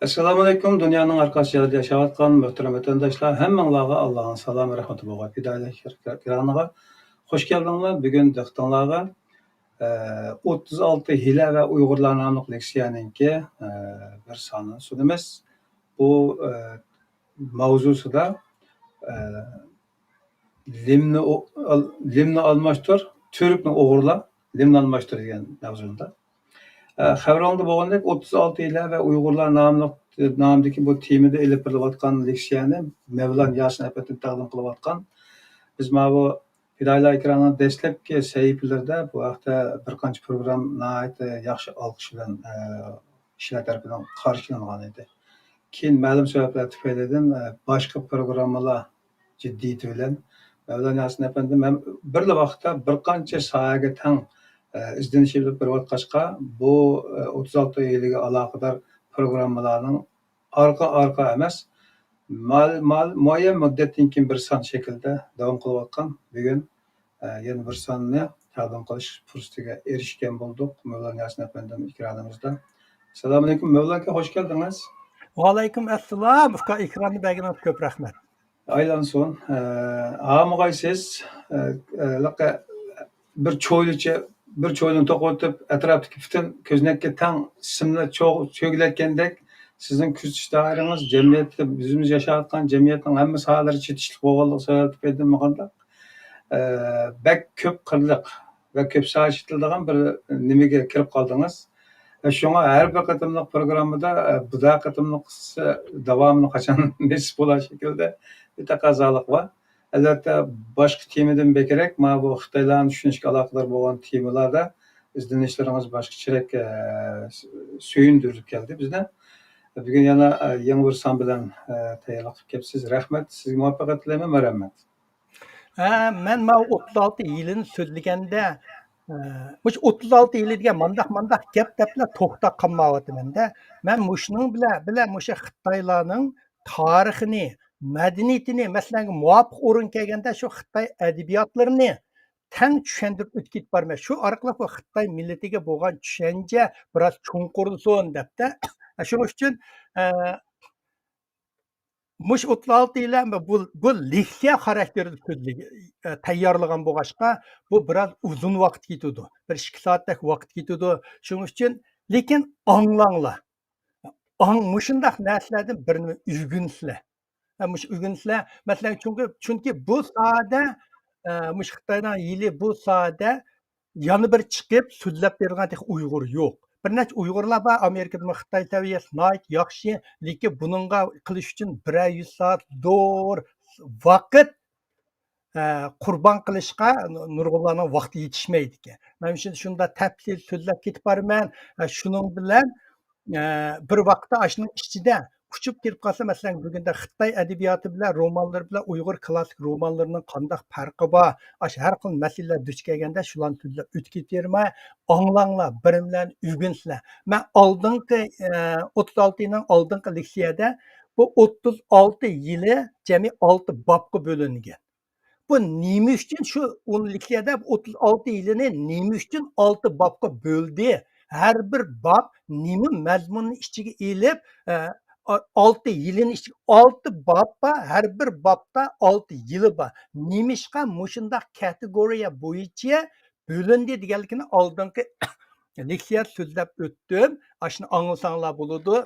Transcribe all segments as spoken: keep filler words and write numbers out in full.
ئەسسالامۇئەلەيكۇم، دۇنيانىڭ ھەر قايسى يېرىدە ياشاۋاتقان مۆھتەرەم ۋەتەنداشلار، ھەممىڭلارغا ئاللانىڭ سالامى، رەھمىتى بولغاي. پىدائىيلار ئېكرانىغا خوش كەلدىڭلار. بۈگۈن دىققىتىڭلارغا، ئە، ئوتتۇز ئالتە ھىيلە ۋە ئۇيغۇرلار ناملىق لېكسىيەنىڭكى، ئە، بىر سانىنى سۇنىمىز. بۇ، ئە، ماۋزۇسىدا، ئە، لىمنى ئو-، ئال-، لىمنى ئالماشتۇر، تۈركنى ئوغرىلا، لىمنى ئالماشتۇر دېگەن مەۋزۇدا. ئە، خەۋىرىڭلاردا بولغاندەك، ئوتتۇز ئالتە ھىيلە ۋە ئۇيغۇرلار ناملىق، نامىدىكى بۇ تېمىدا ئېلىپ بېرىلىۋاتقان لېكسىيەنى مەۋلان ياسىن ئەپەندىم تەقدىم قىلىۋاتقان. بىز ماۋۇ پىدائىيلار ئېكرانىنىڭ دەسلەپكى سەھىپىلىرىدە بۇ ھەقتە بىر قانچە پروگرامما ناھايىتى ياخشى ئالقىش بىلەن، ئە، كىشىلەر تەرىپىدىن قارشى ئېلىنغان ئىدى. كېيىن مەلۇم سەۋەبلەر تۈپەيلىدىن، ئە، باشقا پروگراممىلار جىددىيىتى بىلەن مەۋلان ياسىن ئەپەندىم ھەم بىرلا ۋاقىتتا بىر قانچە ساھەگە تەڭ، ئە، ئىزدىنىش ئېلىپ بېرىۋاتقاچقا، بۇ، ئە، ئوتتۇز ئالتە ھىيلىگە ئالاقىدار پروگراممىلارنىڭ ئارقا-ئارقا ئەمەس، مال-، مال-، مۇئەييەن مۇددەتتىن كېيىن بىر سان شەكلىدە داۋام قىلىۋاتقان بۈگۈن، ئە، يەنە بىر ساننى تەقدىم قىلىش پۇرسىتىگە ئېرىشكەن بولدۇق. مەۋلان ياسىن ئەپەندىم ئېكرانىمىزدا. ئەسسالامۇئەلەيكۇم، مەۋلان ئاكا، خوش كەلدىڭىز. ۋەئەلەيكۇم ئەسسالام، ئۇكا، ئېكراننى بەرگىنىڭىزگە كۆپ رەھمەت. ئايلانسۇن. ئە، ھامىغاي سىز، ئە، ئە، لىققە بىر چويلىچە، بىر چويلىنى توقۇتۇپ، ئەتراپتىكى پۈتۈن كۆزنەككە تەڭ سىملا چوغ-، چۆگىلەتكەندەك، سىزنىڭ كۆزىتىش دائىرىڭىز جەمئىيەتتە، ئۆزىمىز ياشاۋاتقان جەمئىيەتنىڭ ھەممە ساھەلىرى چېتىشلىق بولغانلىقى سەۋەبىدىن قانداق، ئە، بەك كۆپ قىرلىق ۋە كۆپ ساھە چېتىلىدىغان بىر نېمىگە كىرىپ قالدىڭىز. ئە، شۇڭا ھەر بىر قېتىملىق پروگراممىدا، ئە، بۇدا قېتىملىق داۋامىنى قاچان نېسىپ بولار شەكىلدە بىر تەقەززالىق بار. ئەلۋەتتە، باشقا تېمىدىن بەكرەك، مانا بۇ خىتايلارنى چۈشىنىشكە ئالاقىدار بولغان تېمىلاردا ئىزدىنىشلىرىڭىز باشقىچىرەك، ئە، سۆيۈندۈرۈپ كەلدى بىزنى. بۈگۈن يەنە، ئە، يېڭى بىر سان بىلەن، ئە، تەييارلىق قىلىپ كەپسىز. رەھمەت، سىزگە مۇۋەپپەقىيەت تىلەيمەن، مەرھەمەت. ھە، مەن ماۋۇ ئوتتۇز ئالتە يىلىنى سۆزلىگەندە، ئە، مۇشۇ ئوتتۇز ئالتە يىلى دېگەن مانداق، مانداق گەپ دەپلا توختاپ قالمايۋاتىمەن-دە. مەن مۇشۇنىڭ بىلەن، بىلەن مۇشۇ خىتايلارنىڭ تارىخىنى، مەدەنىيىتىنى، مەسىلەنگە مۇۋاپىق ئورۇن كەلگەندە شۇ خىتاي ئەدەبىياتلىرىنى تەڭ چۈشەندۈرۈپ ئۆتۈپ كېتىپ بارىمەن. شۇ ئارقىلىق بۇ خىتاي مىللىتىگە بولغان چۈشەنچە بىراز چوڭقۇرلىسۇن دەپتە. شۇنىڭ ئۈچۈن، ئە، مۇشۇ ئوتتۇز ئالتە يىل بۇ، بۇ لېكسىيە خاراكتېرىدا سۆزلىگە-، ئە، تەييارلىغان بولغاچقا، بۇ بىراز ئۇزۇن ۋاقىت كېتىدۇ. بىر ئىككى سائەتتەك ۋاقىت كېتىدۇ. شۇنىڭ ئۈچۈن، لېكىن ئاڭلاڭلار. ئاڭ-، مۇشۇنداق نەرسىلەردىن بىرنى ئۆگىنىسىلەر. ھە، مۇشۇ ئۆگىنىسىلەر. مەسىلەن، چۈنكى، چۈنكى بۇ ساھەدە، ئە، مۇشۇ خىتاينىڭ يىلى بۇ ساھەدە يەنە بىر چىقىپ سۆزلەپ بېرىدىغان تېخى ئۇيغۇر يوق. بىر نەچچە ئۇيغۇرلار بار، ئامېرىكىدىمۇ خىتاي سەۋىيەسى ناھايىتى ياخشى، لېكىن بۇنىڭغا قىلىش ئۈچۈن بىرەر يۈز سائەت زور ۋاقىت، ئە، قۇربان قىلىشقا نۇرغۇنلارنىڭ ۋاقتى يېتىشمەيدىكەن. مەن شۇ-، شۇنداق تەپسىلىي سۆزلەپ كېتىپ بارىمەن. ئە، شۇنىڭ بىلەن، ئە، بىر ۋاقىتتا ئاشۇنىڭ ئىچىدە ئۇچۇپ كىرىپ قالسا، مەسىلەن، بۈگۈندە خىتاي ئەدەبىياتى بىلەن رومانلىرى بىلەن ئۇيغۇر كلاسسىك رومانلىرىنىڭ قانداق پەرقى بار؟ ئاشۇ ھەر خىل مەسىلىلەر دۇچ كەلگەندە شۇلارنى سۆزلەپ ئۆتۈپ كېتىۋېرىمەن. ئاڭلاڭلار، بىرىملەرنى ئۆگىنىسىلەر. مەن ئالدىنقى، ئە، ئوتتۇز ئالتە يىلنىڭ ئالدىنقى لېكسىيەدە بۇ ئوتتۇز ئالتە يىلى جەمئىي ئالتە بابقا بۆلۈنگەن. بۇ نېمە ئۈچۈن شۇ ئون لېكسىيەدە ئوتتۇز ئالتە يىلىنى نېمە ئۈچۈن ئالتە بابقا بۆلدى؟ ھەر بىر باب نېمە مەزمۇننى ئىچىگە ئېلىپ، ئە، ئا-، ئالتە يىلىنى ئىچىگە، ئالتە باب بار، ھەر بىر بابتا ئالتە يىلى بار. نېمىشقا مۇشۇنداق كاتېگورىيە بويىچە بۆلۈندى دېگەنلىكىنى ئالدىنقى لېكسىيەدە سۆزلەپ ئۆتتۈم. ئاشۇنى ئاڭلىساڭلار بولىدۇ.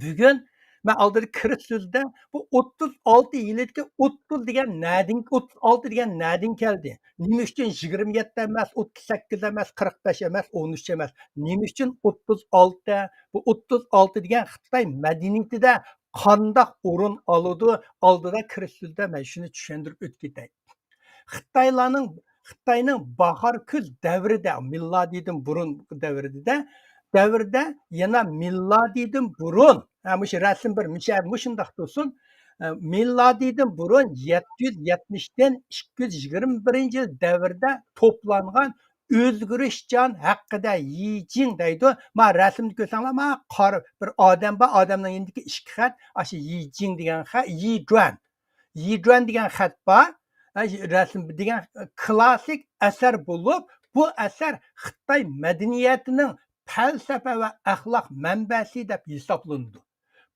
بۈگۈن مەن ئالدىدا كىرىش سۆزىدە بۇ ئوتتۇز ئالتە يىلىدىكى ئوتتۇز دېگەن نەدىن، ئوتتۇز ئالتە دېگەن نەدىن كەلدى؟ نېمە ئۈچۈن يىگىرمە يەتتە ئەمەس، ئوتتۇز سەككىز ئەمەس، قىرىق بەش ئەمەس، ئون ئۈچ ئەمەس؟ نېمە ئۈچۈن ئوتتۇز ئالتە؟ بۇ ئوتتۇز ئالتە دېگەن خىتاي مەدەنىيىتىدە قانداق ئورۇن ئالىدۇ؟ ئالدىدا كىرىش سۆزىدە مەن شۇنى چۈشەندۈرۈپ ئۆتۈپ كېتەي. خىتايلارنىڭ، خىتاينىڭ باھار كۈز دەۋرىدە، مىلادىدىن بۇرۇن دەۋرىدە، دەۋرىدە يەنە مىلادىدىن بۇرۇن، ھە، مۇشۇ رەسىم بىر مۇشۇ، مۇشۇنداق تۇرسۇن. ئە، مىلادىدىن بۇرۇن يەتتە يۈز يەتمىشتىن ئىككى يۈز يىگىرمە بىرىنچى يىل دەۋرىدە توپلانغان ئۆزگىرىشچان ھەققىدە يىجىڭ دەيدۇ. ما رەسىمنى كۆرسەڭلار، ما قارا بىر ئادەم بار، ئادەمنىڭ يېنىدىكى ئىككى خەت، ئاشۇ يىجىڭ دېگەن خەت، يىجۈەن. يىجۈەن دېگەن خەت بار. ھە، رەسىم دېگەن كلاسسىك ئەسەر بولۇپ، بۇ ئەسەر خىتاي مەدەنىيەتىنىڭ پەلسەپە ۋە ئەخلاق مەنبەسى دەپ ھېسابلىنىدۇ.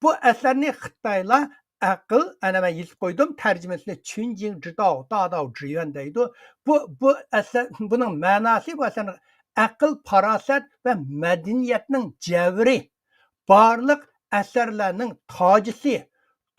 بۇ ئەسەرنى خىتايلار ئەقىل، ئەنە مەن يېزىپ قويدۇم، تەرجىمىسىنى چۈنجىڭ جىداۋ داداۋ جىيۈەن دەيدۇ. بۇ، بۇ ئەسەر، بۇنىڭ مەناسى، بۇ ئەسەرنىڭ ئەقىل، پاراسەت ۋە مەدەنىيەتنىڭ جەۋھىرى، بارلىق ئەسەرلەرنىڭ تاجىسى،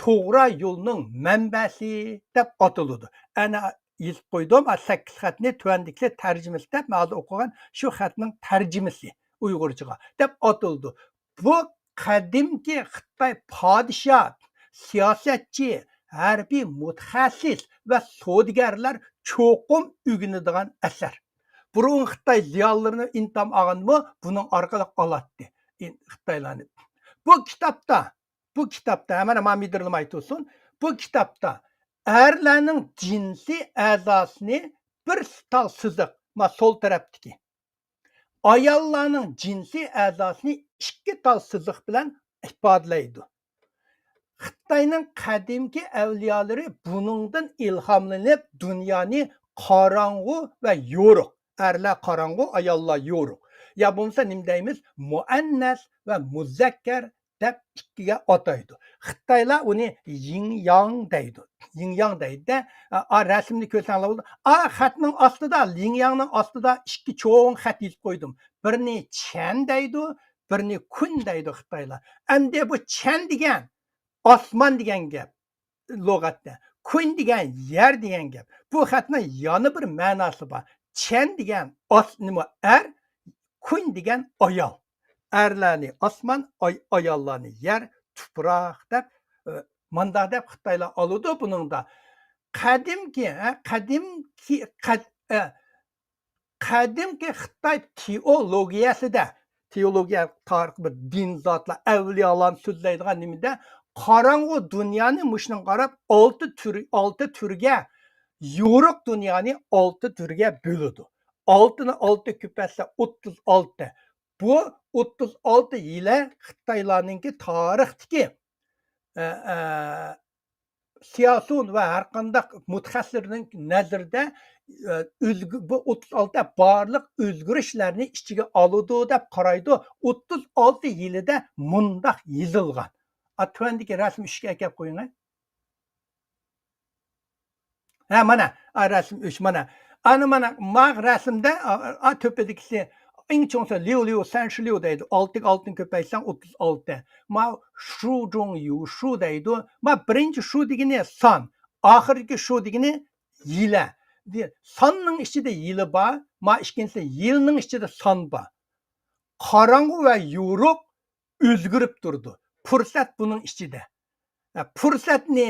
توغرا يولنىڭ مەنبەسى دەپ ئاتىلىدۇ. ئەنە يېزىپ قويدۇم، ئا، سەككىز خەتنى تۆۋەندىكىسى تەرجىمىسى دەپ، مەن ھازىر ئوقۇغان شۇ خەتنىڭ تەرجىمىسى ئۇيغۇرچىغا دەپ ئاتىلىدۇ. بۇ قەدىمكى خىتاي پادىشاھ، سىياسەتچى، ھەربىي مۇتەخەسسىس ۋە سودىگەرلەر چوقۇم ئۆگىنىدىغان ئەسەر. بۇرۇن خىتاي زىيالىيلىرىنى ئىنتام ئالغاندىمۇ بۇنىڭ ئارقىلىق ئالاتتى، ئىن-، خىتايلارنى. بۇ كىتابتا، بۇ كىتابتا، مانا، ما مىدىرلىماي تۇرسۇن، بۇ كىتابتا ئەرلەرنىڭ جىنسىي ئەزاسىنى بىر تال سىزىق، ما سول تەرەپتىكى، ئاياللارنىڭ جىنسىي ئەزاسىنى ئىككى تال سىزىق بىلەن ئىپادىلەيدۇ. خىتاينىڭ قەدىمكى ئەۋلىيالىرى بۇنىڭدىن ئىلھاملىنىپ، دۇنيانى قاراڭغۇ ۋە يورۇق، ئەرلەر قاراڭغۇ، ئاياللار يورۇق، يا بولمىسا نېمە دەيمىز، مۇئەننەس ۋە مۇزەككەر دەپ ئىككىگە ئاتايدۇ. خىتايلار ئۇنى يىڭ ياڭ دەيدۇ. يىڭ ياڭ دەيدۇ-دە. ئا، رەسىمنى كۆرسەڭلار بولىدۇ. ئا، خەتنىڭ ئاستىدا، يىڭ ياڭنىڭ ئاستىدا ئىككى چوڭ خەت يېزىپ قويدۇم. بىرىنى چەن دەيدۇ، بىرىنى كۈن دەيدۇ خىتايلار. ئەمدى بۇ چەن دېگەن ئاسمان دېگەن گەپ لۇغەتتە. كۈن دېگەن يەر دېگەن گەپ. بۇ خەتنىڭ يەنە بىر مەناسى بار. چەن دېگەن ئاس-، نېمە، ئەر، كۈن دېگەن ئايال. ئەرلەرنى ئاسمان، ئاي-، ئاياللارنى يەر، تۇپراق دەپ، ئە، مانداق دەپ خىتايلار ئالىدۇ بۇنىڭدا. قەدىمكى، ھە، قەدىمكى، قەد-، ئە، قەدىمكى خىتاي تېئولوگىيەسىدە، تېئولوگىيە تارىخ بىر دىن زاتلار، ئەۋلىيالارنى سۆزلەيدىغان نېمىدە، قاراڭغۇ دۇنيانى مۇشۇنىڭغا قاراپ ئالتە تۈر، ئالتە تۈرگە، يورۇق دۇنيانى ئالتە تۈرگە بۆلىدۇ. ئالتىنى ئالتە كۆپەيتسە ئوتتۇز ئالتە. بۇ ئوتتۇز ئالتە يىلى خىتايلارنىڭكى تارىختىكى، ئە، ئە، سىياسىيون ۋە ھەر قانداق مۇتەخەسسىسلەرنىڭ نەزىرىدە، ئە، ئۆزگە-، بۇ ئوتتۇز ئالتە بارلىق ئۆزگىرىشلەرنى ئىچىگە ئالىدۇ دەپ قارايدۇ. ئوتتۇز ئالتە يىلىدا مۇنداق يېزىلغان. ئا، تۆۋەندىكى رەسىم ئۈچكە ئەكەپ قويۇڭ. ھە، مانا، ئا، رەسىم ئۈچ، مانا. ئانا، مانا، ما رەسىمدە، ئا، ئا، تۆپىدىكىسى ئەڭ چوڭسى ليۇ ليۇ، سەنشى ليۇ دەيدۇ. ئالتىگە ئالتىنى كۆپەيتسەڭ ئوتتۇز ئالتە. ما شۇ جۇڭ يۇ شۇ دەيدۇ. ما بىرىنچى شۇ دېگىنى سان، ئاخىرقى شۇ دېگىنى يىلە. دې-، ساننىڭ ئىچىدە يىلى بار، ما ئىككىنچىسى يىلنىڭ ئىچىدە سان بار. قاراڭغۇ ۋە يورۇق ئۆزگىرىپ تۇرىدۇ. پۇرسەت بۇنىڭ ئىچىدە. ھە، پۇرسەتنى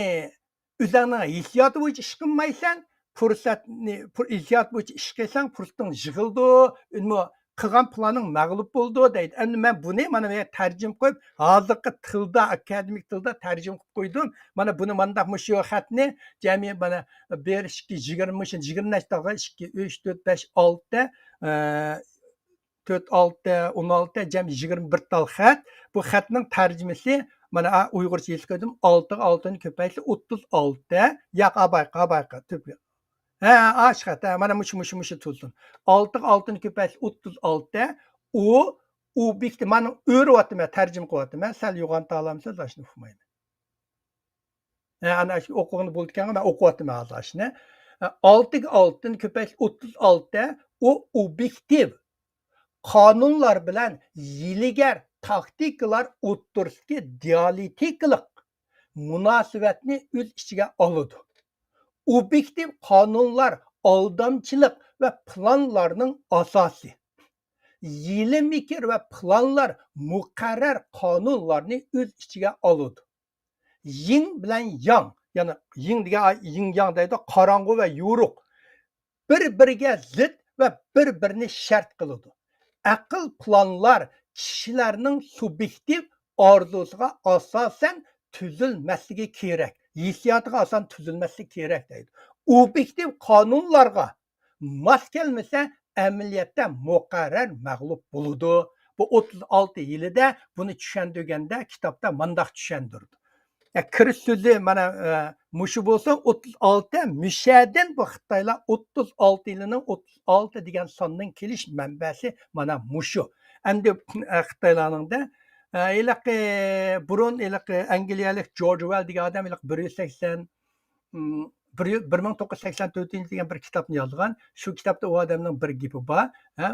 ئۆزۈڭنىڭ ھېسسىياتى بويىچە ئىش قىلمايسەن، پۇرسەتنى، پۇر-، ھېسسىيات بويىچە ئىش قىلساڭ، پۇرسىتىڭ يىغىلىدۇ، ئەمما قىلغان پىلانىڭ مەغلۇپ بولىدۇ دەيدۇ. ئەمدى مەن بۇنى مانا بۇ يەردە تەرجىمە قويۇپ، ھازىرقى تىلدا، ئاكادېمىك تىلدا تەرجىمە قىلىپ قويدۇم. مانا بۇنى مانداق مۇشۇ خەتنى جەمئىي مانا بىر، ئىككى، يىگىرمە، مۇشۇ يىگىرمە نەچچە تالغا، ئىككى، ئۈچ، تۆت، بەش، ئالتە، ئە، تۆت، ئالتە، ئون ئالتە، جەمئىي يىگىرمە بىر تال خەت. بۇ خەتنىڭ تەرجىمىسى، مانا، ئا، ئۇيغۇرچە يېزىپ قويدۇم. ئالتىغا ئالتىنى كۆپەيتسە ئوتتۇز ئالتە. ياق، ئابايقا، ئابايقا، تۆپكە. ھە، ئاشۇ خەت، ھە، مانا مۇشۇ، مۇشۇ، مۇشۇ تۇرسۇن. ئالتىغا ئالتىنى كۆپەيتسە ئوتتۇز ئالتە. ئۇ، ئوبيېكتى، مانا ئۆرۈۋاتىمەن، تەرجىمە قىلىۋاتىمەن. سەل يوغان تالامسىز، ئاشۇنى ئۇقمايمەن. ھە، ئانا ئاشۇ ئوقۇغىنى بولىدىكەنغۇ، مەن ئوقۇۋاتىمەن ھازىر ئاشۇنى. ھە، ئالتىگە ئالتىدىن كۆپەيتسە ئوتتۇز ئالتە، ئۇ ئوبيېكتىپ قانۇنلار بىلەن ھىيلىگەر تاكتىكىلار ئوتتۇرىسىدىكى دىئالېكتىكىلىق مۇناسىۋەتنى ئۆز ئىچىگە ئالىدۇ. ئوبيېكتىپ قانۇنلار ئالدامچىلىق ۋە پىلانلارنىڭ ئاساسى. ھىيلە-مىكىر ۋە پىلانلار مۇقەررەر قانۇنلارنى ئۆز ئىچىگە ئالىدۇ. يىڭ بىلەن ياڭ، يەنى يىڭ دېگەن، يىڭ ياڭ دەيدۇ، قاراڭغۇ ۋە يورۇق، بىر-بىرىگە زىت ۋە بىر-بىرىنى شەرت قىلىدۇ. ئەقىل پىلانلار كىشىلەرنىڭ سۇبيېكتىپ ئارزۇسىغا ئاساسەن تۈزۈلمەسلىكى كېرەك، ھېسسىياتىغا ئاساسەن تۈزۈلمەسلىكى كېرەك دەيدۇ. ئوبيېكتىپ قانۇنلارغا ماس كەلمىسە، ئەمەلىيەتتە مۇقەررەر مەغلۇپ بولىدۇ. بۇ ئوتتۇز ئالتە يىلىدا بۇنى چۈشەندۈرگەندە، كىتابتا مانداق چۈشەندۈرىدۇ. يا، كىرىش سۆزى مانا، ئە، مۇشۇ بولسا، ئوتتۇز ئالتە مۇشەدىن بۇ خىتايلار ئوتتۇز ئالتە يىلىنىڭ ئوتتۇز ئالتە دېگەن ساننىڭ كېلىش مەنبەسى مانا مۇشۇ. ئەمدى خىتايلارنىڭدە ھېلىقى بۇرۇن ھېلىقى ئەنگلىيەلىك جورج ۋېل دېگەن ئادەم ھېلىقى بىر يۈز سەكسەن، بىر يۈز، بىر مىڭ توققۇز يۈز سەكسەن تۆتىنچى دېگەن بىر كىتابنى يازغان. شۇ كىتابتا ئۇ ئادەمنىڭ بىر گېپى بار. ھە،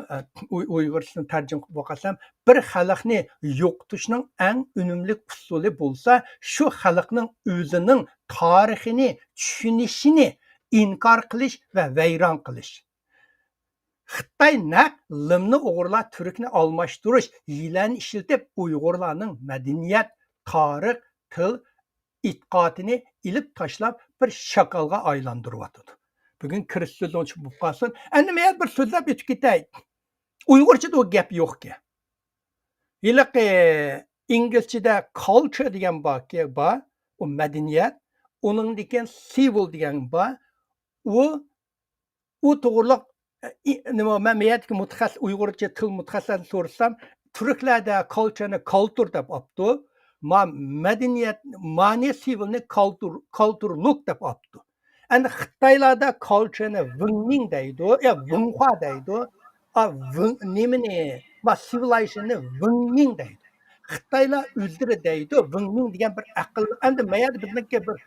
ئۇي-، ئۇيغۇرچىسىنى تەرجىمە قىلىپ باقارسام، بىر خەلقنى يوقىتىشنىڭ ئەڭ ئۈنۈملۈك ئۇسۇلى بولسا، شۇ خەلقنىڭ ئۆزىنىڭ تارىخىنى چۈشىنىشىنى ئىنكار قىلىش ۋە ۋەيران قىلىش. خىتاي نەق لىمنى ئوغرىلاپ، تۈركنى ئالماشتۇرۇش، يىلەننى ئىشلىتىپ، ئۇيغۇرلارنىڭ مەدەنىيەت، تارىخ، تىل، ئېتىقادىنى ئېلىپ تاشلاپ، بىر شاكالغا ئايلاندۇرۇۋاتىدۇ. بۈگۈن كىرىس سۆزۈڭ بولۇپ قالسۇن. ئەمدى مەن بىر سۆزلەپ ئۆتۈپ كېتەي. ئۇيغۇرچىدا ئۇ گەپ يوقكەن. ھېلىقى ئىنگلىزچىدە كالچر دېگەن باركى، بار. ئۇ مەدەنىيەت. ئۇنىڭدىن كېيىن سىۋىل دېگەن بار. ئۇ، ئۇ توغرۇلۇق، ئى، نېمە، مەن بۇ يەردىكى مۇتەخەسسىس، ئۇيغۇرچە تىل مۇتەخەسسىسىدىن سورىسام، تۈركلەردە كالچرنى كالتۇر دەپ ئاپتۇ. ما-، مەدەنىيەت، مانى سىۋىلنى كالتۇر، كالتۇرلۇق دەپ ئاپتۇ. ئەمدى خىتايلاردا كالچرنى ۋېڭمىڭ دەيدۇ، يا ۋېڭخۇا دەيدۇ. ئا، ۋېڭ-، نېمىنى، ما، سىۋىلايزېيشننى ۋېڭمىڭ دەيدۇ. خىتايلار ئۆزلىرى دەيدۇ، ۋېڭمىڭ دېگەن بىر ئەقىل. ئەمدى ما يەردە بىزنىڭكى بىر،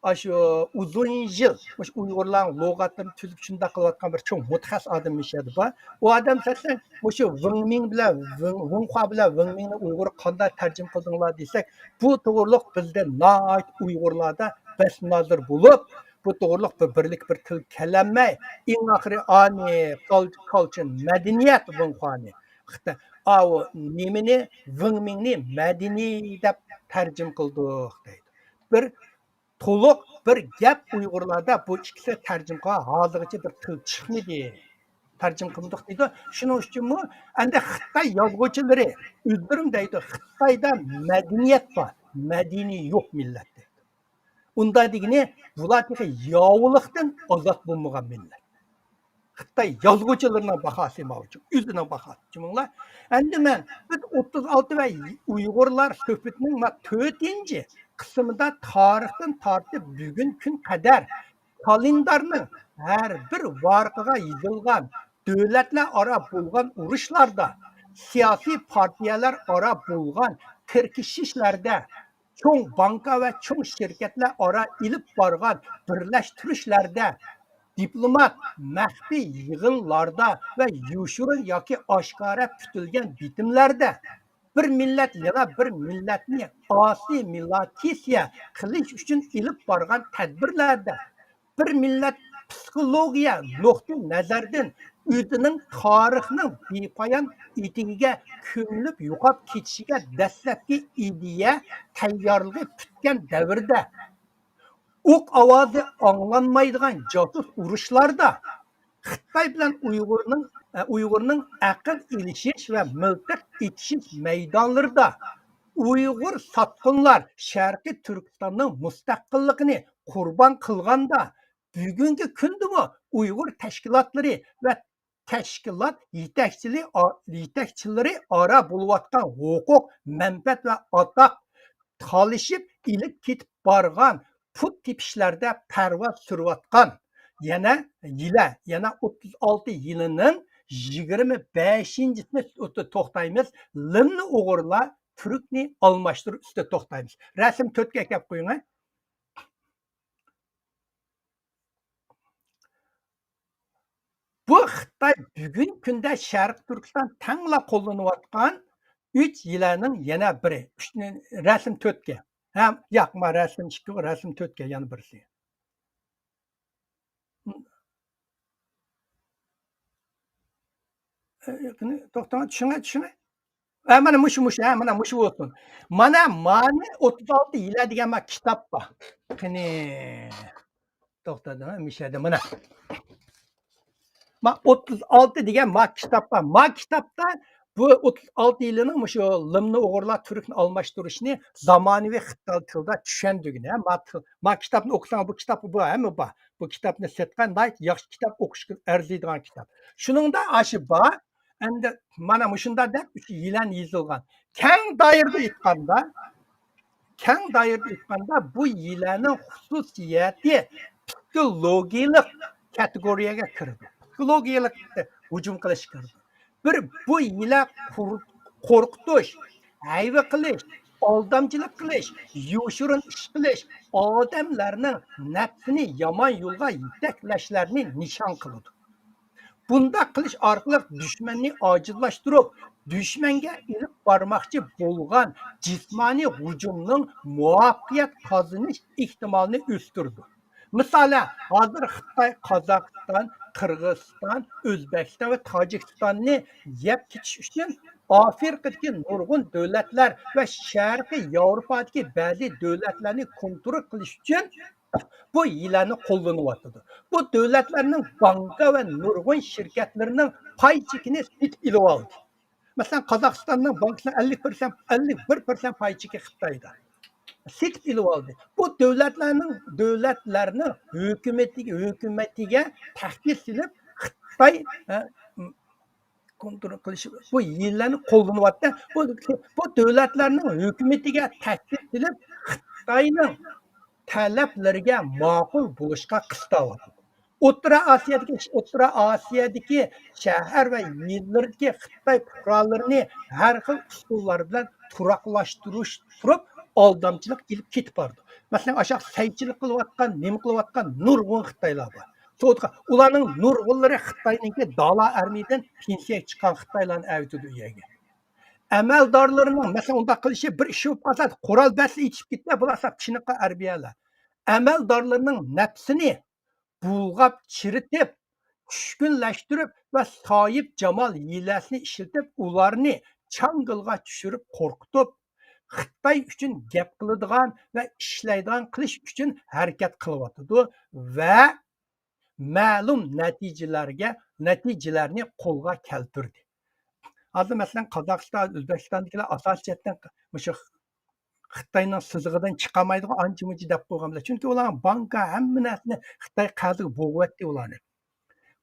ئاشۇ ئۇزۇن يىل مۇشۇ ئۇيغۇرلارنىڭ لۇغەتلىرىنى تۈزۈپ شۇنداق قىلىۋاتقان بىر چوڭ مۇتەخەسسىس ئادەم مۇشۇ يەردە بار. ئۇ ئادەم سەتسەن مۇشۇ ۋېڭمىڭ بىلەن ۋېڭ-، ۋېڭخۇا بىلەن ۋېڭمىڭنى ئۇيغۇرغا قانداق تەرجىمە قىلدىڭلار دېسەك، بۇ توغرۇلۇق بىزدە ناھايىتى ئۇيغۇرلاردا بەس نازىر بولۇپ، بۇ توغرۇلۇق بىر بىرلىك بىر تىل كېلەلمەي، ئەڭ ئاخىرى ئانى كال-، كالچر مەدەنىيەت ۋېڭخۇانى. خىتاي، ئاۋۇ نېمىنى، ۋېڭمىڭنى مەدەنىي دەپ تەرجىمە قىلدۇق دەيدۇ. بىر تولۇق بىر گەپ ئۇيغۇرلاردا بۇ ئىككىسى تەرجىمە قىلغان ھازىرغىچە بىر تىل چىقمىدى. تەرجىمە قىلمىدۇق دەيدۇ. شۇنىڭ ئۈچۈنمۇ ئەمدى خىتاي يازغۇچىلىرى ئۆزلىرىمۇ دەيدۇ، خىتايدا مەدەنىيەت بار، مەدەنىي يوق مىللەت دەيدۇ. ئۇنداق دېگىنى، بۇلار تېخى ياۋۇلۇقتىن ئازاد بولمىغان مىللەت. خىتاي يازغۇچىلىرىنىڭ باھاسى ماۋۇ، ئۆزىنىڭ باھاسى. چۈشىنىڭلار. ئەمدى مەن، بىز ئوتتۇز ئالتە ۋە ئۇيغۇرلار سۆھبىتىنىڭ ما-، تۆتىنچى قىسمىدا تارىختىن تارتىپ بۈگۈن كۈن قەدەر كالېندارنىڭ ھەر بىر ۋارىقىغا يېزىلغان دۆلەتلەر ئارا بولغان ئۇرۇشلاردا، سىياسىي پارتىيەلەر ئارا بولغان تىركىشىشلەردە، چوڭ بانكا ۋە چوڭ شىركەتلەر ئارا ئېلىپ بارغان بىرلەشتۈرۈشلەردە، دىپلومات مەخپىي يىغىنلاردا ۋە يوشۇرۇن ياكى ئاشكارا پۈتۈلگەن بېتىملەردە، بىر مىللەت يەنە بىر مىللەتنى ئاسسىمىلاتىزىيە قىلىش ئۈچۈن ئېلىپ بارغان تەدبىرلەردە، بىر مىللەت پسىخولوگىيە نۇقتىئى نەزەردىن ئۆزىنىڭ تارىخنىڭ بىپايان ئېتىكىگە كۆمۈلۈپ يوقاپ كېتىشىگە دەسلەپكى ئىدىيە تەييارلىقى پۈتكەن دەۋردە، ئوق ئاۋازى ئاڭلانمايدىغان جاسۇس ئۇرۇشلاردا، خىتاي بىلەن ئۇيغۇرنىڭ، ئۇيغۇرنىڭ ئەقىل ئېلىشىش ۋە مىلتىق ئېتىشىش مەيدانلىرىدا، ئۇيغۇر ساتقۇنلار شەرقىي تۈركىستاننىڭ مۇستەقىللىقىنى قۇربان قىلغاندا، بۈگۈنكى كۈندىمۇ ئۇيغۇر تەشكىلاتلىرى ۋە تەشكىلات يېتەكچىلى-، يېتەكچىلىرى ئارا بولۇۋاتقان ھوقۇق، مەنپەئەت ۋە ئاتاق تالىشىپ ئېلىپ كېتىپ بارغان پۇت تېپىشلەردە پەرۋاز سۈرۈۋاتقان، يەنە يىلە، يەنە ئوتتۇز ئالتە يىلىنىڭ يىگىرمە بەشىنچىسىنى توختايمىز. لىمنى ئوغرىلاپ، تۈركنى ئالماشتۇر ئۈستىدە توختايمىز. رەسىم تۆتكە ئەكەپ قويۇڭ. بۇ خىتاي بۈگۈنكى كۈندە شەرقىي تۈركىستان تەڭلا قوللىنىۋاتقان ئۈچ يىلەنىڭ يەنە بىرى. ئۈچنى، رەسىم تۆتكە. ھەم، ياق، ما رەسىم ئىككى، رەسىم تۆتكە يەنە بىرسى. ئە، قېنى، توختاڭ، چۈشۈڭە، چۈشۈڭە. ھە، مانا مۇشۇ، مۇشۇ، ھە، مانا مۇشۇ بولسۇن. مانا مانى ئوتتۇز ئالتە يىلە دېگەن ما كىتاب بار. قېنى، توختىدىڭ، ھە، مۇشۇ يەردە مانا. ما ئوتتۇز ئالتە دېگەن ما كىتاب بار. ما كىتابتا بۇ ئوتتۇز ئالتە يىلىنىڭ مۇشۇ لىمنى ئوغرىلاپ تۈركنى ئالماشتۇرۇشنى زامانىۋى خىتاي تىلدا چۈشەندۈرگىنى، ھە، ما تىل-، ما كىتابنى ئوقۇساڭ، بۇ كىتاب بۇ، ھەممە بار. بۇ كىتابنى سېتقان ناھايىتى ياخشى كىتاب، ئوقۇشقا ئەرزىيدىغان كىتاب. شۇنىڭدا ئاشۇ بار، ئەمدى مانا مۇشۇنداق دەپ ئۈچ يىلەن يېزىلغان. كەڭ دائىرىدە ئېيتقاندا، كەڭ دائىرىدە ئېيتقاندا، بۇ يىلەننىڭ خۇسۇسىيەتى پسىخولوگىيەلىك كاتېگورىيەگە كىرىدۇ. پسىخولوگىيەلىك ھۇجۇم قىلىشقا كىرىدۇ. بىر بۇ ھىيلە قور-، قورقۇتۇش، ھەيۋە قىلىش، ئالدامچىلىق قىلىش، يوشۇرۇن ئىش قىلىش، ئادەملەرنىڭ نەپسىنى يامان يولغا يېتەكلەشلەرنى نىشان قىلىدۇ. بۇنداق قىلىش ئارقىلىق دۈشمەننى ئاجىزلاشتۇرۇپ، دۈشمەنگە ئېلىپ بارماقچى بولغان جىسمانىي ھۇجۇمنىڭ مۇۋەپپەقىيەت قازىنىش ئېھتىمالىنى ئۆستۈرىدۇ. مىسالەن، ھازىر خىتاي قازاقىستان، قىرغىزىستان، ئۆزبېكىستان ۋە تاجىكىستاننى يەپ كېتىش ئۈچۈن ئافرىقىدىكى نۇرغۇن دۆلەتلەر ۋە شەرقىي ياۋروپادىكى بەزى دۆلەتلەرنى كونترول قىلىش ئۈچۈن بۇ ھىيلەنى قوللىنىۋاتىدۇ. بۇ دۆلەتلەرنىڭ بانكا ۋە نۇرغۇن شىركەتلىرىنىڭ پاي چېكىنى سېتىپ ئېلىۋالدى. مەسىلەن، قازاقىستاننىڭ بانكىسىنىڭ ئەللىك پىرسەنت، ئەللىك بىر پىرسەنت پاي چېكى خىتايدا. سېتىپ ئېلىۋالدى. بۇ دۆلەتلەرنىڭ، دۆلەتلەرنىڭ ھۆكۈمىتىگە، ھۆكۈمىتىگە تەھدىت سېلىپ، خىتاي، ھە، كونترول قىلىش، بۇ ھىيلىلەرنى قوللىنىۋاتىدۇ. بۇ، بۇ دۆلەتلەرنىڭ ھۆكۈمىتىگە تەھدىت سېلىپ، خىتاينىڭ تەلەپلىرىگە ماقۇل بولۇشقا قىستاۋاتىدۇ. ئوتتۇرا ئاسىيادىكى، ئوتتۇرا ئاسىيادىكى شەھەر ۋە يېزىلىرىدىكى خىتاي پۇقرالىرىنى ھەر خىل ئۇسۇللار بىلەن تۇراقلاشتۇرۇش، تۇرۇپ، ئالدامچىلىق ئېلىپ كېتىپ بارىدۇ. مەسىلەن، ئاشۇ سەيچىلىك قىلىۋاتقان، نېمە قىلىۋاتقان نۇرغۇن خىتايلار بار. سودا، ئۇلارنىڭ نۇرغۇنلىرى خىتاينىڭكى دالا ئارمىيىدىن پېنسىيەگە چىققان خىتايلارنى ئەۋېتىدۇ ئۇ يەرگە. ئەمەلدارلىرىنىڭ، مەسىلەن، ئۇنداق قىلىشى بىر ئىش بولۇپ قالسا، قورال بەسلە ئېتىشىپ كېتىدۇ، بۇلار ساپ چېنىققان ئەربىيەلەر. ئەمەلدارلىرىنىڭ نەپسىنى بۇلغاپ چىرىتىپ، چۈشكۈنلەشتۈرۈپ ۋە سايىپ جامال ھىيلەسىنى ئىشلىتىپ، ئۇلارنى چاڭگىلغا چۈشۈرۈپ قورقۇتۇپ، خىتاي ئۈچۈن گەپ قىلىدىغان ۋە ئىشلەيدىغان قىلىش ئۈچۈن ھەرىكەت قىلىۋاتىدۇ ۋە مەلۇم نەتىجىلەرگە، نەتىجىلەرنى قولغا كەلتۈردى. ھازىر، مەسىلەن، قازاقىستان، ئۆزبېكىستاندىكىلەر ئاساسىي جەھەتتىن مۇشۇ خىتاينىڭ سىزىقىدىن چىقالمايدىغان ئانچە-مۇنچە دەپ قويغان بىلەن. چۈنكى ئۇلارنىڭ بانكا، ھەممە نەرسىنى خىتاي قەرزگە بوغۇۋەتتى ئۇلارنى.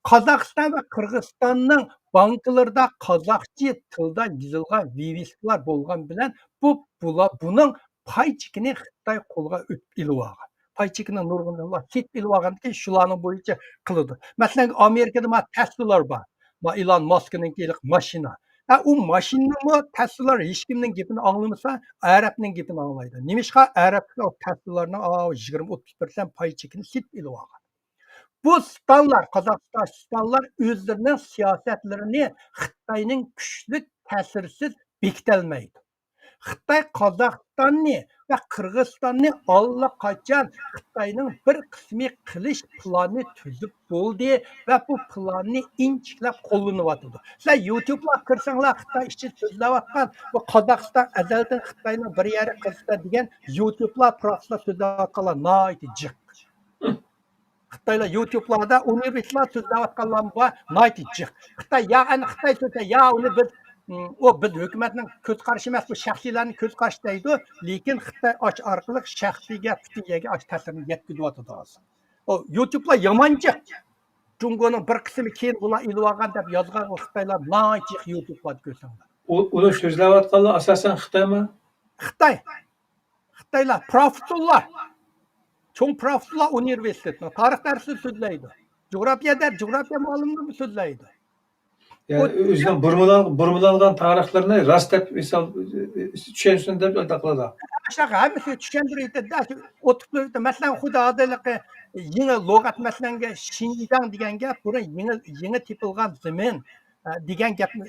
قازاقىستان ۋە قىرغىزىستاننىڭ بانكىلىرىدا قازاقچە تىلدا يېزىلغان ۋىۋىسكىلار بولغان بىلەن بۇ، بۇلار، بۇنىڭ پاي چېكىنى خىتاي قولغا ئۆتۈپ ئېلىۋالغان. پاي چېكىنى نۇرغۇنلار سېتىپ ئېلىۋالغاندىن كېيىن شۇلارنىڭ بويىچە قىلىدۇ. مەسىلەن، ئامېرىكىدا ما تەسلىلار بار. ما ئېلون ماسكنىڭكى ھېلىقى ماشىنا. ھە، ئۇ ماشىنىنىمۇ تەسلىلار ھېچكىمنىڭ گېپىنى ئاڭلىمىسا، ئەرەبنىڭ گېپىنى ئاڭلايدۇ. نېمىشقا؟ ئەرەبلەر ئۇ تەسلىلارنىڭ، ئاۋۇ، يىگىرمە، ئوتتۇز پىرسەنت پاي چېكىنى سېتىپ ئېلىۋالغان. بۇ ستانلار، قازاقىستان ستانلار ئۆزلىرىنىڭ سىياسەتلىرىنى خىتاينىڭ كۈچلۈك، تەسىرسىز بېكىتەلمەيدۇ. خىتاي قازاقىستاننى ۋە قىرغىزىستاننى ئاللىقاچان خىتاينىڭ بىر قىسمى قىلىش پىلانىنى تۈزۈپ بولدى ۋە بۇ پىلاننى ئىنچىكىلەپ قوللىنىۋاتىدۇ. سىلەر يۇتۇبلارغا كىرسەڭلار، خىتاي ئىچىدە سۆزلەۋاتقان، بۇ قازاقىستان ئەزەلدىن خىتاينىڭ بىر يەرى قىلسا دېگەن يۇتۇبلار، پروفېسسورلار سۆزلەۋاتقانلار ناھايىتى جىق. خىتايلار يۇتۇبلاردا ئۇنىۋېرسىتېتلار سۆزلەۋاتقانلارمۇ بار، ناھايىتى جىق. خىتاي، يا ئەنە خىتاي سۆزلە، يا ئۇنى بىز، ئۇ بىز ھۆكۈمەتنىڭ كۆز قارىشى ئەمەس، بۇ شەخسىيلەرنىڭ كۆز قارىشى دەيدۇ. لېكىن خىتاي ئاش ئارقىلىق شەخسىيگە، پۈتۈن يەرگە ئاش تەسىرىنى يەتكۈزۈۋاتىدۇ ھازىر. ئۇ يۇتۇبلار يامان جىق. جۇڭگونىڭ بىر قىسمى كېيىن بۇلار ئېلىۋالغان دەپ يازغان خىتايلار ناھايىتى جىق يۇتۇبلاردا كۆرسەڭلار. ئۇ، ئۇنى سۆزلەۋاتقانلار ئاساسەن خىتايمۇ؟ خىتاي. خىتايلار، پروفېسسورلار، چوڭ پروفېسسورلار ئۇنىۋېرسىتېتنىڭ تارىخ دەرسىدە سۆزلەيدۇ. جۇغراپىيە دەر-، جۇغراپىيە مۇئەللىملىرىمۇ سۆزلەيدۇ. يەنى ئۆزىنىڭ بۇرمىلان-، بۇرمىلانغان تارىخلىرىنى راست دەپ ھېساب، چۈشەنسۇن دەپ ئۇنداق قىلىدۇ. شۇنداق ھەممىسىگە چۈشەندۈرۈۋېتىدۇ. ئوتۇپ بېرىدۇ. مەسىلەن، خۇدا ھازىرلىقى يېڭى لۇغەت، مەسىلەنگە، شىنجاڭ دېگەن گەپ بۇرۇن يېڭى، يېڭى تېپىلغان زېمىن، ئە، دېگەن گەپنى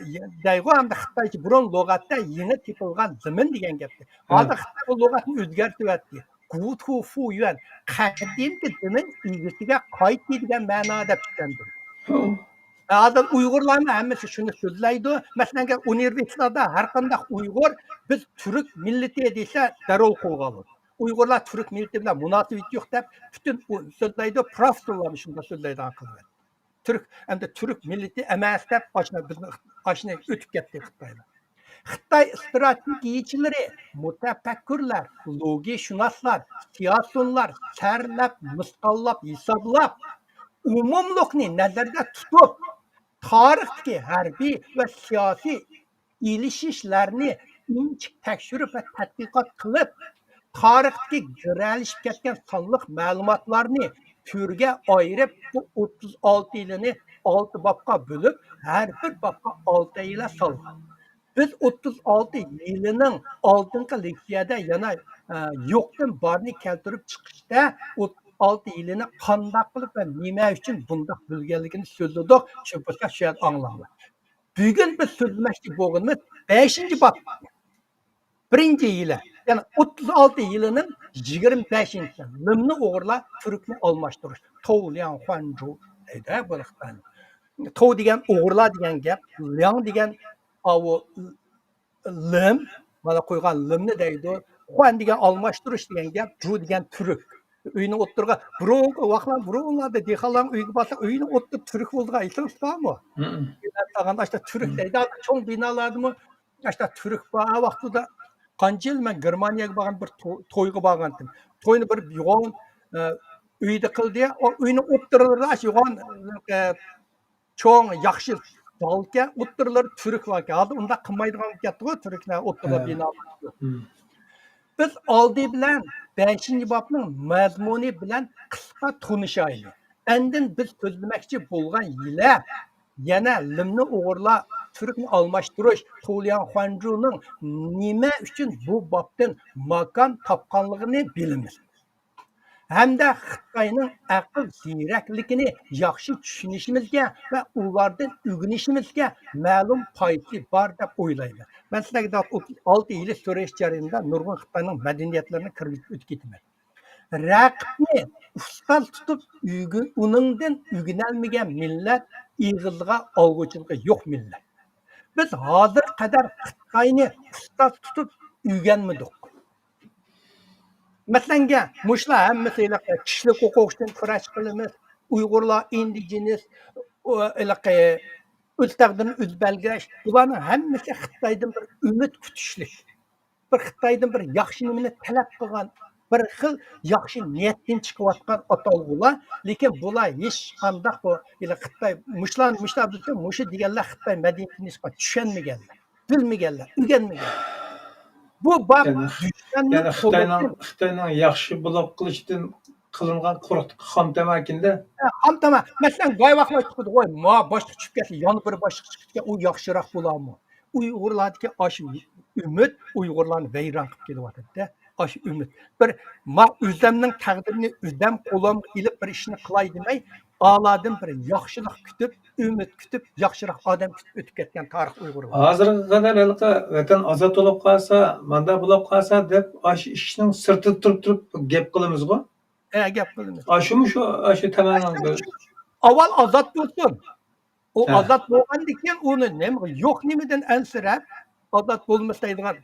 دەيغۇ، ھەمدە خىتايچە بۇرۇن لۇغەتتە يېڭى تېپىلغان زېمىن دېگەن گەپنى. ھازىر خىتاي بۇ لۇغەتنى ئۆزگەرتىۋەتتى. گۇتۇفۇيۈەن، قەدىمكى زېمىن ئىگىسىگە قايتتى دېگەن مەنادا چۈشەندۈرۈلدى. ھازىر ئۇيغۇرلارمۇ ھەممىسى شۇنى سۆزلەيدۇ. مەسىلەن، ئۇنىۋېرسىتېتلاردا ھەر قانداق ئۇيغۇر، بىز تۈرك مىللىتى دېسە، دەررۇ قولغا ئالىدۇ. ئۇيغۇرلار تۈرك مىللىتى بىلەن مۇناسىۋىتى يوق دەپ، پۈتۈن ئۇ سۆزلەيدۇ، پروفېسسورلارمۇ شۇنداق سۆزلەيدىغان قىلىۋەتتى. تۈرك، ئەمدى تۈرك مىللىتى ئەمەس دەپ، ئاشۇ بىزنى، ئاشۇنى ئۆتۈپ كەتتى خىتايلار. خىتاي ئىستراتېگىيىچىلىرى، مۇتەپەككۇرلار، لوگىكىشۇناسلار، سىياسىيونلار سەرلەپ، مىسقاللاپ، ھېسابلاپ، ئومۇملۇقنى نەزەردە تۇتۇپ، تارىختىكى ھەربىي ۋە سىياسىي ئېلىشىشلارنى ئىنچىكە تەكشۈرۈپ ۋە تەتقىقات قىلىپ، تارىختىكى گىرەلىشىپ كەتكەن سانلىق مەلۇماتلارنى تۈرگە ئايرىپ، بۇ ئوتتۇز ئالتە يىلىنى ئالتە بابقا بۆلۈپ، ھەر بىر بابقا ئالتە يىلە سالغان. بىز ئوتتۇز ئالتە يىلىنىڭ ئالدىنقى لېكسىيەدە يەنە، ئە، يوقتىن بارنى كەلتۈرۈپ چىقىشتا ئوتتۇز ئالتە يىلىنى قانداق قىلىپ ۋە نېمە ئۈچۈن بۇنداق بۆلگەنلىكىنى سۆزلىدۇق. شۇ بولسا شۇ يەردە ئاڭلاڭلار. بۈگۈن بىز سۆزلىمەكچى بولغىنىمىز بەشىنچى باب. بىرىنچى يىلى، يەنى ئوتتۇز ئالتە يىلىنىڭ يىگىرمە بەشىنچىسى، لىمنى ئوغرىلاپ، تۈركنى ئالماشتۇرۇش. توۋلياڭ خۇەنجۇ دەيدۇ بۇ خىتاينى. توۋ دېگەن ئوغرىلار دېگەن گەپ، لياڭ دېگەن ئاۋۇ لىم، مانا قويغان لىمنى دەيدۇ. خۇەن دېگەن ئالماشتۇرۇش دېگەن گەپ، جۇ دېگەن تۈرك. ئۆينىڭ ئوتتۇرىغا، بۇرۇنقى ۋاقىتلار، بۇرۇنلاردا دېھقانلارنىڭ ئۆيىگە بارساق، ئۆينىڭ ئوتتۇرىدا تۈرك بولىدىغان ئېسىڭىزدە بارمۇ؟ ھىم. بىنا سالغان، ئاشتا تۈرك دەيدۇ. چوڭ بىنالارنىمۇ ئاشتا تۈرك بار. ئا ۋاقتىدا قانچە يىل مەن گېرمانىيەگە بارغان بىر تو-، تويغا بارغانتىم. توينى بىر يوغان، ئە، ئۆيدە قىلدى. ئۇ ئۆينىڭ ئوتتۇرىلىرىدا ئاشۇ يوغان، ئە، چوڭ ياخشى زالكەن، ئوتتۇرىلىرى تۈرك باركەن. ھازىر ئۇنداق قىلمايدىغان بولۇپ كەتتىغۇ، تۈركلەر ئوتتۇرىدا ھە. بىنا. ھىم. بىز ئالدى بىلەن بەشىنچى بابنىڭ مەزمۇنى بىلەن قىسقا تونۇشايلى. ئاندىن بىز سۆزلىمەكچى بولغان يىلە يەنە لىمنى ئوغرىلاپ، تۈركنى ئالماشتۇرۇش، تۇلياڭ خۇەنجۇنىڭ نېمە ئۈچۈن بۇ بابتىن ماكان تاپقانلىقىنى بىلىمىز. ھەمدە خىتاينىڭ ئەقىل زېرەكلىكىنى ياخشى چۈشىنىشىمىزگە ۋە ئۇلاردىن ئۆگىنىشىمىزگە مەلۇم پايدىسى بار دەپ ئويلايمەن. مەن سىلەرگە دەپ ئوتتۇز ئالتە يىلى سۆرەش جەريانىدا نۇرغۇن خىتاينىڭ مەدەنىيەتلىرىنى كىرگۈزۈپ ئۆتۈپ كېتىمەن. رەقىبنى ئۇستاز تۇتۇپ ئۆگە-، ئۇنىڭدىن ئۆگىنەلمىگەن مىللەت ئېغىزىغا ئالغۇچىلىقى يوق مىللەت. بىز ھازىرغا قەدەر خىتاينى ئۇستاز تۇتۇپ ئۆگەنمىدۇق. مەسىلەنگە، مۇشۇلار ھەممىسى ھېلىقى كىشىلىك ھوقۇق ئۈچۈن كۈرەش قىلىمىز، ئۇيغۇرلار ئىندىجېنىس، ئۇ، ھېلىقى ئۆز تەقدىرىنى ئۆزى بەلگىلەش، بۇلارنىڭ ھەممىسى خىتايدىن بىر ئۈمىد كۈتۈشلۈك، بىر خىتايدىن بىر ياخشى نېمىنى تەلەپ قىلغان، بىر خىل ياخشى نىيەتتىن چىقىۋاتقان ئاتالغۇلار. لېكىن بۇلار ھېچقانداق بۇ، ھېلى خىتاي مۇشۇلار، مۇشۇلار بىلسە، مۇشۇ دېگەنلەر خىتاي مەدەنىيىتىنى ھېچقانداق چۈشەنمىگەنلەر. بىلمىگەنلەر، ئۆگەنمىگەنلەر. بۇ باب يەنى، دۈشمەننىڭ يەنى خىتاينىڭ، قولىدىن خىتاينىڭ ياخشى بولاپ قېلىشىدىن قىلىنغان قۇرۇق خام تاماكىندا. ھە، خام تاماك. مەسىلەن، گاي ۋاقىتلار چىقىدۇ، ۋاي، ما باشقا چۈشۈپ كەتسە، يەنە بىر باشقا چىقىپ كەتسە، ئۇ ياخشىراق بولارمۇ؟ ئۇيغۇرلاردىكى ئاشۇ ئۈمىد ئۇيغۇرلارنى ۋەيران قىلىپ كېلىۋاتىدۇ-دە. ئاشۇ ئۈمىد. بىر ما ئۆزەمنىڭ تەقدىرىنى ئۆزەم قولۇمغا ئېلىپ بىر ئىشنى قىلاي دېمەي، ئالادىن بىر ياخشىلىق كۈتۈپ، ئۈمىد كۈتۈپ، ياخشىراق ئادەم كۈتۈپ ئۆتۈپ كەتكەن تارىخ ئۇيغۇر بار. ھازىرغا قەدەر ھېلىقى ۋەتەن ئازاد بولۇپ قالسا، ماندا بولۇپ قالسا دەپ، ئاشۇ ئىشنىڭ سىرتىدا تۇرۇپ تۇرۇپ گەپ قىلىمىزغۇ؟ ھە، گەپ قىلىمىز. ئاشۇمۇ شۇ، ئاشۇ تەمەننىڭ بىر ئاۋۋال ئازاد بولسۇن. ئۇ ھە. ئازاد بولغاندىن كېيىن ئۇنى نېمە، يوق نېمىدىن ئەنسىرەپ، ئازاد بولمىسا دەيدىغان.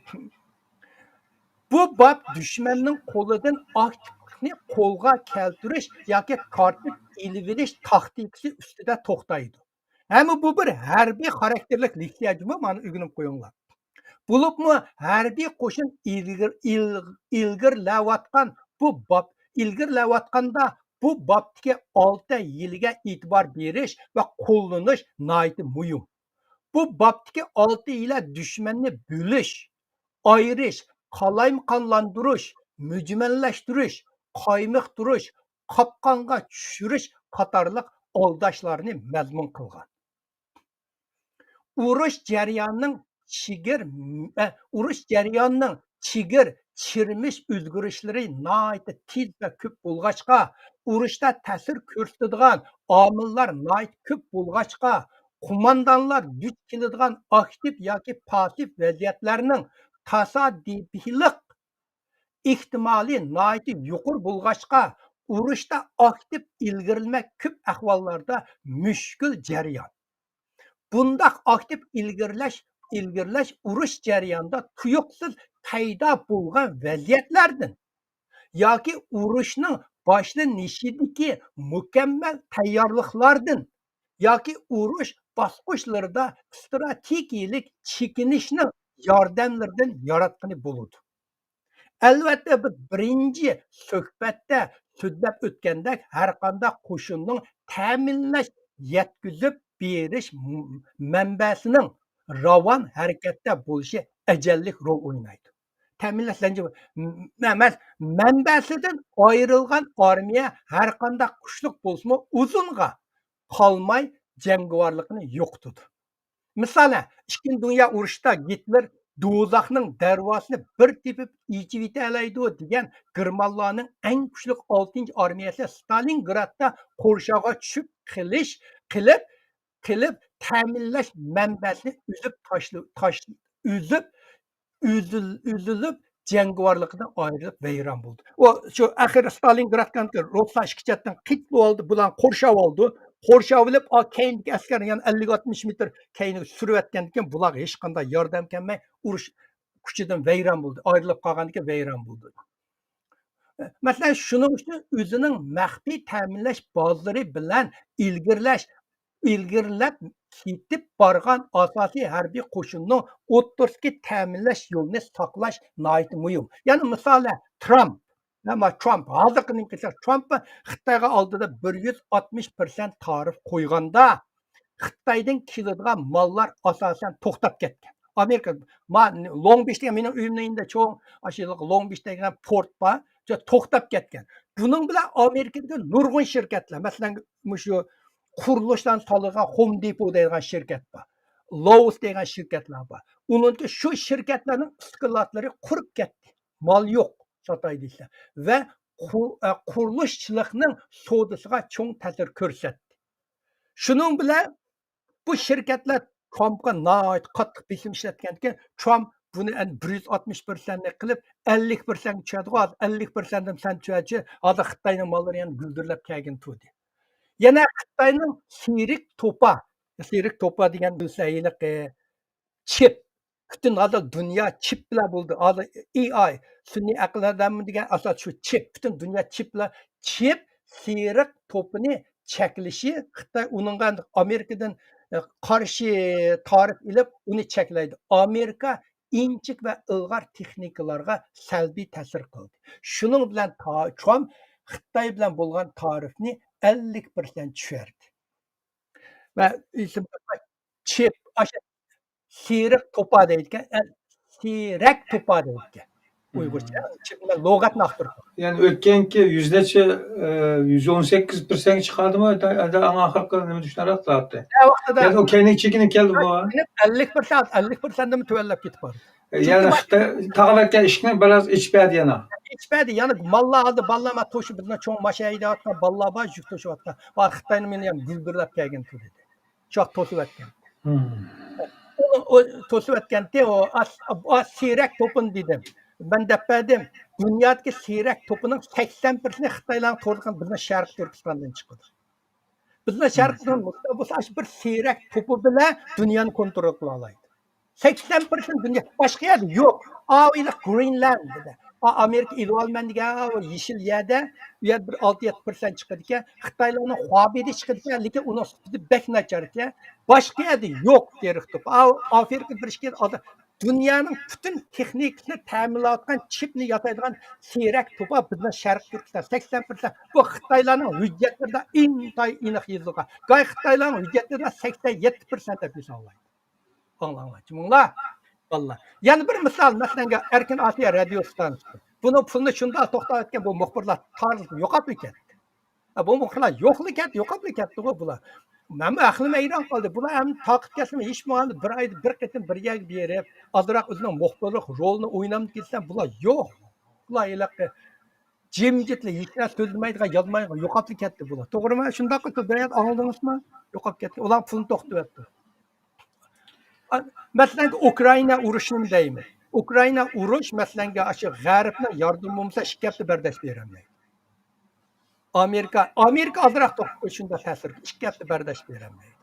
بۇ باب دۈشمەننىڭ قولىدىن ئاكتىپلىقنى قولغا كەلتۈرۈش ياكى تارتىپ ئېلىۋېلىش تاكتىكىسى ئۈستىدە توختايدۇ. ھەممە بۇ بىر ھەربىي خاراكتېرلىك لېكسىيە جۇمۇ، مانا ئۆگىنىپ قويۇڭلار. بولۇپمۇ ھەربىي قوشۇن ئىلگىر-، ئىل-، ئىلگىرىلەۋاتقان بۇ باب، ئىلگىرىلەۋاتقاندا بۇ بابتىكى ئالتە يىلىگە ئېتىبار بېرىش ۋە قوللىنىش ناھايىتى مۇھىم. بۇ بابتىكى ئالتە يىلە دۈشمەننى بۆلۈش، ئايرىش، قالايمىقانلاندۇرۇش، مۈجمەللەشتۈرۈش، قايمۇقتۇرۇش، قاپقانغا چۈشۈرۈش قاتارلىق ئالداشلارنى مەزمۇن قىلغان. ئۇرۇش جەريانىنىڭ چىگىر-، ئە، ئۇرۇش جەريانىنىڭ چىگىر، چىرمىش ئۆزگىرىشلىرى ناھايىتى تېز ۋە كۆپ بولغاچقا، ئۇرۇشتا تەسىر كۆرسىتىدىغان ئامىللار ناھايىتى كۆپ بولغاچقا، قوماندانلار دۇچ كېلىدىغان ئاكتىپ ياكى پاسسىپ ۋەزىيەتلەرنىڭ تاسادىپىيلىق ئېھتىمالى ناھايىتى يۇقىرى بولغاچقا، ئۇرۇشتا ئاكتىپ ئىلگىرىلىمە كۆپ ئەھۋاللاردا مۈشكۈل جەريان. بۇنداق ئاكتىپ ئىلگىرىلەش، ئىلگىرىلەش ئۇرۇش جەريانىدا تۇيۇقسىز پەيدا بولغان ۋەزىيەتلەردىن ياكى ئۇرۇشنىڭ باشلىنىشىدىكى مۇكەممەل تەييارلىقلاردىن ياكى ئۇرۇش باسقۇچلىرىدا ئىستراتېگىيەلىك چېكىنىشنىڭ ياردەملىرىدىن ياراتقىلى بولىدۇ. ئەلۋەتتە، بىز بىرىنچى سۆھبەتتە سۆزلەپ ئۆتكەندەك، ھەرقانداق قوشۇننىڭ تەمىنلەش، يەتكۈزۈپ بېرىش م-، مەنبەسىنىڭ راۋان ھەرىكەتتە بولۇشى ئەجەللىك رول ئوينايدۇ. تەمىنلەش زەنجىرى، م-، ئەمەس، مەنبەسىدىن ئايرىلغان ئارمىيە ھەرقانداق كۈچلۈك بولسىمۇ، ئۇزۇنغا قالماي جەڭگىۋارلىقىنى يوقىتىدۇ. مىسالەن، ئىككىنچى دۇنيا ئۇرۇشىدا گىتلېر دوزاخنىڭ دەرۋازىسىنى بىر تېپىپ ئېچىۋېتەلەيدۇ دېگەن گېرمانلارنىڭ ئەڭ كۈچلۈك ئالتىنچى ئارمىيەسى ستالىنگرادتا قورشاۋغا چۈشۈپ قېلىش، قېلىپ، قېلىپ، تەمىنلەش مەنبەسىنى ئۈزۈپ تاشلى-، تاش-، ئۈزۈپ، ئۈزۈل-، ئۈزۈلۈپ، جەڭگىۋارلىقىدىن ئايرىلىپ ۋەيران بولدى. ئۇ شۇ ئاخىرى ستالىنگرادكا رۇسلار ئىككى چەتتىن قېتىپ ئالدى، بۇلارنى قورشاۋالدى. قورشاۋېلىپ، ئا، كەينىدىكى ئەسكەرنى يەنە ئەللىك ئاتمىش مېتىر كەينىگە سۈرۈۋەتكەندىن كېيىن، بۇلارغا ھېچقانداق ياردەم كەلمەي، ئۇرۇش كۈچىدىن ۋەيران بولدى. ئايرىلىپ قالغاندىن كېيىن ۋەيران بولدى. مەسىلەن، شۇنىڭ ئۈچۈن ئۆزىنىڭ مەخپىي تەمىنلەش بازىلىرى بىلەن ئىلگىرىلەش، ئىلگىرىلەپ كېتىپ بارغان ئاساسىي ھەربىي قوشۇننىڭ ئوتتۇرىسىدىكى تەمىنلەش يولىنى ساقلاش ناھايىتى مۇھىم. يەنى مىسالى، ترامپ، ھە، ما، ترامپ، ھازىرقى نېمە قىلساق، ترامپ خىتايغا ئالدىدا بىر يۈز ئاتمىش پىرسەنت تارىف قويغاندا، خىتايدىن كېلىدىغان ماللار ئاساسەن توختاپ كەتكەن. ئامېرىكا، ما، لونگ بىچ دېگەن مېنىڭ ئۆيۈمنىڭ يېنىدا چوڭ، ئاشۇ لونگ بىچ دېگەن پورت بار، شۇ توختاپ كەتكەن. بۇنىڭ بىلەن ئامېرىكىدىكى نۇرغۇن شىركەتلەر، مەسىلەن، مۇشۇ قۇرۇلۇشلارنى سالىدىغان ھوم دېپو دەيدىغان شىركەت بار، لوۋېس دېگەن شىركەتلەر بار. ئۇنىڭكى شۇ شىركەتلەرنىڭ ئىسكىلاتلىرى قۇرۇپ كەتتى. مال يوق، ساتاي دېسە. ۋە قۇ-، ئە، قۇرۇلۇشچىلىقنىڭ سودىسىغا چوڭ تەسىر كۆرسەتتى. شۇنىڭ بىلەن بۇ شىركەتلەر ترامپقا ناھايىتى قاتتىق بېسىم ئىشلەتكەنكەن، ترامپ بۇنى ئەنە بىر يۈز ئاتمىش پىرسەنتنى قىلىپ، ئەللىك پىرسەنتكە چۈشەردىغۇ، ھازىر ئەللىك پىرسەنتتىن سەن چۈشەرچى، ھازىر خىتاينىڭ ماللىرى يەنە گۈلدۈرلەپ كەلگىنى تۇردى. يەنە خىتاينىڭ سېرىك توپا، سېرىك توپا دېگەن بىلسە ھېلىقى چىپ، پۈتۈن ھازىر دۇنيا چىپ بىلەن بولدى. ھازىر ئېي ئاي، سۈنئىي ئەقىل ياردىمى دېگەن ئاساس شۇ چىپ. پۈتۈن دۇنيا چىپ بىلەن، چىپ سېرىق توپىنى چەكلىشى، خىتاي ئۇنىڭغا ئامېرىكىدىن، ئە، قارشى تارىپ ئېلىپ، ئۇنى چەكلەيدۇ. ئامېرىكا ئىنچىكە ۋە ئىلغار تېخنىكىلارغا سەلبىي تەسىر قىلدى. شۇنىڭ بىلەن تا-، ترامپ خىتاي بىلەن بولغان تارىفنى ئەللىك پىرسەنت چۈشۈردى. ۋە ئېسىمدە چىپ، ئاشۇ سېرىق توپا دەيدىكەن، ئە، سېرەك توپا دەيدىكەن. ئۇيغۇرچە، چىپ بىلەن لۇغەتنى ئاختۇرۇپ. يەنى ئۆتكەنكى يۈز نەچچە، ئە، يۈز ئون سەككىز پىرسەنتكە چىقاردىمۇ؟ ئەدە ئاڭ ئاخىرقى نېمە چۈشىنەرلىك قىلاتتى. ھە، ۋاقتىدا يەنى ئۇ كەينىگە چېكىنىپ كەلدىمۇ؟ ئەللىك پىرسەنت، ئەللىك پىرسەنتتىنمۇ تۆۋەنلەپ كېتىپ بارىدۇ. يەنى چۈنكى خىتاي تاغىۋەتكەن ئىشىكنى بىراز ئېچىپ بەردى يەنە. ئېچىپ بەردى. يەنە ماللار ئالدى، بالىلار ما توشۇپ، بىزنىڭ چوڭ ماشىنا ھەيدەۋاتقان بالىلار بار، يۈك توشۇۋاتقان. ۋاي، خىتاينى مېنى يەنە گۈلدۈرلەپ كەلگىن تۇردى. شۇ ۋاقىت توسۇۋەتكەن. ئۇنى ئۇ توسۇۋەتكەنتى، ئۇ ئاس-، ئا سېرەك توپىنى دېدىم. مەن دەپ بەردىم. دۇنيادىكى سېرەك توپىنىڭ سەكسەن پىرسەنتى خىتايلارنىڭ تورىغا بىزنىڭ شەرقىي تۈركىستاندىن چىقىدۇ. بىزنىڭ شەرقىي تۈركىستان بولسا ئاشۇ بىر سېرەك توپى بىلەن دۇنيانى كونترول قىلالايدۇ. سەكسەن پىرسەنت دۇنيا، باشقا يەردە يوق. ئاۋىلىق گرېنلاند دېدى. ئا-، ئامېرىكا ئېلىۋالىمەن دېگەن، ئا، يېشىل يەردە، ئۇ يەردە بىر ئالتە يەتتە پىرسەنت چىقىدىكەن. خىتايلارنىڭ خۇابېيدە چىقىدىكەن، لېكىن ئۇنىڭ سۈپىتى بەك ناچاركەن. باشقا يەردە يوق سېرىق توپى. ئا-، ئافرىقا بىر ئىككى يەردە، دۇنيانىڭ پۈتۈن تېخنىكىسىنى تەمىنلەۋاتقان چىپنى ياسايدىغان سېرەك توپا بىزنىڭ شەرقىي تۈركىستان سەكسەن پىرسەنت. بۇ خىتايلارنىڭ ھۆججەتلىرىدە ئىنتايىن ئېنىق يېزىلغان. گاي خىتايلارنىڭ ھۆججەتلىرىدە سەكسەن يەتتە پىرسەنت دەپ ھېسابلايدۇ. ئاڭلاڭلار، چۈشىنىڭلار. بالىلار. يەنە بىر مىسال، مەسىلەن، ئەركىن ئاسىيا رادىيو ئىستانسىسى. بۇنىڭ پۇلىنى شۇنداق توختاۋەتكەن بۇ مۇخبىرلار تارىلىپ يوقاپلا كەتتى. ھە، بۇ مۇخبىرلار يوقلا كەتتى، يوقاپلا كەتتىغۇ بۇلار. مەنمۇ ئەقلىم ھەيران قالدى. بۇلار ھەم تاقىت كەلسىمۇ ھېچ بولمىغاندا بىر ئايدا بىر قېتىم بىر يەرگە بېرىپ، ئازراق ئۆزىنىڭ مۇخبىرلىق رولىنى ئوينامدۇ دېسەم، بۇلار يوق. بۇلار ھېلىقى جىمجىتلا، ھېچ نەرسە سۆزلىمەيدىغان، يازمايدىغان، يوقاپلا كەتتى بۇلار. توغرىمۇ؟ شۇنداققۇ، بىر يەردە ئاڭلىدىڭىزمۇ؟ يوقاپ كەتتى. ئۇلار پۇلنى توختىتىۋەتتى. ئا، مەسىلەن، ئۇكرائىنا ئۇرۇشىنى دەيمەن. ئۇكرائىنا ئۇرۇش، مەسىلەن، ئاشۇ غەربنىڭ ياردىمى بولمىسا، ئىككى ھەپتە بەرداشلىق بېرەلمەيدۇ. ئامېرىكا، ئامېرىكا ئازراق توختىتىپ قويسا شۇنداق تەسىر، ئىككى ھەپتە بەرداشلىق بېرەلمەيدۇ.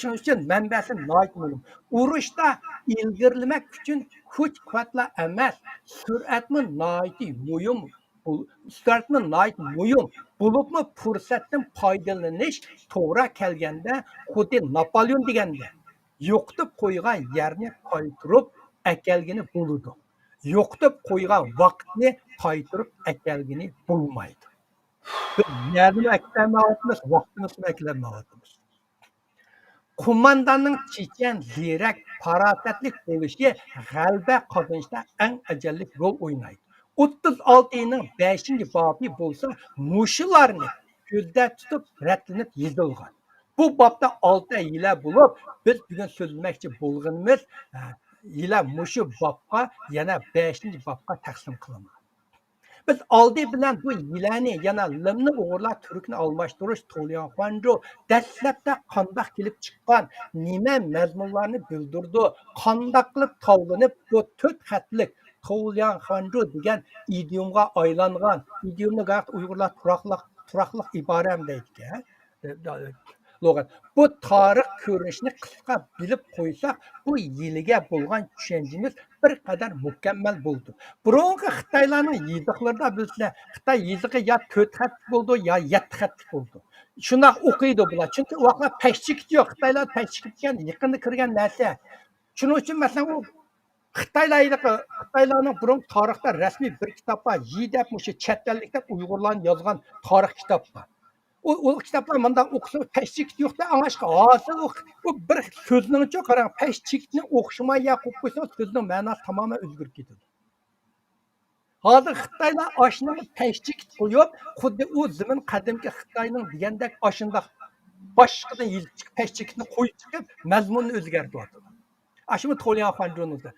شۇنىڭ ئۈچۈن مەنبەسى ناھايىتى مۇھىم. ئۇرۇشتا ئىلگىرىلىمەك ئۈچۈن كۈچ-قۇۋۋەتلا ئەمەس، سۈرئەتمۇ ناھايىتى مۇھىم. بۇ سۈرئەتمۇ ناھايىتى مۇھىم. بولۇپمۇ پۇرسەتتىن پايدىلىنىش توغرا كەلگەندە خۇددى ناپالېئون دېگەندە، يوقىتىپ قويغان يەرنى قايتۇرۇپ ئەكەلگىلى بولىدۇ. يوقىتىپ قويغان ۋاقىتنى قايتۇرۇپ ئەكەلگىلى بولمايدۇ. بىز يەرنىمۇ ئەكىلەلمەيۋاتىمىز، ۋاقتىمىزنى ئەكىلەلمەيۋاتىمىز. قومانداننىڭ چېچەن، زېرەك، پاراسەتلىك بولۇشى غەلىبە قازىنىشتا ئەڭ ئەجەللىك رول ئوينايدۇ. ئوتتۇز ئالتىنىڭ بەشىنچى بابى بولسا مۇشۇلارنى كۆزدە تۇتۇپ رەتلىنىپ يېزىلغان. بۇ بابتا ئالتە ھىيلە بولۇپ، بىز بۈگۈن سۆزلىمەكچى بولغىنىمىز، ھە، ھىيلە مۇشۇ بابقا، يەنە بەشىنچى بابقا تەقسىم قىلىنغان. بىز ئالدى بىلەن بۇ ھىيلەنى، يەنە لىمنى ئوغرىلاپ تۈركنى ئالماشتۇرۇش، تولياڭ خۇەنجۇ دەسلەپتە قانداق كېلىپ چىققان، نېمە مەزمۇنلارنى بىلدۈرىدۇ، قانداق قىلىپ تاۋلىنىپ بۇ تۆت خەتلىك تولياڭ خۇەنجۇ دېگەن ئىدىيومغا ئايلانغان، ئىدىيومنى گاھىدا ئۇيغۇرلار تۇراقلىق، تۇراقلىق ئىبارەم دەيدىكەن. لۇغەت. بۇ تارىخ كۆرۈنۈشىنى قىسقا بىلىپ قويساق، بۇ ھىيلىگە بولغان چۈشەنچىمىز بىر قەدەر مۇكەممەل بولىدۇ. بۇرۇنقى خىتايلارنىڭ يېزىقلىرىدا بىلسىلەر، خىتاي يېزىقى يا تۆت خەتلىك بولىدۇ، يا يەتتە خەتلىك بولىدۇ. شۇنداق ئوقۇيدۇ بۇلار. چۈنكى ئۇ ۋاقىتلار پەش چېكىت يوق. خىتايلار پەش چېكىت دېگەن يېقىندا كىرگەن نەرسە. شۇنىڭ ئۈچۈن، مەسىلەن، ئۇ خىتايلار ھېلىقى، خىتايلارنىڭ بۇرۇنقى تارىختا رەسمىي بىر كىتاب بار، يى دەپ، مۇشۇ چەت ئەللىك دەپ ئۇيغۇرلارنى يازغان تارىخ كىتاب بار. ئۇ، ئۇ كىتابلار مۇنداق ئوقۇسا پەش چېكىت يوق-دە، ئاڭلاشقا ھازىر ئۇ، ئۇ بىر سۆزنىڭچۇ قاراڭ، پەش چېكىتنى ئوخشىماي يا قويۇپ قويسىڭىز، سۆزنىڭ مەناسى تامامەن ئۆزگىرىپ كېتىدۇ. ھازىر خىتايلار ئاشۇنىڭغا پەش چېكىت قويۇپ، خۇددى ئۇ زېمىن قەدىمكى خىتاينىڭ دېگەندەك ئاشۇنداق باشقىدىن يېزىپ چىقىپ، پەش چېكىتنى قويۇپ چىقىپ، مەزمۇننى ئۆزگەرتىۋاتىدۇ. ئاشۇمۇ تولياڭ خۇەنجۇنىڭ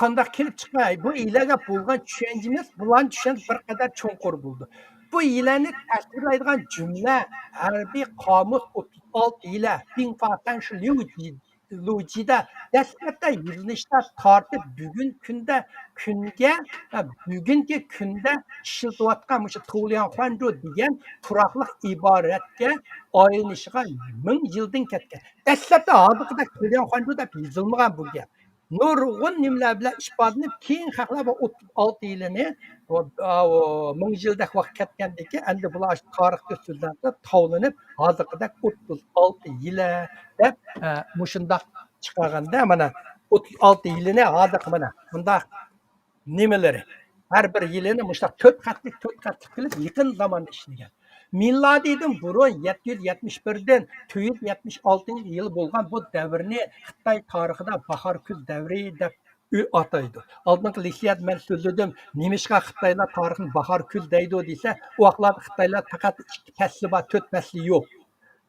قانداق كېلىپ چىققان؟ بۇ ھىيلەگە بولغان چۈشەنچىمىز بۇلارنى چۈشەنسە بىر قەدەر چوڭقۇر بولىدۇ. بۇ ھىيلەنى تەسۋىرلەيدىغان جۈملە ھەربىي قامۇس ئوتتۇز ئالتە ھىيلە، بىڭفا تەنشى ليۇ جى، لۇ جىدا دەسلەپتە يۈزلىنىشتە تارتىپ بۈگۈن كۈندە، كۈنگە، بۈگۈنكى كۈندە ئىشلىتىۋاتقان مۇشۇ تۇلياڭ خۇەنجۇ دېگەن تۇراقلىق ئىبارەتكە ئايلىنىشىغا مىڭ يىلدىن كەتكەن. دەسلەپتە ھازىرقىدەك تۇلياڭ خۇەنجۇ دەپ يېزىلمىغان بۇ گەپ. نۇرغۇن نېمىلەر بىلەن ئىپادىلىنىپ، كېيىن خەقلەر بۇ ئوتتۇز ئالتە يىلىنى، ئاۋۇ، مىڭ يىلدەك ۋاقىت كەتكەندىن كېيىن، ئەمدى بۇلار تارىختا سۆزلەنسە تاۋلىنىپ، ھازىرقىدەك ئوتتۇز ئالتە يىلە دەپ، ئە، مۇشۇنداق چىقارغاندا، مانا، ئوتتۇز ئالتە يىلىنى ھازىرقى، مانا، مۇنداق نېمىلىرى، ھەر بىر يىلىنى مۇشۇنداق تۆت خەتلىك، تۆت خەتلىك قىلىپ يېقىن زاماندا ئىشلىگەن. مىلادىيدىن بۇرۇن يەتتە يۈز يەتمىش بىردىن تۆت يۈز يەتمىش ئالتىنچى يىل بولغان بۇ دەۋرنى خىتاي تارىخىدا باھار كۈز دەۋرى دەپ ئاتايدۇ. ئالدىنقى لېكسىيەدە مەن سۆزلىدىم، نېمىشقا خىتايلار تارىخنى باھار كۈز دەيدۇ دېسە، ئۇ ۋاقىتلاردا خىتايلار پەقەت ئىككى پەسلى بار، تۆت پەسلى يوق.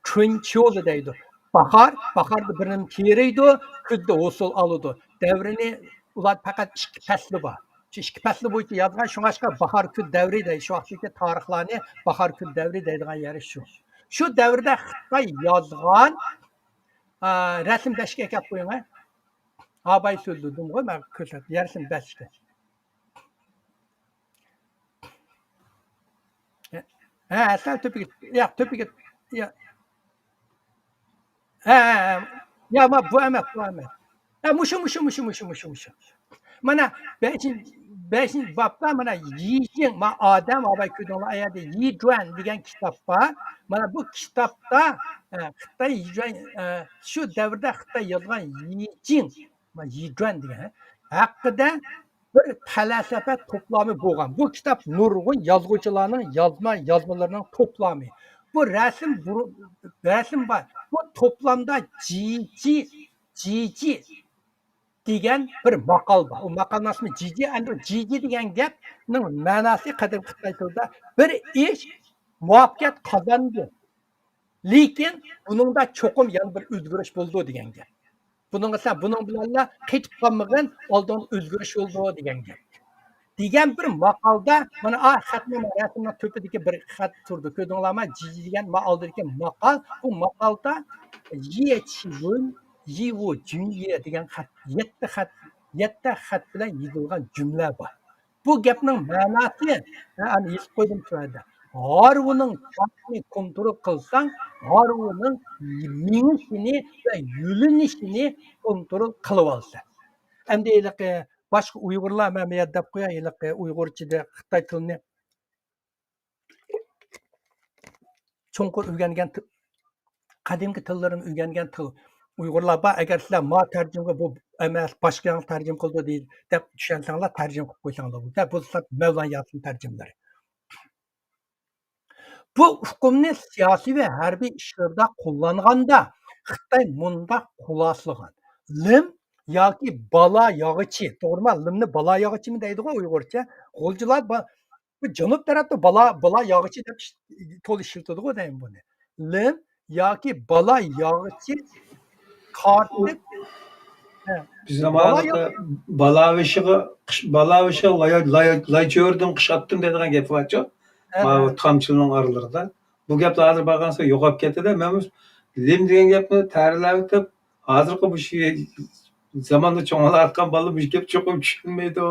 چۈنچيۇلى دەيدۇ. باھار، باھاردا بىر نېمە تېرىيدۇ، كۈزدە ھوسۇل ئالىدۇ. دەۋرىنى ئۇلار پەقەت ئىككى پەسلى بار. شۇ ئىككى پەسلى بويىچە يازغان، شۇڭلاشقا باھار كۈز دەۋرى دەيدۇ. شۇ ۋاقىتتىكى تارىخلارنى باھار كۈز دەۋرى دەيدىغان يېرى شۇ. شۇ دەۋردە خىتاي يازغان، ئا، رەسىم بەشكە ئەكەپ قويۇڭ، ھە. ھاباي سۆزلىدىمغۇ، مەن كۆرسەت، رەسىم بەشكە. ھە، سەل تۆپىگە، يا، تۆپىگە، يا. ھە، ھە، ھە. يا، ما، بۇ ئەمەس، بۇ ئەمەس. ھە، مۇشۇ، مۇشۇ، مۇشۇ. مانا، بەشىنچى، بەشىنچى بابتا، مانا، يىجىڭ، ما، ئادەم، ئاۋاي كۆردۈڭلار، ئايەردە يىجۈەن دېگەن كىتاب بار. مانا، بۇ كىتابتا، ھە، خىتاي يىجۈەن، ھە، شۇ دەۋردە خىتاي يازغان يىجىڭ، ما، يىجۈەن دېگەن، ھە، ھەققىدە بىر پەلسەپە توپلامى بولغان. بۇ كىتاب نۇرغۇن يازغۇچىلارنىڭ يازما يازمىلىرىنىڭ توپلامى. بۇ رەسىم، بۇ رەسىم بار. بۇ توپلامدا جىجى، جىجى دېگەن بىر ماقال بار. ئۇ ماقالنىڭ ئىسمى جىجى، ئەمدى جىجى دېگەن گەپنىڭ مەناسى قەدىمكى خىتاي تىلىدا بىر ئىش مۇۋەپپەقىيەت قازاندى. لېكىن بۇنىڭدا چوقۇم يەنە بىر ئۆزگىرىش بولىدۇ دېگەن گەپ. بۇنىڭغا سەن بۇنىڭ بىلەنلا قېتىپ قالمىغىن، ئالدىڭدا ئۆزگىرىش بولىدۇ دېگەن گەپ. دېگەن بىر ماقالدا، مانا، ئا، خەتنىڭ رەسىمنىڭ تۆپىدىكى بىر خەت تۇرىدۇ. كۆردۈڭلارمۇ؟ جىجى دېگەن ما ئالدىدىكى ماقال. بۇ ماقالدا يې چىۋۇن، يىۋۇ جۈنيې دېگەن خەت، يەتتە خەت، يەتتە خەت بىلەن يېزىلغان جۈملە بار. بۇ گەپنىڭ مەناسى، ھە، ئەنە يېزىپ قويدۇم شۇ يەردە. ھارۋىنىڭ چاپىنى كونترول قىلساڭ، ھارۋىنىڭ مېڭىشىنى ۋە يۆنىلىشىنى كونترول قىلىۋالىسەن. ئەمدى ھېلىقى باشقا ئۇيغۇرلار، مەن بۇ يەردە دەپ قوياي، ھېلىقى ئۇيغۇرچىدا خىتاي تىلىنى چوڭقۇر ئۆگەنگەن تىل، قەدىمكى تىللىرىنى ئۆگەنگەن تىل ئۇيغۇرلار بار. ئەگەر سىلەر ما تەرجىمىگە بۇ ئەمەس، باشقا يەرنى تەرجىمە قىلىدۇ دەپ چۈشەنسەڭلار، تەرجىمە قىلىپ قويساڭلار بولىدۇ. بۇ سىلەر مەۋلانا ياسىن تەرجىمىلىرى. بۇ ئۇقۇمنى سىياسىي ۋە ھەربىي ئىشلىرىدا قوللانغاندا، خىتاي مۇنداق خۇلاسىلىغان: لىم ياكى بالا ياغىچى، توغرىما؟ لىمنى بالا ياغىچىمۇ دەيدىغۇ ئۇيغۇرچە. غۇلجىلار با-، بۇ جەنۇب تەرەپتە بالا، بالا ياغىچى دەپ ئىش-، تولا ئىشلىتىدىغۇ دەيمەن بۇنى. لىم ياكى بالا ياغىچى تارتىپ، ھە، بىزنىڭ بالا ماۋۇ ياغ- بالا بېشىغا، قىش، بالا بېشىغا لاي، لاي، لاي چۆرىدىم، قىش ئاتتىم دەيدىغان گەپ بارچۇ؟ ھە، ماۋۇ ھە. تامچىلىنىڭ ئارىلىرىدا. بۇ گەپلەر ھازىر بارغانسېرى يوقاپ كەتتى-دە. مەن لىم دېگەن گەپنى تەرىلەۋېتىپ، ھازىرقى بۇ شۇ زاماندا چوڭايۋاتقان بالىلار بۇ گەپ چوقۇم چۈشەنمەيدۇ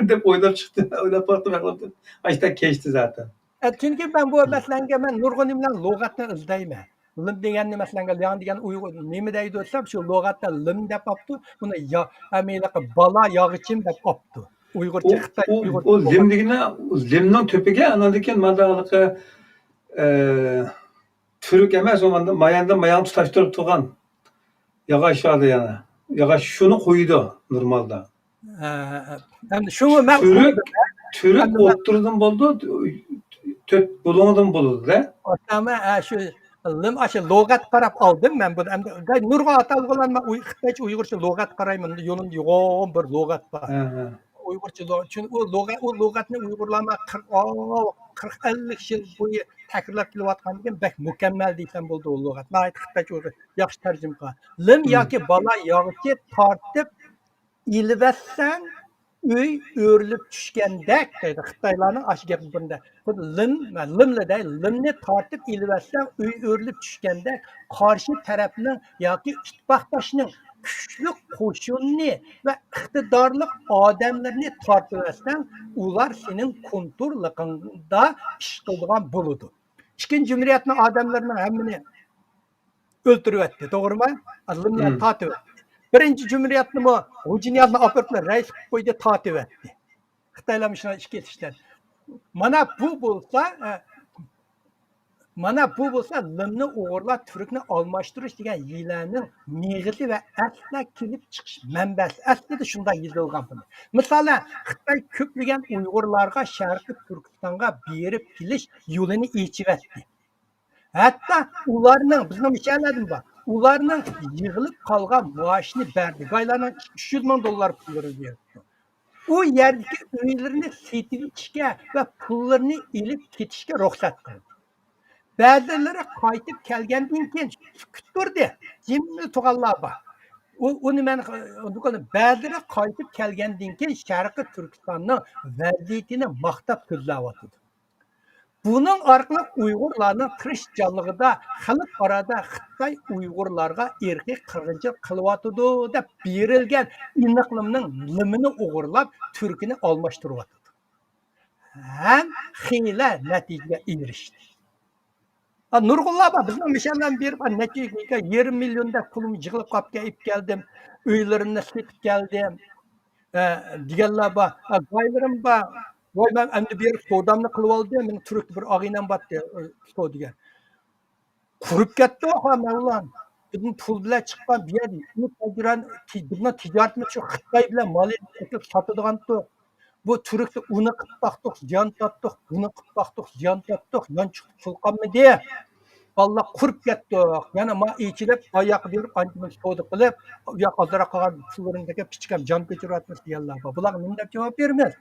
دەپ ئويلاپ چىقتىم، ئويلاپ باقتىم، ئاشۇنداق كەچتى زاتەن. ئە، چۈنكى مەن بۇ مەسىلەنگە مەن نۇرغۇن نېمىلەرنى لۇغەتتىن ئىزدەيمەن. لىم دېگەننى مەسىلەنگە، لياڭ دېگەن ئۇيغۇر نېمە دەيدۇ دېسەم، شۇ لۇغەتتە لىم دەپ ئاپتۇ. بۇنى يا-، ھەممىلىقى بالا ياغىچىم دەپ ئاپتۇ. ئۇيغۇرچە، ئۇ، خىتاي ئۇ، ئۇيغۇرچە ئۇ لىم لۇغەت. دېگىنى، لىمنىڭ تۈپىگە ئاندىن كېيىن مانا ھېلىقى، ئە، تۈرك ئەمەس، ئۇ ماياندا، مايان تۇتاشتۇرۇپ تۇرغان ياغاچ باردا يەنە. ياغاچ شۇنى قويىدۇ نورمالدا. ھە، ھە، ھە. ئەمدى شۇڭا مەن تۈرك، تۈرك ئەمدى مەن ئوتتۇرىدىن بولىدۇ، تۆت بۇلۇڭىدىن بولىدۇ-دە. ئاتاما، ھە، شۇ لىم، ئاشۇ لۇغەت قاراپ ئالدىم مەن بۇنى. ئەمدى نۇرغۇن ئاتالغۇلارنى مەن ئۇي-، خىتايچە ئۇيغۇرچە لۇغەت قارايمەن. يولۇم يوغان بىر لۇغەت بار. ھە، ھە. ئۇيغۇرچە لۇغەت، چۈنكى ئۇ لۇغەت، ئۇ لۇغەتنى ئۇيغۇرلار مانا قىرىق، ئاۋۇ، قىرىق، ئەللىك يىل بويى تەكرارلاپ كېلىۋاتقاندىكىن بەك مۇكەممەل دېسەم بولىدۇ ئۇ لۇغەت. ناھايىتى خىتايچە ئۇيغۇر ياخشى تەرجىمە قىلغان. لىم مم. ياكى بالا ياغىچى تارتىپ ئېلىۋەتسەڭ، ئۆي ئۆرۈلۈپ چۈشكەندەك دەيدۇ. خىتايلارنىڭ ئاشۇ گەپنى بۇنداق. خۇددى لىم، لىملا دەي، لىمنى تارتىپ ئېلىۋەتسەڭ، ئۆي ئۆرۈلۈپ چۈشكەندەك، قارشى تەرەپنىڭ ياكى ئىتتىپاقداشنىڭ كۈچلۈك قوشۇنىنى ۋە ئىقتىدارلىق ئادەملىرىنى تارتىۋەتسەڭ، ئۇلار سېنىڭ كونتروللۇقۇڭدا ئىش قىلىدىغان بولىدۇ. ئىككىنچى جۇمھۇرىيەتنىڭ ئادەملىرىنىڭ ھەممىنى ئۆلتۈرۈۋەتتى، توغرىمۇ؟ لىملار مم. تارتىۋەتتى. بىرىنچى جۇمھۇرىيەتنىمۇ غۇجىنيازنى ئاپىرىپلا رەئىس قىلىپ قويدى، تارتىۋەتتى. خىتايلار مۇشۇنداق ئىچ كېتىشلەر. مانا بۇ بولسا، ئە، مانا بۇ بولسا لىمنى ئوغرىلاپ تۈركنى ئالماشتۇرۇش دېگەن ھىيلەنىڭ مېغىزى ۋە ئەسلى كېلىپ چىقىش مەنبەسى. ئەسلىدە شۇنداق يېزىلغان بۇنى. مىسالەن، خىتاي كۆپلىگەن ئۇيغۇرلارغا شەرقىي تۈركىستانغا بېرىپ كېلىش يولىنى ئېچىۋەتتى. ھەتتا ئۇلارنىڭ، بىزنىڭ مىشەلەردىن بار، ئۇلارنىڭ يىغىلىپ قالغان مائاشىنى بەردى. بايلارنىڭ ئۈچ يۈز مىڭ دوللار پۇللىرى بېرىپتۇ. ئۇ يەردىكى ئۆيلىرىنى سېتىۋېتىشكە ۋە پۇللىرىنى ئېلىپ كېتىشكە رۇخسەت قىلدى. بەزىلىرى قايتىپ كەلگەندىن كېيىن سۈكۈت تۇردى. جىملا تۇرغانلار بار. ئۇ، ئۇنى مەن، بەزىلىرى قايتىپ كەلگەندىن كېيىن شەرقىي تۈركىستاننىڭ ۋەزىيىتىنى ماختاپ سۆزلەۋاتىدۇ. بۇنىڭ ئارقىلىق ئۇيغۇرلارنىڭ تىرىشچانلىقىدا خەلقئارادا خىتاي ئۇيغۇرلارغا ئىرقىي قىرغىنچىلىق قىلىۋاتىدۇ دەپ بېرىلگەن ئېنىقلىمىنىڭ لىمىنى ئوغرىلاپ، تۈركىنى ئالماشتۇرۇۋاتىدۇ. ھەم خېلى نەتىجىگە ئېرىشتى. ھا، نۇرغۇنلار بار. بىزنىڭ مىشەلەرنى بېرىپ، ھا، نەچچە يېرىم مىليوندەك پۇلۇمنى يىغىپ قاپكەن، ئېلىپ كەلدىم. ئۆيلىرىمنى سېتىپ كەلدىم. ئە، دېگەنلەر بار. ئە، بايلىرىم بار. ۋاي، مەن ئەمدى بېرىپ سودامنى قىلىۋالدىم. مېنىڭ تۈركتە بىر ئاغىنەم بارتتى، ئۇ، سودىگەر. قۇرۇپ كەتتۇق، ھا، مەۋلان. بىزنىڭ پۇل بىلەن چىققان بۇ يەردە تاجران-، تى-، بىزنىڭ تىجارىتىمىز شۇ خىتاي بىلەن مال ئېلىپ سېتىپ ساتىدىغانتۇق. بۇ تۈركتە ئۇنى قىپ باقتۇق، زىيان تارتتۇق، بۇنى قىپ باقتۇق، زىيان تارتتۇق، يانچۇقتا پۇل قالمىدى. بالىلار قۇرۇپ كەتتۇق. يەنە ما ئېچىلىپ، ئاياققا بېرىپ، ئانچە مۇنچە سودا قىلىپ، ئۇ ياق ئازراق قالغان پۇللىرىمىزنى ئەكەپ، كىچىككىنە جان كۆچۈرۈۋاتىمىز دېگەنلەر بار. بۇلارغا نېمە دەپ جاۋاب بېرىمىز؟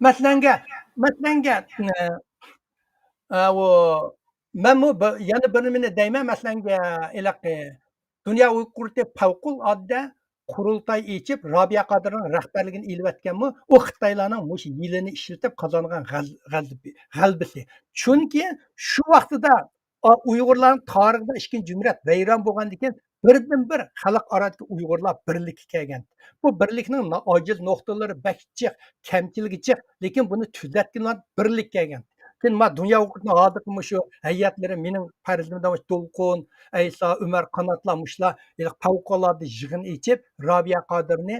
مەسىلەنگە، مەسىلەنگە، ئە، ئە، ئۇ، مەنمۇ بىر، يەنە بىر نېمىنى دەيمەن، مەسىلەنگە، ھېلىقى دۇنيا ئۇيغۇر قۇرۇلتىيى پەۋقۇلئاددە قۇرۇلتاي ئېچىپ، رابىيە قادىرنىڭ رەھبەرلىكىنى ئېلىۋەتكەنمۇ ئۇ خىتايلارنىڭ مۇشۇ ھىيلىنى ئىشلىتىپ قازانغان غەل-، غەلىبى، غەلىبىسى. چۈنكى شۇ ۋاقتىدا، ئا، ئۇيغۇرلارنىڭ تارىخىدا ئىككىنچى جۇمھۇرىيەت ۋەيران بولغاندىن كېيىن، بىردىنبىر خەلقئارادىكى ئۇيغۇرلار بىرلىككە كەلگەن. بۇ بىرلىكنىڭ نا-، ئاجىز نۇقتىلىرى بەك جىق، كەمچىلىكى جىق، لېكىن بۇنى تۈزەتكىلى بىرلىككە كەلگەن. كېيىن ما دۇنيا ئۇيغۇرنىڭ ھازىرقى مۇشۇ ھەيئەتلىرى، مېنىڭ پەرزىمدە مۇشۇ دولقۇن، ئەيسا، ئۆمەر، قاناتلار، مۇشۇلار ھېلىقى پەۋقۇلئاددە يىغىن ئېچىپ، رابىيە قادىرنى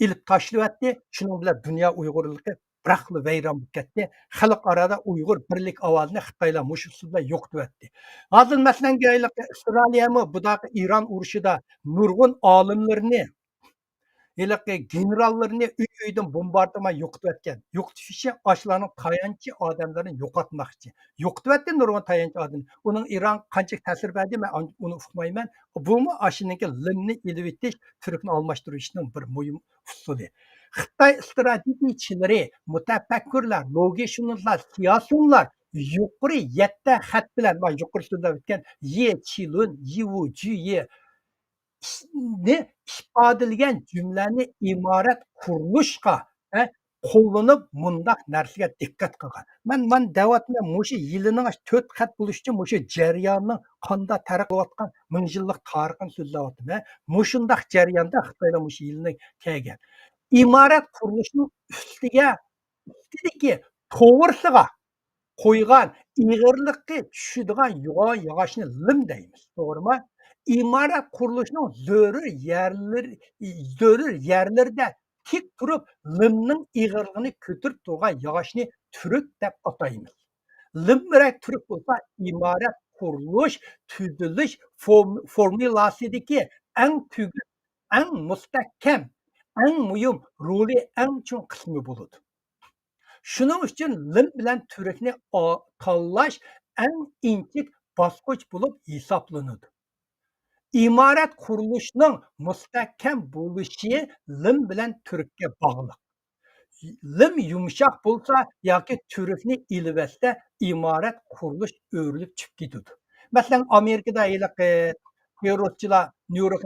ئېلىپ تاشلىۋەتتى. شۇنىڭ بىلەن دۇنيا ئۇيغۇرلۇقى بىراقلا ۋەيران بولۇپ كەتتى. خەلقئارادا ئۇيغۇر بىرلىك ئاۋازىنى خىتايلار مۇشۇ ئۇسۇل بىلەن يوقىتىۋەتتى. ھازىر مەسىلەنگە، ئىسرائىلىيەمۇ بۇداقى ئىران ئۇرۇشىدا نۇرغۇن ئالىملىرىنى ھېلىقى گېنېراللىرىنى ئۆي-ئۆيدىن بومباردىمان يوقىتىۋەتكەن. يوقىتىش ئۈچۈن ئاشۇلارنىڭ تايانچى ئادەملىرىنى يوقاتماقچى. يوقىتىۋەتتى نۇرغۇن تايانچى ئادەمنى. ئۇنىڭ ئىرانغا قانچىلىك تەسىر بەردى، مەن ئان-، ئۇنى ئۇقمايمەن. بۇمۇ ئاشۇنىڭكى لىمنى ئېلىۋېتىش، تۈركنى ئالماشتۇرۇشنىڭ بىر مۇھىم ئۇسۇلى. خىتاي ئىستراتېگىيىچىلىرى، مۇتەپەككۇرلار، لوگىشۇنلار، سىياسىيونلار يۇقىرى يەتتە خەت بىلەن، مانا يۇقىرى سۆزلەپ ئۆتكەن يې چىلۇن، يىۋۇ جۈيې، نى ئىپادىلىگەن جۈملەنى ئىمارەت قۇرۇلۇشقا، ھە، قوللىنىپ مۇنداق نەرسىگە دىققەت قىلغان. مەن، مەن دەۋاتىمەن، مۇشۇ يىلىنىڭ تۆت خەت بولۇشى ئۈچۈن مۇشۇ جەرياننىڭ قانداق تەرەققىي قىلىۋاتقان مىڭ يىللىق تارىخىنى سۆزلەۋاتىمەن. مۇشۇنداق جەرياندا خىتايلار مۇشۇ يىلنى كەلگەن. ئىمارەت قۇرۇلۇشىنىڭ ئۈستىگە، ئۈستىدىكى توغرىسىغا قويغان ئېغىرلىقى چۈشىدىغان يوغان ياغاچنى لىم دەيمىز، توغرىمۇ؟ ئىمارەت قۇرۇلۇشىنىڭ زۆرۈر يەرلىرى، زۆرۈر يەرلىرىدە تىك تۇرۇپ، لىمنىڭ ئېغىرلىقىنى كۆتۈرۈپ تۇرغان ياغاچنى تۈرۈك دەپ ئاتايمىز. لىم بىلەن تۈرۈك بولسا ئىمارەت قۇرۇلۇش، تۈزۈلۈش فورم-، فورمۇلاسىدىكى ئەڭ تۈگۈل، ئەڭ مۇستەھكەم، ئەڭ مۇھىم، رولى ئەڭ چوڭ قىسمى بولىدۇ. شۇنىڭ ئۈچۈن لىم بىلەن تۈركنى ئا-، تاللاش ئەڭ ئىنچىكە باسقۇچ بولۇپ ھېسابلىنىدۇ. ئىمارەت قۇرۇلۇشىنىڭ مۇستەھكەم بولۇشى لىم بىلەن تۈرككە باغلىق. لىم يۇمشاق بولسا ياكى تۈركنى ئېلىۋەتسە، ئىمارەت قۇرۇلۇش ئۆرۈلۈپ چۈشۈپ كېتىدۇ. مەسىلەن، ئامېرىكىدا ھېلىقى تېررورچىلار نيۇ يورك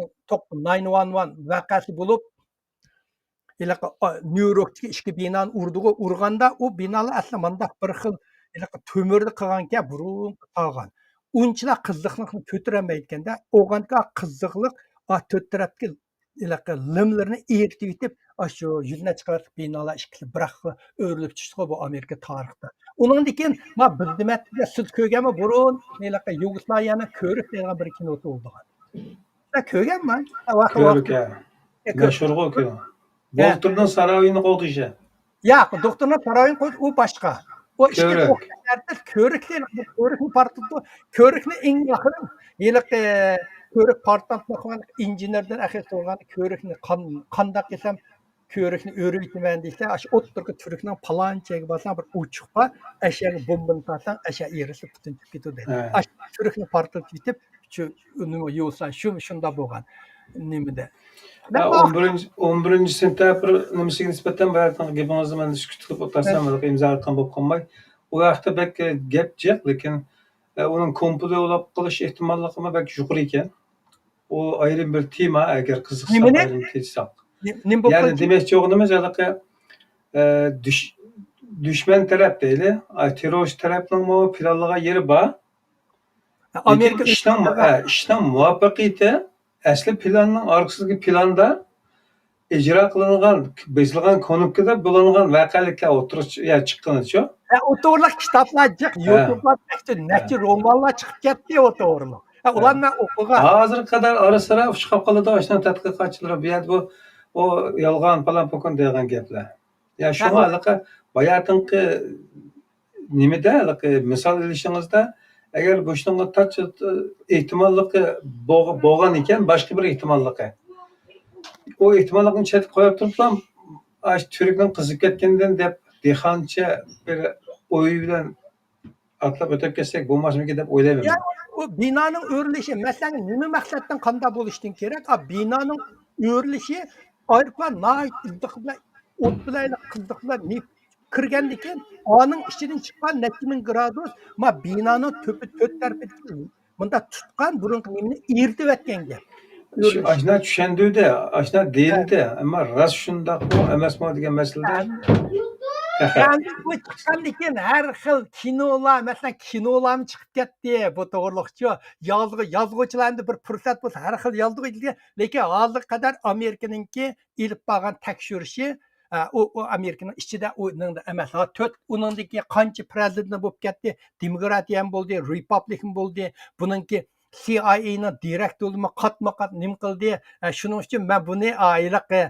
ناين ۋان ۋان ۋەقەسى بولۇپ، ھېلىقى، ئا، نيۇ يوركتىكى ئىككى بىنانى ئۇردىغۇ، ئۇرغاندا ئۇ بىنالار ئەسلى مانداق بىر خىل ھېلىقى تۆمۈردە قىلغانكەن، بۇرۇنقى قالغان. ئۇنچىلا قىزىقلىقنى كۆتۈرەلمەيدىكەندە، ئوغانكا قىزىقلىق، ئا، تۆت تەرەپكە ھېلىقى لىملىرىنى ئېرىتىۋېتىپ، ئاشۇ يۈز نەچچە قەۋەتلىك بىنالار ئىككىسى بىر خىل ئۆرۈلۈپ چۈشتىغۇ بۇ ئامېرىكا تارىختا. ئۇنىڭدىن كېيىن، ما، بىزدە مەتتە سىز كۆرگەنمۇ بۇرۇن، ھېلىقى يۇگوسلاۋىيەنىڭ كۆرۈك دەيدىغان بىر كىنوسى بولىدىغان. سىلەر كۆرگەنمۇ؟ ۋاقىت، كۆرۈك، ۋاقىت. ھە. يا، كۆر-، مەشھۇرغۇ كۆرۈك. ھە. دوختۇرنىڭ سارايىنى قوغدىشى. ياق، دوختۇرنىڭ سارايىنى قوغدىشى ئۇ باشقا. ئۇ ئىككى كۆرۈك. كۆرۈكنى، كۆرۈكنى پارتلىتىدۇ. كۆرۈكنى ئەڭ ئاخىرى ھېلىقى كۆرۈك پارتلاتماقچى ئىنژېنېردىن ئەخىر سورىغان كۆرۈكنى قان-، قانداق قىلسام كۆرۈكنى ئۆرۈۋېتىمەن دېسە، ئاشۇ ئوتتۇرىقى تۈركنىڭ پالانچە يېرىگە بارساڭ، بىر ئوچۇق بار، ئەشەگە بومبىنى سالساڭ، ئەشە ئېرىلىپ پۈتۈن چۈشۈپ كېتىدۇ دەيدۇ. ھە. ئاشۇ تۈركنى پارتلىتىپ كېتىپ، شۇ نېمە يۇسا، شۇ، شۇنداق بولغان نېمىدە. ھە، مەن ئون بىرىنچى، ئون بىرىنچى سېنتەبىر نېمىسىگە نىسبەتەن بۇ يەردىكى گېپىڭىزنى مەن سۈكۈت قىلىپ ئولتۇرسام، ھە. بەلكى ئىمزا ئاتقان بولۇپ قالماي. ئۇ ھەقتە بەك گەپ جىق، لېكىن، ئە، ئۇنىڭ كومپلېكس بولۇپ قېلىش ئېھتىماللىقىمۇ بەك يۇقىرى ئىكەن. ئۇ ئايرىم بىر تېما، ئەگەر قىزىقساق نېمىنى؟ ئايرىم تېتىساق. نېمە بولۇپ يەنى قالدى؟ دېمەكچى بولغىنىمىز ھېلىقى، ئە، دۈش-، دۈشمەن تەرەپ دەيلى، ئاي، تېررورچى تەرەپنىڭمۇ پىلانلىغان يېرى بار. لېكىن ئامېرىكا ئىشنىڭ، ئۈچ ئە، ئىشنىڭ مۇۋەپپەقىيىتى ئەسلى پىلاننىڭ ئارقىسىدىكى پىلاندا ئىجرا قىلىنغان، بېسىلغان كۇنۇپكىدا بولۇنغان ۋەقەلىكلەر ئوتتۇرىغا چىققىنىچۇ؟ ھە، ئۇ توغرىلىق كىتابلار جىق، ھە. يۇتۇبلار نەچچە، ھە. نەچچە رومانلار چىقىپ كەتتى ئۇ توغرىلىق. ھە، ھە. ئۇلارنى مەن ئوقۇغان. ھازىرغا قەدەر ئارا-سىرا ئۇچراپ قالىدۇ، ئاشۇنداق تەتقىقاتچىلار بۇ يەردە بۇ، ئۇ يالغان، پالان-پۇكۇن دېگەن گەپلەر. يا، شۇڭا ھە، ئۇ ھېلىقى باياتىنقى نېمىدە، ھېلىقى مىسال ئېلىشىڭىزدا، ئەگەر بۇ ئىشنىڭغا تاچ ئېھتىماللىقى بولغ-، بولغان ئىكەن، باشقا بىر ئېھتىماللىقى. ئۇ ئېھتىماللىقنى چەتكە قويۇپ تۇرۇپلا، ئاشۇ تۈركنىڭ قىزىپ كەتكىنىدىن دەپ، دېھقانچە بىر ئوي بىلەن ئاتلاپ ئۆتۈپ كەتسەك بولماسمىكىن دەپ ئويلايمەن. يا، ئۇ بىنانىڭ ئۆرۈلۈشى، مەسىلەن، نېمە مەقسەتتىن قانداق بولۇشتىن كېرەك؟ ئا، بىنانىڭ ئۆرۈلۈشى، ئايروپىلان ناھايىتى ئىززىق بىلەن، ئوت بىلەن، قىزىق بىلەن نېپىت كىرگەندىن كېيىن، ئانىڭ ئىچىدىن چىققان نەچچە مىڭ گرادۇس، ما، بىنانىڭ تۆپى، تۆت تەرىپىدىكى مۇنداق تۇتقان بۇرۇنقى نېمىنى ئېرىتىۋەتكەن گەپ. شۇ، ئاشۇنداق چۈشەندۈردى، ئاشۇنداق دېيىلدى. ھە. ئەمما راست شۇنداقمۇ، ئەمەسمۇ دېگەن مەسىلىدە. ھە. تېخى. ئەمدى بۇ چىققاندىن كېيىن ھەر خىل كىنولار، مەسىلەن، كىنولارمۇ چىقىپ كەتتى بۇ توغرۇلۇقچۇ. يازغۇ-، يازغۇچىلار ئەمدى بىر پۇرسەت بولسا ھەر خىل يازغۇچى، لېكىن ھازىرغا قەدەر ئامېرىكىنىڭكى ئېلىپ بارغان تەكشۈرۈشى، ئە، ئۇ، ئۇ ئامېرىكىنىڭ ئىچىدە ئۇنىڭدا ئەمەس. ھا، تۆت، ئۇنىڭدىن كېيىن قانچە پرېزىدېنت بولۇپ كەتتى، دېموكراتىيەمۇ بولدى، رېپابلىكمۇ بولدى، بۇنىڭكى سى ئاي ئېينىڭ دىرېكتورىمۇ قاتمۇ قات نېمە قىلدى. ئە، شۇنىڭ ئۈچۈن مەن بۇنى، ئا، ھېلىقى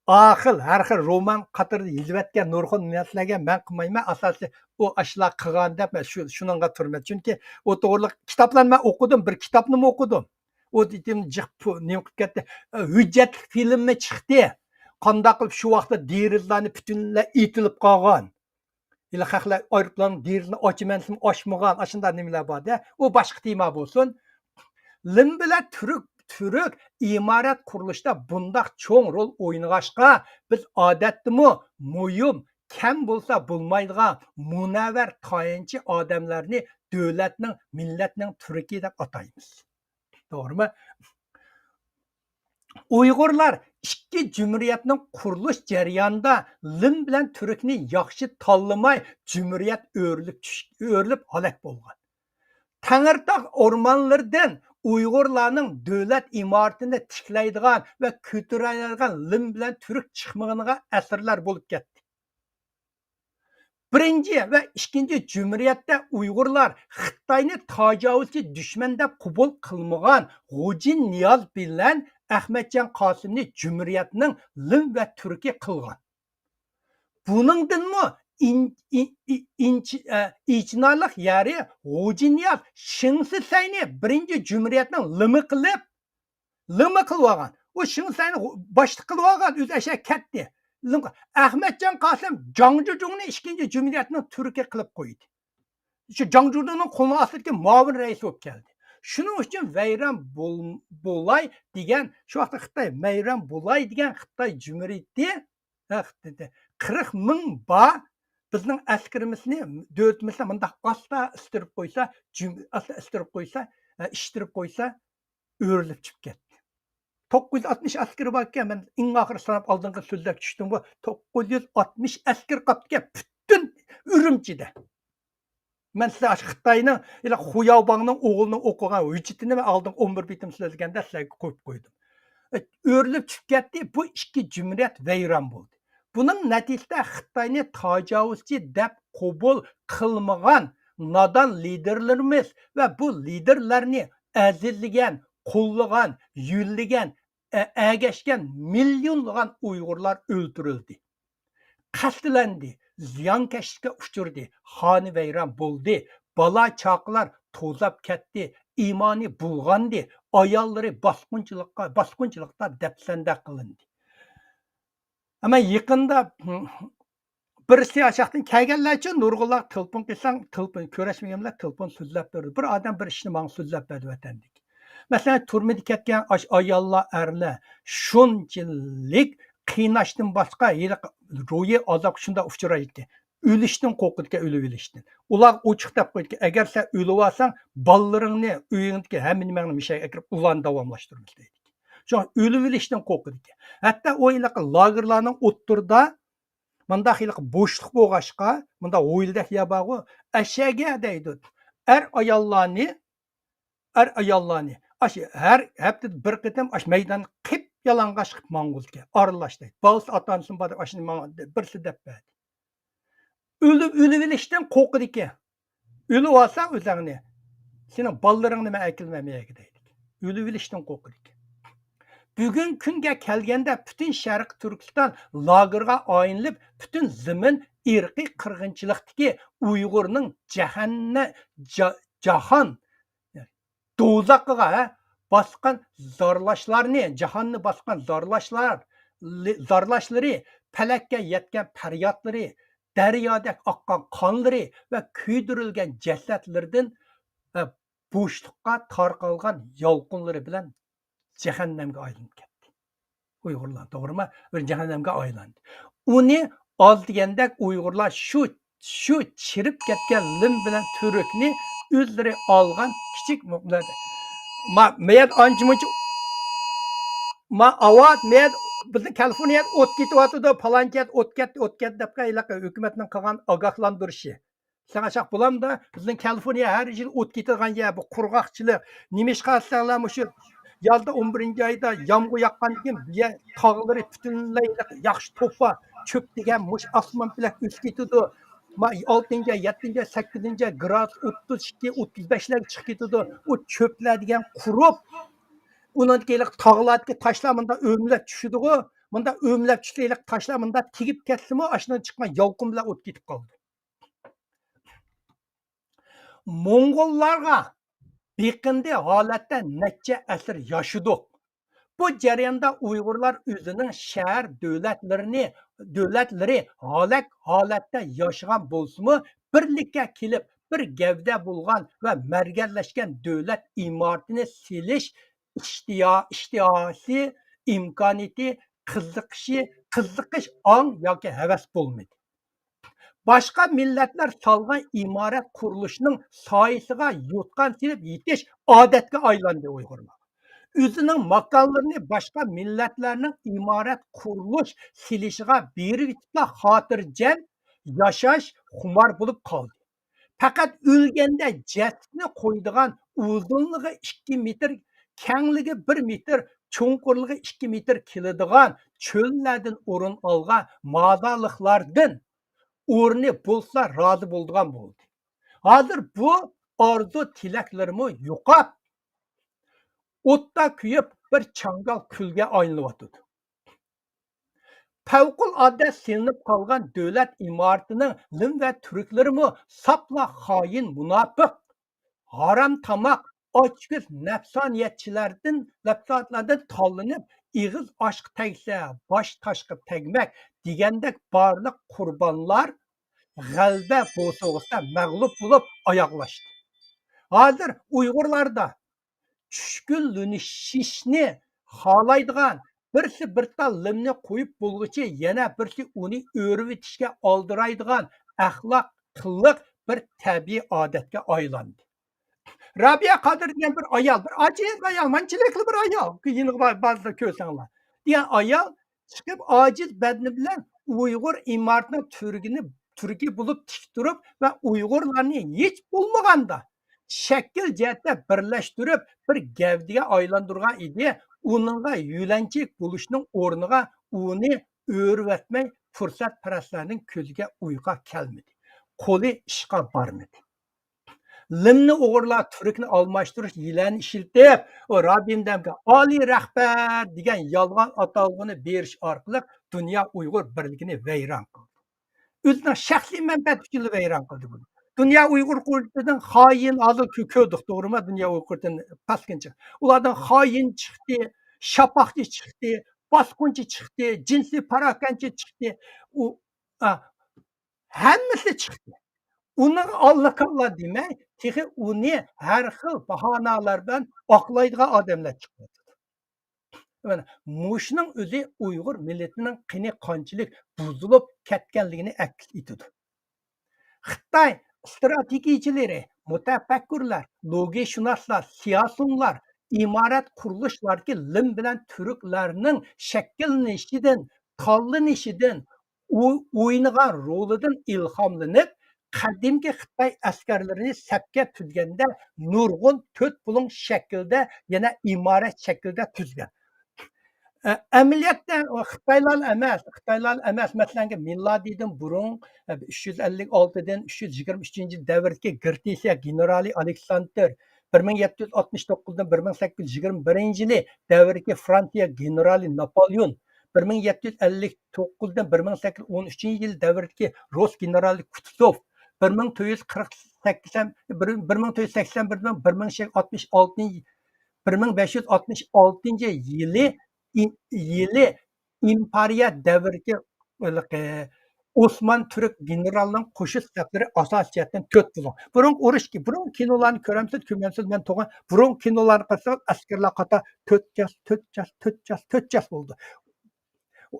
ئاخىل، ھەر خىل رومان قاتارىدا يېزىۋەتكەن نۇرغۇن نەرسىلەرگە مەن قىلمايمەن. ئاساسىي ئۇ ئاشۇلار قىلغان دەپ مەن شۇ، شۇنىڭغا تۇرىمەن. چۈنكى ئۇ توغرىلىق كىتابلارنى مەن ئوقۇدۇم، بىر كىتابنىمۇ ئوقۇدۇم. ئۇ دېدىم، جىق پۇ-، نېمە قىلىپ كەتتى. ھۆججەتلىك فىلىممۇ چىقتى. قانداق قىلىپ شۇ ۋاقىتتا دېرىزىلەرنى پۈتۈنلەي ئېتىلىپ قالغان، ھېلى خەقلەر ئايروپىلاننىڭ دېرىزىنى ئاچىمەن دېسىمۇ ئاچمىغان، ئاشۇنداق نېمىلەر بار-دە. ئۇ باشقا تېما بولسۇن. لىم بىلەن تۈرك، تۈرك ئىمارەت قۇرۇلۇشتا بۇنداق چوڭ رول ئوينىغاچقا، بىز ئادەتتىمۇ مۇھىم، كەم بولسا بولمايدىغان مۇنەۋۋەر تايانچى ئادەملەرنى دۆلەتنىڭ، مىللەتنىڭ تۈركى دەپ ئاتايمىز. توغرىمۇ؟ ئۇيغۇرلار ئىككى جۇمھۇرىيەتنىڭ قۇرۇلۇش جەريانىدا لىم بىلەن تۈركنى ياخشى تاللىماي، جۇمھۇرىيەت ئۆرۈلۈپ چۈش-، ئۆرۈلۈپ ھالاك بولغان. تەڭرىتاغ ئورمانلىرىدىن ئۇيغۇرلارنىڭ دۆلەت ئىمارىتىنى تىكلەيدىغان ۋە كۆتۈرەلەيدىغان لىم بىلەن تۈرك چىقمىغىنىغا ئەسىرلەر بولۇپ كەتتى. بىرىنچى ۋە ئىككىنچى جۇمھۇرىيەتتە ئۇيغۇرلار خىتاينى تاجاۋۇزچى دۈشمەن دەپ قوبۇل قىلمىغان غۇجىن نىياز بىلەن ئەخمەتجان قاسىمنى جۇمھۇرىيەتنىڭ لىم ۋە تۈركى قىلغان. بۇنىڭدىنمۇ ئىن-، ئىن-، ئىن-، ئىنچ-، ئە، ئېچىنارلىق يەرى، غۇجىن نىياز شېڭ شىسەينى بىرىنچى جۇمھۇرىيەتنىڭ لىمى قىلىپ، لىمى قىلىۋالغان. ئۇ شېڭ شىسەينى باشلىق قىلىۋالغان، ئۆزى ئەشە كەتتى. لىم-، ئەخمەتجان قاسىم جاڭ جۇجۇڭنى ئىككىنچى جۇمھۇرىيەتنىڭ تۈركى قىلىپ قويدى. شۇ جاڭ جۇجۇڭنىڭ قولىنىڭ ئاستىدىكى مۇئاۋىن رەئىس بولۇپ كەلدى. شۇنىڭ ئۈچۈن ۋەيران بول-، بولاي دېگەن، شۇ ۋاقىتتا خىتاي ۋەيران بولاي دېگەن خىتاي جۇمھۇرىيىتى، ھە، خىتاي، قىرىق مىڭ بار بىزنىڭ ئەسكىرىمىزنى، دۆلىتىمىزنى مۇنداق ئاستا ئىتتىرىپ قويسا، جۇم-، ئاستا ئىتتىرىپ قويسا، ھە، ئىتتىرىپ قويسا، ئۆرۈلۈپ چۈشۈپ كەتتى. توققۇز يۈز ئاتمىش ئەسكىرى باركەن، مەن ئەڭ ئاخىرى ساناپ ئالدىنقى سۆزلەپ چۈشتۈمغۇ، توققۇز يۈز ئاتمىش ئەسكىرى قاپتىكەن پۈتۈن ئۈرۈمچىدە. مەن سىلەر ئاشۇ خىتاينىڭ، ھېلى خۇياۋباڭنىڭ ئوغلىنىڭ ئوقۇغان ھۆججىتىنى مەن ئالدىنقى ئون بىر بېتىم سۆزلىگەندە سىلەرگە قويۇپ قويدۇم. ئۆرۈلۈپ چۈشۈپ كەتتى. بۇ ئىككى جۇمھۇرىيەت ۋەيران بولدى. بۇنىڭ نەتىجىسىدە خىتاينى تاجاۋۇزچى دەپ قوبۇل قىلمىغان نادان لىدېرلىرىمىز ۋە بۇ لىدېرلەرنى ئەزىزلىگەن، قوللىغان، يۆلىگەن، ئە-، ئەگەشكەن مىليونلىغان ئۇيغۇرلار ئۆلتۈرۈلدى، قەستلەندى، زىيانكەشلىككە ئۇچرىدى، خانىۋەيران بولدى، بالا-چاقىلار توزاپ كەتتى، ئىمانى بۇلغاندى، ئاياللىرى باسقۇنچىلىققا، باسقۇنچىلىقتا دەپسەندە قىلىندى. ئەمما يېقىندا بىرسى ئاشاقتىن كەلگەنلەرچۇ نۇرغۇنلار تېلېفون قىلساڭ، تېلېفون، كۆرۈشمىگەنلەر تېلېفون سۆزلەپ بېرىدۇ. بىر ئادەم بىر ئىشنى ماڭا سۆزلەپ بەردى ۋەتەندىكى. مەسىلەن، تۈرمىدە كەتكەن ئاش-، ئاياللار، ئەرلەر شۇنچىلىك قىيناشتىن باشقا ھېلىقى روھىي ئازابقا شۇنداق ئۇچرايدىكەن. ئۆلۈشتىن قورقىدىكەن، ئۆلۈۋېلىشتىن. ئۇلار ئوچۇق دەپ قويدىكەن، ئەگەر سەن ئۆلۈۋالساڭ، بالىلىرىڭنى، ئۆيۈڭدىكى ھەممە نېمەڭنى مۇشۇ يەرگە ئەكىرىپ، ئۇلارنى داۋاملاشتۇرىمىز دەيدىكەن. شۇڭا ئۆلۈۋېلىشتىن قورقىدىكەن. ھەتتا ئۇ ھېلىقى لاگېرلارنىڭ ئوتتۇرىدا مۇنداق ھېلىقى بوشلۇق بولغاچقا، مۇنداق ھويلىدەك يەر بارغۇ، ئەشەگە دەيدۇ. ئەر ئاياللارنى، ئەر ئاياللارنى ئاشۇ ھەر ھەپتىدە بىر قېتىم ئاشۇ مەيدانغا قىپ يالىڭاچ قىلىپ ماڭغۇزىدىكەن، ئارىلاش دەيدۇ. بالىسى، ئاتا-ئانىسىمۇ بار دەپ ئاشۇنى ماڭا بىرسى دەپ بەردى. ئۆلۈپ، ئۆلۈۋېلىشتىن قورقىدىكەن. ئۆلۈۋالساڭ ئۆزۈڭنى، سېنىڭ بالىلىرىڭنى مەن ئەكېلىمەن مەيەگە دەيدىكەن. ئۆلۈۋېلىشتىن قورقىدىكەن. بۈگۈنكى كۈنگە كەلگەندە پۈتۈن شەرقىي تۈركىستان لاگېرغا ئايلىنىپ، پۈتۈن زېمىن ئىرقىي قىرغىنچىلىقتىكى ئۇيغۇرنىڭ جەھەننە-، جا-، جاھان دوزاخىغا، ھە، باسقان زارلاشلارنى، جاھاننى باسقان زارلاشلار، لى-، زارلاشلىرى، پەلەككە يەتكەن پەريادلىرى، دەريادەك ئاققان قانلىرى ۋە كۆيدۈرۈلگەن جەسەتلىرىدىن، ھە، بوشلۇققا تارقالغان يالقۇنلىرى بىلەن جەھەننەمگە ئايلىنىپ كەتتى. ئۇيغۇرلار، توغرىمۇ؟ بىر جەھەننەمگە ئايلاندى. ئۇنى ئاز دېگەندەك ئۇيغۇرلار شۇ، شۇ چىرىپ كەتكەن لىم بىلەن تۈركنى ئۆزلىرى ئالغان كىچىك مۇ-، ما-، مەيەت ئانچە مۇنچە، ما-، ئاۋات، مەيەت، بىزنىڭ كالىفورنىيەدە ئوت كېتىۋاتىدۇ، پالانچى يەردە ئوت كەتتى، ئوت كەتتى دەپ ھېلىقى ھۆكۈمەتنىڭ قىلغان ئاگاھلاندۇرۇشى. ساڭا شاق بولامدا؟ بىزنىڭ كالىفورنىيە ھەر يىل ئوت كېتىدىغان يەر، بۇ قۇرغاقچىلىق. نېمىشقا دېسەڭلار، مۇشۇ يازدا ئون بىرىنچى ئايدا يامغۇر ياغقاندىن كېيىن بۇ يەر تاغلىرى پۈتۈنلەي ياخشى توپا، چۆپ دېگەن مۇشۇ ئاسمان بىلەن ئۆسۈپ كېتىدۇ. ما-، ئالتىنچى ئاي، يەتتىنچى ئاي، سەككىزىنچى ئاي گرادۇس ئوتتۇز ئىككى، ئوتتۇز بەشلەرگە چىقىپ كېتىدۇ. ئۇ چۆپلەر دېگەن قۇرۇپ، ئۇنىڭدىكى ھېلىقى تاغلاردىكى تاشلار مۇنداق ئۆمىلەپ چۈشىدىغۇ. مۇنداق ئۆمىلەپ چۈشسە، ھېلىقى تاشلار مۇنداق تېگىپ كەتسىمۇ، ئاشۇنىڭ چىققان يالقۇن بىلەن ئوت كېتىپ قالىدۇ. موڭغۇللارغا بېقىندى ھالەتتە نەچچە ئەسىر ياشىدۇق. بۇ جەرياندا ئۇيغۇرلار ئۆزىنىڭ شەھەر دۆلەتلىرىنى، دۆلەتلىرى ھالاك ھالەتتە ياشىغان بولسىمۇ، بىرلىككە كېلىپ، بىر گەۋدە بولغان ۋە مەركەزلەشكەن دۆلەت ئىمارىتىنى سېلىش ئىشتىيا-، ئىشتىھاسى، ئىمكانىيىتى، قىزىقىشى، قىزىقىش، ئاڭ ياكى ھەۋەس بولمىدى. باشقا مىللەتلەر سالغان ئىمارەت قۇرۇلۇشىنىڭ سايىسىغا يوتقان سېلىپ يېتىش ئادەتكە ئايلاندى ئۇيغۇرلار. ئۆزىنىڭ ماكانلىرىنى باشقا مىللەتلەرنىڭ ئىمارەت قۇرۇلۇش سېلىشىغا بېرىۋېتىپلا خاتىرجەم ياشاش خۇمار بولۇپ قالدى. پەقەت ئۆلگەندە جەسىتىنى قويىدىغان ئۇزۇنلۇقى ئىككى مېتىر، كەڭلىكى بىر مېتىر، چوڭقۇرلۇقى ئىككى مېتىر كېلىدىغان چۆللەردىن ئورۇن ئالغان مازارلىقلاردىن ئورنى بولسا رازى بولىدىغان بولدى. ھازىر بۇ ئارزۇ تىلەكلىرىمۇ يوقاپ، ئوتتا كۆيۈپ، بىر چاڭگال كۈلگە ئايلىنىۋاتىدۇ. پەۋقۇلئاددە سېلىنىپ قالغان دۆلەت ئىمارىتىنىڭ لىم ۋە تۈركلىرىمۇ ساپلا خائىن، مۇناپىق، ھارام تاماق، ئاچكۆز نەپسانىيەتچىلەردىن، نەپسانىيەتلەردىن تاللىنىپ، ئېغىز ئاشقا تەگسە، باش تاشقا تەگمەك دېگەندەك بارلىق قۇربانلار غەلىبە بوسۇغىسىدا مەغلۇپ بولۇپ ئاياغلاشتى. ھازىر ئۇيغۇرلاردا چۈشكۈنلىشىشنى خالايدىغان، بىرسى بىر تال لىمنى قويۇپ بولغۇچە يەنە بىرسى ئۇنى ئۆرۈۋېتىشكە ئالدىرايدىغان ئەخلاق، قىلىق بىر تەبىئىي ئادەتكە ئايلاندى. رابىيە قادىر دېگەن بىر ئايال، بىر ئاجىز ئايال، مانچىلىكلا بىر ئايال، يېنىغا بار-، بارسا كۆرسەڭلار، دېگەن ئايال چىقىپ، ئاجىز بەدىنى بىلەن ئۇيغۇر ئىمارىتىنىڭ تۈرگىنى، تۈركى بولۇپ تىك تۇرۇپ ۋە ئۇيغۇرلارنى ھېچ بولمىغاندا شەكىل جەھەتتە بىرلەشتۈرۈپ، بىر گەۋدىگە ئايلاندۇرغان ئىدى. ئۇنىڭغا يۆلەنچۈك بولۇشنىڭ ئورنىغا ئۇنى ئۆرۈۋەتمەي، پۇرسەتپەرەسلەرنىڭ كۆزىگە ئۇيقا كەلمىدى. قولى ئىشقا بارمىدى. لىمنى ئوغرىلاپ، تۈركنى ئالماشتۇرۇش ھىيلەنى ئىشلىتىپ، ئۇ رابىم دەمگە ئالىي رەھبەر دېگەن يالغان ئاتالغۇنى بېرىش ئارقىلىق دۇنيا ئۇيغۇر بىرلىكىنى ۋەيران قىلدى. ئۆزىنىڭ شەخسىي مەنپەئەتى ئۈچۈنلا ۋەيران قىلدى بۇنى. دۇنيا ئۇيغۇر قۇرۇلتىيىدىن خائىن، ھازىر كۆ-، كۆردۇق، توغرىمۇ؟ دۇنيا ئۇيغۇر قۇرۇلتىيىدىن پاسكىنچى. ئۇلاردىن خائىن چىقتى، شاپاقچى چىقتى، باسقۇنچى چىقتى، جىنسىي پاراكەندىچى چىقتى. ئۇ، ئا، ھەممىسى چىقتى. ئۇنىڭغا ئاللا-كاللا دېمەي، تېخى ئۇنى ھەر خىل باھانالار بىلەن ئاقلايدىغان ئادەملەر چىقىۋاتىدۇ. مانا مۇشۇنىڭ ئۆزى ئۇيغۇر مىللىتىنىڭ قېنى قانچىلىك بۇزۇلۇپ كەتكەنلىكىنى ئەكس ئېتىدۇ. خىتاي ئىستراتېگىيىچىلىرى، مۇتەپەككۇرلار، لوگىكىشۇناسلار، سىياسىيونلار ئىمارەت قۇرۇلۇشلاردىكى لىم بىلەن تۈركلەرنىڭ شەكىللىنىشىدىن، تاللىنىشىدىن، ئو-، ئوينىغان رولىدىن ئىلھاملىنىپ، قەدىمكى خىتاي ئەسكەرلىرىنى سەپكە تۈزگەندە نۇرغۇن تۆت بۇلۇڭ شەكلىدە، يەنە ئىمارەت شەكلىدە تۈزگەن. ئە، ئەمەلىيەتتە خىتايلار ئەمەس، خىتايلار ئەمەس، مەسىلەن، مىلادىدىن بۇرۇن، ئە، ئۈچ يۈز ئەللىك ئالتىدىن ئۈچ يۈز يىگىرمە ئۈچىنچى دەۋردىكى گرېتسىيە گېنېرالى ئالېكساندىر، بىر مىڭ يەتتە يۈز ئاتمىش توققۇزدىن بىر مىڭ سەككىز يۈز يىگىرمە بىرىنچى يىلى دەۋردىكى فرانسىيە گېنېرالى ناپولېئون، بىر مىڭ يەتتە يۈز ئەللىك توققۇزدىن بىر مىڭ سەككىز يۈز ئون ئۈچىنچى يىل دەۋرىدىكى رۇس گېنېرالى كۇتۇزوف، بىر مىڭ تۆت يۈز قىرىق سەككىز، بىر، بىر مىڭ تۆت يۈز سەكسەن بىردىن بىر مىڭ بەش يۈز ئاتمىش ئالتىنچى، بىر مىڭ بەش يۈز ئاتمىش ئالتىنچى يىلى، ئىم-، يىلى ئىمپېرىيە دەۋرىدىكى ھېلىقى ئوسمان تۈرك گېنېرالىنىڭ قوشۇن سەپلىرى ئاساسىي جەھەتتىن تۆت بۇلۇڭ. بۇرۇنقى ئۇرۇش، بۇرۇنقى كىنولارنى كۆرەمسىز، كۆرمەمسىز، مەن تۇغان بۇرۇنقى كىنولارنى قارىسىڭىز، ئەسكەرلەر قاتار تۆت جاس، تۆت جاس، تۆت جاس، تۆت جاس بولىدۇ.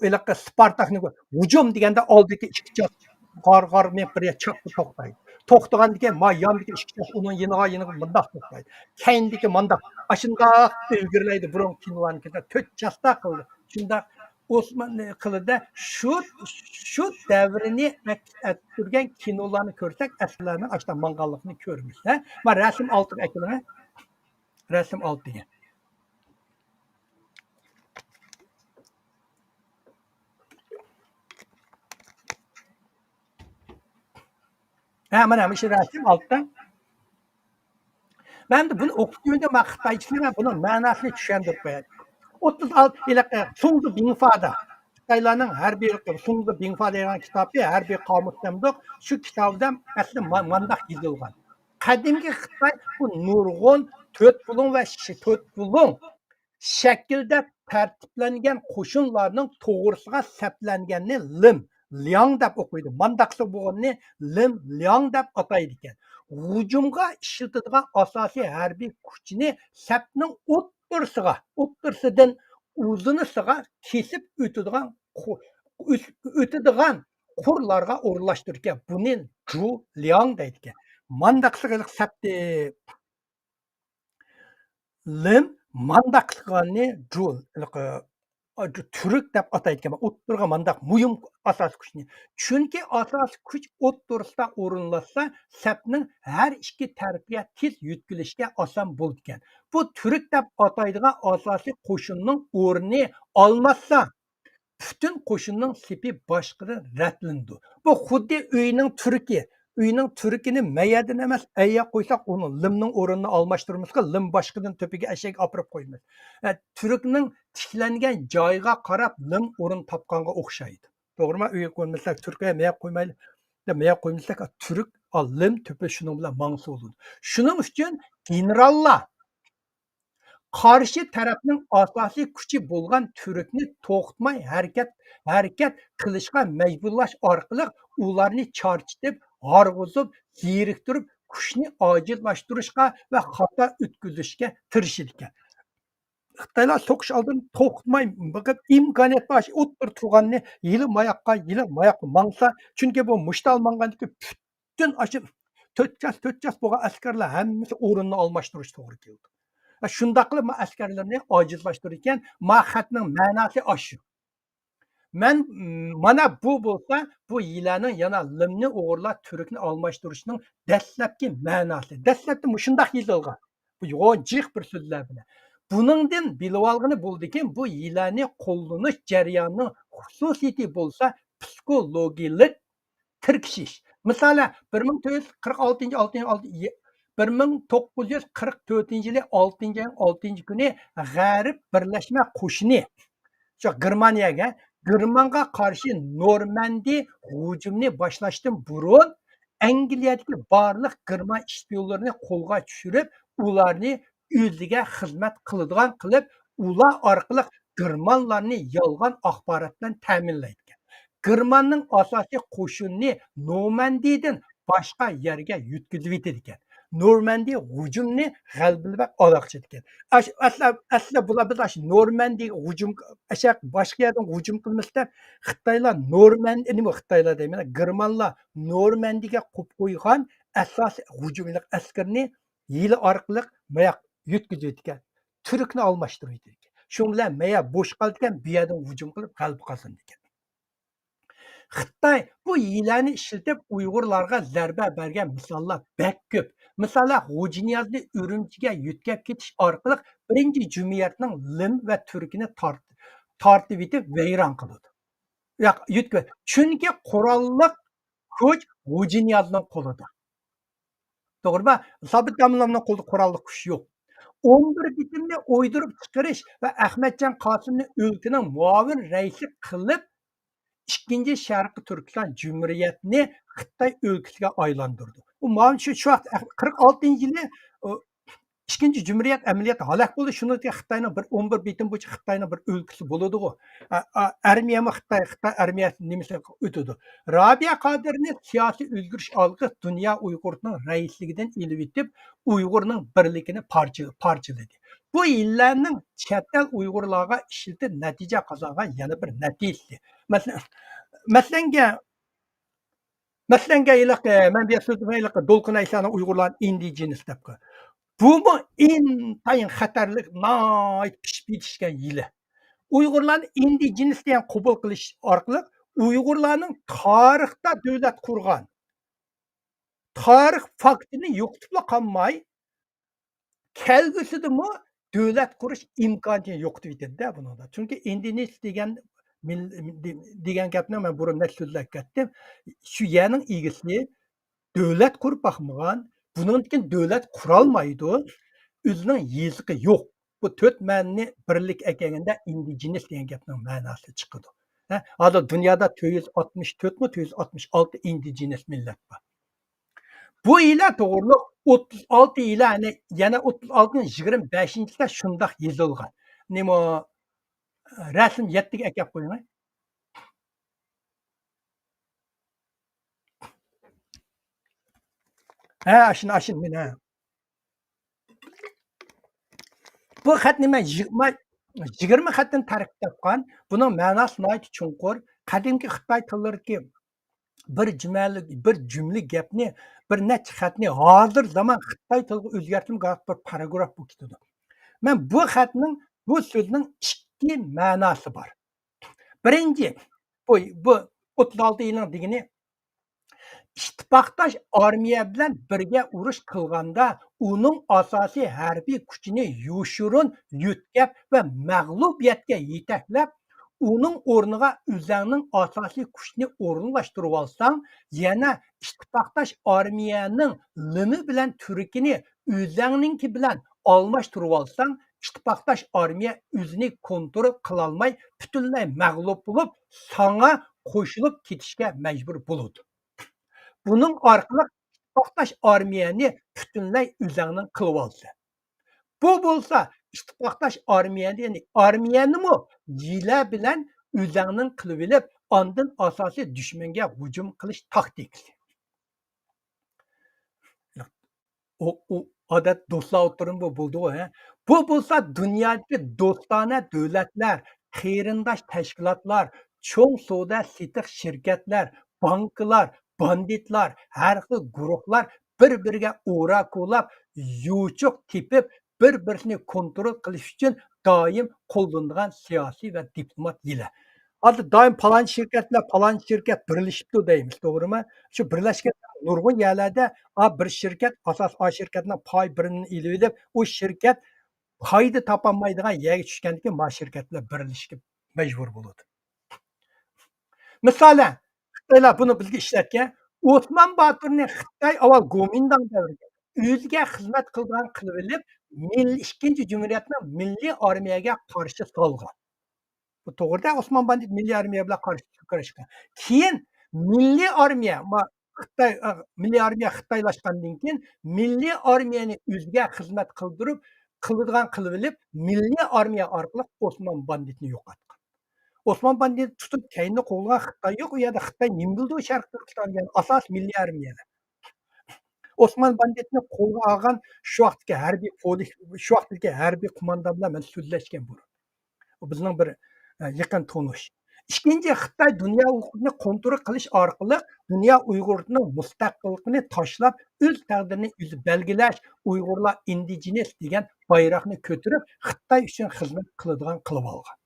ھېلىقى سپارتاكنى ھۇجۇم دېگەندە ئالدىدىكى ئىككى جاس غار-غار مېڭىپ بىر يەر چاپلا توختايدۇ. توختىغاندىن كېيىن ما ياندىكى ئىككى جاس ئۇنىڭ يېنىغا، يېنىغا مۇنداق توختايدۇ. كەينىدىكى مانداق. ئاشۇنداق ئىلگىرىلەيدۇ. بۇرۇنقى كىنولارنىڭكىدە تۆت جاستا قىلدى. شۇنداق ئوسمان قىلىدە شۇ، شۇ دەۋرنى ئەكس ئەتتۈرگەن كىنولارنى كۆرسەك، ئەسكەرلەرنىڭ ئاشتا ماڭغانلىقىنى كۆرىمىز. ھە؟ ما رەسىم ئالتىغا ئەكېلىڭ، ھە؟ رەسىم ئالتىگە. ھە، مانا مۇشۇ رەسىم ئالتىدا. مەن بۇنى ئوقۇپ بەرگەندە مەن خىتايچىسىنى، مەن بۇنىڭ مەناسىنى چۈشەندۈرۈپ قوياي. ئوتتۇز ئالتە، ھېلىقى سۇڭزى بىڭفادا، خىتايلارنىڭ ھەربىي، سۇڭزى بىڭفا دەيدىغان كىتابى، ھەربىي قامۇس دەمدۇق، شۇ كىتابىدا ئەسلى ما-، مانداق يېزىلغان. قەدىمكى خىتاي بۇ نۇرغۇن تۆت بۇلۇڭ ۋە شى-، تۆت بۇلۇڭ شەكىلدە تەرتىپلەنگەن قوشۇنلارنىڭ توغرىسىغا سەپلەنگەننى لىم، لياڭ دەپ ئوقۇيدۇ. مانداقلىق بولغىنىنى لىم، لياڭ دەپ ئاتايدىكەن. ھۇجۇمغا ئىشلىتىدىغان ئاساسىي ھەربىي كۈچنى سەپنىڭ ئوتتۇرىسىغا، ئوتتۇرىسىدىن ئۇزۇنىسىغا كېسىپ ئۆتىدىغان قۇ-، ئۆت-، ئۆتىدىغان قۇرلارغا ئورۇنلاشتۇرىدىكەن. بۇنى جۇ لياڭ دەيدىكەن. مانداقلىق سەپتى لىم مانداقلىقنى جۇ، تۈرك دەپ ئاتايدىكەن. ئوتتۇرىغا مانداق مۇھىم ئاساسىي كۈچنى. چۈنكى ئاساسىي كۈچ ئوتتۇرىسىدا ئورۇنلاشسا، سەپنىڭ ھەر ئىككى تەرىپىگە تېز يۆتكىلىشكە ئاسان بولىدىكەن. بۇ تۈرك دەپ ئاتايدىغان ئاساسىي قوشۇننىڭ ئورنى ئالماشسا، پۈتۈن قوشۇننىڭ سېپى باشقىدىن رەتلىنىدۇ. بۇ خۇددى ئۆينىڭ تۈركى. ئۆينىڭ تۈركىنى مەيەردىن ئەمەس، ئەيگە قويساق، ئۇنى لىمنىڭ ئورنىنى ئالماشتۇرىمىزغۇ، لىم باشقىدىن تۆپىگە ئەشەگە ئاپىرىپ قويىمىز. ئە، تۈركنىڭ تىكلەنگەن جايىغا قاراپ لىم ئورۇن تاپقانغا ئوخشايدۇ. توغرىمۇ؟ ئۆيگە قويمىساق، تۈركىگە مەيەر قويمايلى. مەيەر قويمىساق، تۈرك، ئا، لىم تۆپى شۇنىڭ بىلەن ماڭسا بولىدۇ. شۇنىڭ ئۈچۈن گېنېراللار قارشى تەرەپنىڭ ئاساسىي كۈچى بولغان تۈركنى توختىماي ھەرىكەت، ھەرىكەت قىلىشقا مەجبۇرلاش ئارقىلىق ئۇلارنى چارچىتىپ، ھارغۇزۇپ، زېرىكتۈرۈپ، كۈچنى ئاجىزلاشتۇرۇشقا ۋە خاتا ئۆتكۈزۈشكە تىرىشىدىكەن. خىتايلار سوقۇش ئالدىدا توختىماي بېقىپ، ئىمكانىيەت بار ئوتتۇرا تۇرغاننى يىلى ماياققا، يىلى ماياققا ماڭسا، چۈنكى بۇ مۇشتال ماڭغاندىكى پۈتۈن ئاشۇ تۆت چاس، تۆت چاس بولغان ئەسكەرلەر ھەممىسى ئورۇننى ئالماشتۇرۇش توغرا كېلىدۇ. شۇنداق قىلىپ ما ئەسكەرلىرىنى ئاجىزلاشتۇرىدىكەن. ما خەتنىڭ مەناسى ئاشۇ. مەن، مم، مانا بۇ بولسا، بۇ يىلەنىڭ يەنە لىمنى ئوغرىلاپ تۈركنى ئالماشتۇرۇشنىڭ دەسلەپكى مەناسى. دەسلەپتە مۇشۇنداق يېزىلغان. بۇ يوغان جىق بىر سۆزلەر بىلەن. بۇنىڭدىن بىلىۋالغىنى بولىدىكى، بۇ يىلەننى قوللىنىش جەريانىنىڭ خۇسۇسىيىتى بولسا پسىخولوگىيەلىك تىركىشىش. مىسالى، بىر مىڭ تۆت يۈز قىرىق ئالتىنچى، ئالتىنچى، ئالتىنچى، بىر مىڭ توققۇز يۈز قىرىق تۆتىنچى يىلى ئالتىنچى ئاينىڭ ئالتىنچى كۈنى غەرب بىرلەشمە قوشۇنى، شۇ گېرمانىيەگە، گېرمانغا قارشى نورماندىي ھۇجۇمىنى باشلاشتىن بۇرۇن، ئەنگلىيەدىكى بارلىق گېرمان ئىشپىيونلىرىنى قولغا چۈشۈرۈپ، ئۇلارنى ئۆزىگە خىزمەت قىلىدىغان قىلىپ، ئۇلار ئارقىلىق گېرمانلارنى يالغان ئاخبارات بىلەن تەمىنلەيدىكەن. گېرماننىڭ ئاساسىي قوشۇنىنى نورماندىيىدىن باشقا يەرگە يۆتكىزىۋېتىدىكەن. نورماندىيە ھۇجۇمنى غەلىبىلىك ئالاقىچىدىكەن. ئەسلى، ئەسلى بۇلار بىز ئاشۇ نورماندىيە ھۇجۇم، ئەشەق باشقا يەردىن ھۇجۇم قىلمىسىلەر، خىتايلار نورماندىيە، نېمە خىتايلار دەيمەن، گېرمانلار نورماندىيەگە قويۇپ قويغان ئاساسىي ھۇجۇملۇق ئەسكىرىنى يىلى ئارقىلىق ماياق يۆتكىزىۋېتىدىكەن. تۈركنى ئالماشتۇرۇۋېتىدىكەن. شۇنىڭ بىلەن مايا بوش قالىدىكەن، بۇ يەردىن ھۇجۇم قىلىپ غەلىبە قازىنىدىكەن. خىتاي بۇ ھىيلەنى ئىشلىتىپ ئۇيغۇرلارغا زەربە بەرگەن مىساللار بەك كۆپ. مىسالى، غوجىنىيازنى ئۈرۈمچىگە يۆتكەپ كېتىش ئارقىلىق بىرىنچى جۇمھۇرىيەتنىڭ لىم ۋە تۈركىنى تارت-، تارتىۋېتىپ ۋەيران قىلىدۇ. ياق، يۆتكە-، چۈنكى قوراللىق كۈچ غوجىنىيازنىڭ قولىدا. توغرىمۇ؟ سابىت داموللامنىڭ قولىدا قوراللىق كۈچ يوق. ئون بىر بېتىمنى ئويدۇرۇپ چىقىرىش ۋە ئەخمەتجان قاسىمنى ئۆلكىنىڭ مۇئاۋىن رەئىسى قىلىپ، ئىككىنچى شەرقىي تۈركىستان جۇمھۇرىيەتنى خىتاي ئۆلكىسىگە ئايلاندۇردى. ئۇ ماۋۇ شۇ، شۇ ۋاقىت قىرىق ئالتىنچى يىلى، ئۇ، ئىككىنچى جۇمھۇرىيەت ئەمەلىيەتتە ھالاك بولدى. شۇنىڭ ئۈچۈن خىتاينىڭ بىر ئون بىر بېتىم بويىچە خىتاينىڭ بىر ئۆلكىسى بولىدىغۇ. ئا-، ئا-، ئارمىيەمۇ خىتاي، خىتاي ئارمىيەسى نېمىسى ئۆتىدۇ. رابىيە قادىرنى سىياسىي ئۆزگىرىش ئالغۇچ دۇنيا ئۇيغۇرىنىڭ رەئىسلىكىدىن ئېلىۋېتىپ، ئۇيغۇرنىڭ بىرلىكىنى پارچە-، پارچىلىدى. بۇ يىللەرنىڭ چەت ئەل ئۇيغۇرلارغا ئىشلىتىپ نەتىجە قازانغان يەنە بىر نەتىجىسى. مەسىلەن، مەسىلەنگە، مەسىلەنگە، ھېلىقى، مەن بۇ يەردە سۆزلىمەي، ھېلىقى دولقۇن ئەيسانىڭ ئۇيغۇرلارنى ئىندىجېنىس دەپ قوي-، بۇمۇ ئىنتايىن خەتەرلىك، ناھايىتى پىشىپ يېتىشكەن يىلى. ئۇيغۇرلارنى ئىندىجېنىس دېگەن قوبۇل قىلىش ئارقىلىق ئۇيغۇرلارنىڭ تارىختا دۆلەت قۇرغان تارىخ فاكتىنى يوقىتىپلا قالماي، كەلگۈسىدىمۇ دۆلەت قۇرۇش ئىمكانىيىتىنى يوقىتىۋېتىدۇ-دە بۇنىڭدا. چۈنكى ئىندونېزىيە دېگەن مىل-، دېگەن گەپنى مەن بۇرۇن نەچچە سۆزلەپ كەتتىم. شۇ يەرنىڭ ئىگىسى دۆلەت قۇرۇپ باقمىغان، بۇنىڭدىن كېيىن دۆلەت قۇرالمايدۇ، ئۆزىنىڭ يېزىقى يوق. بۇ تۆت مەنىنى بىرلىككە ئەكەلگەندە ئىندىجېنىس دېگەن گەپنىڭ مەناسى چىقىدۇ. ھە، ھازىر دۇنيادا تۆت يۈز ئاتمىش تۆتمۇ، تۆت يۈز ئاتمىش ئالتە ئىندىجېنىس مىللەت بار. بۇ يىلى توغرۇلۇق ئوتتۇز ئالتە يىلى، يەنى، يەنە ئوتتۇز ئالتىنىڭ يىگىرمە بەشىنچىسىدە شۇنداق يېزىلغان. نېمە، رەسىم يەتتىگە ئەكەپ قويۇڭ. ھە، ئاشۇنى، ئاشۇنى، مانا. بۇ خەتنى مەن يىگىرمە، يىگىرمە خەتتىن تەركىب تاپقان. بۇنىڭ مەناسى ناھايىتى چوڭقۇر. قەدىمكى خىتاي تىللىرىدىكى بىر جۈملە، بىر جۈملە گەپنى، بىر نەچچە خەتنى ھازىر زامان خىتاي تىلىغا ئۆزگەرتسىمۇ، بىر پاراگراف بولۇپ كېتىدۇ. مەن بۇ خەتنىڭ، بۇ سۆزنىڭ ئىككى مەناسى بار. بىرىنچى، بۇ، بۇ ئوتتۇز ئالتە يىلنىڭ دېگىنى، ئىتتىپاقداش ئارمىيە بىلەن بىرگە ئۇرۇش قىلغاندا، ئۇنىڭ ئاساسىي ھەربىي كۈچىنى يوشۇرۇن يۆتكەپ ۋە مەغلۇبىيەتكە يېتەكلەپ، ئۇنىڭ ئورنىغا ئۆزەڭنىڭ ئاساسىي كۈچىنى ئورۇنلاشتۇرۇۋالساڭ، يەنە ئىتتىپاقداش ئارمىيەنىڭ لىمى بىلەن تۈركىنى ئۆزەڭنىڭكى بىلەن ئالماشتۇرۇۋالساڭ، ئىتتىپاقداش ئارمىيە ئۆزىنى كونترول قىلالماي، پۈتۈنلەي مەغلۇپ بولۇپ، ساڭا قوشۇلۇپ كېتىشكە مەجبۇر بولىدۇ. بۇنىڭ ئارقىلىق ئىتتىپاقداش ئارمىيەنى پۈتۈنلەي ئۆزەڭنىڭ قىلىۋالدى. بۇ بولسا ئىتتىپاقداش ئارمىيەنى، يەنى ئارمىيەنىمۇ ھىيلە بىلەن ئۆزەڭنىڭ قىلىۋېلىپ، ئاندىن ئاساسىي دۈشمەنگە ھۇجۇم قىلىش تاكتىكىسى. ئۇ، ئۇ ئادەت دوستلار ئوتتۇرىمۇ بولىدىغۇ، ھە؟ بۇ بولسا دۇنيادىكى دوستانە دۆلەتلەر، قېرىنداش تەشكىلاتلار، چوڭ سودا سېتىق شىركەتلەر، بانكىلار، باندىتلار، ھەر خىل گۇرۇھلار بىر-بىرىگە ئورا كولاپ، يوچۇق تېپىپ، بىر-بىرسىنى كونترول قىلىش ئۈچۈن دائىم قوللىنىدىغان سىياسىي ۋە دىپلومات ھىيلە. ھازىر دائىم پالانچى شىركەت بىلەن پالانچى شىركەت بىرلىشىپتۇ دەيمىز، توغرىمۇ؟ شۇ بىرلەشكەن نۇرغۇن يەرلەردە، ئا، بىر شىركەت، ئاساس ئا شىركەتنىڭ پاي بىرىنى ئېلىۋېلىپ، ئۇ شىركەت پايدا تاپالمايدىغان يەرگە چۈشكەندىن كېيىن، ما شىركەت بىلەن بىرلىشىشكە مەجبۇر بولىدۇ. مىسالەن، خىتايلار بۇنى بىزگە ئىشلەتكەن. ئوسمان باتۇرنى خىتاي ئاۋۋال گومىنداڭ دەۋرىدە ئۆزىگە خىزمەت قىلىدىغان قىلىۋېلىپ، مىل-، ئىككىنچى جۇمھۇرىيەتنىڭ مىللىي ئارمىيەگە قارشى سالغان. بۇ توغرىدا ئوسمان باندىت مىللىي ئارمىيە بىلەن قارشى كۈرەشكەن. كېيىن مىللىي ئارمىيە، ما-، خىتاي، ئا، مىللىي ئارمىيە خىتايلاشقاندىن كېيىن، مىللىي ئارمىيەنى ئۆزىگە خىزمەت قىلدۇرۇپ، قىلىدىغان قىلىۋېلىپ، مىللىي ئارمىيە ئارقىلىق ئوسمان باندىتنى يوقاتقان. ئوسمان باندىتنى تۇتۇپ كەينىدىن قوغلىغان خىتاي يوق. ئۇ يەردە خىتاي نېمە بىلىدۇ شەرقىي تۈركىستاندا، يەنى ئاساسىي مىللىي ئارمىيە. ئوسمان باندىتنى قولغا ئالغان شۇ ۋاقىتتىكى ھەربىي پولك، شۇ ۋاقىتتىكى ھەربىي قوماندان بىلەن مەن سۆزلەشكەن بۇرۇن. ئۇ بىزنىڭ بىر، ئە، يېقىن تونۇش. ئىككىنچى، خىتاي دۇنيا ھوقۇقىنى كونترول قىلىش ئارقىلىق دۇنيا ئۇيغۇرنىڭ مۇستەقىللىقىنى تاشلاپ، ئۆز تەقدىرىنى ئۆزى بەلگىلەش، ئۇيغۇرلار ئىندىجېنىس دېگەن بايراقنى كۆتۈرۈپ، خىتاي ئۈچۈن خىزمەت قىلىدىغان قىلىۋالغان.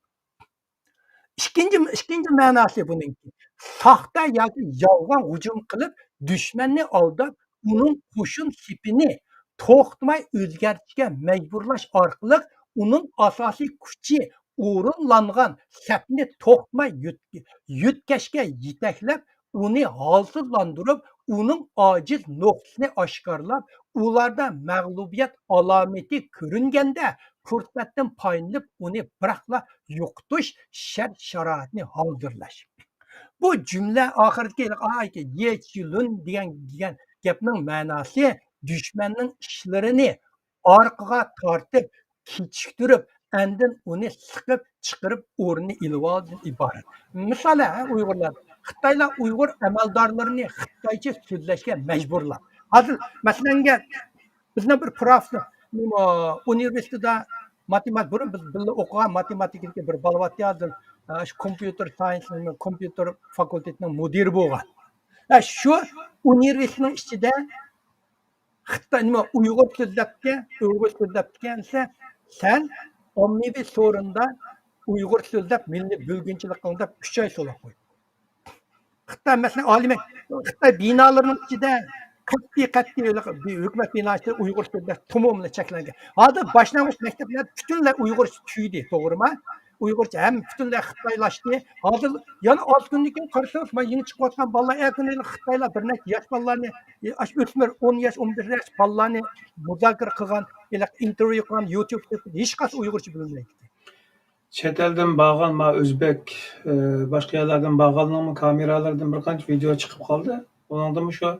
ئىككىنچى، ئىككىنچى مەناسى بۇنىڭكى، ساختا ياكى يالغان ھۇجۇم قىلىپ، دۈشمەننى ئالداپ، ئۇنىڭ قوشۇن سېپىنى توختىماي ئۆزگەرتىشكە مەجبۇرلاش ئارقىلىق، ئۇنىڭ ئاساسىي كۈچى ئورۇنلانغان سەپنى توختىماي يۆت-، يۆتكەشكە يېتەكلەپ، ئۇنى ھالسىزلاندۇرۇپ، ئۇنىڭ ئاجىز نۇقتىسىنى ئاشكارىلاپ، ئۇلاردا مەغلۇبىيەت ئالامىتى كۆرۈنگەندە، پۇرسەتتىن پايدىلىنىپ، ئۇنى بىراقلا يوقىتىش شەرت-شارائىتىنى ھازىرلاش. بۇ جۈملە ئاخىرىدىكى، ئايكى، يېچىلۇن دېگەن، دېگەن گەپنىڭ مەناسى دۈشمەننىڭ ئىشلىرىنى ئارقىغا تارتىپ، كېچىكتۈرۈپ، ئاندىن ئۇنى سىقىپ چىقىرىپ ئورنىنى ئېلىۋالدىن ئىبارەت. مىسالەن، ھە، ئۇيغۇرلار، خىتايلار ئۇيغۇر ئەمەلدارلىرىنى خىتايچە سۆزلەشكە مەجبۇرلار. ھازىر، مەسىلەنگە، بىزنىڭ بىر پروفېسسور، نېمە، ئۇنىۋېرسىتېتتا ماتېمات-، بۇرۇن بىز بىللە ئوقۇغان ماتېماتىكىدىكى بىر بالا بارتى ھازىر، ئە، شۇ كومپيۇتېر ساينس، كومپيۇتېر فاكۇلتېتىنىڭ مۇدىرى بولغان. ھە، شۇ ئۇنىۋېرسىتېتنىڭ ئىچىدە خىتاي، نېمە، ئۇيغۇر سۆزلەپتىكەن، ئۇيغۇر سۆزلەپتىكەن دېسە، سەن ئاممىۋى سورۇندا ئۇيغۇر سۆزلەپ، مىللىي بۆلگۈنچىلىك قىلىڭ دەپ ئۈچ ئاي سولاپ قويدى. خىتاي، مەسىلەن، ئالىمى، خىتاي بىنالىرىنىڭ ئىچىدە قەتئىي، قەتئىي ھۆكۈمەت بىناسى ئۇيغۇر سۆزلەپ تۇمۇملا چەكلەنگەن. ھازىر باشلانغۇچ مەكتەپلەر پۈتۈنلەي ئۇيغۇرچە تۈگىدى، توغرىما؟ ئۇيغۇرچە ھەم پۈتۈنلەي خىتايلاشتى. ھازىر يەنە ئالتە كۈندىن كېيىن قارىسىڭىز، مانا يېڭى چىقىۋاتقان بالىلار، ئەتىگۈنى خىتايلار بىر نەچچە ياش بالىلارنى، ئاشۇ ئۆسمۈر، ئون ياش، ئون بىر ياش بالىلارنى مۇزاكىرە قىلغان، ھېلىقى ئىنتېرۋيۇ قىلغان، يۇتۇبتا ھېچقايسى ئۇيغۇرچە بىلمەيتتى. چەت ئەلدىن بارغان، ما، ئۆزبەك، ئە، باشقا يەرلەردىن بارغاننىڭمۇ كامېرالىرىدىن بىر قانچە ۋىدېئو چىقىپ قالدى. ئۇنىڭدىمۇ شۇ،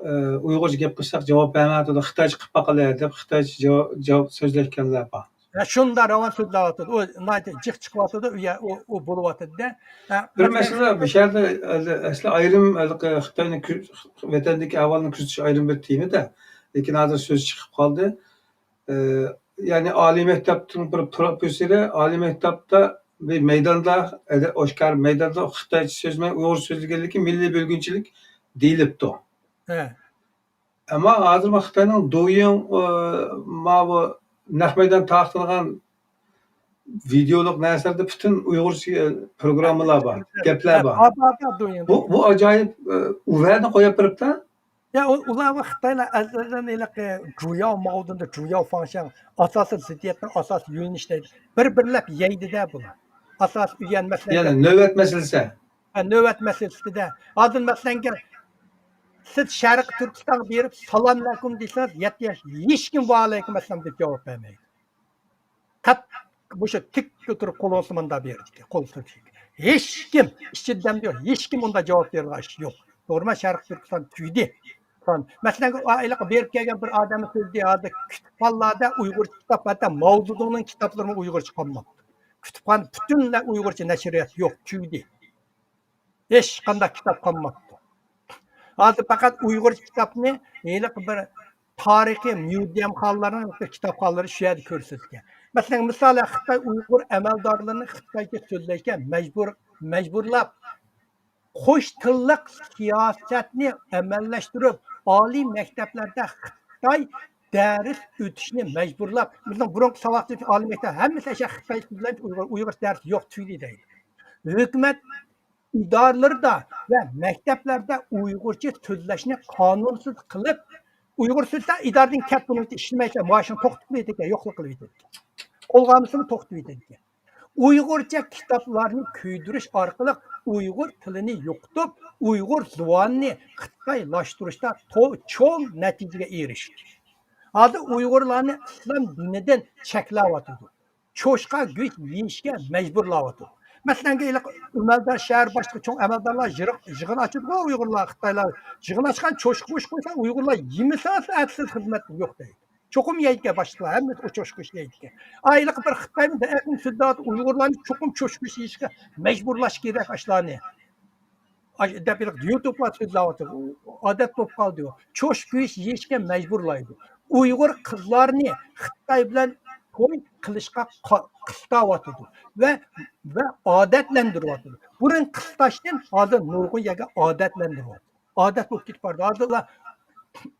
ئە، ئۇيغۇرچە گەپ قىلساق جاۋاب بەرمەيۋاتىدۇ، خىتايچە قىلىپ باقىلى دەپ خىتايچە جاۋاب، جاۋاب سۆزلەشكەنلەر بار. ھە، شۇنداق راۋان سۆزلەۋاتىدۇ. ئۇ ناھايىتى جىق چىقىۋاتىدۇ، ئۇ يە-، ئۇ، ئۇ بولۇۋاتىدۇ-دە. ھە، بىر مەسىلەن، مەسىلە، بۇ يەردە ئەسلى ئايرىم، ھېلىقى خىتاينىڭ كۆ-، ۋەتەندىكى ئەھۋالنى كۆزىتىش ئايرىم بىر تېمىدا. لېكىن ھازىر سۆز چىقىپ قالدى. ئى، يەنى ئالىي مەكتەپنىڭ بىر پروفېسسورى ئالىي مەكتەپتە بىر مەيداندا، ئەدە-، ئاشكارا مەيداندا خىتايچە سۆزلىمەي ئۇيغۇرچە سۆزلىگەنلىكى مىللىي بۆلگۈنچىلىك دېيىلىپتۇ. ھە. ئەمما ھازىر مانا خىتاينىڭ دويىڭ، ئى، ماۋۇ نەق مەيدان تارقىتىلغان ۋىدېئولۇق نەرسىلەردە پۈتۈن ئۇيغۇرچە، ئى، پروگراممىلار بار، گەپلەر بار. بار، بار، بار، دويىڭ. بۇ، بۇ ئاجايىپ، ئى، ئۇ ۋەدە قويۇپ بېرىپتۇ. يا، ئۇ-، ئۇلار خىتايلار ئەزەلدىن ھېلىقى جۇياۋ ماۋدۇندا جۇياۋ فاڭشياڭ ئاساسىي زىددىيەتنىڭ ئاساسىي يۆنىلىشى دەيدۇ. بىر-بىرلەپ يەيدۇ-دە بۇلار. ئاساسىي ئۆگەنمەسلەر. يەنى نۆۋەت مەسىلىسى. ھە، نۆۋەت مەسىلىسىدە. ھازىر مەسىلەنگە سىز شەرقىي تۈركىستانغا بېرىپ سالام ئەلەيكۇم دېسىڭىز، يەتتە ياش ھېچكىم ۋەئەلەيكۇم ئەسسالام دەپ جاۋاب بەرمەيدۇ. قەت مۇشۇ تىككە تۇرۇپ قولىڭىزنى مۇنداق بېرىدىكەن، قول سىلكىدىكەن. ھېچكىم ئىچىدە دەم يوق، ھېچكىم ئۇنداق جاۋاب بېرىدىغان ئىش يوق. نورمال شەرقىي تۈركىستان تۈگىدى. مەسىلەن، ھېلىقى بېرىپ كەلگەن بىر ئادەمنىڭ سۆزى، ھازىر كۇتۇپخانىلاردا ئۇيغۇرچە كىتاب، ھەتتا ماۋزېدۇڭنىڭ كىتابلىرىمۇ ئۇيغۇرچە قالماپتۇ. كۇتۇپخانا پۈتۈنلەي ئۇيغۇرچە نەشرىيات يوق، تۈگىدى. ھېچقانداق كىتاب قالماپتۇ. ھازىر پەقەت ئۇيغۇرچە كىتابنى ھېلىقى بىر تارىخىي ميۇزېيەمخانىلارنىڭ كىتابخانىلىرى شۇ يەردە كۆرسىتىلگەن. مەسىلەن، مىسالەن، خىتاي ئۇيغۇر ئەمەلدارلىرىنى خىتايچە سۆزلەشكە مەجبۇر، مەجبۇرلاپ، قوش تىللىق سىياسەتنى ئەمەللەشتۈرۈپ، ئالىي مەكتەپلەردە خىتاي دەرس ئۆتۈشنى مەجبۇرلاپ، بىزنىڭ بۇرۇنقى ساۋاقدىشىمىز ئالىي مەكتەپ ھەممىسى ئەشە خىتاي سۆزلەيدۇ، ئۇيغۇر، ئۇيغۇرچە دەرس يوق، تۈگىدى دەيدۇ. ھۆكۈمەت ئىدارىلىرىدا ۋە مەكتەپلەردە ئۇيغۇرچە سۆزلەشنى قانۇنسىز قىلىپ، ئۇيغۇر سۆزلىسە ئىدارىدىن كەت، بۇنىڭ ئۈچۈن ئىشلىمەيسەن، مائاشىڭنى توختىتىپ قويىدىكەن، يوقلۇق قىلىۋېتىدىكەن. قولغا ئالمىسىمۇ توختىتىۋېتىدىكەن. ئۇيغۇرچە كىتابلارنى كۆيدۈرۈش ئارقىلىق ئۇيغۇر تىلىنى يوقىتىپ، ئۇيغۇر زۇۋانىنى خىتايلاشتۇرۇشتا تو-، چوڭ نەتىجىگە ئېرىشتى. ھازىر ئۇيغۇرلارنى ئىسلام دىنىدىن چەكلەۋاتىدۇ. چوشقا گۆش يېيىشكە مەجبۇرلاۋاتىدۇ. مەسىلەن، ھېلىقى ئەمەلدار، شەھەر باشلىقى، چوڭ ئەمەلدارلار يىغ-، يىغىن ئاچىدىغۇ ئۇيغۇرلار، خىتايلار يىغىن ئاچقان، چوشقا گۆش قويسا، ئۇيغۇرلار يېمىسىڭىز، ئەتىسىز خىزمەت يوق دەيدۇ. چوقۇم يەيدىكەن باشلىقلار، ھەممىسى ئۇ چوشقا گۆش يەيدىكەن. ئايلىق بىر خىتاينىڭ دائىم سۆزلەۋاتىدۇ، ئۇيغۇرلارنى چوقۇم چوشقا گۆش يېيىشكە مەجبۇرلاش كېرەك ئاشۇلارنى. ئاش-، دەپ ھېلىقى يۇتۇبلار سۆزلەۋاتىدۇ. ئادەت بولۇپ قالدى ئۇ. چوشقا گۆش يېيىشكە مەجبۇرلايدۇ. ئۇيغۇر قىزلارنى خىتاي بىلەن توي قىلىشقا قا-، قىستاۋاتىدۇ ۋە، ۋە ئادەتلەندۈرۈۋاتىدۇ. بۇرۇن قىستاشتىن ھازىر نۇرغۇن يەرگە ئادەتلەندۈرۈۋاتىدۇ. ئادەت بولۇپ كېتىپ بارىدۇ. ھازىر ئۇلار،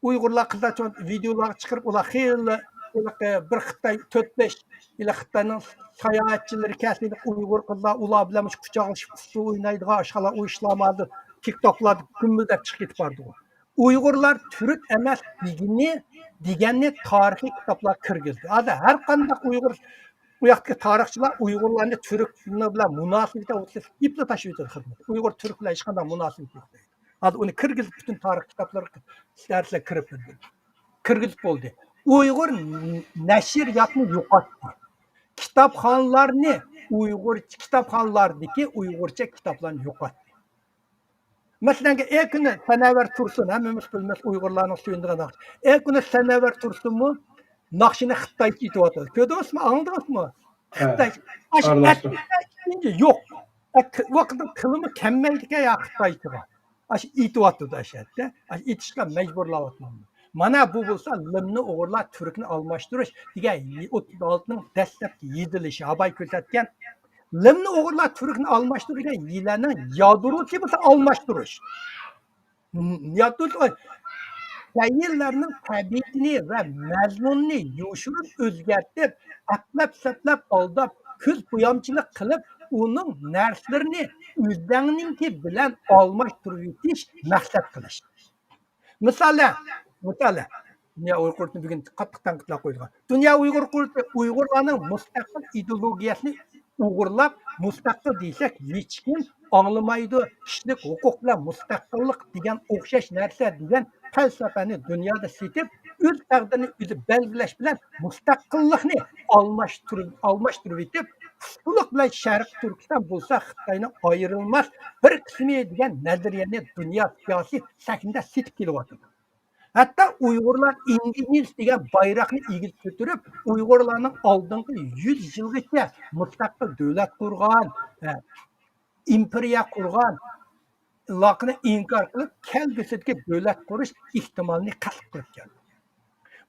ئۇيغۇرلار قىزلار چوڭ ۋىدېئولارغا چىقىرىپ، ئۇلار خېلى، ھېلىقى بىر خىتاي تۆت بەش، ھېلىقى خىتاينىڭ ساياھەتچىلىرى كەلسە، ھېلىقى ئۇيغۇر قىزلار ئۇلار بىلەن مۇشۇ قۇچاقلىشىپ ئۇسسۇل ئوينايدىغان ئاشۇنداق ئۇ ئىشلارمۇ ھازىر تىك توكلاردا گۈمبۈزلەپ چىقىپ كېتىپ بارىدۇ. ئۇيغۇرلار تۈرك ئەمەس دېگىنى، دېگەننى تارىخىي كىتابلار كىرگۈزدى. ھازىر ھەر قانداق ئۇيغۇر، ئۇ ياقتىكى تارىخچىلار ئۇيغۇرلارنى تۈرك بىلەن مۇناسىۋىتى ئېيىپلا تاشلىۋېتىدۇ خىزمەت. ئۇيغۇر تۈرك بىلەن ھېچقانداق مۇناسىۋىتى يوق دەيدۇ. ھازىر ئۇنى كىرگۈزۈپ پۈتۈن تارىخ كىتابلىرىغا دەرسلەر كىرىپ، كىرگۈزۈپ بولدى. ئۇيغۇر نەشرىياتنى يوقاتتى. كىتابخانىلارنى ئۇيغۇرچە، كىتابخانىلاردىكى ئۇيغۇرچە كىتابلارنى يوقاتتى. مەسىلەن، ئە كۈنى سەنەۋەر تۇرسۇن، ھەممىمىز بىلىمىز ئۇيغۇرلارنىڭ سۆيۈنىدىغان ناخشا. ئە كۈنى سەنەۋەر تۇرسۇنمۇ ناخشىنى خىتايچە ئېيتىۋاتىدۇ. كۆردىڭىزمۇ؟ ئاڭلىدىڭىزمۇ؟ خىتاي. ئاشۇ ئەتىگە ئىككىنچى يوق. ئە، ك-، ۋاقىتنىڭ تىلىمۇ كەلمەيدىكەن يا خىتايچىغا. ئاشۇ ئېيتىۋاتىدۇ ئاشۇ يەردە. ئاشۇ ئېيتىشقا مەجبۇرلاۋاتىدۇ. مانا بۇ بولسا لىمنى ئوغرىلاپ تۈركنى ئالماشتۇرۇش دېگەن ئوتتۇز ئالتىنىڭ دەسلەپكى يېزىلىشى، ھاباي كۆرسەتكەن. لىمنى ئوغرىلاپ تۈركنى ئالماشتۇرۇش دېگەن ھىيلەنىڭ يادروسى بولسا ئالماشتۇرۇش. يادروسى، شەيئىلەرنىڭ تەبىئىتىنى ۋە مەزمۇنىنى يوشۇرۇن ئۆزگەرتىپ، ئەپلەپ-سەپلەپ ئالداپ، كۆز بويامچىلىق قىلىپ، ئۇنىڭ نەرسىلىرىنى ئۆزەڭنىڭكى بىلەن ئالماشتۇرۇۋېتىش، مەقسەت قىلىش. مىسالى، مىسالى، دۇنيا ئۇيغۇر قۇرۇلتىيى بۈگۈن قاتتىق تەنقىدلەر قويىدىغان. دۇنيا ئۇيغۇر قۇرۇلتىيى ئۇيغۇرلارنىڭ مۇستەقىل ئىدېئولوگىيەسىنى ئوغرىلاپ، مۇستەقىل دېسەك، ھېچكىم ئاڭلىمايدۇ. كىشىلىك ھوقۇق بىلەن مۇستەقىللىق دېگەن ئوخشاش نەرسە دېگەن پەلسەپىنى دۇنيادا سېتىپ، ئۆز تەقدىرىنى ئۆزى بەلگىلەش بىلەن مۇستەقىللىقنى ئالماشتۇرۇپ، ئالماشتۇرۇۋېتىپ، پۇختىلىق بىلەن شەرقىي تۈركىستان بولسا خىتاينىڭ ئايرىلماس بىر قىسمى دېگەن نەزەرىيەنى دۇنيا سىياسىي سەھنىدە سېتىپ كېلىۋاتىدۇ. ھەتتا ئۇيغۇرلار ئىندىجېنىس دېگەن بايراقنى ئېگىز كۆتۈرۈپ، ئۇيغۇرلارنىڭ ئالدىنقى يۈز يىلغىچە مۇستەقىل دۆلەت قۇرغان، ھە، ئىمپېرىيە قۇرغان، لاقنى ئىنكار قىلىپ، كەلگۈسىدىكى دۆلەت قۇرۇش ئېھتىمالىنى قەتئىي قىلىپ كەلدى.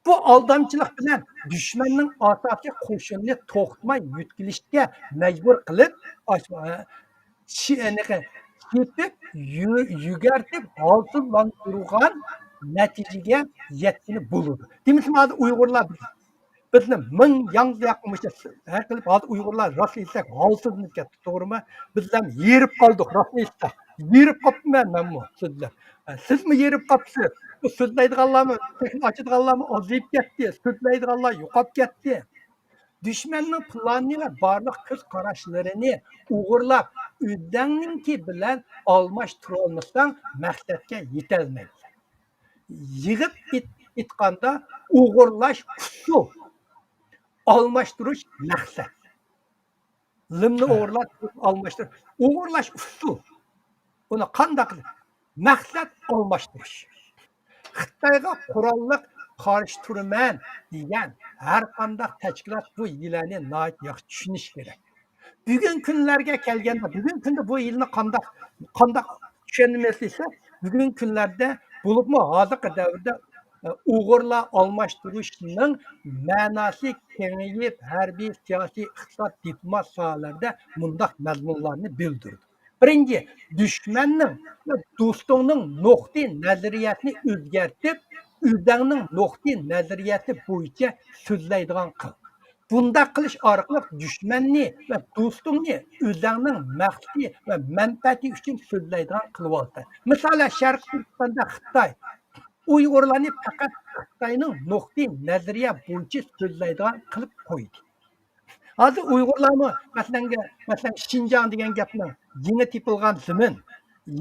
بۇ ئالدامچىلىق بىلەن دۈشمەننىڭ ئاساسىي قوشۇنىنى توختىماي يۆتكىلىشكە مەجبۇر قىلىپ، ئاش-، ئە، چېپىپ، يۈ-، يۈگەرتىپ، ھالسىزلاندۇرغان نەتىجىگە يەتكىلى بولىدۇ. دېمىسىمۇ، ھازىر ئۇيغۇرلار بىزنى مىڭ ياڭزا ياقمىشى ھەر قىلىپ، ھازىر ئۇيغۇرلار راست ئېيتساق ھالسىزلىنىپ كەتتى، توغرىمۇ؟ بىزلەر ھېرىپ قالدۇق، راست ئېيتساق. ھېرىپ قاپتىمەن مەنمۇ سۆزلەپ. سىزمۇ ھېرىپ قاپسىز. بۇ سۆزلەيدىغانلارمۇ، چېكىنى ئاچىدىغانلارمۇ ئازىيىپ كەتتى، سۆزلەيدىغانلار يوقاپ كەتتى. دۈشمەننىڭ پىلانىنى ۋە بارلىق كۆز قاراشلىرىنى ئوغرىلاپ، ئۆزەڭنىڭكى بىلەن ئالماشتۇرالمىساڭ، مەقسەتكە يېتەلمەيسەن. يىغىپ ئېيت-، ئېيتقاندا، ئوغرىلاش ئۇسۇل، ئالماشتۇرۇش مەقسەت. لىمنى ئوغرىلاپ ئالماشتۇرۇش. ئوغرىلاش ئۇسۇل. ئۇنى قانداق قىلىپ؟ مەقسەت ئالماشتۇرۇش. خىتايغا قوراللىق قارشى تۇرىمەن دېگەن ھەر قانداق تەشكىلات بۇ ھىيلەنى ناھايىتى ياخشى چۈشىنىشى كېرەك. بۈگۈن كۈنلەرگە كەلگەندە، بۈگۈنكى كۈندە بۇ ھىيلىنى قانداق، قانداق چۈشەنمەس دېسە، بۈگۈنكى كۈنلەردە، بولۇپمۇ ھازىرقى دەۋردە، ئە، ئوغرىلار ئالماشتۇرۇشنىڭ مەناسى كېڭىيىپ، ھەربىي، سىياسىي، ئىقتىساد، دىپلومات ساھەلەردە مۇنداق مەزمۇنلارنى بىلدۈرىدۇ. بىرىنچى، دۈشمەننىڭ ۋە دوستۇڭنىڭ نۇقتىئى نەزەرىيەسىنى ئۆزگەرتىپ، ئۆزەڭنىڭ نۇقتىئى نەزەرىيەسى بويىچە سۆزلەيدىغان قىل. بۇنداق قىلىش ئارقىلىق دۈشمەننى ۋە دوستۇڭنى ئۆزەڭنىڭ مەقسىتى ۋە مەنپەئەتى ئۈچۈن سۆزلەيدىغان قىلىۋالىسەن. مىسالەن، شەرقىي تۈركىستاندا خىتاي ئۇيغۇرلارنى پەقەت خىتاينىڭ نۇقتىئى نەزەرىيە بويىچە سۆزلەيدىغان قىلىپ قويدى. ھازىر ئۇيغۇرلارمۇ، مەسىلەن، مەسىلەن، شىنجاڭ دېگەن گەپنىڭ يېڭى تېپىلغان زېمىن،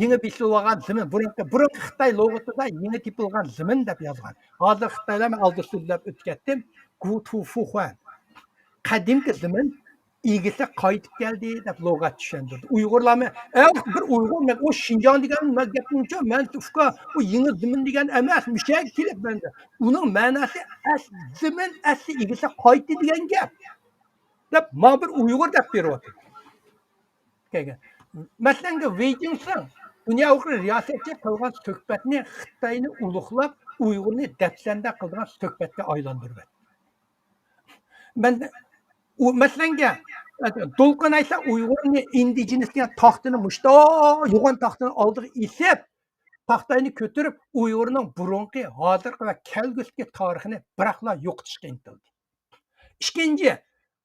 يېڭى بېسىلىۋالغان زېمىن، بۇرۇنقى، بۇرۇنقى خىتاي لۇغىتىدا يېڭى تېپىلغان زېمىن دەپ يازغان. ھازىر خىتايلار، مەن ئالدى سۆزلەپ ئۆتۈپ كەتتىم، گۇ تۇ فۇ خۇەن، قەدىمكى زېمىن ئىگىسى قايتىپ كەلدى دەپ لۇغەت چۈشەندۈردى. ئۇيغۇرلارمۇ، ئە، بىر ئۇيغۇر، مەن ئۇ شىنجاڭ دېگەن گەپنىڭچۇ، مەن ئۇكا، ئۇ يېڭى زېمىن دېگەن ئەمەس، مۇشەگە كېلىپ مەندە. ئۇنىڭ مەناسى ئەس-، زېمىن ئەسلى ئىگىسى قايتتى دېگەن گەپ. دەپ، ماڭا بىر ئۇيغۇر دەپ بېرىۋاتىدۇ. مەسىلەن، ۋېي جىنسىڭ دۇنيا ئۇيغۇر رىياسەتچى قىلغان سۆھبەتنى خىتاينى ئۇلۇغلاپ، ئۇيغۇرنى دەپسەندە قىلىدىغان سۆھبەتكە ئايلاندۇرۇۋەتتى. مەن، ئۇ، مەسىلەنگە، دولقۇن ئەيسا ئۇيغۇرنى ئىندىجېنىس دېگەن تاختىنى مۇشتا يوغان تاختىنى ئالدىغا ئېسىپ، تاختاينى كۆتۈرۈپ، ئۇيغۇرنىڭ بۇرۇنقى، ھازىرقى ۋە كەلگۈسىدىكى تارىخىنى بىراقلا يوقىتىشقا ئىنتىلدى. ئىككىنچى،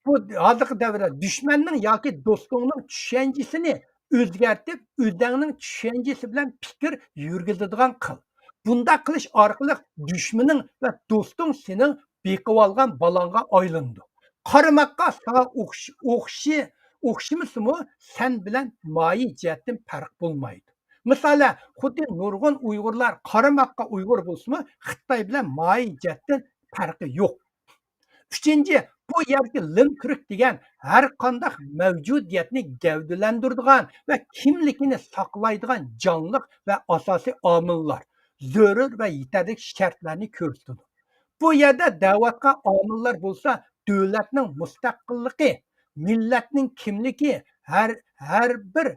بۇ ھازىرقى دەۋردە دۈشمەننىڭ ياكى دوستۇڭنىڭ چۈشەنچىسىنى ئۆزگەرتىپ، ئۆزەڭنىڭ چۈشەنچىسى بىلەن پىكىر يۈرگۈزىدىغان قىل. بۇنداق قىلىش ئارقىلىق دۈشمىنىڭ ۋە دوستۇڭ سېنىڭ بېقىۋالغان بالاڭغا ئايلىنىدۇ. قارىماققا ساڭا ئوخش-، ئوخشى-، ئوخشىمىسىمۇ، سەن بىلەن ماھىي جەھەتتىن پەرق بولمايدۇ. مىسالەن، خۇددى نۇرغۇن ئۇيغۇرلار قارىماققا ئۇيغۇر بولسىمۇ، خىتاي بىلەن ماھىي جەھەتتىن پەرقى يوق. ئۈچىنچى، بۇ يەردىكى لىم تۈرك دېگەن ھەر قانداق مەۋجۇدىيەتنى گەۋدىلەندۈرىدىغان ۋە كىملىكىنى ساقلايدىغان جانلىق ۋە ئاساسىي ئامىللار، زۆرۈر ۋە يېتەرلىك شەرتلەرنى كۆرسىتىدۇ. بۇ يەردە دەۋاتقان ئامىللار بولسا دۆلەتنىڭ مۇستەقىللىقى، مىللەتنىڭ كىملىكى، ھەر، ھەر بىر،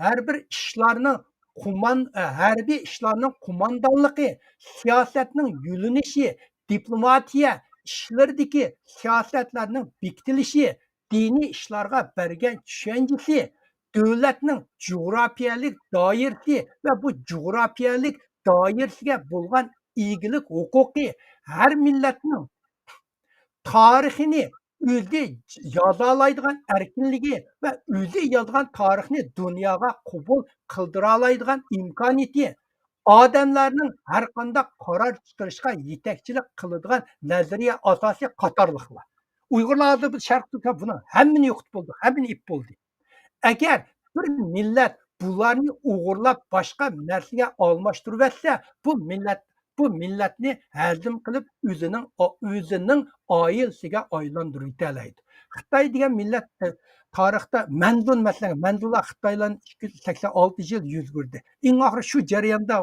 ھەر بىر ئىشلارنىڭ قومان-، ھەربىي ئىشلارنىڭ قوماندانلىقى، سىياسەتنىڭ يۆنىلىشى، دىپلوماتىيە ئىشلىرىدىكى سىياسەتلەرنىڭ بېكىتىلىشى، دىنىي ئىشلارغا بەرگەن چۈشەنچىسى، دۆلەتنىڭ جۇغراپىيەلىك دائىرىسى ۋە بۇ جۇغراپىيەلىك دائىرىسىگە بولغان ئىگىلىك ھوقۇقى، ھەر مىللەتنىڭ تارىخىنى ئۆزى يازالايدىغان ئەركىنلىكى ۋە ئۆزى يازغان تارىخنى دۇنياغا قوبۇل قىلدۇرالايدىغان ئىمكانىيىتى، ئادەملەرنىڭ ھەر قانداق قارار چىقىرىشقا يېتەكچىلىك قىلىدىغان نەزەرىيە ئاساسى قاتارلىقلار. ئۇيغۇرلار ھازىر بىز شەرقىي تۈركىستان بۇنىڭ ھەممىنى يوقىتىپ بولدۇق، ھەممىنى ئېلىپ بولدى. ئەگەر بىر مىللەت بۇلارنى ئوغرىلاپ باشقا نەرسىگە ئالماشتۇرۇۋەتسە، بۇ مىللەت، بۇ مىللەتنى ھەزىم قىلىپ ئۆزىنىڭ، ئۆزىنىڭ ئائىلىسىگە ئايلاندۇرۇۋېتەلەيدۇ. خىتاي دېگەن مىللەت، ئە، تارىختا مەندۇن، مەسىلەن، مەندۇلار خىتايلارنى ئىككى يۈز سەكسەن ئالتە يىل يۈز كۆردى. ئەڭ ئاخىرى شۇ جەرياندا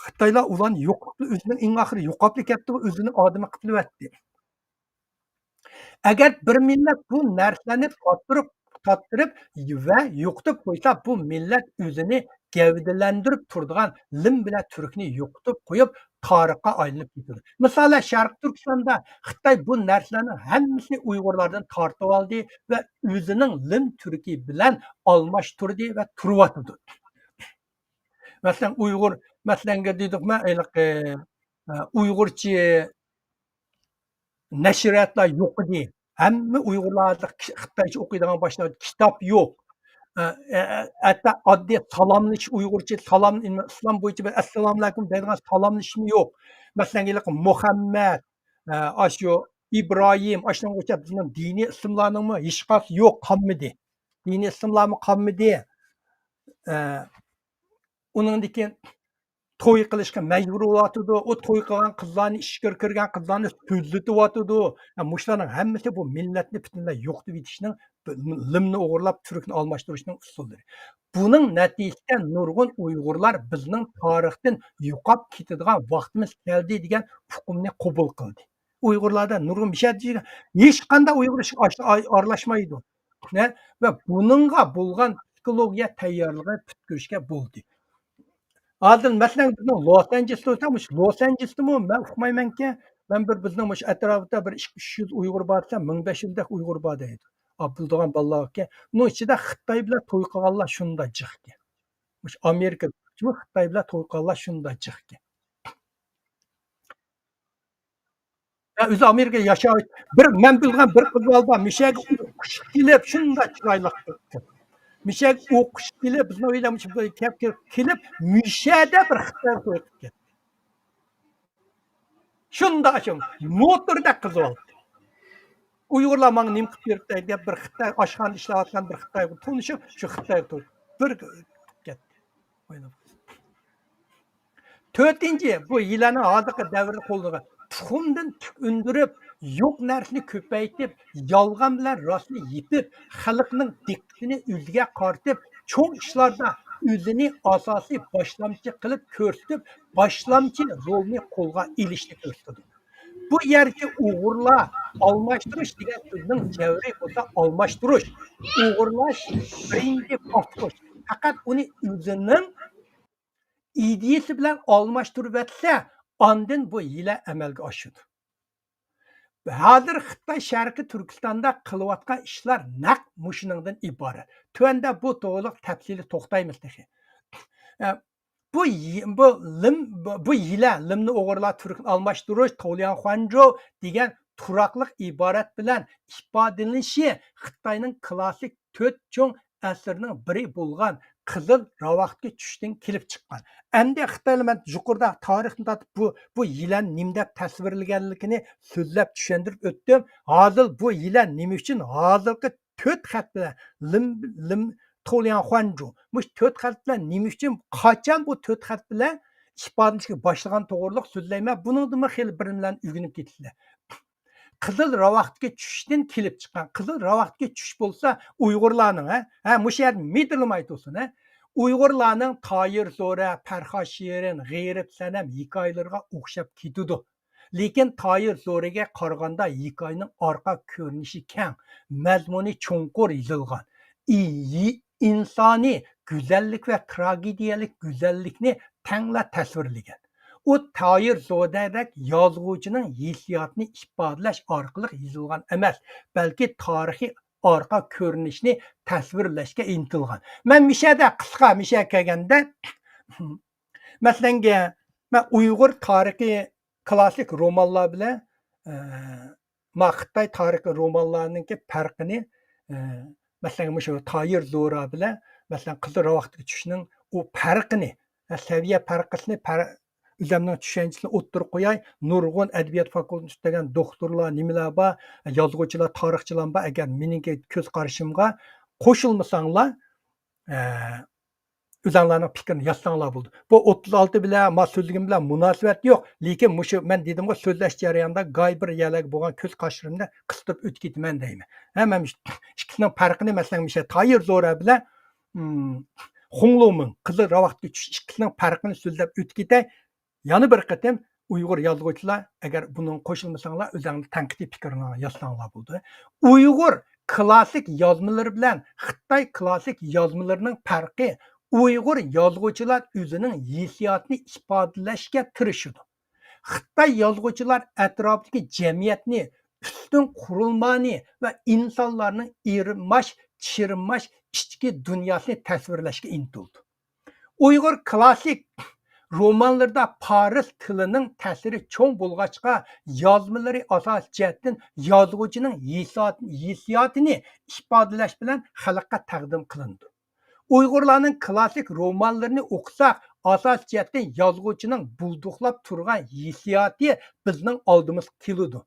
خىتايلار ئۇلارنى يوقاپلا، ئۆزىنىڭ ئەڭ ئاخىرى يوقاپلا كەتتى، ئۆزىنى ئادىمى قىپلىۋەتتى. ئەگەر بىر مىللەت بۇ نەرسىلەرنى تارتتۇرۇپ، تارتتۇرۇپ ۋە يوقىتىپ قويسا، بۇ مىللەت ئۆزىنى گەۋدىلەندۈرۈپ تۇرىدىغان لىم بىلەن تۈركنى يوقىتىپ قويۇپ، تارىخقا ئايلىنىپ كېتىدۇ. مىسالەن، شەرقىي تۈركىستاندا خىتاي بۇ نەرسىلەرنىڭ ھەممىسىنى ئۇيغۇرلاردىن تارتىۋالدى ۋە ئۆزىنىڭ لىم تۈركى بىلەن ئالماشتۇردى ۋە تۇرۇۋاتىدۇ. مەسىلەن، ئۇيغۇر، مەسىلەنگە دېدۇقمۇ، ھېلىقى، ئە، ئۇيغۇرچە نەشرىياتلار يوق ئىدى. ھەممە ئۇيغۇرلاردا خىتايچە ئوقۇيدىغان باشلاندى. كىتاب يوق. ئە، ئە، ھەتتا ئاددىي سالاملىشىش، ئۇيغۇرچە سالام، ئىسلام بويىچە بىر ئەسسالامۇ ئەلەيكۇم دەيدىغان سالاملىشىشمۇ يوق. مەسىلەن، ھېلىقى مۇھەممەد، ئە، ئاشۇ ئىبراھىم، ئاشۇنىڭغا ئوخشاپ بىزنىڭ دىنىي ئىسىملارنىڭمۇ ھېچقايسى يوق، قالمىدى. دىنىي ئىسىملارمۇ قالمىدى. ئە، ئۇنىڭدىن كېيىن توي قىلىشقا مەجبۇر بولۇۋاتىدۇ. ئۇ توي قىلغان قىزلارنى، ئىچكىرى كىرگەن قىزلارنى سۆزلىتىۋاتىدۇ. ھە، مۇشۇلارنىڭ ھەممىسى بۇ مىللەتنى پۈتۈنلەي يوقىتىۋېتىشنىڭ، لىمنى ئوغرىلاپ، تۈركنى ئالماشتۇرۇشنىڭ ئۇسۇللىرى. بۇنىڭ نەتىجىسىدە نۇرغۇن ئۇيغۇرلار بىزنىڭ تارىختىن يوقاپ كېتىدىغان ۋاقتىمىز كەلدى دېگەن ئۇقۇمنى قوبۇل قىلدى. ئۇيغۇرلاردا نۇرغۇن مىشەدە ھېچقانداق ئۇيغۇر ئىشىغا ئاش-، ئاي-، ئارىلاشمايدۇ. نە؟ ۋە بۇنىڭغا بولغان پسىخولوگىيە تەييارلىقىنى پۈتكۈزۈشكە بولدى. ھازىر مەسىلەن، بىزنىڭ لوس ئانژېلېستا بولسا، مۇشۇ لوس ئانژېلېستىمۇ مەن ئۇقمايمەنكەن. مەن بىر بىزنىڭ مۇشۇ ئەتراپىدا بىر ئىككى، ئۈچ يۈز ئۇيغۇر بار دېسەم، مىڭ بەش يۈزدەك ئۇيغۇر بار دەيدۇ. ئا، بىلىدىغان بالىلار ئىكەن. ئۇنىڭ ئىچىدە خىتاي بىلەن توي قىلغانلار شۇنداق جىق ئىكەن. مۇشۇ ئامېرىكا، خىتاي بىلەن توي قىلغانلار شۇنداق جىق ئىكەن. يا، ئۆزى ئامېرىكىدا ياشاۋاتىدۇ. بىر، مەن بىلگەن بىر قىز بالا بار، مۇشۇ يەرگە ئوقۇشقا كېلىپ، شۇنداق چىرايلىق قىز. مۇشۇ يەرگە ئوقۇشقا كېلىپ، بىزنىڭ ئۆيدە مۇشۇ كەپ-، كېلىپ، كېلىپ، مۇشۇ يەردە بىر خىتاي توي قىلىپ كەتتى. شۇنداق شۇ موتوردەك قىزىۋالدى. ئۇيغۇرلار ماڭا نېمە قىلىپ بېرىپتۇ دەپ، بىر خىتاي ئاشخانىدا ئىشلەۋاتقان بىر خىتايغا تونۇشۇپ، شۇ خىتايغا تونۇشۇپ بىر كەتتى. تۆتىنچى، بۇ يىلەننىڭ ھازىرقى دەۋردە قوللىنىدىغان تۇخۇمدىن تۈك ئۈندۈرۈپ، يوق نەرسىنى كۆپەيتىپ، يالغان بىلەن راستنى يېپىپ، خەلقنىڭ دىققىتىنى ئۆزىگە قارىتىپ، چوڭ ئىشلاردا ئۆزىنى ئاساسىي باشلامچى قىلىپ كۆرسىتىپ، باشلامچى رولنى قولغا ئېلىشنى كۆرسىتىدۇ. بۇ يەردىكى ئۇيغۇرلار ئالماشتۇرۇش دېگەن سۆزنىڭ جەۋھىرى بولسا ئالماشتۇرۇش. ئۇيغۇرلاش بىرىنچى باسقۇچ. پەقەت ئۇنى ئۆزىنىڭ ئىدىيىسى بىلەن ئالماشتۇرۇۋەتسە، ئاندىن بۇ ھىيلە ئەمەلگە ئاشىدۇ. ھازىر خىتاي شەرقىي تۈركىستاندا قىلىۋاتقان ئىشلار نەق مۇشۇنىڭدىن ئىبارەت. تۆۋەندە بۇ توغرىلىق تەپسىلىي توختايمىز تېخى. ئە، بۇ يى-، بۇ لىم، بۇ، بۇ يىلە لىمنى ئوغرىلاپ تۈركنى ئالماشتۇرۇش، توليان خۇەنجو دېگەن تۇراقلىق ئىبارەت بىلەن ئىپادىلىنىشى خىتاينىڭ كلاسسىك تۆت چوڭ ئەسىرىنىڭ بىرى بولغان قىزىل راۋاقتىكى چۈشتىن كېلىپ چىققان. ئەمدى خىتايلار، مەن يۇقىرىدا تارىخنى تارتىپ بۇ، بۇ يىلەن نېمە دەپ تەسۋىرلىگەنلىكىنى سۆزلەپ چۈشەندۈرۈپ ئۆتتۈم. ھازىر بۇ يىلەن نېمە ئۈچۈن ھازىرقى تۆت خەت بىلەن لىم، لىم، توليان خۇەنجۇ. مۇشۇ تۆت خەت بىلەن نېمە ئۈچۈن، قاچان بۇ تۆت خەت بىلەن ئىپادىلىشكە باشلىغان توغرىلىق سۆزلەيمەن. بۇنىڭدىنمۇ خېلى بىر نېمىلەرنى ئۆگىنىپ كېتىسىلەر. قىزىل راۋاقتىكى چۈشتىن كېلىپ چىققان. قىزىل راۋاقتىكى چۈش بولسا ئۇيغۇرلارنىڭ، ھە، ھە، مۇشۇ يەردە مىدىرلىماي تۇرسۇن، ھە. ئۇيغۇرلارنىڭ تاھىر زورە، پەرھات شېرىن، غېرىب سەنەم ھېكايىلىرىغا ئوخشاپ كېتىدۇ. لېكىن تاھىر زورەگە قارىغاندا ھېكايىنىڭ ئارقا كۆرۈنۈشى كەڭ، مەزمۇنى چوڭقۇر يېزىلغان. ئى-، ئى-، ئىنسانىي گۈزەللىك ۋە تراگېدىيەلىك گۈزەللىكنى تەڭلا تەسۋىرلىگەن. ئۇ تاھىر زورەدەك يازغۇچىنىڭ ھېسسىياتىنى ئىپادىلەش ئارقىلىق يېزىلغان ئەمەس، بەلكى تارىخىي ئارقا كۆرۈنۈشنى تەسۋىرلەشكە ئىنتىلغان. مەن مىشەدە قىسقا، مىشە كەلگەندە، مەسىلەنگە، مەن ئۇيغۇر تارىخىي كلاسسىك رومانلار بىلەن، ئە، ما خىتاي تارىخىي رومانلارنىڭكى پەرقىنى، ئە، مەسىلەن، مۇشۇ تاھىر زورا بىلەن، مەسىلەن، قىزىل راۋاقتىكى چۈشنىڭ ئۇ پەرقىنى، ئە، سەۋىيە پەرقىنى پەر-، ئۆزۈمنىڭ چۈشەنچىسىنى ئوتتۇرىغا قوياي. نۇرغۇن ئەدەبىيات فاكۇلتېتىنى پۈتتۈرگەن دوختۇرلار، نېمىلەر بار، يازغۇچىلار، تارىخچىلار بار. ئەگەر مېنىڭكى كۆز قارىشىمغا قوشۇلمىساڭلار، ئە، ئۆزۈڭلارنىڭ پىكرىنى يازساڭلار بولىدۇ. بۇ ئوتتۇز ئالتە بىلەن، ما سۆزلىگىنىم بىلەن مۇناسىۋەت يوق. لېكىن مۇشۇ مەن دېدىمغۇ، سۆزلەش جەريانىدا گاي بىر يەرلەرگە بولغان كۆز قارىشىمنى قىستۇرۇپ ئۆتۈپ كېتىمەن دەيمەن. ھە، مەن مۇشۇ ئىككىسىنىڭ پەرقىنى، مەسىلەن، مۇشۇ تاھىر زورا بىلەن، ئىم، خۇڭلۇمىڭ، قىزىل راۋاقتىكى چۈش، ئىككىسىنىڭ پەرقىنى سۆزلەپ ئۆتۈپ كېتەي. يەنە بىر قېتىم ئۇيغۇر يازغۇچىلار، ئەگەر بۇنىڭغا قوشۇلمىساڭلار، ئۆزەڭلار تەنقىدىي پىكىرلەرنى يازساڭلار بولىدۇ. ئۇيغۇر كلاسسىك يازمىلىرى بىلەن خىتاي كلاسسىك يازمىلىرىنىڭ پەرقى، ئۇيغۇر يازغۇچىلار ئۆزىنىڭ ھېسسىياتىنى ئىپادىلەشكە تىرىشىدۇ. خىتاي يازغۇچىلار ئەتراپىدىكى جەمئىيەتنى ئۈستۈن قۇرۇلمانى ۋە ئىنسانلارنىڭ ئېرىماش، چىرماش ئىچكى دۇنياسىنى تەسۋىرلەشكە ئىنتىلىدۇ. ئۇيغۇر كلاسسىك رومانلىرىدا پارس تىلىنىڭ تەسىرى چوڭ بولغاچقا، يازمىلىرى ئاساسىي جەھەتتىن يازغۇچىنىڭ ھېسسىيات-، ھېسسىياتىنى ئىپادىلەش بىلەن خەلققە تەقدىم قىلىنىدۇ. ئۇيغۇرلارنىڭ كلاسسىك رومانلىرىنى ئوقۇساق، ئاساسىي جەھەتتىن يازغۇچىنىڭ بۇلدۇقلاپ تۇرغان ھېسسىياتى بىزنىڭ ئالدىمىزغا كېلىدۇ.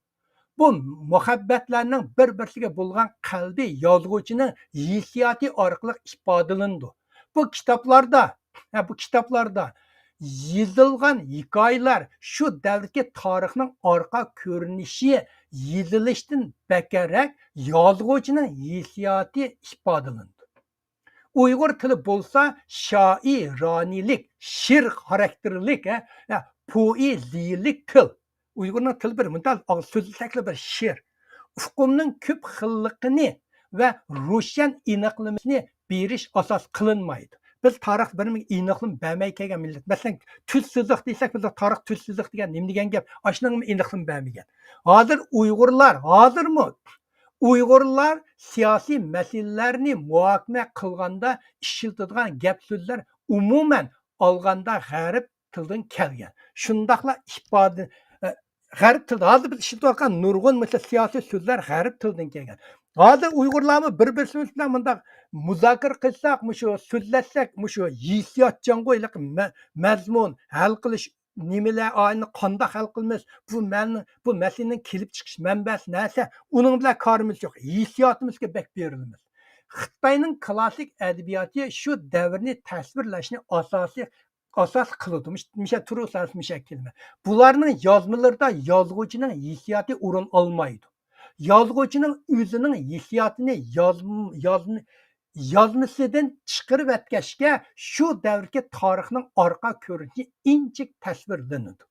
بۇ مۇھەببەتلەرنىڭ بىر-بىرسىگە بولغان قەلبى يازغۇچىنىڭ ھېسسىياتى ئارقىلىق ئىپادىلىنىدۇ. بۇ كىتابلاردا، ھە، بۇ كىتابلاردا يېزىلغان ھېكايىلەر شۇ دەۋردىكى تارىخنىڭ ئارقا كۆرۈنۈشى، يېزىلىشتىن بەكرەك يازغۇچىنىڭ ھېسسىياتى ئىپادىلىنىدۇ. ئۇيغۇر تىلى بولسا شائىرانىلىك، شېئىر خاراكتېرلىك، ھە، ھە، پوئېزىيىلىك تىل. ئۇيغۇرنىڭ تىلى بىر مۇنداق ئاغ-، سۆزلىسەكلا بىر شېئىر. ئۇقۇمنىڭ كۆپ خىللىقىنى ۋە روشەن ئېنىقلىمىسىنى بېرىش ئاساس قىلىنمايدۇ. بىز تارىختا بىر ئېنىقلىما بەرمەي كەلگەن مىللەت. مەسىلەن، تۈز سىزىق دېسەك، بىز تارىخ تۈز سىزىق دېگەن نېمە دېگەن گەپ؟ ئاشۇنىڭمۇ ئېنىقلىما بەرمىگەن. ھازىر ئۇيغۇرلار، ھازىرمۇ ئۇيغۇرلار سىياسىي مەسىلىلەرنى مۇھاكىمە قىلغاندا ئىشلىتىدىغان گەپ سۆزلەر ئومۇمەن ئالغاندا غەرب تىلىدىن كەلگەن. شۇنداقلا ئىپادە، ئە، غەرب تىلىدا ھازىر بىز ئىشلىتىۋاتقان نۇرغۇن مۇشۇ سىياسىي سۆزلەر غەرب تىلىدىن كەلگەن. ھازىر ئۇيغۇرلارمۇ بىر-بىرسىمىز بىلەن مۇنداق مۇزاكىرە قىلساق، مۇشۇ سۆزلەشسەك، مۇشۇ ھېسسىياتچانغۇ ھېلىقى مە-، مەزمۇن ھەل قىلىش نېمىلەر، ئاينى قانداق ھەل قىلىمىز؟ بۇ مەن-، بۇ مەسىلىنىڭ كېلىپ چىقىش مەنبەسى نەرسە؟ ئۇنىڭ بىلەن كارىمىز يوق. ھېسسىياتىمىزغا بەك بېرىلىمىز. خىتاينىڭ كلاسسىك ئەدەبىياتى شۇ دەۋرنى تەسۋىرلەشنى ئاساسىي، ئاساس قىلىدۇ. مىش-، مىشە تۇرۇسان، مىشە كېلىمە. بۇلارنىڭ يازمىلىرىدا يازغۇچىنىڭ ھېسسىياتى ئورۇن ئالمايدۇ. يازغۇچىنىڭ ئۆزىنىڭ ھېسسىياتىنى يازم-، يازم-، يازمىسىدىن چىقىرىۋەتكەچكە، شۇ دەۋردىكى تارىخنىڭ ئارقا كۆرۈنۈشى ئىنچىكە تەسۋىرلىنىدۇ.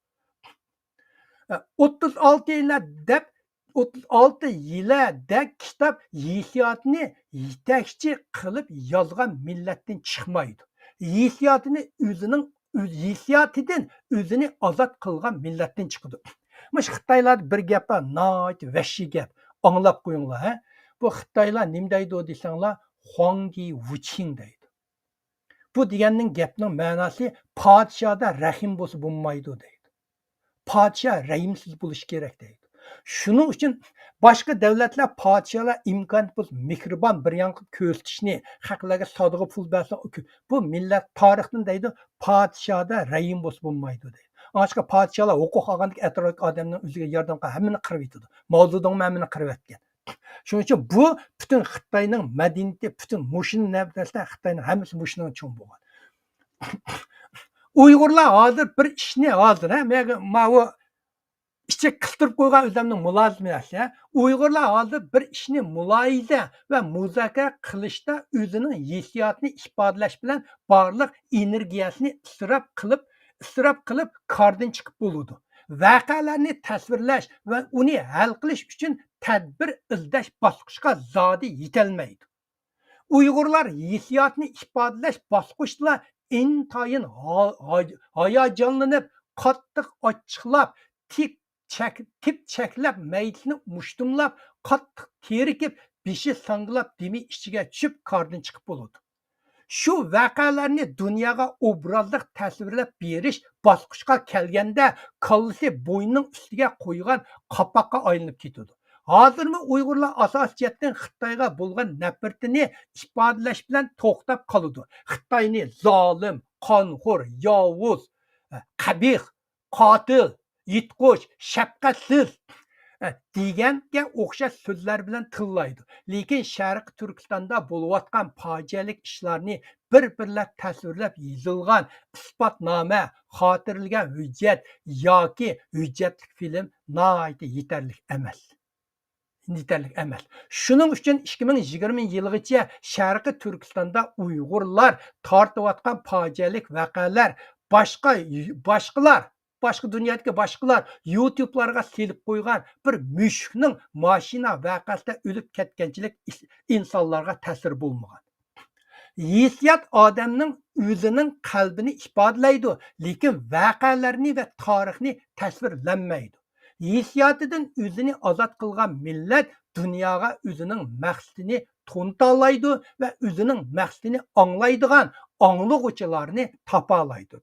ئوتتۇز ئالتە يىلە دەپ، ئوتتۇز ئالتە يىلە دەك كىتاب ھېسسىياتنى يېتەكچى قىلىپ يازغان مىللەتتىن چىقمايدۇ. ھېسسىياتىنى ئۆزىنىڭ، ئۆز-، ھېسسىياتىدىن ئۆزىنى ئازاد قىلغان مىللەتتىن چىقىدۇ. مۇشۇ خىتايلاردا بىر گەپ بار، ناھايىتى ۋەھشىي گەپ. ئاڭلاپ قويۇڭلار، ھە. بۇ خىتايلار نېمە دەيدۇ دېسەڭلار، خۇاڭدى ۋۇچىڭ دەيدۇ. بۇ دېگەننىڭ، گەپنىڭ مەناسى، پادىشاھدا رەھىم بولسا بولمايدۇ دەيدۇ. پادىشاھ رەھىمسىز بولۇشى كېرەك دەيدۇ. شۇنىڭ ئۈچۈن باشقا دۆلەتلەر پادىشاھلار ئىمكانىيەت بولسا مېھرىبان بىر يان قىلىپ كۆرسىتىشنى، خەقلەرگە سادىقە پۇل بەرسە، ئۇ كۆ-، بۇ مىللەت تارىختىن دەيدۇ، پادىشاھدا رەھىم بولسا بولمايدۇ دەيدۇ. ئاشۇنداق پادىشاھلار ھوقۇق ئالغاندىكىن ئەتراپتىكى ئادەمنىڭ ئۆزىگە ياردەم قىلىپ ھەممىنى قىرىۋېتىدۇ. ماۋزېدۇڭمۇ ھەممىنى قىرىۋەتكەن. شۇنىڭ ئۈچۈن بۇ پۈتۈن خىتاينىڭ مەدەنىيىتى، پۈتۈن مۇشۇنى نەرسىلەر خىتاينىڭ ھەممىسى مۇشۇنىڭ چوڭ بولغان. ئۇيغۇرلار ھازىر بىر ئىشنى ھازىر، ھە، مەگە-، ماۋۇ ئىچىگە قىستۇرۇپ قويغان ئۆزۈمنىڭ مۇلازىمەتى، ھە. ئۇيغۇرلار ھازىر بىر ئىشنى مۇلاھىزە ۋە مۇزاكىرە قىلىشتا ئۆزىنىڭ ھېسسىياتىنى ئىپادىلەش بىلەن بارلىق ئېنېرگىيەسىنى ئىسراپ قىلىپ، ئىسراپ قىلىپ كاردىن چىقىپ بولىدۇ. ۋەقەلەرنى تەسۋىرلەش ۋە ئۇنى ھەل قىلىش ئۈچۈن تەدبىر ئىزدەش باسقۇچقا زادى يېتەلمەيدۇ. ئۇيغۇرلار ھېسسىياتنى ئىپادىلەش باسقۇچىدا ئىنتايىن ھا-، ھاي-، ھاياجانلىنىپ، قاتتىق ئاچچىقلاپ، تىك چەك-، تىپ چەكلەپ، مەيدىسىنى مۇشتۇملاپ، قاتتىق تېرىكىپ، بېشى ساڭگىلاپ، دېمى ئىچىگە چۈشۈپ، كاردىن چىقىپ بولىدۇ. شۇ ۋەقەلەرنى دۇنياغا ئوبرازلىق تەسۋىرلەپ بېرىش باسقۇچقا كەلگەندە، كاللىسى بوينىنىڭ ئۈستىگە قويغان قاپاققا ئايلىنىپ كېتىدۇ. ھازىرمۇ ئۇيغۇرلار ئاساسىي جەھەتتىن خىتايغا بولغان نەپرىتىنى ئىپادىلەش بىلەن توختاپ قالىدۇ. خىتاينى زالىم، قانخور، ياۋۇز، قەبىھ، قاتىل، يىرتقۇچ، شەپقەتسىز، ئە، دېگەنگە ئوخشاش سۆزلەر بىلەن تىللايدۇ. لېكىن شەرقىي تۈركىستاندا بولۇۋاتقان پاجىئەلىك ئىشلارنى بىر-بىرلەپ تەسۋىرلەپ يېزىلغان ئىسپاتنامە، خاتىرىلىگەن ھۆججەت ياكى ھۆججەتلىك فىلىم ناھايىتى يېتەرلىك ئەمەس. يېتەرلىك ئەمەس. شۇنىڭ ئۈچۈن ئىككى مىڭ يىگىرمە يىلىغىچە شەرقىي تۈركىستاندا ئۇيغۇرلار تارتىۋاتقان پاجىئەلىك ۋەقەلەر باشقا، باشقىلار باشقا دۇنيادىكى باشقىلار يۇتۇبلارغا سېلىپ قويغان بىر مۈشۈكنىڭ ماشىنا ۋەقەسىدە ئۆلۈپ كەتكەنچىلىك ئىس-، ئىنسانلارغا تەسىر بولمىغان. ھېسسىيات ئادەمنىڭ ئۆزىنىڭ قەلبىنى ئىپادىلەيدۇ، لېكىن ۋەقەلەرنى ۋە تارىخنى تەسۋىرلەنمەيدۇ. ھېسسىياتىدىن ئۆزىنى ئازاد قىلغان مىللەت دۇنياغا ئۆزىنىڭ مەقسىتىنى تونۇتالايدۇ ۋە ئۆزىنىڭ مەقسىتىنى ئاڭلايدىغان ئاڭلىغۇچىلارنى تاپالايدۇ.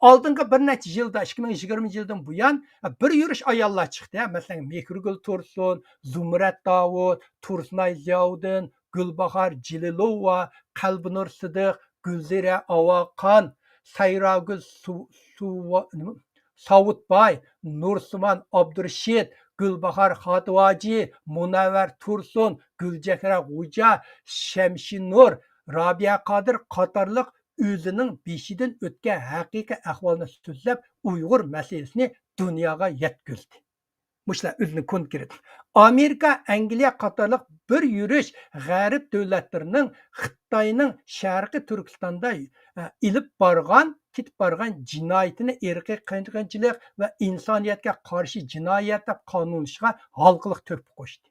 ئالدىنقى بىر نەچچە يىلدا، ئىككى مىڭ يىگىرمە يىلدىن بۇيان بىر يۈرۈش ئاياللار چىقتى. مەسىلەن، مېھرىگۈل تۇرسۇن، زۇمرەت داۋۇت، تۇرسۇنئاي زىياۋۇدۇن، گۈلباھار جېلىلوۋا، قەلبىنۇر سىدىق، گۈلزىرە ئاۋاقان، سەيراگۈل سۇ-، سۇۋا-، نېمە؟ ساۋۇتباي، نۇرسىمان ئابدۇرېشىت، گۈلباھار خاتىۋاجى، مۇنەۋۋەر تۇرسۇن، گۈلچېھرە خوجا، شەمشىنۇر، رابىيە قادىر قاتارلىق ئۆزىنىڭ بېشىدىن ئۆتكەن ھەقىقىي ئەھۋالنى سۆزلەپ، ئۇيغۇر مەسىلىسىنى دۇنياغا يەتكۈزدى. مۇشۇلار ئۆزىنىڭ كونكرېت. ئامېرىكا، ئەنگلىيە قاتارلىق بىر يۈرۈش غەرب دۆلەتلىرىنىڭ خىتاينىڭ شەرقىي تۈركىستاندا، ئە، ئېلىپ بارغان، كېتىپ بارغان جىنايىتىنى ئىرقىي قىرغىنچىلىق ۋە ئىنسانىيەتكە قارشى جىنايەت دەپ قانۇنلىشىغا ھالقىلىق تۆھپە قوشتى.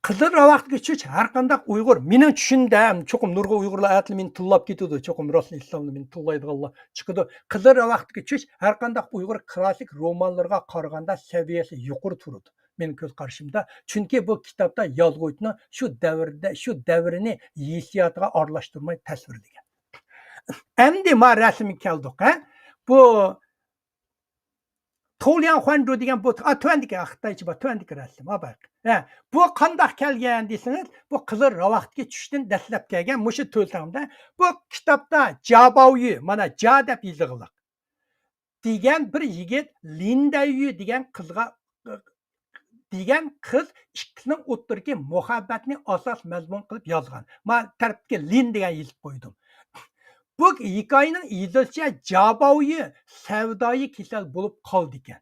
قىزىل راۋاقتىكى چۈش ھەر قانداق ئۇيغۇر، مېنىڭ چۈشۈمدە، چوقۇم نۇرغۇن ئۇيغۇرلار ئەتىلا مېنى تىللاپ كېتىدۇ، چوقۇم راستلا ئىسلامدا مېنى تىللايدىغانلار چىقىدۇ. قىزىل راۋاقتىكى چۈش ھەر قانداق ئۇيغۇر كلاسسىك رومانلىرىغا قارىغاندا سەۋىيەسى يۇقىرى تۇرىدۇ، مېنىڭ كۆز قارىشىمدا. چۈنكى بۇ كىتابتا يازغۇچىنىڭ شۇ دەۋردە، شۇ دەۋرنى ھېسسىياتىغا ئارىلاشتۇرماي تەسۋىرلىگەن. ئەمدى ما رەسىمگە كەلدۇق، ھە؟ بۇ تولياڭ خۇەنجۇ دېگەن بۇ، ئا، تۆۋەندىكى، ئا، خىتايچە بار، تۆۋەندىكى رەسىم، ھا، بايقى. ھە، بۇ قانداق كەلگەن دېسىڭىز، بۇ قىزىل راۋاقتىكى چۈشتىن دەسلەپ كەلگەن، مۇشۇ تۆلتەڭدە. بۇ كىتابتا جاباۋيۈ، مانا، جا دەپ يېزىلغىلىق، دېگەن بىر يىگىت لىن دەييۈ دېگەن قىزغا، دېگەن قىز ئىككىسىنىڭ ئوتتۇرىدىكى مۇھەببەتنى ئاساس مەزمۇن قىلىپ يازغان. ما تەرەپتىكى لىن دېگەن يېزىپ قويدۇم. بۇ ھېكايىنىڭ يېزىلىشىچە جاباۋيۈ سەۋدايى كېسەل بولۇپ قالىدىكەن.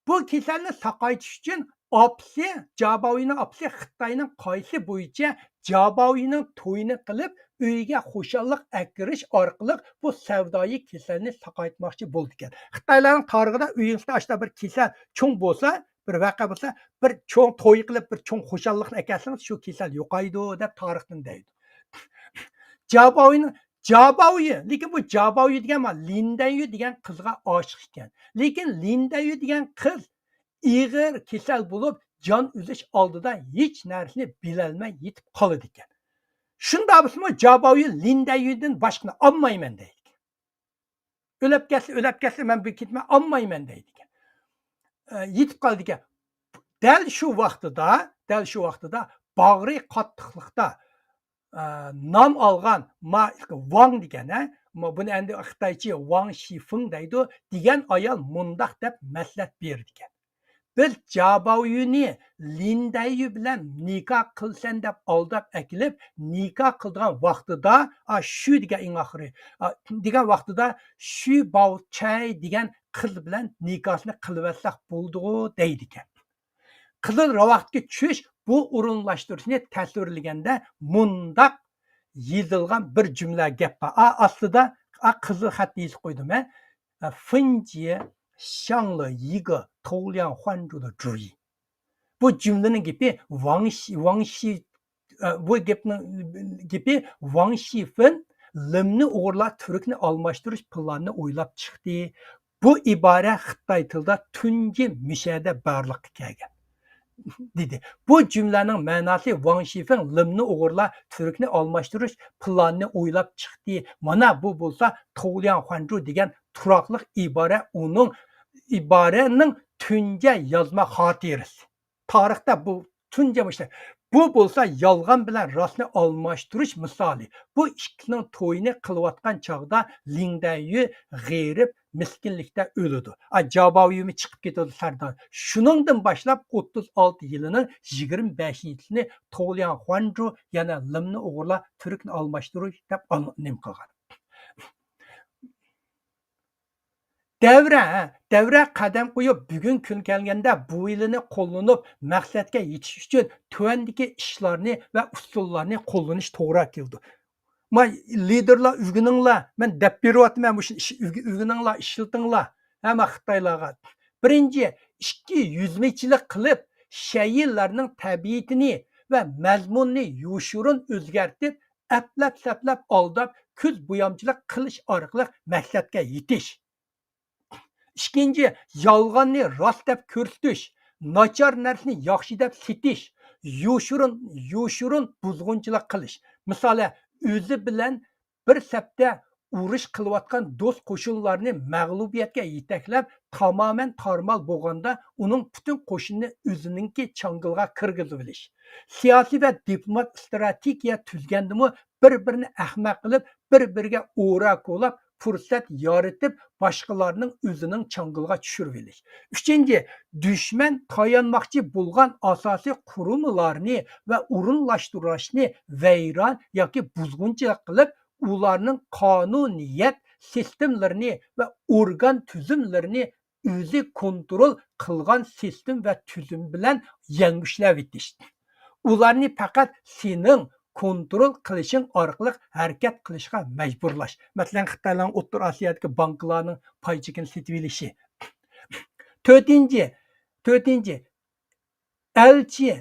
بۇ كېسەلنى ساقايتىش ئۈچۈن ئاپىسى، جاباۋيۈنىڭ ئاپىسى خىتاينىڭ قايسى بويىچە جاباۋيۈنىڭ تويىنى قىلىپ، ئۆيىگە خۇشاللىق ئەكىرىش ئارقىلىق بۇ سەۋدايى كېسەلنى ساقايتماقچى بولىدىكەن. خىتايلارنىڭ تارىخىدا ئۆيىڭىزدە ئاشۇنداق بىر كېسەل چوڭ بولسا، بىر ۋەقە بولسا، بىر چوڭ توي قىلىپ، بىر چوڭ خۇشاللىقنى ئەكەلسىڭىز، شۇ كېسەل يوقايدۇ دەپ تارىختىن دەيدۇ. جاباۋيۈنىڭ، جاباۋيۈ، لېكىن بۇ جاباۋيۈ دېگەن ما لىن دەييۈ دېگەن قىزغا ئاشىق ئىكەن. لېكىن لىن دەييۈ دېگەن قىز ئېغىر كېسەل بولۇپ، جان ئۈزۈش ئالدىدا ھېچ نەرسىنى بىلەلمەي يېتىپ قالىدىكەن. شۇنداق بولسىمۇ، جاباۋيۈ لىن دەييۈدىن باشقىنى ئالمايمەن دەيدىكەن. ئۆلۈپ كەتسە، ئۆلۈپ كەتسە، مەن بۇ كېتىمەن، ئالمايمەن دەيدىكەن. ئە، يېتىپ قالىدىكەن. دەل شۇ ۋاقتىدا، دەل شۇ ۋاقتىدا باغرى قاتتىقلىقتا، ئە، نام ئالغان ما ۋاڭ دېگەن، ھە؟ ما بۇنى ئەمدى خىتايچە ۋاڭ شىفېڭ دەيدۇ، دېگەن ئايال مۇنداق دەپ مەسلىھەت بېرىدىكەن. بىز جاباۋيۈنى لىن دەييۈ بىلەن نىكاھ قىلسەن دەپ ئالداپ ئەكېلىپ، نىكاھ قىلىدىغان ۋاقتىدا، ئا، شۈ دېگەن ئەڭ ئاخىرى، ئا، دېگەن ۋاقتىدا شۈ باۋچەي دېگەن قىز بىلەن نىكاھنى قىلىۋەتسەك بولىدىغۇ دەيدىكەن. قىزىل راۋاقتىكى چۈش بۇ ئورۇنلاشتۇرۇشنى تەسۋىرلىگەندە مۇنداق يېزىلغان بىر جۈملە گەپ بار. ئا، ئاستىدا، ئا، قىزىل خەتتە يېزىپ قويدۇم، ھە. 分解 شاڭلى يىگې 头两换柱的主意. بۇ جۈملىنىڭ گېپى ۋاڭ شى، ۋاڭ شى، ئە، بۇ گەپنىڭ گېپى ۋاڭ شىفېن لىمنى ئوغرىلاپ تۈركنى ئالماشتۇرۇش پىلانىنى ئويلاپ چىقتى. بۇ ئىبارە خىتاي تىلىدا تۇنجى مۇشەدە بارلىققا كەلگەن، دېدى. بۇ جۈملەنىڭ مەناسى ۋاڭ شىفېن لىمنى ئوغرىلاپ تۈركنى ئالماشتۇرۇش پىلانىنى ئويلاپ چىقتى. مانا بۇ بولسا 头两换柱 دېگەن تۇراقلىق ئىبارە، ئۇنىڭ ئىبارەنىڭ تۇنجى يازما خاتىرىسى. تارىختا بۇ تۇنجى مۇشۇ. بۇ بولسا يالغان بىلەن راستنى ئالماشتۇرۇش مىسالى. بۇ ئىككىسىنىڭ تويىنى قىلىۋاتقان چاغدا لىڭ دەييۈ غېرىب، مىسكىنلىكتە ئۆلىدۇ. ئا، جاباۋيۈمۇ چىقىپ كېتىدۇ سەردار. شۇنىڭدىن باشلاپ ئوتتۇز ئالتە يىلىنىڭ يىگىرمە بەشىنچىسىنى 头两换柱، يەنى لىمنى ئوغرىلاپ تۈركنى ئالماشتۇرۇش دەپ ئال-، نېمە قىلغان. دەۋرە، ھە، دەۋرە قەدەم قويۇپ، بۈگۈن كۈن كەلگەندە بۇ ھىيلىنى قوللىنىپ، مەقسەتكە يېتىش ئۈچۈن تۆۋەندىكى ئىشلارنى ۋە ئۇسۇللارنى قوللىنىش توغرا كېلىدۇ. ما لىدېرلار ئۆگىنىڭلار، مەن دەپ بېرىۋاتىمەن، مۇشۇ ئىش ئۆگە-، ئۆگىنىڭلار، ئىشلىتىڭلار، ھەممە خىتايلارغا. بىرىنچى، ئىككى يۈزمىچىلىك قىلىپ، شەيئىلەرنىڭ تەبىئىتىنى ۋە مەزمۇنىنى يوشۇرۇن ئۆزگەرتىپ، ئەپلەپ-سەپلەپ ئالداپ، كۆز بويامچىلىق قىلىش ئارقىلىق مەقسەتكە يېتىش. ئىككىنچى، يالغاننى راست دەپ كۆرسىتىش، ناچار نەرسىنى ياخشى دەپ سېتىش، يوشۇرۇن، يوشۇرۇن بۇزغۇنچىلىق قىلىش. مىسالى، ئۆزى بىلەن بىر سەپتە ئۇرۇش قىلىۋاتقان دوست قوشۇنلارنى مەغلۇبىيەتكە يېتەكلەپ، تامامەن تارمار بولغاندا، ئۇنىڭ پۈتۈن قوشۇنىنى ئۆزىنىڭكى چاڭگىلىغا كىرگۈزۈۋېلىش. سىياسىي ۋە دىپلومات ئىستراتېگىيە تۈزگەندىمۇ بىر-بىرىنى ئەخمەق قىلىپ، بىر-بىرىگە ئورا كولاپ، پۇرسەت يارىتىپ، باشقىلارنىڭ ئۆزىنىڭ چاڭگىلىغا چۈشۈرۈۋېلىش. ئۈچىنچى، دۈشمەن تايانماقچى بولغان ئاساسىي قۇرۇلمىلارنى ۋە ئورۇنلاشتۇرۇشنى ۋەيران ياكى بۇزغۇنچىلىق قىلىپ، ئۇلارنىڭ قانۇنىيەت سىستېمىلىرىنى ۋە ئورگان تۈزۈملىرىنى ئۆزى كونترول قىلغان سىستېم ۋە تۈزۈم بىلەن يەڭگۈشلەۋېتىش. ئۇلارنى پەقەت سېنىڭ كونترول قىلىشىڭ ئارقىلىق ھەرىكەت قىلىشقا مەجبۇرلاش. مەسىلەن، خىتايلارنىڭ ئوتتۇرا ئاسىيادىكى بانكىلارنىڭ پاي چېكىنى سېتىۋېلىشى. تۆتىنچى، تۆتىنچى، ئەلچى،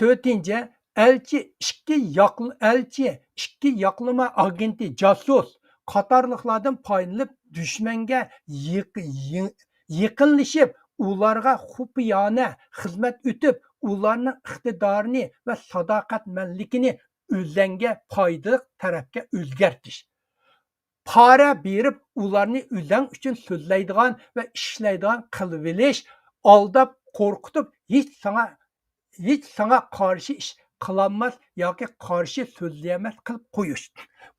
تۆتىنچى، ئەلچى ئىككى ياقل-، ئەلچى ئىككى ياقلىما ئاگېنتى، جاسۇس قاتارلىقلاردىن پايدىلىنىپ، دۈشمەنگە يېق-، يېڭ-، يېقىنلىشىپ، ئۇلارغا خۇپىيانە خىزمەت ئۆتۈپ، ئۇلارنىڭ ئىقتىدارىنى ۋە ساداقەتمەنلىكىنى ئۆزەڭگە پايدىلىق تەرەپكە ئۆزگەرتىش. پارە بېرىپ، ئۇلارنى ئۆزەڭ ئۈچۈن سۆزلەيدىغان ۋە ئىشلەيدىغان قىلىۋېلىش، ئالداپ، قورقۇتۇپ، ھېچ ساڭا، ھېچ ساڭا قارشى ئىش قىلالماس ياكى قارشى سۆزلىيەلمەس قىلىپ قويۇش.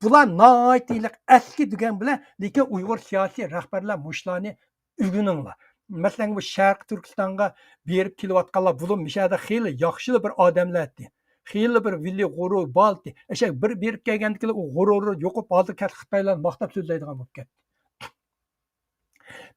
بۇلار ناھايىتى ئېنىق ئەسكى دېگەن بىلەن، لېكىن ئۇيغۇر سىياسىي رەھبەرلەر مۇشۇلارنى ئۆگىنىڭلار. مەسىلەن، بۇ شەرقىي تۈركىستانغا بېرىپ كېلىۋاتقانلار، بۇلار مۇشۇ يەردە خېلى ياخشىلا بىر ئادەملەر ئىدى. خېلىلا بىر مىللىي غۇرۇر بار ئىدى. ئەشەك بىر بېرىپ كەلگەندىكىلا ئۇ غۇرۇرى يوقاپ، ھازىر كەتتى خىتايلارنى ماختاپ سۆزلەيدىغان بولۇپ كەتتى.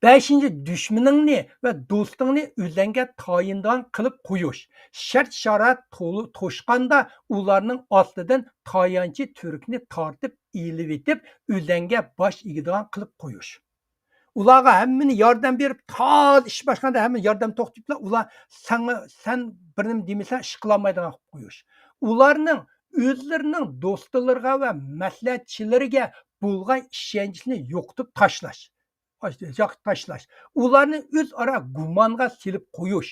بەشىنچى، دۈشمىنىڭنى ۋە دوستۇڭنى ئۆزەڭگە تايىنىدىغان قىلىپ قويۇش. شەرت-شارائىت تولۇ-، توشقاندا ئۇلارنىڭ ئاستىدىن تايانچى تۈركنى تارتىپ ئېلىۋېتىپ، ئۆزەڭگە باش ئېگىدىغان قىلىپ قويۇش. ئۇلارغا ھەممىنى ياردەم بېرىپ، تازا ئىش باشلىغاندا ھەممە ياردەم توختىتىپلا، ئۇلار ساڭا، سەن بىر نېمە دېمىسەڭ، ئىش قىلالمايدىغان قىلىپ قويۇش. ئۇلارنىڭ ئۆزلىرىنىڭ دوستلىرىغا ۋە مەسلىھەتچىلىرىگە بولغان ئىشەنچنى يوقىتىپ تاشلاش. يوقىتىپ تاشلاش. ئۇلارنى ئۆزئارا گۇمانغا سېلىپ قويۇش.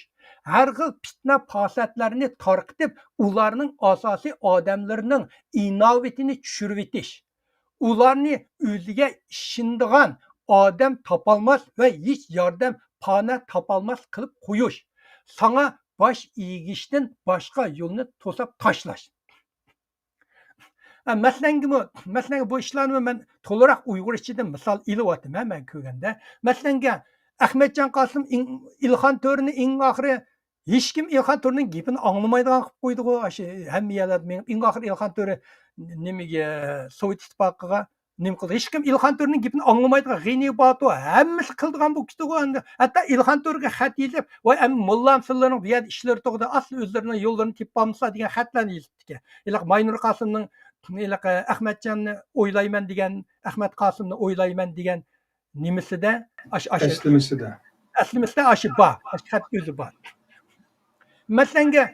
ھەر خىل پىتنە-پاساتلارنى تارقىتىپ، ئۇلارنىڭ ئاساسىي ئادەملىرىنىڭ ئىناۋىتىنى چۈشۈرۈۋېتىش. ئۇلارنى ئۆزىگە ئىشىنىدىغان ئادەم تاپالماس ۋە ھېچ ياردەم پانە تاپالماس قىلىپ قويۇش. ساڭا باش ئېگىشتىن باشقا يولنى توساپ تاشلاش. ھە، مەسىلەنگىمۇ، مەسىلەنگە بۇ ئىشلارنىمۇ مەن تولىراق ئۇيغۇرچىدىن مىسال ئېلىۋاتىمەن، مەن كۆرگەندە. مەسىلەنگە، ئەخمەتجان قاسىم ئىلخان تۆرىنى ئەڭ ئاخىرى ھېچكىم ئىلخان تۆرىنىڭ گېپىنى ئاڭلىمايدىغان قىلىپ قويدىغۇ، ئاشۇ ھەممە يەرلەردە مېڭىپ، ئەڭ ئاخىرى ئىلخان تۆرە نېمىگە، سوۋېت ئىتتىپاقىغا نېمە قىلدى؟ ھېچكىم ئىلخان تۆرىنىڭ گېپىنى ئاڭلىمايدىغان، غېنى باتۇ ھەممىسى قىلىدىغان بولۇپ كېتىدىغۇ ئەمدى. ھەتتا ئىلخان تۆرىگە خەت يېزىپ، ۋاي، ئەمدى موللا سىلەرنىڭ بۇ يەردە ئىشلىرى توغرىدا، ئاسلا ئۆزلىرىنىڭ يوللىرىنى تېپىپ بولمىسا دېگەن خەتلەرنى يېزىپتىكەن. ھېلىقى ماينۇر قاسىمنىڭ، ھېلىقى ئەخمەتجاننى ئويلايمەن دېگەن، ئەخمەت قاسىمنى ئويلايمەن دېگەن نېمىسىدە، ئاشۇ، ئاشۇ ئەسلىمىسىدە. ئەسلىمىسىدە ئاشۇ بار، ئاشۇ خەت ئۆزى بار. مەسىلەنگە،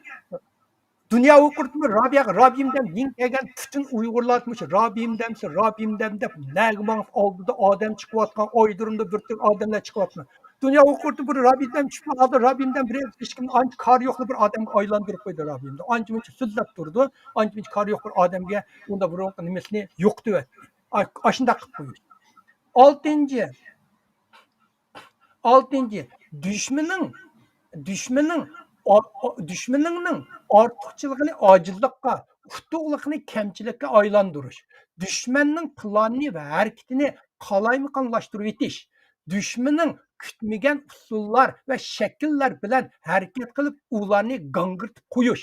دۇنيا ھوقۇقىدىمۇ رابىيە، رابىيىم دەم يېڭى كەلگەن پۈتۈن ئۇيغۇرلار مۇشۇ رابىيىم دەمسە، رابىيىم دەم دەپ نەگە ماڭسا ئالدىدا ئادەم چىقىۋاتقان، ئايدۇرۇمدا بىر تۈرلۈك ئادەملەر چىقىۋاتقان. دۇنيا ھوقۇقىدا بىر رابىيىم دەم چۈشۈپ، ھازىر رابىيىم دەم بىر ھېچكىم ئانچە كارى يوقلا بىر ئادەمگە ئايلاندۇرۇپ قويدى رابىيىم دەم. ئانچە مۇنچە سۆزلەپ تۇرىدۇ، ئانچە مۇنچە كارى يوق بىر ئادەمگە ئۇندا بۇرۇنقى نېمىسىنى يوقىتىۋەتتى. ئا-، ئاشۇنداق قىلىپ قويۇش. ئالتىنچى، ئالتىنچى، دۈشمىنىڭ، دۈشمىنىڭ، ئا-، ئا-، دۈشمىنىڭنىڭ ئارتۇقچىلىقىنى ئاجىزلىققا، ئۇتۇقلۇقىنى كەمچىلىككە ئايلاندۇرۇش. دۈشمەننىڭ پىلانىنى ۋە ھەرىكىتىنى قالايمىقانلاشتۇرۇۋېتىش. دۈشمىنىڭ كۈتمىگەن ئۇسۇللار ۋە شەكىللەر بىلەن ھەرىكەت قىلىپ، ئۇلارنى گاڭگىرىتىپ قويۇش.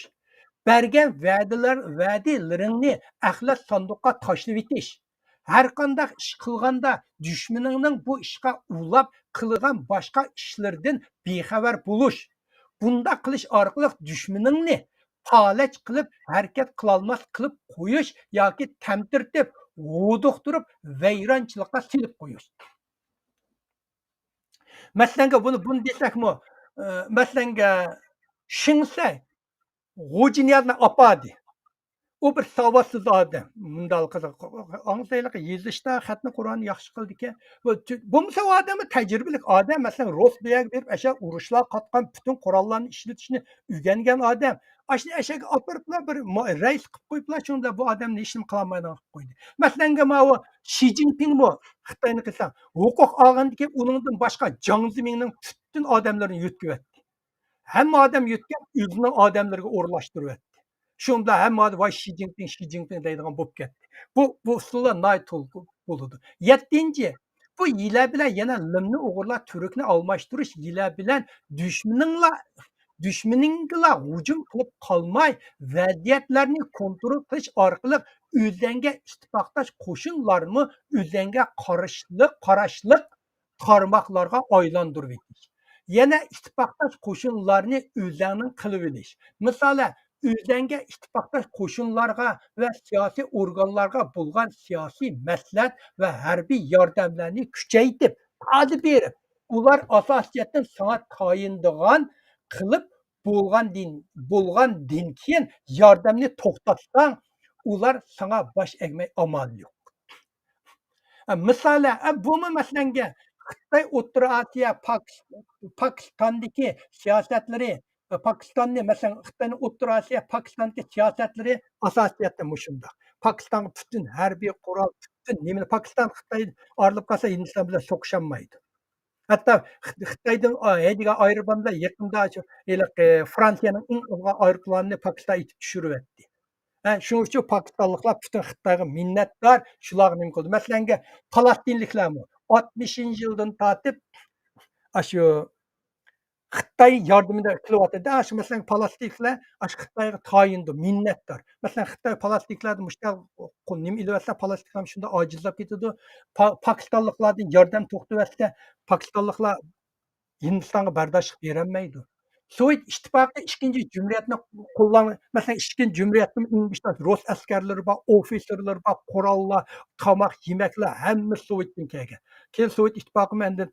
بەرگەن ۋەدىلەر، ۋەدىلىرىڭنى ئەخلەت ساندۇققا تاشلىۋېتىش. ھەرقانداق ئىش قىلغاندا، دۈشمىنىڭنىڭ بۇ ئىشقا ئۇلاپ قىلغان باشقا ئىشلىرىدىن بىخەۋەر بولۇش. بۇنداق قىلىش ئارقىلىق دۈشمىنىڭنى پالەچ قىلىپ، ھەرىكەت قىلالماس قىلىپ قويۇش ياكى تەمتىرىتىپ، ھودۇقتۇرۇپ، ۋەيرانچىلىققا سېلىپ قويۇش. مەسىلەنگە، بۇنى، بۇنى دېسەكمۇ، ئە، مەسىلەنگە، شېڭ شەي غوجىنىيازنى ئاپاردى. ئۇ بىر ساۋاتسىز ئادەم. مۇنداق قىلىپ، ئاڭسىزلىق يېزىشتا خەتنى، قۇرئاننى ياخشى قىلىدىكەن. بۇ، بولمىسا ئۇ ئادەم تەجرىبىلىك ئادەم. مەسىلەن، روسىيەگە بېرىپ، ئەشە ئۇرۇشلار قاتقان، پۈتۈن قوراللارنى ئىشلىتىشنى ئۆگەنگەن ئادەم. ئاشۇنى ئەشەگە ئاپىرىپلا بىر مۇ-، رەئىس قىلىپ قويۇپلا، شۇندا بۇ ئادەم ھېچنېمە قىلالمايدىغان قىلىپ قويدى. مەسىلەنگە، ماۋۇ شى جىنپىڭمۇ خىتاينى قىلساڭ، ھوقۇق ئالغاندىن كېيىن ئۇنىڭدىن باشقا جاڭ زېمىڭنىڭ پۈتۈن ئادەملىرىنى يۆتكىۋەتتى. ھەممە ئادەم يۆتكەپ، ئۆزىنىڭ ئادەملىرىگە ئورۇنلاشتۇرۇۋەتتى. شۇ بىلەن ھەممە ئادەم ۋاي شى جىنپىڭ، شى جىنپىڭ دەيدىغان بولۇپ كەتتى. بۇ، بۇ ئۇسۇللار ناھايىتى تولۇق بولىدۇ. يەتتىنچى، بۇ يىلە بىلەن يەنە لىمنى ئوغرىلاپ، تۈركنى ئالماشتۇرۇش، يىلە بىلەن دۈشمىنىڭلا، دۈشمىنىڭگىلا ھۇجۇم قىلىپ قالماي، ۋەزىيەتلەرنى كونترول قىلىش ئارقىلىق ئۆزەڭگە ئىتتىپاقداش قوشۇنلارمۇ ئۆزەڭگە قاراشلىق، قاراشلىق تارماقلارغا ئايلاندۇرۇۋېتىش. يەنە ئىتتىپاقداش قوشۇنلارنى ئۆزەڭنىڭ قىلىۋېلىش. مىسالەن، ئۆزەڭگە ئىتتىپاقداش قوشۇنلارغا ۋە سىياسىي ئورگانلارغا بولغان سىياسىي مەسلىھەت ۋە ھەربىي ياردەملەرنى كۈچەيتىپ، تازا بېرىپ، ئۇلار ئاساسىيەتتىن ساڭا تايىنىدىغان قىلىپ بولغاندىن، بولغاندىن كېيىن ياردەمنى توختاتساڭ، ئۇلار ساڭا باش ئەگمەي ئامالى يوق. ئە، مىسالى، ئە، بۇمۇ مەسىلەنگە خىتاي ئوتتۇرا ئاسىيا، پاكىس-، پاكىستاندىكى سىياسەتلىرى، ئە، پاكىستاننى، مەسىلەن، خىتاينىڭ ئوتتۇرا ئاسىيا، پاكىستاندىكى سىياسەتلىرى ئاساسىيەتتە مۇشۇنداق. پاكىستانغا پۈتۈن ھەربىي قورال، پۈتۈن نېمىنى، پاكىستان خىتاي ئايرىلىپ قالسا، ھىندىستان بىلەن سوقۇشالمايدۇ. ھەتتا خىت-، خىتايدىن، ئا، ھەيدىگەن ئايروپىلان بىلەن يېقىندا شۇ ھېلىقى فرانسىيەنىڭ ئەڭ ئۇلۇغان ئايروپىلانىنى پاكىستان ئېتىپ چۈشۈرۈۋەتتى. ھە، شۇنىڭ ئۈچۈن پاكىستانلىقلار پۈتۈن خىتايغا مىننەتدار، شۇلارغا نېمە قىلدى. مەسىلەنگە، پالەستىنلىكلەرمۇ ئاتمىشىنچى يىلدىن تارتىپ ئاشۇ خىتاي ياردىمىدە كېلىۋاتىدۇ. ئاشۇ، مەسىلەن، پالەستىنلىكلەر ئاشۇ خىتايغا تايىنىدۇ، مىننەتدار. مەسىلەن، خىتاي پالەستىنلىكلەردىن مۇشۇنداق قو-، نېمە ئېلىۋەتسە، پالەستىنلىكلار شۇنداق ئاجىزلاپ كېتىدۇ. پا-، پاكىستانلىقلاردىن ياردەم توختىۋەتسە، پاكىستانلىقلار ھىندىستانغا بەرداشلىق بېرەلمەيدۇ. سوۋېت ئىتتىپاقى ئىككىنچى جۇمھۇرىيەتنى قوللان-، مەسىلەن، ئىككىنچى جۇمھۇرىيەتنىڭ ئىنگلىز رۇس ئەسكەرلىرى بار، ئوفىتسېرلىرى بار، قوراللار، تاماق، يېمەكلەر ھەممىسى سوۋېتتىن كەلگەن. كېيىن سوۋېت ئىتتىپاقىمۇ ئەمدى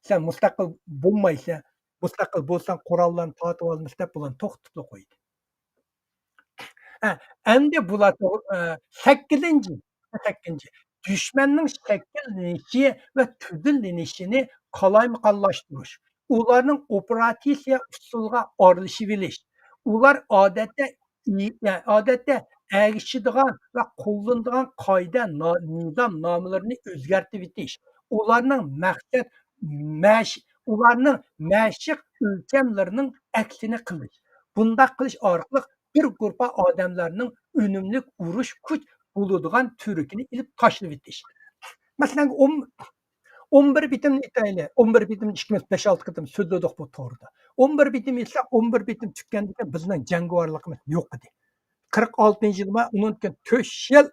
سەن مۇستەقىل بولمايسەن، مۇستەقىل بولساڭ قوراللارنى تارتىۋالىمىز دەپ بۇلارنى توختىتىپلا قويدى. ھە، ئەمدى بۇلار توغرا، ئە، سەككىزىنچى، سەككىزىنچى، دۈشمەننىڭ شەكىللىنىشى ۋە تۈزۈملىنىشىنى قالايمىقانلاشتۇرۇش، ئۇلارنىڭ ئوپېراتسىيە ئۇسۇلىغا ئارىلىشىۋېلىش، ئۇلار ئادەتتە ئى-، ئادەتتە ئەگىشىدىغان ۋە قوللىنىدىغان قائىدە، نا-، نىزام نامىلىرىنى ئۆزگەرتىۋېتىش، ئۇلارنىڭ مەقسەت، مەش-، ئۇلارنىڭ مەشىق ئۆلچەملىرىنىڭ ئەكسىنى قىلىش. بۇنداق قىلىش ئارقىلىق بىر گۇرۇپپا ئادەملەرنىڭ ئۈنۈملۈك ئۇرۇش كۈچ بولىدىغان تۈۋرۈكىنى ئېلىپ تاشلىۋېتىش. مەسىلەن، ئون، ئون بىر بېتىمنى ئېيتايلى. ئون بىر بېتىمنى ئىككىمىز بەش-ئالتە قېتىم سۆزلىدۇق بۇ توردا. ئون بىر بېتىم ئېيتساق، ئون بىر بېتىم تۈگىگەندىن كېيىن بىزنىڭ جەڭگىۋارلىقىمىز يوق ئىدى. قىرىق ئالتىنچى يىلى مەن ئۇنىڭدىن كېيىن تۆت يىل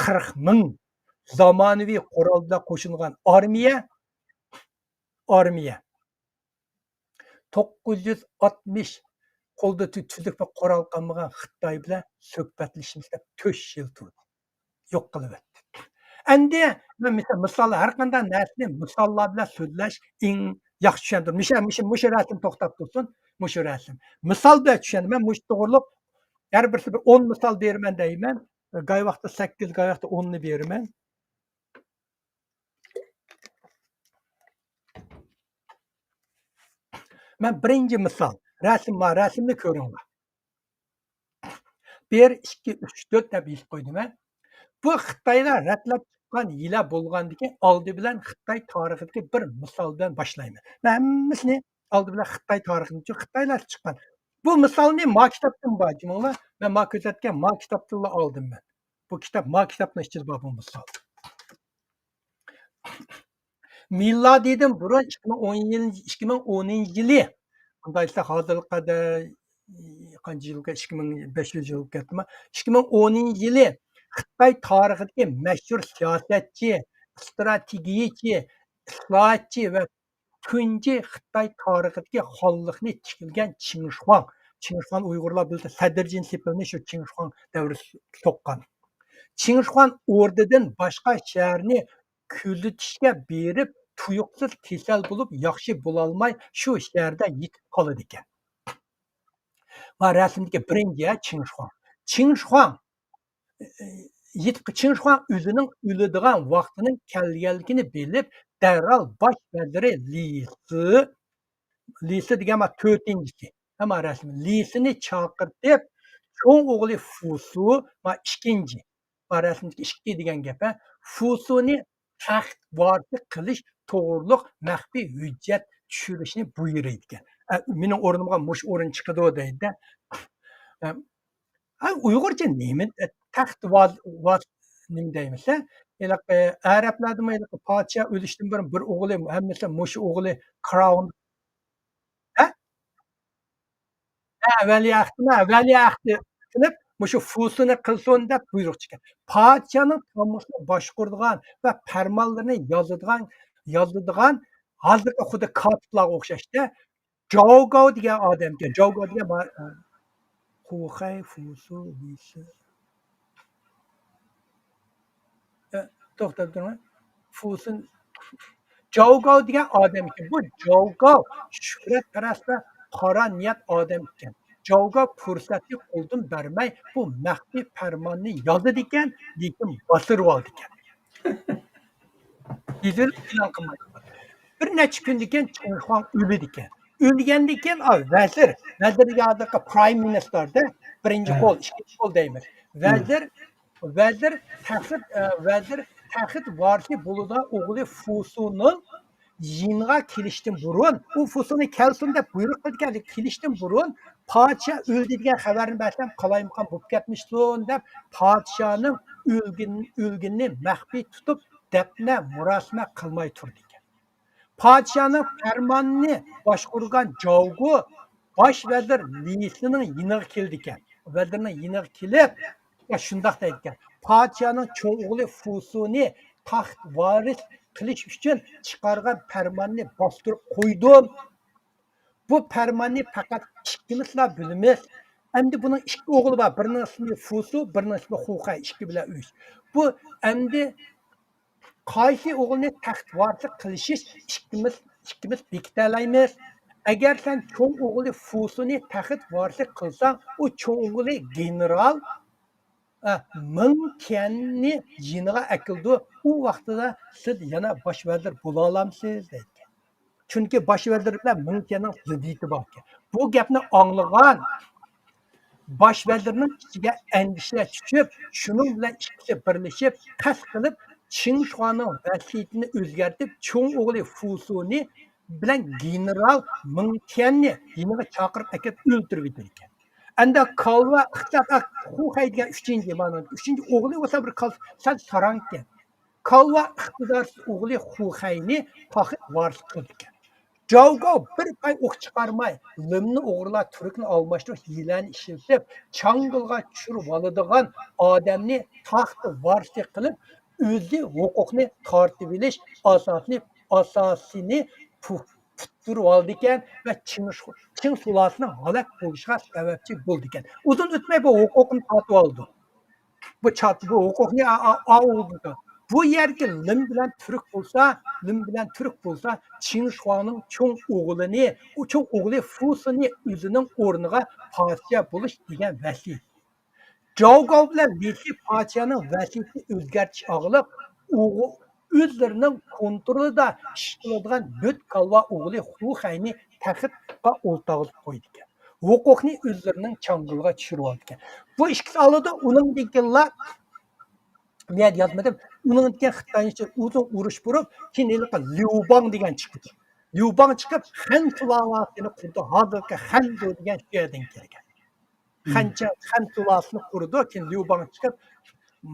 قىرىق مىڭ زامانىۋى قورال بىلەن قوشۇلغان ئارمىيە، ئارمىيە، توققۇز يۈز ئاتمىش قولدا تۈ-، تۈزۈك بىر قورال قالمىغان خىتاي بىلەن سۆھبەتلىشىمىز دەپ تۆت يىل تۇردى. يوق قىلىۋەتتى. ئەمدى مەن مىسال، مىسال، ھەر قانداق نەرسىنى مىساللار بىلەن سۆزلەش ئەڭ ياخشى چۈشەندۈرۈش. مۇشۇ، مۇشۇ، مۇشۇ رەسىم توختاپ تۇرسۇن. مۇشۇ رەسىم. مىسال بىلەن چۈشەندۈرمەن. مۇشۇ توغرۇلۇق ھەر بىرسى بىر ئون مىسال بېرىمەن دەيمەن. گاي ۋاقىتتا سەككىز، گاي ۋاقىتتا ئوننى بېرىمەن. مەن بىرىنچى مىسال، رەسىم بار، رەسىمنى كۆرۈڭلار. بىر، ئىككى، ئۈچ، تۆت دەپ يېزىپ قويدۇم مەن. بۇ خىتايلار رەتلەپ چىققان يىلە بولغاندىكىن ئالدى بىلەن خىتاي تارىخىدىكى بىر مىسال بىلەن باشلايمەن. مەن ھەممىسىنى ئالدى بىلەن خىتاي تارىخىدىن، چۈنكى خىتايلار چىققان. بۇ مىسالنى ما كىتابتىن بار، جۇمۇڭلار. مەن ما كۆرسەتكەن ما كىتابتىنلا ئالدىم مەن. بۇ كىتاب، ما كىتابنىڭ ئىچىدە بار بۇ مىسال. مىلادىدىن بۇرۇن ئىككى مىڭ ئون يىل، ئىككى مىڭ ئونىنچى يىلى، مۇنداق دېسەك، ھازىرغا قەدەر قانچە يىل، ئىككى مىڭ بەش يۈز يىل بولۇپ كەتتىما؟ ئىككى مىڭ ئونىنچى يىلى خىتاي تارىخىدىكى مەشھۇر سىياسەتچى، ئىستراتېگىيىچى، ئىسلاھاتچى ۋە تۇنجى خىتاي تارىخىدىكى خانلىقنى تىكلىگەن چىڭ شىخۇاڭ. چىڭ شىخۇاڭ ئۇيغۇرلار بىلسە، سەدرىجىن سېپىلنى شۇ چىڭ شىخۇاڭ دەۋرىدە سوققان. چىڭشىخۇاڭ ئوردىدىن باشقا شەھەرنى كۆزىتىشكە بېرىپ، تۇيۇقسىز كېسەل بولۇپ، ياخشى بولالماي، شۇ شەھەردە يېتىپ قالىدىكەن. مانا رەسىمدىكى بىرىنچى چىڭشىخۇاڭ. چىڭشىخۇاڭ، ئى، يېتىپ، چىڭشىخۇاڭ ئۆزىنىڭ ئۆلىدىغان ۋاقتىنىڭ كەلگەنلىكىنى بىلىپ، دەرھال باش ۋەزىرى لىسى، لىسى دېگەن مانا تۆتىنچىسى، ھە، مانا رەسىم، لىسىنى چاقىرتىپ، چوڭ ئوغلى فۇسۇ، مانا ئىككىنچى، مانا رەسىمدىكى ئىككى دېگەن گەپ، ھە، فۇسۇنى تەخت ۋارىسى قىلىش توغرۇلۇق مەخپىي ھۆججەت چۈشۈرۈشنى بۇيرۇيدىكەن. ئە، مېنىڭ ئورنۇمغا مۇشۇ ئورۇن چىقىدۇ دەيدۇ. ئە، ئە، ئۇيغۇرچە نېمە؟ ئە، تەخت ۋا-، ۋا-، نېمە دەيمىز، ھە؟ ھېلىقى ئەرەبلەردىمۇ ھېلىقى پادىشاھ ئۆلۈشتىن بۇرۇن بىر ئوغلى، ھەممىسى مۇشۇ ئوغلى كراون، ھە؟ ھە، ۋەلىئەھدىمۇ، ھە، ۋەلىئەھدى قىلىپ، مۇشۇ فۇسۇنى قىلسۇن دەپ بۇيرۇق چىققان. پادىشاھنىڭ تامغىسىنى باشقۇرىدىغان ۋە پەرمانلىرىنى يازىدىغان، يازىدىغان ھازىرقى خۇددى كاتىپلارغا ئوخشاشتە جاۋگاۋ دېگەن ئادەمكەن. جاۋگاۋ دېگەن ما-، خوخەي، فۇسۇ، لىسى. ئە، توختاپ تۇرۇڭ. فۇسۇن، جاۋگاۋ دېگەن ئادەم ئىكەن. بۇ جاۋگاۋ شۆھرەتپەرەس ۋە قارا نىيەت ئادەم ئىكەن. جاۋگاۋ پۇرسەتنى قولدىن بەرمەي، بۇ مەخپىي پەرماننى يازىدىكەن، لېكىن باسىرىۋالىدىكەن. يېزىلىپ ئېلان قىلمايدىكەن. بىر نەچچە كۈندىن كېيىن چىڭشىخۇاڭ ئۆلىدىكەن. ئۆلگەندىن كېيىن، ئا، ۋەزىر، ۋەزىر دېگەن ھازىرقى پرايم مىنىستىردا بىرىنچى قول، ئىككىنچى قول دەيمىز. ۋەزىر، ۋەزىر تەخت، ئە، ۋەزىر تەخت ۋارىسى بولىدىغان ئوغلى فۇسۇنىڭ يېنىغا كېلىشتىن بۇرۇن، ئۇ فۇسۇنى كەلسۇن دەپ بۇيرۇق قىلىدىكەن، كېلىشتىن بۇرۇن پادىشاھ ئۆلدى دېگەن خەۋەرنى بەرسەم قالايمىقان بولۇپ كەتمىسۇن دەپ، پادىشاھنىڭ ئۆلگىن-، ئۆلگىنىنى مەخپىي تۇتۇپ، دەپنە مۇراسىمە قىلماي تۇرىدىكەن. پادىشاھنىڭ پەرمانىنى باشقۇرغان جاۋگو باش ۋەزىر لىسىنىڭ يېنىغا كېلىدىكەن. ۋەزىرنىڭ يېنىغا كېلىپ، يا شۇنداق دەيدىكەن، پادىشاھنىڭ چوڭ ئوغلى فۇسۇنى تەخت ۋارىس قىلىش ئۈچۈن چىقارغان پەرماننى باستۇرۇپ قويدۇم. بۇ پەرماننى پەقەت ئىككىمىزلا بىلىمىز. ئەمدى بۇنىڭ ئىككى ئوغلى بار. بىرىنىڭ ئىسمى فۇسۇ، بىرىنىڭ ئىسمى خۇخەي. ئىككى بىلەن ئۈچ. بۇ ئەمدى قايسى ئوغلىنى تەخت ۋارىسى قىلىشىش ئىككىمىز، ئىككىمىز بېكىتەلەيمىز. ئەگەر سەن چوڭ ئوغلى فۇسۇنى تەخت ۋارىسى قىلساڭ، ئۇ چوڭ ئوغلى گېنېرال، ئە، مېڭ تيەننى يېنىغا ئەكېلىدۇ. ئۇ ۋاقتىدا سىز يەنە باش ۋەزىر بولالامسىز؟ دەيدىكەن. چۈنكى باش ۋەزىر بىلەن مېڭ تيەننىڭ زىددىيىتى بار ئىكەن. بۇ گەپنى ئاڭلىغان باش ۋەزىرنىڭ ئىچىگە ئەندىشە چۈشۈپ، شۇنىڭ بىلەن ئىككىسى بىرلىشىپ، قەست قىلىپ، چىڭ شۇخۇانىڭ ۋەسىيىتىنى ئۆزگەرتىپ، چوڭ ئوغلى فۇسۇنى بىلەن گېنېرال مېڭ تيەننى يېنىغا چاقىرىپ ئەكېلىپ ئۆلتۈرۈۋېتىدىكەن. ئەمدى كالۋا ئىقتىساد، خۇخەي دېگەن ئۈچىنچى، مانا ئۈچىنچى ئوغلى بولسا بىر كال-، سەل ساراڭكەن. كالۋا ئىقتىدارسىز ئوغلى خۇخەينى تاخت ۋارىسى قىلىدىكەن. جاۋگاۋ بىر پاي ئوق چىقارماي، لىمنى ئوغرىلاپ، تۈركنى ئالماشتۇرۇپ، ھىيلەنى ئىشلىتىپ، چاڭگىلغا چۈشۈرۈۋالىدىغان ئادەمنى تاخت ۋارىسى قىلىپ، ئۆزى ھوقۇقنى تارتىۋېلىش ئاساسىنى، ئاساسىنى پۇ-، پۈتتۈرۈۋالىدىكەن ۋە چىڭ شۇ-، چىڭ سۇلالىسىنىڭ ھالاك بولۇشىغا سەۋەبچى بولىدىكەن. ئۇزۇن ئۆتمەي بۇ ھوقۇقنى تارتىۋالىدۇ. بۇ چات-، بۇ ھوقۇقنى ئا-، ئا-، ئاۋۇ بۇ يەردىكى لىم بىلەن تۈرك بولسا، لىم بىلەن تۈرك بولسا، چىڭ شۇخۇانىڭ چوڭ ئوغلىنى، ئۇ چوڭ ئوغلى فۇسىنى ئۆزىنىڭ ئورنىغا پادىشاھ بولۇش دېگەن ۋەسىيىتى. جاۋگاۋ بىلەن لىسى پادىشاھنىڭ ۋەسىيىتىنى ئۆزگەرتىش ئارقىلىق ئوغۇ-، ئۆزلىرىنىڭ كونترولىدا ئىش قىلىدىغان بۆت كالۋا ئوغلى خۇخەينى تەختقا ئولتۇرغۇزۇپ قويىدىكەن. ھوقۇقنى ئۆزلىرىنىڭ چاڭگىلىغا چۈشۈرۈۋالىدىكەن. بۇ ئىككىسى ئالىدۇ، ئۇنىڭدىن كېيىنلا، بۇ يەردە يازمىدىم، ئۇنىڭدىن كېيىن خىتاينىڭ ئۇزۇن ئۇرۇش بۇرۇپ، كېيىن ھېلىقى ليۇ باڭ دېگەن چىقىدۇ. ليۇ باڭ چىقىپ، خەن سۇلالىسىنى قۇرىدۇ. ھازىرقى خەنزۇ دېگەن شۇ يەردىن كەلگەن. خەنچە-، خەن سۇلالىسىنى قۇرىدۇ، كېيىن ليۇ باڭ چىقىپ،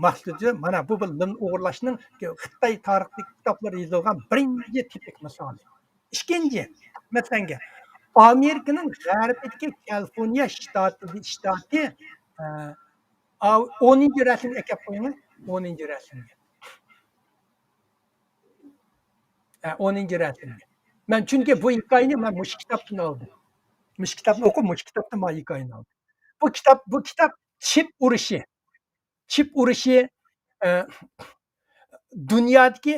مەقسىتى، مانا بۇ بىر لىمنى ئوغرىلاشنىڭ خىتاي تارىخىدىكى كىتابلىرى يېزىلغان بىرىنچى تىپىك مىسالى. ئىككىنچى، مەسىلەنگە، ئامېرىكىنىڭ غەربىدىكى كالىفورنىيە شتاتى، شتاتى، ئە، ئا-، ئونىنچى رەسىمگە ئەكەپ قويۇڭ، ئونىنچى رەسىمگە. ئە، ئونىنچى رەسىمگە. مەن چۈنكى بۇ ھېكايىنى مەن مۇشۇ كىتابتىن ئالدىم. مۇشۇ كىتابنى ئوقۇپ، مۇشۇ كىتابتىن مانا ھېكايىنى ئالدىم. بۇ كىتاب، بۇ كىتاب چىپ ئۇرۇشى. چىپ ئۇرۇشى، ئە، دۇنيادىكى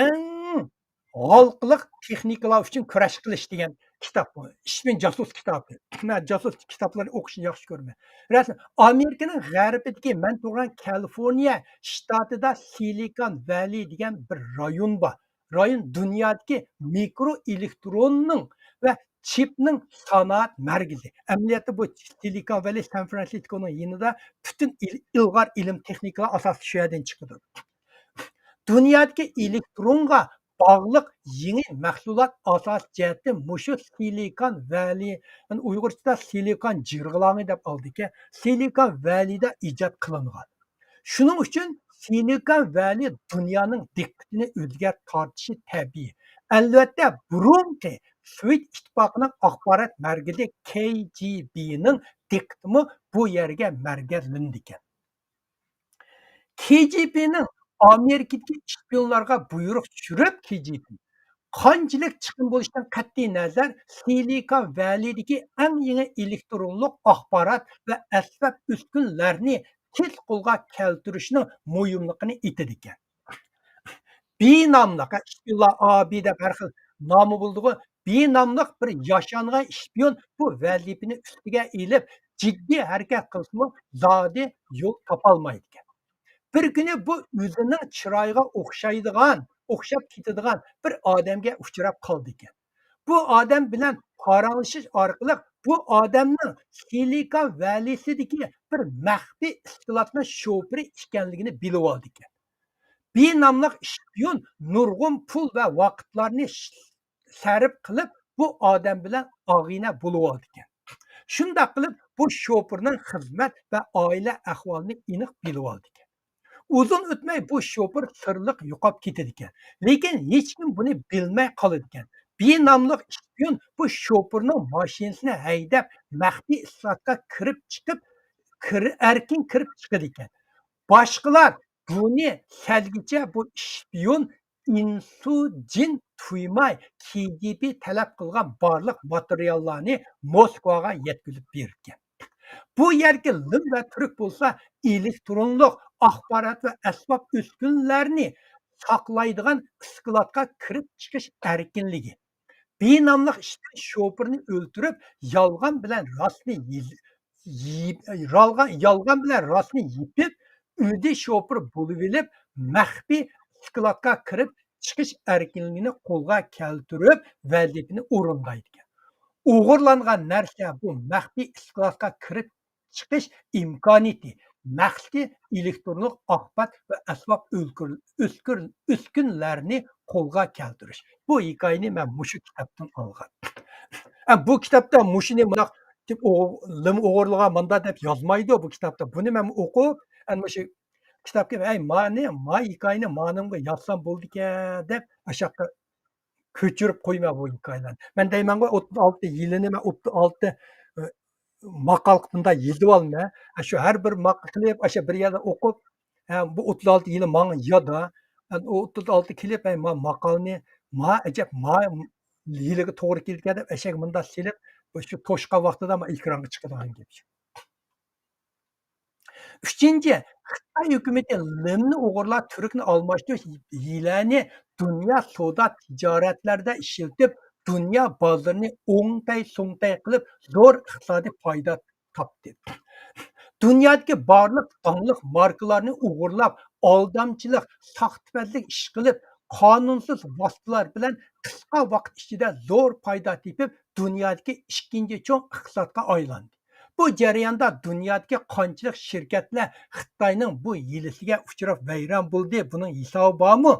ئەڭ ھالقىلىق تېخنىكىلار ئۈچۈن كۈرەش قىلىش دېگەن كىتاب بۇ. ئىشپىيون جاسۇس كىتابى. مەن جاسۇس كىتابلارنى ئوقۇشنى ياخشى كۆرىمەن. رەسمىي ئامېرىكىنىڭ غەربىدىكى، مەن تۇرغان كالىفورنىيە شتاتىدا سىلىكان ۋەلى دېگەن بىر رايون بار. رايون دۇنيادىكى مىكرو ئېلېكتروننىڭ ۋە چىپنىڭ سانائەت مەركىزى. ئەمەلىيەتتە بۇ سىلىكان ۋەلى سان فرانسىسكونىڭ يېنىدا، پۈتۈن ئىل-، ئىلغار ئىلىم تېخنىكىلار ئاساسلىقى شۇ يەردىن چىقىدۇ. دۇنيادىكى ئېلېكترونغا باغلىق يېڭى مەھسۇلات ئاساسىي جەھەتتىن مۇشۇ سىلىكان ۋەلى، يەنى ئۇيغۇرچىدا سىلىكان جىرغىلاڭى دەپ ئالىدىكەن، سىلىكان ۋەلىدە ئىجاد قىلىنغان. شۇنىڭ ئۈچۈن سىلىكان ۋەلى دۇنيانىڭ دىققىتىنى ئۆزىگە تارتىشى تەبىئىي. ئەلۋەتتە، بۇرۇنقى سوۋېت ئىتتىپاقىنىڭ ئاخبارات مەركىزى كەي جى بىنىڭ دىققىتىمۇ بۇ يەرگە مەركەزلىنىدىكەن. كېجىبىنىڭ ئامېرىكىدىكى ئىشپىيونلارغا بۇيرۇق چۈشۈرۈپ، كېجىبى قانچىلىك چىقىم بولۇشىدىن قەتئىينەزەر، سىلىكان ۋەلىدىكى ئەڭ يېڭى ئېلېكترونلۇق ئاخبارات ۋە ئەسۋاب ئۈسكۈنىلەرنى تېز قولغا كەلتۈرۈشنىڭ مۇھىملىقىنى ئېيتىدىكەن. بى ناملىق، ئىشپىيونلار ئا، بى دەپ ھەر خىل نامى بولىدىغۇ، بى ناملىق بىر ياشانغان ئىشپىيون بۇ ۋەزىپىنى ئۈستىگە ئېلىپ، جىددىي ھەرىكەت قىلسىمۇ، زادى يول تاپالمايدىكەن. بىر كۈنى بۇ ئۆزىنىڭ چىرايىغا ئوخشايدىغان، ئوخشاپ كېتىدىغان بىر ئادەمگە ئۇچراپ قالىدىكەن. بۇ ئادەم بىلەن پاراڭلىشىش ئارقىلىق بۇ ئادەمنىڭ سىلىكان ۋەلىسىدىكى بىر مەخپىي ئىسكىلاتنىڭ شوپۇرى ئىكەنلىكىنى بىلىۋالىدىكەن. بى ناملىق ئىشپىيون نۇرغۇن پۇل ۋە ۋاقىتلارنى ش-، سەرپ قىلىپ، بۇ ئادەم بىلەن ئاغىنە بولۇۋالىدىكەن. شۇنداق قىلىپ، بۇ شوپۇرنىڭ خىزمەت ۋە ئائىلە ئەھۋالىنى ئېنىق بىلىۋالىدىكەن. ئۇزۇن ئۆتمەي بۇ شوپۇر سىرلىق يوقاپ كېتىدىكەن. لېكىن ھېچكىم بۇنى بىلمەي قالىدىكەن. بى ناملىق ئىشپىيون بۇ شوپۇرنىڭ ماشىنىسىنى ھەيدەپ، مەخپىي ئىسكىلاتقا كىرىپ چىقىپ، كىر-، ئەركىن كىرىپ چىقىدىكەن. باشقىلار بۇنى سەلگىچە بۇ ئىشپىيون ئىنسۇ جىن تۇيماي، كېجىبى تەلەپ قىلغان بارلىق ماتېرىياللارنى موسكۋاغا يەتكۈزۈپ بېرىدىكەن. بۇ يەرگە لىم ۋە تۈرك بولسا ئېلېكترونلۇق ئاخبارات ۋە ئەسۋاب ئۈسكۈنىلەرنى ساقلايدىغان ئىسكىلاتقا كىرىپ چىقىش ئەركىنلىكى. بى ناملىق ئىشپىيون شوپۇرنى ئۆلتۈرۈپ، يالغان بىلەن راستنى يېز-، يېيىپ، يالغان، يالغان بىلەن راستنى يېپىپ، ئۆزى شوپۇر بولۇۋېلىپ، مەخپىي ئىسكىلاتقا كىرىپ چىقىش ئەركىنلىكىنى قولغا كەلتۈرۈپ، ۋەزىپىنى ئورۇندايدىكەن. ئوغرىلانغان نەرسە بۇ مەخپىي ئىسكىلاتقا كىرىپ چىقىش ئىمكانىيىتى، مەخپىي ئېلېكترونلۇق ئاخبارات ۋە ئەسۋاب ئۆلكۈر-، ئۆسكۈر-، ئۈسكۈنىلەرنى قولغا كەلتۈرۈش. بۇ ھېكايىنى مەن مۇشۇ كىتابتىن ئالغان. ھە، بۇ كىتابتا مۇشۇنى مۇنداق دەپ ئوغ-، لىم ئوغرىلىغان مۇنداق دەپ يازمايدۇ بۇ كىتابتا. بۇنى مەن ئوقۇپ، ئەنە مۇشۇ كىتابقا، «ھەي، مانى، ما ھېكايىنى مانىڭغا يازسام بولىدىكەن» دەپ، ئاشاققا كۆچۈرۈپ قويما بۇ ھېكايىلەرنى. مەن دەيمەنغۇ، ئوتتۇز ئالتە يىلىنى مەن ئوتتۇز ئالتە، ئە، ماقال قىلىپ مۇنداق يېزىۋالىمەن. ئە، شۇ ھەر بىر ماقال قىلىپ، ئاشۇ بىر يەردە ئوقۇپ، ئە، بۇ ئوتتۇز ئالتە يىلى ماڭا يادا. ئە، ئوتتۇز ئالتە كېلىپ، ئەي، ما ماقالنى، ما ئەجەب، ما يىلىغا توغرا كېلىدىكەن دەپ ئەشەگە مۇنداق سېلىپ، شۇ توشقان ۋاقتىدا ما ئېكرانغا چىقىدىغان گەپ شۇ. ئۈچىنچى، خىتاي ھۆكۈمىتى لىمنى ئوغرىلاپ، تۈركنى ئالماشتۇرۇش ھىيلەنى دۇنيا سودا تىجارەتلەردە ئىشلىتىپ، دۇنيا بازىرىنى ئوڭتەي سوڭتەي قىلىپ، زور ئىقتىسادىي پايدا تاپتى. دۇنيادىكى بارلىق داڭلىق ماركىلارنى ئوغرىلاپ، ئالدامچىلىق، ساختىپەزلىك ئىش قىلىپ، قانۇنسىز ۋاسىتىلەر بىلەن قىسقا ۋاقىت ئىچىدە زور پايدا تېپىپ، دۇنيادىكى ئىككىنچى چوڭ ئىقتىسادقا ئايلاندى. بۇ جەرياندا دۇنيادىكى قانچىلىك شىركەتلەر خىتاينىڭ بۇ ھىيلىسىگە ئۇچراپ ۋەيران بولدى، بۇنىڭ ھېسابى بارمۇ؟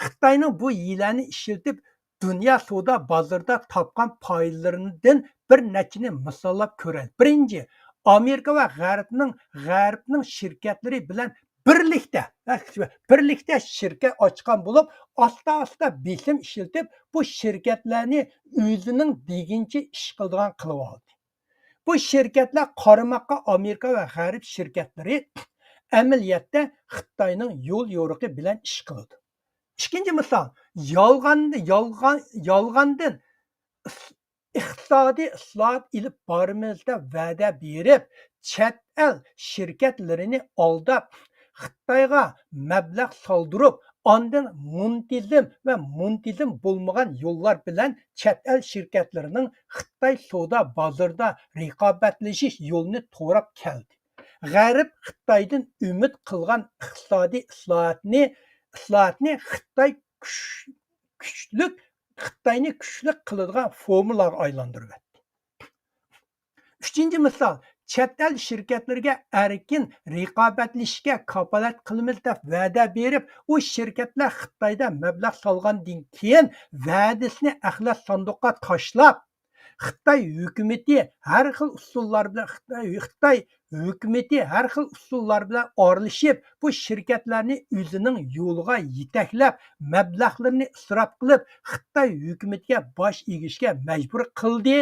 خىتاينىڭ بۇ ھىيلەنى ئىشلىتىپ، دۇنيا سودا بازىرىدا تاپقان پايدىلىرىدىن بىر نەچچىنى مىساللاپ كۆرەيلى. بىرىنچى، ئامېرىكا ۋە غەربنىڭ، غەربنىڭ شىركەتلىرى بىلەن بىرلىكتە، بىرلىكتە شىركەت ئاچقان بولۇپ، ئاستا-ئاستا بېسىم ئىشلىتىپ، بۇ شىركەتلەرنى ئۆزىنىڭ دېگىنىچە ئىش قىلىدىغان قىلىۋالدى. بۇ شىركەتلەر قارىماققا ئامېرىكا ۋە غەرب شىركەتلىرى، ئەمەلىيەتتە خىتاينىڭ يول يورۇقى بىلەن ئىش قىلىدۇ. ئىككىنچى مىسال، يالغان، يالغان، يالغاندىن ئىس-، ئىقتىسادىي ئىسلاھات ئېلىپ بارىمىز دەپ ۋەدە بېرىپ، چەت ئەل شىركەتلىرىنى ئالداپ، خىتايغا مەبلەغ سالدۇرۇپ، ئاندىن مۇنتىزىم ۋە مۇنتىزىم بولمىغان يوللار بىلەن چەت ئەل شىركەتلىرىنىڭ خىتاي سودا بازىرىدا رىقابەتلىشىش يولىنى توراپ كەلدى. غەرب خىتايدىن ئۈمىد قىلغان ئىقتىسادىي ئىسلاھاتنى، ئىسلاھاتنى خىتاي كۈچ-، كۈچلۈك، خىتاينى كۈچلۈك قىلىدىغان فورمۇلاغا ئايلاندۇرۇۋەتتى. ئۈچىنچى مىسال، چەت ئەل شىركەتلىرىگە ئەركىن رىقابەتلىشىشكە كاپالەت قىلىمىز دەپ ۋەدە بېرىپ، ئۇ شىركەتلەر خىتايدا مەبلەغ سالغاندىن كېيىن، ۋەدىسىنى ئەخلەت ساندۇققا تاشلاپ، خىتاي ھۆكۈمىتى ھەر خىل ئۇسۇللار بىلەن، خىتاي، خىتاي ھۆكۈمىتى ھەر خىل ئۇسۇللار بىلەن ئارىلىشىپ، بۇ شىركەتلەرنى ئۆزىنىڭ يولىغا يېتەكلەپ، مەبلەغلىرىنى ئىسراپ قىلىپ، خىتاي ھۆكۈمىتىگە باش ئېگىشكە مەجبۇر قىلدى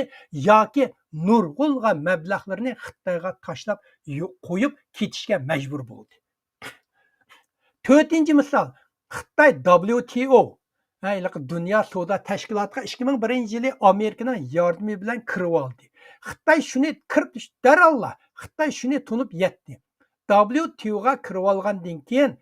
ياكى نۇرغۇنلىغان مەبلەغلىرىنى خىتايغا تاشلاپ يو-، قويۇپ كېتىشكە مەجبۇر بولدى. تۆتىنچى مىسال، خىتاي دابليۇ تى ئو، ھە، ھېلىقى دۇنيا سودا تەشكىلاتىغا ئىككى مىڭ بىرىنچى يىلى ئامېرىكىنىڭ ياردىمى بىلەن كىرىۋالدى. خىتاي شۇنى كىرىپ، دەرھاللا خىتاي شۇنى تونۇپ يەتتى. دابليۇ تى ئوغا كىرىۋالغاندىن كېيىن،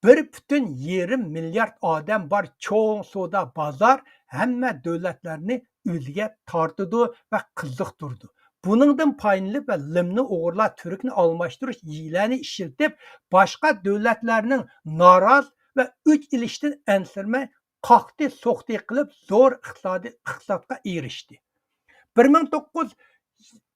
بىر پۈتۈن يېرىم مىليارد ئادەم بار چوڭ سودا بازار ھەممە دۆلەتلەرنى ئۆزىگە تارتىدۇ ۋە قىزىقتۇرىدۇ. بۇنىڭدىن پايدىلىنىپ ۋە لىمنى ئوغرىلاپ، تۈركنى ئالماشتۇرۇش ھىيلەنى ئىشلىتىپ، باشقا دۆلەتلەرنىڭ نارازى ۋە ئۆچ ئېلىشتىن ئەنسىرىمەي، قاقتى سوقتى قىلىپ، زور ئىقتىسادىي، ئىقتىسادقا ئېرىشتى. بىر مىڭ توققۇز،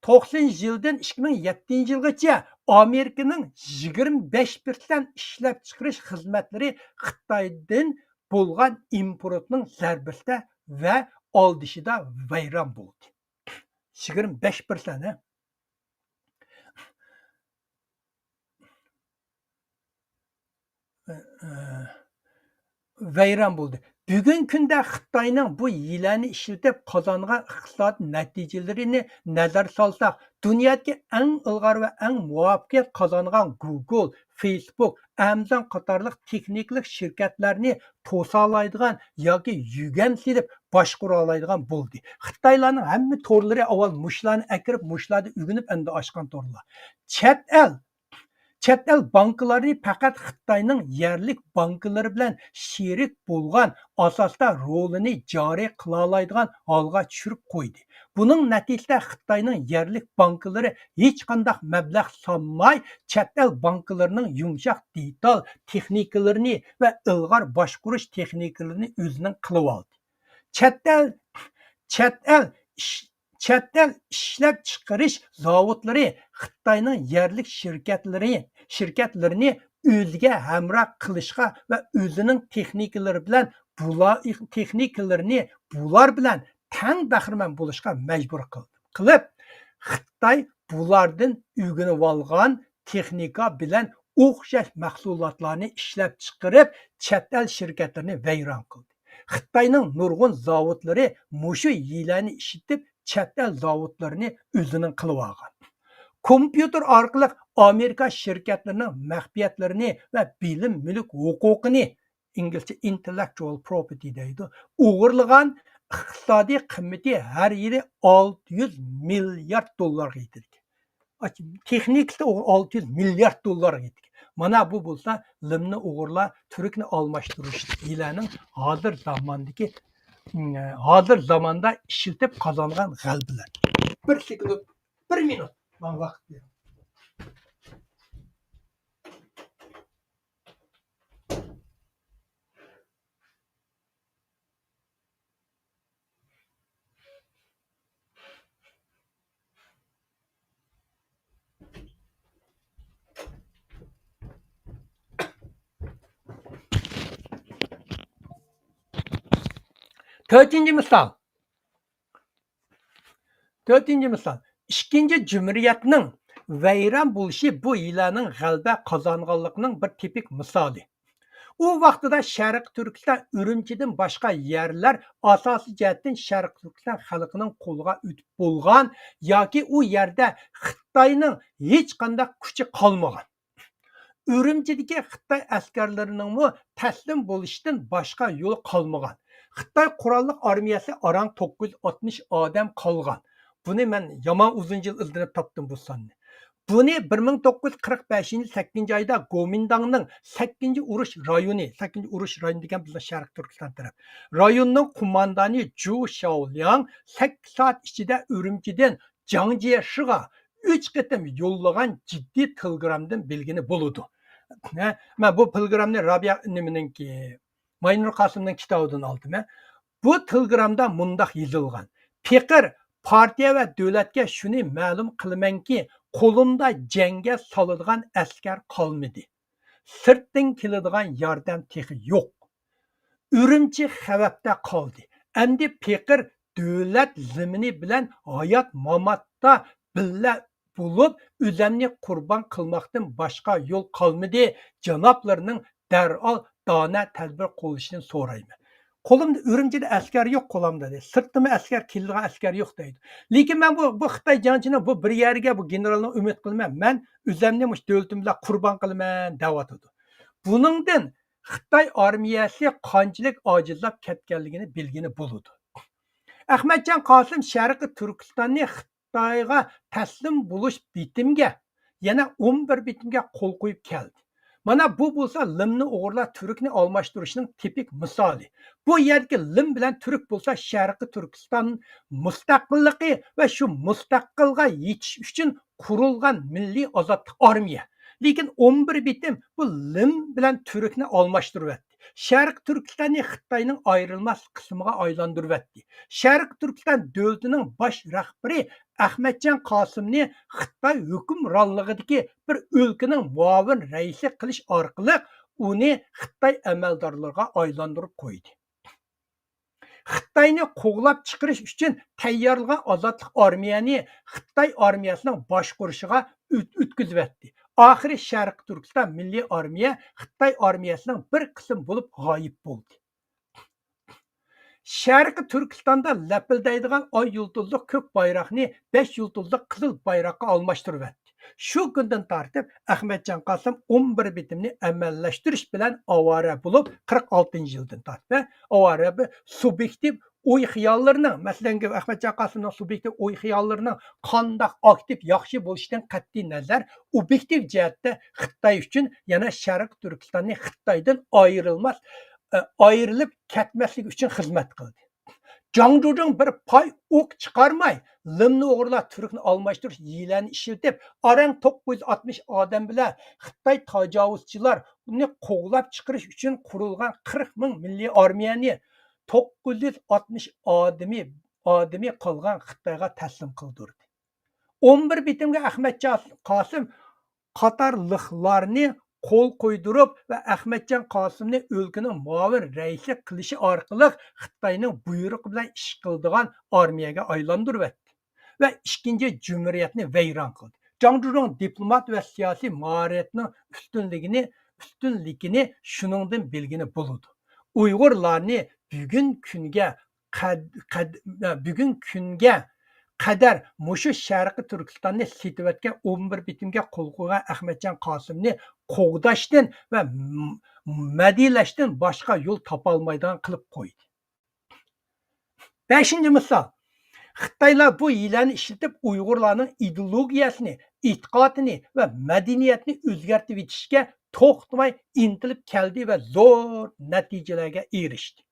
توقسىنىنچى يىلدىن ئىككى مىڭ يەتتىنچى يىلغىچە ئامېرىكىنىڭ يىگىرمە بەش پىرسەنت ئىشلەپچىقىرىش خىزمەتلىرى خىتايدىن بولغان ئىمپورتنىڭ زەربىسىدە ۋە ئالدىشىدا ۋەيران بولدى. يىگىرمە بەش پىرسەنت، ھە؟ ۋەيران بولدى. بۈگۈنكى كۈندە خىتاينىڭ بۇ ھىيلەنى ئىشلىتىپ قازانغان ئىقتىسادىي نەتىجىلىرىنى نەزەر سالساق، دۇنيادىكى ئەڭ ئىلغار ۋە ئەڭ مۇۋەپپەقىيەت قازانغان گۇگل، فېيسبۇك، ئامازون قاتارلىق تېخنىكىلىق شىركەتلەرنى توسالايدىغان ياكى يۈگەن سېلىپ باشقۇرالايدىغان بولدى. خىتايلارنىڭ ھەممە تورلىرى ئاۋۋال مۇشۇلارنى ئەكىرىپ، مۇشۇلاردا ئۆگىنىپ ئەمدى ئاچقان تورلار. چەت ئەل، چەت ئەل بانكىلارنى پەقەت خىتاينىڭ يەرلىك بانكىلىرى بىلەن شېرىك بولغان ئاساستا رولىنى جارى قىلالايدىغان ھالغا چۈشۈرۈپ قويدى. بۇنىڭ نەتىجىسىدە خىتاينىڭ يەرلىك بانكىلىرى ھېچقانداق مەبلەغ سالماي، چەت ئەل بانكىلىرىنىڭ يۇمشاق دېتال تېخنىكىلىرىنى ۋە ئىلغار باشقۇرۇش تېخنىكىلىرىنى ئۆزىنىڭ قىلىۋالدى. چەت ئەل، چەت ئەل ئىش-، چەت ئەل ئىشلەپچىقىرىش زاۋۇتلىرى خىتاينىڭ يەرلىك شىركەتلىرى، شىركەتلىرىنى ئۆزىگە ھەمراھ قىلىشقا ۋە ئۆزىنىڭ تېخنىكىلىرى بىلەن بۇلا-، تېخنىكىلىرىنى بۇلار بىلەن تەڭ بەھرىمەن بولۇشقا مەجبۇر قىلدى. قىلىپ، خىتاي بۇلاردىن ئۆگىنىۋالغان تېخنىكا بىلەن ئوخشاش مەھسۇلاتلارنى ئىشلەپچىقىرىپ، چەت ئەل شىركەتلىرىنى ۋەيران قىلدى. خىتاينىڭ نۇرغۇن زاۋۇتلىرى مۇشۇ ھىيلەنى ئىشلىتىپ، چەت ئەل زاۋۇتلىرىنى ئۆزىنىڭ قىلىۋالغان. كومپيۇتېر ئارقىلىق ئامېرىكا شىركەتلىرىنىڭ مەخپىيەتلىرىنى ۋە بىلىم مۈلۈك ھوقۇقىنى، ئىنگلىزچە intellectual property دەيدۇ، ئوغرىلىغان ئىقتىسادىي قىممىتى ھەر يىلى ئالتە يۈز مىليارد دوللارغا يېتىدىكەن. تېخنىكىسى ئالتە يۈز مىليارد دوللارغا يېتىدىكەن. مانا بۇ بولسا لىمنى ئوغرىلاپ، تۈركنى ئالماشتۇرۇش ھىيلەنىڭ ھازىر زاماندىكى، ھازىر زاماندا ئىشلىتىپ قازانغان غەلىبىلەر. بىر سېكۇنت، بىر مىنۇت ماڭا ۋاقىت بېرىڭ. تۆتىنچى مىسال. تۆتىنچى مىسال، ئىككىنچى جۇمھۇرىيەتنىڭ ۋەيران بولۇشى بۇ ھىيلەنىڭ غەلىبە قازانغانلىقىنىڭ بىر تىپىك مىسالى. ئۇ ۋاقتىدا شەرقىي تۈركىستان ئۈرۈمچىدىن باشقا يەرلەر ئاساسىي جەھەتتىن شەرقىي تۈركىستان خەلقىنىڭ قولىغا ئۆتۈپ بولغان ياكى ئۇ يەردە خىتاينىڭ ھېچقانداق كۈچى قالمىغان. ئۈرۈمچىدىكى خىتاي ئەسكەرلىرىنىڭمۇ تەسلىم بولۇشتىن باشقا يول قالمىغان. خىتاي قوراللىق ئارمىيەسى ئاران توققۇز يۈز ئاتمىش ئادەم قالغان. بۇنى مەن يامان ئۇزۇن يىل ئىزدىنىپ تاپتىم بۇ ساننى. بۇنى بىر مىڭ توققۇز يۈز قىرىق بەشىنچى يىل سەككىزىنچى ئايدا گومىنداڭنىڭ سەككىزىنچى ئۇرۇش رايونى، سەككىزىنچى ئۇرۇش رايونى دېگەن بىزنىڭ شەرقىي تۈركىستان تەرەپ، رايونىنىڭ قوماندانى جۇ شياۋلياڭ سەككىز سائەت ئىچىدە ئۈرۈمچىدىن جاڭجيېشىغا ئۈچ قېتىم يوللىغان جىددىي تېلېگرامدىن بىلگىلى بولىدۇ. ھە، مەن بۇ تېلېگرامنى رابىيە نېمىنىڭكى، ماينۇر قاسىمنىڭ كىتابىدىن ئالدىم. بۇ تېلېگرامدا مۇنداق يېزىلغان: پېقىر، پارتىيە ۋە دۆلەتكە شۇنى مەلۇم قىلىمەنكى، قولۇمدا جەڭگە سالىدىغان ئەسكەر قالمىدى. سىرتتىن كېلىدىغان ياردەم تېخى يوق. ئۈرۈمچى خەۋپتە قالدى. ئەمدى پېقىر دۆلەت زېمىنى بىلەن ھايات-ماماتتا بىللە بولۇپ، ئۆزۈمنى قۇربان قىلماقتىن باشقا يول قالمىدى. جانابلىرىنىڭ دەرھال دانە تەدبىر قوللىشىنى سورايمەن. قولۇمدا، ئۈرۈمچىدە ئەسكەر يوق قولۇمدا، دەيدۇ. سىرتتىنمۇ ئەسكەر، كېلىدىغان ئەسكەر يوق، دەيدۇ. لېكىن مەن بۇ، بۇ خىتاي جەڭچىنىڭ بۇ بىر يەرگە، بۇ گېنېرالنىڭ ئۈمىد قىلىمەن، مەن ئۆزۈمنى مۇشۇ دۆلىتىم بىلەن قۇربان قىلىمەن، دەۋاتىدۇ. بۇنىڭدىن خىتاي ئارمىيەسى قانچىلىك ئاجىزلاپ كەتكەنلىكىنى بىلگىلى بولىدۇ. ئەخمەتجان قاسىم شەرقىي تۈركىستاننى خىتايغا تەسلىم بولۇش بېتىمگە يەنە ئون بىر بېتىمگە قول قويۇپ كەلدى. مانا بۇ بولسا لىمنى ئوغرىلاپ تۈركنى ئالماشتۇرۇشنىڭ تىپىك مىسالى. بۇ يەردىكى لىم بىلەن تۈرك بولسا شەرقىي تۈركىستان مۇستەقىللىقى ۋە شۇ مۇستەقىلغا يېتىش ئۈچۈن قۇرۇلغان مىللىي ئازادلىق ئارمىيە. لېكىن ئون بىر بېتىم بۇ لىم بىلەن تۈركنى ئالماشتۇرۇۋەتتى. شەرقىي تۈركىستاننى خىتاينىڭ ئايرىلماس قىسمىغا ئايلاندۇرۇۋەتتى. شەرقىي تۈركىستان دۆلىتىنىڭ باش رەھبىرى ئەخمەتجان قاسىمنى خىتاي ھۆكۈمرانلىقىدىكى بىر ئۆلكىنىڭ مۇئاۋىن رەئىسى قىلىش ئارقىلىق ئۇنى خىتاي ئەمەلدارلىرىغا ئايلاندۇرۇپ قويدى. خىتاينى قوغلاپ چىقىرىش ئۈچۈن تەييارلىغان ئازادلىق ئارمىيەنى خىتاي ئارمىيەسىنىڭ باشقۇرۇشىغا ئۆت-، ئۆتكۈزۈۋەتتى. ئاخىرى شەرقىي تۈركىستان مىللىي ئارمىيە خىتاي ئارمىيەسىنىڭ بىر قىسمى بولۇپ غايىب بولدى. شەرقىي تۈركىستاندا لەپىلدەيدىغان ئاي يۇلتۇزلۇق كۆك بايراقنى بەش يۇلتۇزلۇق قىزىل بايراققا ئالماشتۇرۇۋەتتى. شۇ كۈندىن تارتىپ ئەخمەتجان قاسىم ئون بىر بېتىمنى ئەمەلىيلەشتۈرۈش بىلەن ئاۋارە بولۇپ، قىرىق ئالتىنچى يىلدىن تارتىپ ئاۋارە بولۇپ، سۇبيېكتىپ ئوي خىياللىرىنىڭ، مەسىلەن، ئەخمەتجان قاسىمنىڭ سۇبيېكتىپ ئوي خىياللىرىنىڭ قانداق ئاكتىپ ياخشى بولۇشىدىن قەتئىي نەزەر، ئوبيېكتىپ جەھەتتە خىتاي ئۈچۈن، يەنە شەرقىي تۈركىستاننى خىتايدىن ئايرىلماس، ئە، ئايرىلىپ كەتمەسلىكى ئۈچۈن خىزمەت قىلدى. جاڭ جۇجۇڭ بىر پاي ئوق چىقارماي، لىمنى ئوغرىلاپ تۈركنى ئالماشتۇرۇش ھىيلەنى ئىشلىتىپ، ئاران توققۇز يۈز ئاتمىش ئادەم بىلەن خىتاي تاجاۋۇزچىلارنى قوغلاپ چىقىرىش ئۈچۈن قۇرۇلغان قىرىق مىڭ مىللىي ئارمىيەنى توققۇز يۈز ئاتمىش ئادىمى، ئادىمى قالغان خىتايغا تەسلىم قىلدۇردى. ئون بىر بېتىمگە ئەخمەتجان قاسىم قاتارلىقلارنى قول قويدۇرۇپ ۋە ئەخمەتجان قاسىمنى ئۆلكىنىڭ مۇئاۋىن رەئىسى قىلىشى ئارقىلىق خىتاينىڭ بۇيرۇقى بىلەن ئىش قىلىدىغان ئارمىيەگە ئايلاندۇرۇۋەتتى ۋە ئىككىنچى جۇمھۇرىيەتنى ۋەيران قىلدى. جاڭ جۇجۇڭ دىپلومات ۋە سىياسىي ماھارەتنىڭ ئۈستۈنلۈكىنى، ئۈستۈنلۈكىنى شۇنىڭدىن بىلگىلى بولىدۇ. ئۇيغۇرلارنى بۈگۈن كۈنگە قەد-، قەد-، بۈگۈن كۈنگە قەدەر مۇشۇ شەرقىي تۈركىستاننى سېتىۋەتكەن ئون بىر بېتىمگە قول قويغان ئەخمەتجان قاسىمنى قوغداشتىن ۋە م-، مەدھىيەلەشتىن باشقا يول تاپالمايدىغان قىلىپ قويدى. بەشىنچى مىسال، خىتايلار بۇ ھىيلەنى ئىشلىتىپ ئۇيغۇرلارنىڭ ئىدېئولوگىيەسىنى، ئېتىقادىنى ۋە مەدەنىيەتنى ئۆزگەرتىۋېتىشكە توختىماي ئىنتىلىپ كەلدى ۋە زور نەتىجىلەرگە ئېرىشتى.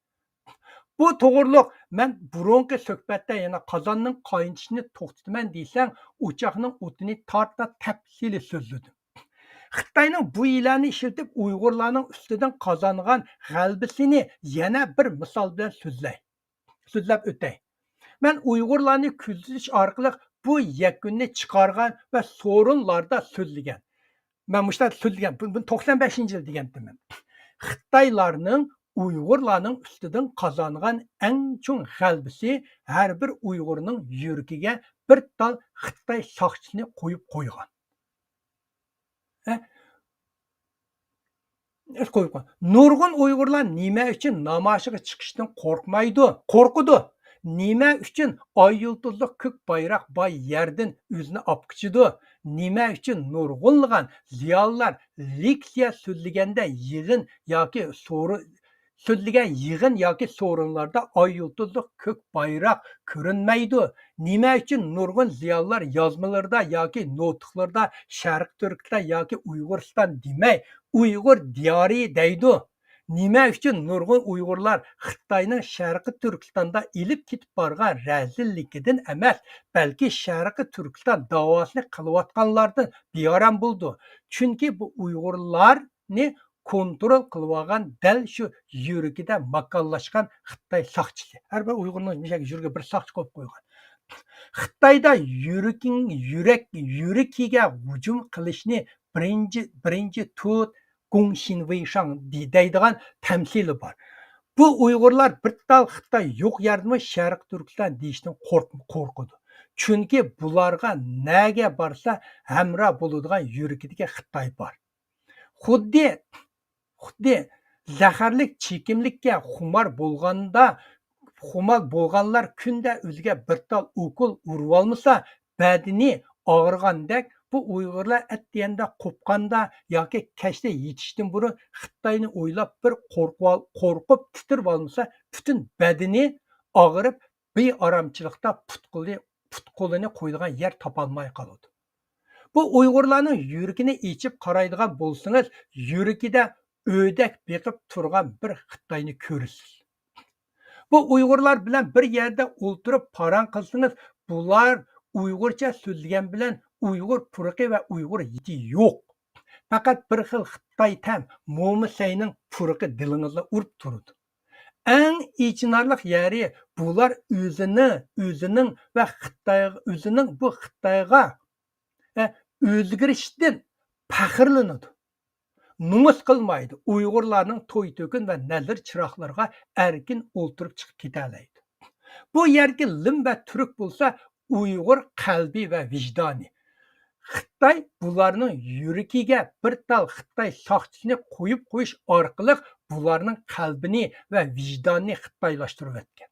بۇ توغرۇلۇق مەن بۇرۇنقى سۆھبەتتە يەنە قازاننىڭ قاينىشىنى توختىتىمەن دېسەڭ، ئوچاقنىڭ ئوتىنى تارتىپ تەپسىلىي سۆزلىدىم. خىتاينىڭ بۇ ھىيلەنى ئىشلىتىپ ئۇيغۇرلارنىڭ ئۈستىدىن قازانغان غەلىبىسىنى يەنە بىر مىسال بىلەن سۆزلەي، سۆزلەپ ئۆتەي. مەن ئۇيغۇرلارنى كۆزىتىش ئارقىلىق بۇ يەكۈننى چىقارغان ۋە سورۇنلاردا سۆزلىگەن. مەن مۇشۇنداق سۆزلىگەن، بۇ-، بۇنى توقسان بەشىنچى يىل دېگەنتىمەن. خىتايلارنىڭ ئۇيغۇرلارنىڭ ئۈستىدىن قازانغان ئەڭ چوڭ غەلىبىسى ھەر بىر ئۇيغۇرنىڭ يۈرىكىگە بىر تال خىتاي ساقچىسىنى قويۇپ قويغان. ھە؟ قويۇپ قوي. نۇرغۇن ئۇيغۇرلار نېمە ئۈچۈن نامايىشقا چىقىشتىن قورقمايدۇ؟ قورقىدۇ. نېمە ئۈچۈن ئاي يۇلتۇزلۇق كۆك بايراق بار يەردىن ئۆزىنى ئاپقىچىدۇ؟ نېمە ئۈچۈن نۇرغۇنلىغان زىيالىيلار لېكسىيە سۆزلىگەندە يىغىن ياكى سورۇ-، سۆزلىگەن يىغىن ياكى سورۇنلاردا ئاي يۇلتۇزلۇق كۆك بايراق كۆرۈنمەيدۇ؟ نېمە ئۈچۈن نۇرغۇن زىيالىيلار يازمىلىرىدا ياكى نوتۇقلىرىدا شەرقىي تۈركىستان ياكى ئۇيغۇرىستان دېمەي، ئۇيغۇر دىيارى دەيدۇ؟ نېمە ئۈچۈن نۇرغۇن ئۇيغۇرلار خىتاينىڭ شەرقىي تۈركىستاندا ئېلىپ كېتىپ بارغان رەزىللىكىدىن ئەمەس، بەلكى شەرقىي تۈركىستان داۋاسىنى قىلىۋاتقانلاردىن بىئارام بولىدۇ؟ چۈنكى بۇ ئۇيغۇرلارنى كونترول قىلىۋالغان دەل شۇ يۈرىكىدە ماكانلاشقان خىتاي ساقچىسى. ھەر بىر ئۇيغۇرنىڭ يۈرىكىگە بىر ساقچى قويۇپ قويغان. خىتايدا يۈرىكىڭ، يۈرەك، يۈرىكىگە ھۇجۇم قىلىشنى بىرىنچى، بىرىنچى تۇت گۇڭ شىن ۋېي شاڭ دەيدىغان تەمسىلى بار. بۇ ئۇيغۇرلار بىر تال خىتاي يوق يەردىمۇ شەرقىي تۈركىستان دېيىشتىن قورق-، قورقىدۇ. چۈنكى بۇلارغا نەگە بارسا ھەمراھ بولىدىغان يۈرىكىدىكى خىتاي بار. خۇددى، خۇددى زەھەرلىك چېكىملىككە خۇمار بولغاندا، خۇمار بولغانلار كۈندە ئۆزىگە بىر تال ئوكۇل ئۇرۇۋالمىسا، بەدىنى ئاغرىغاندەك، بۇ ئۇيغۇرلار ئەتىگەندە قوپقاندا ياكى كەچتە يېتىشتىن بۇرۇن خىتاينى ئويلاپ بىر قورقۇۋال-، قورقۇپ تىترىۋالمىسا، پۈتۈن بەدىنى ئاغرىپ، بىئارامچىلىقتا پۇت-قولى، پۇت-قولىنى قويىدىغان يەر تاپالماي قالىدۇ. بۇ ئۇيغۇرلارنىڭ يۈرىكىنى ئېچىپ قارايدىغان بولسىڭىز، يۈرىكىدە ئۆدەك بېقىپ تۇرغان بىر خىتاينى كۆرىسىز. بۇ ئۇيغۇرلار بىلەن بىر يەردە ئولتۇرۇپ پاراڭ قىلسىڭىز، بۇلار ئۇيغۇرچە سۆزلىگەن بىلەن ئۇيغۇر پۇرىقى ۋە ئۇيغۇر يىتى يوق. پەقەت بىر خىل خىتاي تەم، مومىسەينىڭ پۇرىقى دىلىڭىزدا ئۇرۇپ تۇرىدۇ. ئەڭ ئېچىنارلىق يەرى، بۇلار ئۆزىنى، ئۆزىنىڭ ۋە خىتاي، ئۆزىنىڭ بۇ خىتايغا، ئە، ئۆزگىرىشتىن پەخىرلىنىدۇ. نومۇس قىلمايدۇ. ئۇيغۇرلارنىڭ توي تۆكۈن ۋە نەزىر چىراغلىرىغا ئەركىن ئولتۇرۇپ چىقىپ كېتەلەيدۇ. بۇ يەردىكى لىم ۋە تۈرك بولسا ئۇيغۇر قەلبى ۋە ۋىجدانى. خىتاي بۇلارنىڭ يۈرىكىگە بىر تال خىتاي ساقچىسىنى قويۇپ قويۇش ئارقىلىق بۇلارنىڭ قەلبىنى ۋە ۋىجدانىنى خىتايلاشتۇرۇۋەتكەن.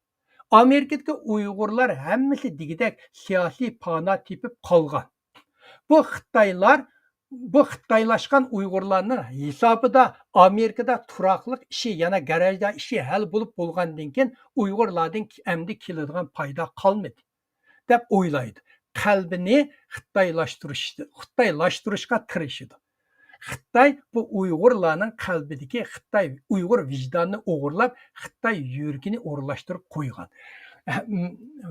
ئامېرىكىدىكى ئۇيغۇرلار ھەممىسى دېگۈدەك سىياسىي پانا تېپىپ قالغان. بۇ خىتايلار، بۇ خىتايلاشقان ئۇيغۇرلارنىڭ ھېسابىدا ئامېرىكىدا تۇراقلىق ئىشى، يەنە گاراژدا ئىشى ھەل بولۇپ بولغاندىن كېيىن ئۇيغۇرلاردىن ئەمدى كېلىدىغان پايدا قالمىدى، دەپ ئويلايدۇ. قەلبىنى خىتايلاشتۇرۇش، خىتايلاشتۇرۇشقا تىرىشىدۇ. خىتاي بۇ ئۇيغۇرلارنىڭ قەلبىدىكى خىتاي ئۇيغۇر ۋىجدانىنى ئوغرىلاپ، خىتاي يۈرىكىنى ئورۇنلاشتۇرۇپ قويغان.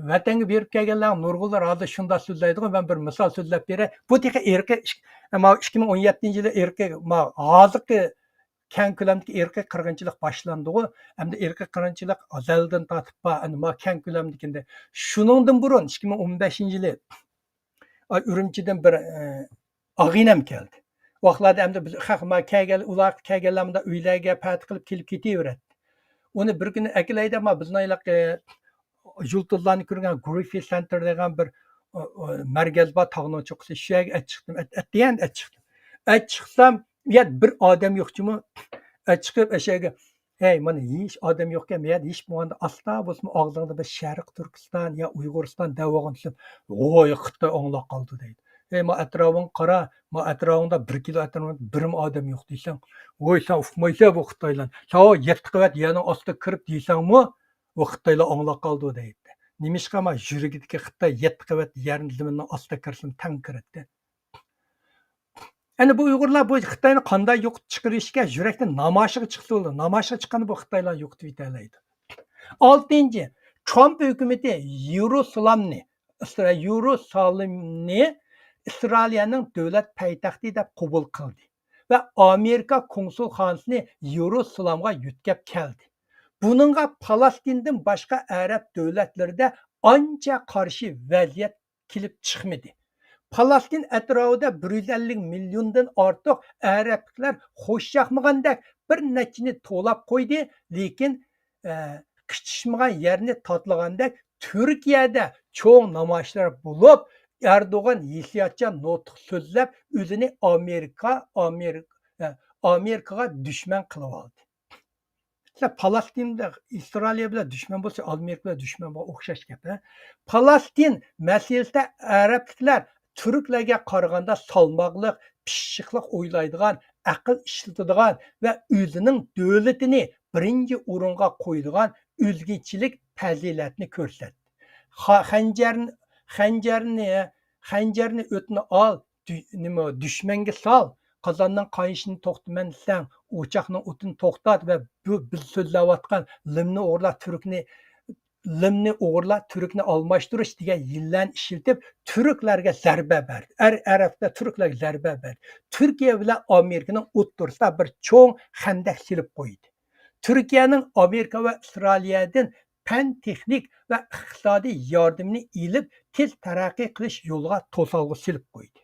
ۋەتەنگە بېرىپ كەلگەنلەر نۇرغۇنلار ھازىر شۇنداق سۆزلەيدىغۇ. مەن بىر مىسال سۆزلەپ بېرەي. بۇ تېخى ئىرقىي، ئىش-، ماۋۇ ئىككى مىڭ ئون يەتتىنچى يىلى ئىرقىي، ماۋۇ ھازىرقى كەڭ كۆلەمدىكى ئىرقىي قىرغىنچىلىق باشلاندىغۇ. ئەمدى ئىرقىي قىرغىنچىلىق ئەزەلدىن تارتىپ بار. ئەمدى ماۋۇ كەڭ كۆلەمدىكىندە. شۇنىڭدىن بۇرۇن ئىككى مىڭ ئون بەشىنچى يىلى، ئاي، ئۈرۈمچىدىن بىر، ئە، ئاغىنەم كەلدى. ۋاقىتلاردا ئەمدى بىز خەق ما كەلگەن، ئۇلار كەلگەنلەر مۇنداق ئۆيلەرگە پەتە قىلىپ كېلىپ كېتىۋېرەتتى. ئۇنى بىر كۈنى ئەكېلەيدە، ما بىزنىڭ ھېلىقى يۇلتۇزلارنى كۆرگەن گرېفىت سېنتىر دېگەن بىر، ئۇ، ئۇ، مەركەز بار، تاغنىڭ چوققىسى. شۇ يەرگە ئەت چىقتىم. ئەت، ئەتىگەن ئەت چىقتىم. ئەت چىقسام، يا بىر ئادەم يوق جۇمۇ. ئەت چىقىپ، ئەشەگە، ھەي، مانا ھېچ ئادەم يوقكەن، بۇ يەردە ھېچ بولمىغاندا، ئاستا بولسىمۇ ئاغزىڭدا بىر شەرقىي تۈركىستان يا ئۇيغۇرىستان دەۋالغان دېسەم، ۋوي، خىتاي ئاڭلاپ قالدى دەيدۇ. ھەي، ما ئەتراپىڭغا قارا، ما ئەتراپىڭدا بىر كىلو ئەتراپىڭدا بىرمۇ ئادەم يوق دېسەڭ، ۋوي، سەن ئۇقمايسەن بۇ خىتايلارنى. سەن يەتتە قەۋەت يەرنىڭ ئاستىغا كىرىپ دېسەڭمۇ، ئۇ خىتايلار ئاڭلاپ قالىدۇ دەيتتى. نېمىشقا؟ ما يۈرىكىدىكى خىتاي يەتتە قەۋەت يەرنى زېمىننىڭ ئاستىغا كىرسىمۇ تەڭ كىرەتتى. ئەنە بۇ ئۇيغۇرلار بۇ خىتاينى قانداق يوقىتىپ چىقىرىشكە يۈرەكتىن نامايىشقا چىقسا بولىدۇ. نامايىشقا چىققاندا بۇ خىتايلارنى يوقىتىپ يېتەلەيدۇ. ئالتىنچى، ترامپ ھۆكۈمىتى يېرۇسالامنى، ئىسرا-، يېرۇسالىمنى ئىسرائىلىيەنىڭ دۆلەت پايتەختى دەپ قوبۇل قىلدى ۋە ئامېرىكا كونسۇلخانىسىنى يېرۇسالامغا يۆتكەپ كەلدى. بۇنىڭغا پالەستىندىن باشقا ئەرەب دۆلەتلىرىدە ئانچە قارشى ۋەزىيەت كېلىپ چىقمىدى. پالەستىن ئەتراپىدا بىر يۈز ئەللىك مىليوندىن ئارتۇق ئەرەبلىكلەر خوش ياقمىغاندەك بىر نەچچىنى توۋلاپ قويدى، لېكىن، ئە، قىچىشمىغان يەرنى تاتىلىغاندەك تۈركىيەدە چوڭ نامايىشلار بولۇپ، ئەردوغان ھېسسىياتچان نۇتۇق سۆزلەپ، ئۆزىنى ئامېرىكا، ئامېرىكا، ئە، ئامېرىكىغا دۈشمەن قىلىۋالدى. مەسىلەن، پالەستىن بىلەن ئىسرائىلىيە بىلەن دۈشمەن بولسا، ئامېرىكا بىلەن دۈشمەن بولغان ئوخشاش گەپ، ھە؟ پالەستىن مەسىلىسىدە ئەرەبلىكلەر تۈركلەرگە قارىغاندا سالماقلىق، پىششىقلىق ئويلايدىغان، ئەقىل ئىشلىتىدىغان ۋە ئۆزىنىڭ دۆلىتىنى بىرىنچى ئورۇنغا قويىدىغان ئۆزگىچىلىك پەزىلەتنى كۆرسەتتى. خا-، خەنجەرنى، خەنجەرنى، خەنجەرنى ئۆتنى ئال، دۈ-، نېمە، دۈشمەنگە سال، قازاننىڭ قاينىشىنى توختىمەن دېسەڭ، ئوچاقنىڭ ئوتىنى توختات ۋە بۇ بىز سۆزلەۋاتقان لىمنى ئوغرىلاپ تۈركنى، لىمنى ئوغرىلاپ تۈركنى ئالماشتۇرۇش دېگەن ھىيلىلەرنى ئىشلىتىپ، تۈركلەرگە زەربە بەردى. ئەر-، ئەرەبلەر تۈركلەرگە زەربە بەردى. تۈركىيە بىلەن ئامېرىكىنىڭ ئوتتۇرىسىدا بىر چوڭ خەندەك سېلىپ قويدى. تۈركىيەنىڭ ئامېرىكا ۋە ئىسرائىلىيەدىن پەن، تېخنىك ۋە ئىقتىسادىي ياردىمىنى ئېلىپ، تېز تەرەققىي قىلىش يولىغا توسالغۇ سېلىپ قويدى.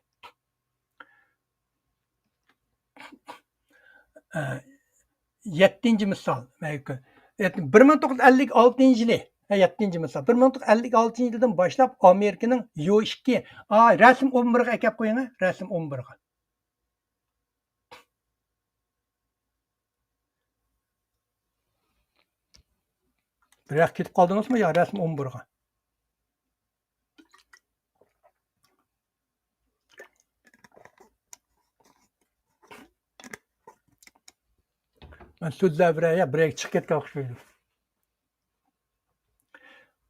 ئە، يەتتىنچى مىسال، بىر مىڭ توققۇز يۈز ئەللىك ئالتىنچى يىلى، ھە، يەتتىنچى مىسال، بىر مىڭ توققۇز يۈز ئەللىك ئالتىنچى يىلىدىن باشلاپ ئامېرىكىنىڭ يو ئىككى، ئا، رەسىم ئون بىرگە ئەكەپ قويۇڭ، رەسىم ئون بىرگە. بىراق كېتىپ قالدىڭىزمۇ يا رەسىم ئون بىرغا؟ مەن سۆزلەپ بېرەي، يا بىرەيگە چىقىپ كەتكەن ئوخشايدۇ.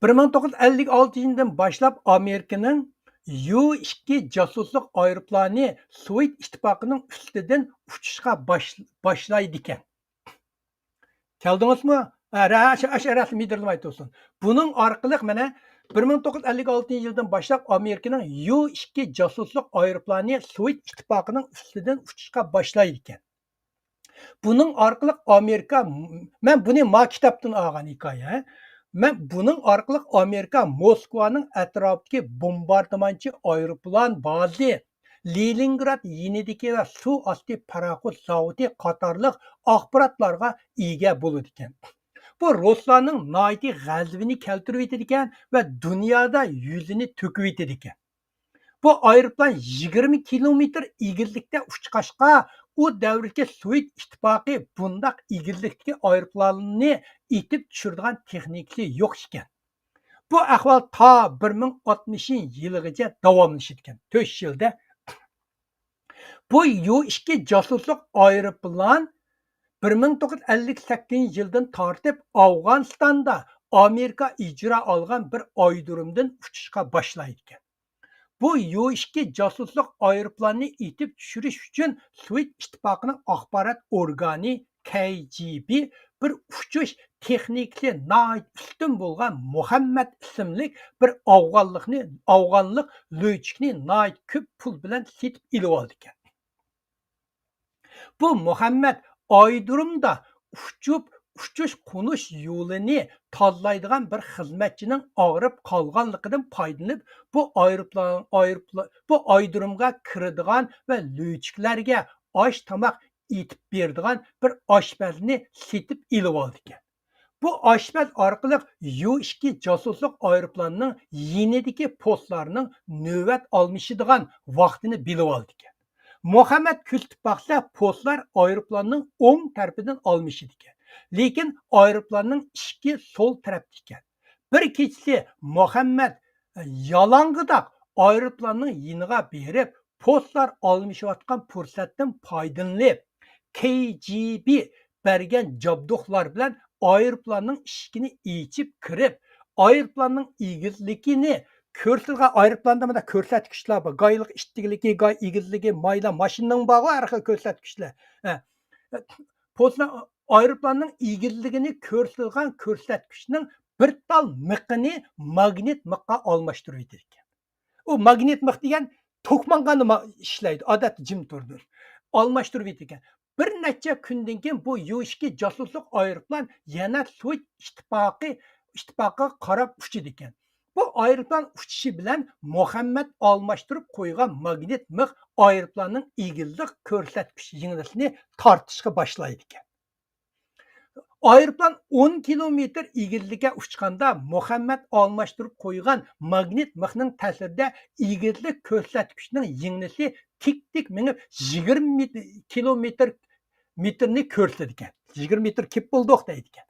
بىر مىڭ توققۇز يۈز ئەللىك ئالتىنچى يىلدىن باشلاپ ئامېرىكىنىڭ يو ئىككى جاسۇسلۇق ئايروپىلانى سوۋېت ئىتتىپاقىنىڭ ئۈستىدىن ئۇچۇشقا باش-، باشلايدىكەن. كەلدىڭىزمۇ؟ ھە، رە-، ئاشۇ، ئاشۇ رەسىم مىدىرلىماي تۇرسۇن. بۇنىڭ ئارقىلىق مانا بىر مىڭ توققۇز يۈز ئەللىك ئالتىنچى يىلدىن باشلاپ ئامېرىكىنىڭ يو ئىككى جاسۇسلۇق ئايروپىلانى سوۋېت ئىتتىپاقىنىڭ ئۈستىدىن ئۇچۇشقا باشلايدىكەن. بۇنىڭ ئارقىلىق ئامېرىكا، مەن بۇنى ما كىتابتىن ئالغان ھېكايە. مەن بۇنىڭ ئارقىلىق ئامېرىكا موسكۋانىڭ ئەتراپىدىكى بومباردىمانچى ئايروپىلان بازىسى، لېنىنگراد يېنىدىكى ۋە سۇ ئاستى پاراخوت زاۋۇتى قاتارلىق ئاخباراتلارغا ئىگە بولىدىكەن. بۇ رۇسلارنىڭ ناھايىتى غەزىپىنى كەلتۈرۈۋېتىدىكەن ۋە دۇنيادا يۈزىنى تۆكۈۋېتىدىكەن. بۇ ئايروپىلان يىگىرمە كىلومېتىر ئېگىزلىكتە ئۇچقاچقا، ئۇ دەۋردىكى سوۋېت ئىتتىپاقى بۇنداق ئېگىزلىكتىكى ئايروپىلاننى ئېتىپ چۈشۈرىدىغان تېخنىكىسى يوق ئىكەن. بۇ ئەھۋال تا بىر مىڭ ئاتمىشىنچى يىلىغىچە داۋاملىشىدىكەن. تۆت يىلدا بۇ يو ئىككى جاسۇسلۇق ئايروپىلان بىر مىڭ توققۇز يۈز ئەللىك سەككىزىنچى يىلدىن تارتىپ ئافغانىستاندا ئامېرىكا ئىجرا ئالغان بىر ئايرودرومدىن ئۇچۇشقا باشلايدىكەن. بۇ يو ئىككى جاسۇسلۇق ئايروپىلاننى ئېتىپ چۈشۈرۈش ئۈچۈن سوۋېت ئىتتىپاقىنىڭ ئاخبارات ئورگانى كەي جى بى بىر ئۇچۇش تېخنىكىسى ناھايىتى ئۈستۈن بولغان مۇھەممەد ئىسىملىك بىر ئافغانلىقنى، ئافغانلىق لۆچۈكنى ناھايىتى كۆپ پۇل بىلەن سېتىپ ئېلىۋالىدىكەن. بۇ مۇھەممەد ئايرودرومدا ئۇچۇپ، ئۇچۇش قونۇش يولىنى تازىلايدىغان بىر خىزمەتچىنىڭ ئاغرىپ قالغانلىقىدىن پايدىلىنىپ، بۇ ئايروپىلان، ئايروپىلان، بۇ ئايرودرومغا كىرىدىغان ۋە لۆچۈكلەرگە ئاش تاماق ئېتىپ بېرىدىغان بىر ئاشپەزنى سېتىپ ئېلىۋالىدىكەن. بۇ ئاشپەز ئارقىلىق يو ئىككى جاسۇسلۇق ئايروپىلاننىڭ يېنىدىكى پوستلارنىڭ نۆۋەت ئالمىشىدىغان ۋاقتىنى بىلىۋالىدىكەن. مۇھەممەد كۆزىتىپ باقسا، پوستلار ئايروپىلاننىڭ ئوڭ تەرىپىدىن ئالمىشىدىكەن. لېكىن ئايروپىلاننىڭ ئىشىكى سول تەرەپتە ئىكەن. بىر كېچىسى مۇھەممەد يالاڭغىداق ئايروپىلاننىڭ يېنىغا بېرىپ، پوستلار ئالمىشىۋاتقان پۇرسەتتىن پايدىلىنىپ، كەي جى بى بەرگەن جابدۇقلار بىلەن ئايروپىلاننىڭ ئىشىكىنى ئېچىپ كىرىپ، ئايروپىلاننىڭ ئېگىزلىكىنى كۆرسىتىدىغان، ئايروپىلاندا مۇنداق كۆرسەتكۈچلەر بار، گايلىق ئىتتىكلىكى، گاي ئېگىزلىكى، مايلا ماشىنىنىڭ بارغۇ ھەر خىل كۆرسەتكۈچلەر. ھە. پوستلار، ئايروپىلاننىڭ ئېگىزلىكىنى كۆرسىتىدىغان كۆرسەتكۈچنىڭ بىر تال مىخىنى ماگنىت مىخقا ئالماشتۇرۇۋېتىدىكەن. ئۇ ماگنىت مىخ دېگەن توكماڭغاندا ما-، ئىشلەيدۇ، ئادەتتە جىم تۇرىدۇ. ئالماشتۇرۇۋېتىدىكەن. بىر نەچچە كۈندىن كېيىن بۇ يۇ ئىككى جاسۇسلۇق ئايروپىلان يەنە سوۋېت ئىتتىپاقى، ئىتتىپاقىغا قاراپ ئۇچىدىكەن. بۇ ئايروپىلان ئۇچۇشى بىلەن مۇھەممەد ئالماشتۇرۇپ قويغان ماگنىت مىخ ئايروپىلاننىڭ ئېگىزلىك كۆرسەتكۈچ يىڭنىسىنى تارتىشقا باشلايدىكەن. ئايروپىلان ئون كىلومېتىر ئېگىزلىككە ئۇچقاندا، مۇھەممەد ئالماشتۇرۇپ قويغان ماگنىت مىخنىڭ تەسىرىدە ئېگىزلىك كۆرسەتكۈچنىڭ يىڭنىسى تىك تىك مېڭىپ، يىگىرمە كىلومېتىر، مېتىرنى كۆرسىتىدىكەن. يىگىرمە مېتىر كېلىپ بولدۇق دەيدىكەن.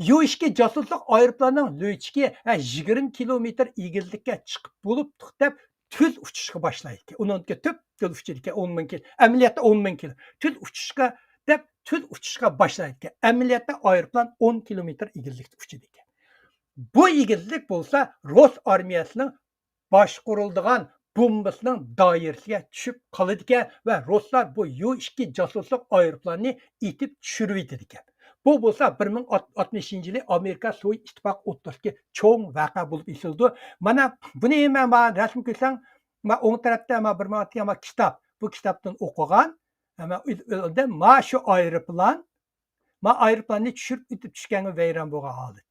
يۇ ئىككى جاسۇسلۇق ئايروپىلاننىڭ لۆچۈكى، ھە، يىگىرمە كىلومېتىر ئېگىزلىككە چىقىپ بولۇپتۇق دەپ، تېز ئۇچۇشقا باشلايدىكەن. ئۇنىڭدىكى تۈپ تېز ئۇچىدىكەن، ئون مىڭ كىلو، ئەمەلىيەتتە ئون مىڭ كىلو. تېز ئۇچۇشقا دەپ تۈز ئۇچۇشقا باشلايدىكەن. ئەمەلىيەتتە ئايروپىلان ئون كىلومېتىر ئېگىزلىكتە ئۇچىدىكەن. بۇ ئېگىزلىك بولسا رۇس ئارمىيەسىنىڭ باشقۇرۇلىدىغان بومبىسىنىڭ دائىرىسىگە چۈشۈپ قالىدىكەن ۋە رۇسلار بۇ يۇ ئىككى جاسۇسلۇق ئايروپىلاننى ئېتىپ چۈشۈرۈۋېتىدىكەن. بۇ بولسا بىر مىڭ ئاتمىشىنچى يىلى ئامېرىكا سوۋېت ئىتتىپاقى ئوتتۇرىسىدىكى چوڭ ۋەقە بولۇپ ئېسىلىدۇ. مانا بۇنى مەن، ما رەسىم كۆرسەڭ، ما ئوڭ تەرەپتە ما بىر ماڭا ما كىتاب. بۇ كىتابتىن ئوقۇغان، ما، ما شۇ ئايروپىلان، ما ئايروپىلاننى چۈشۈرۈپ ئېتىپ چۈشكەنگە ۋەيران بولغان ھالىتى.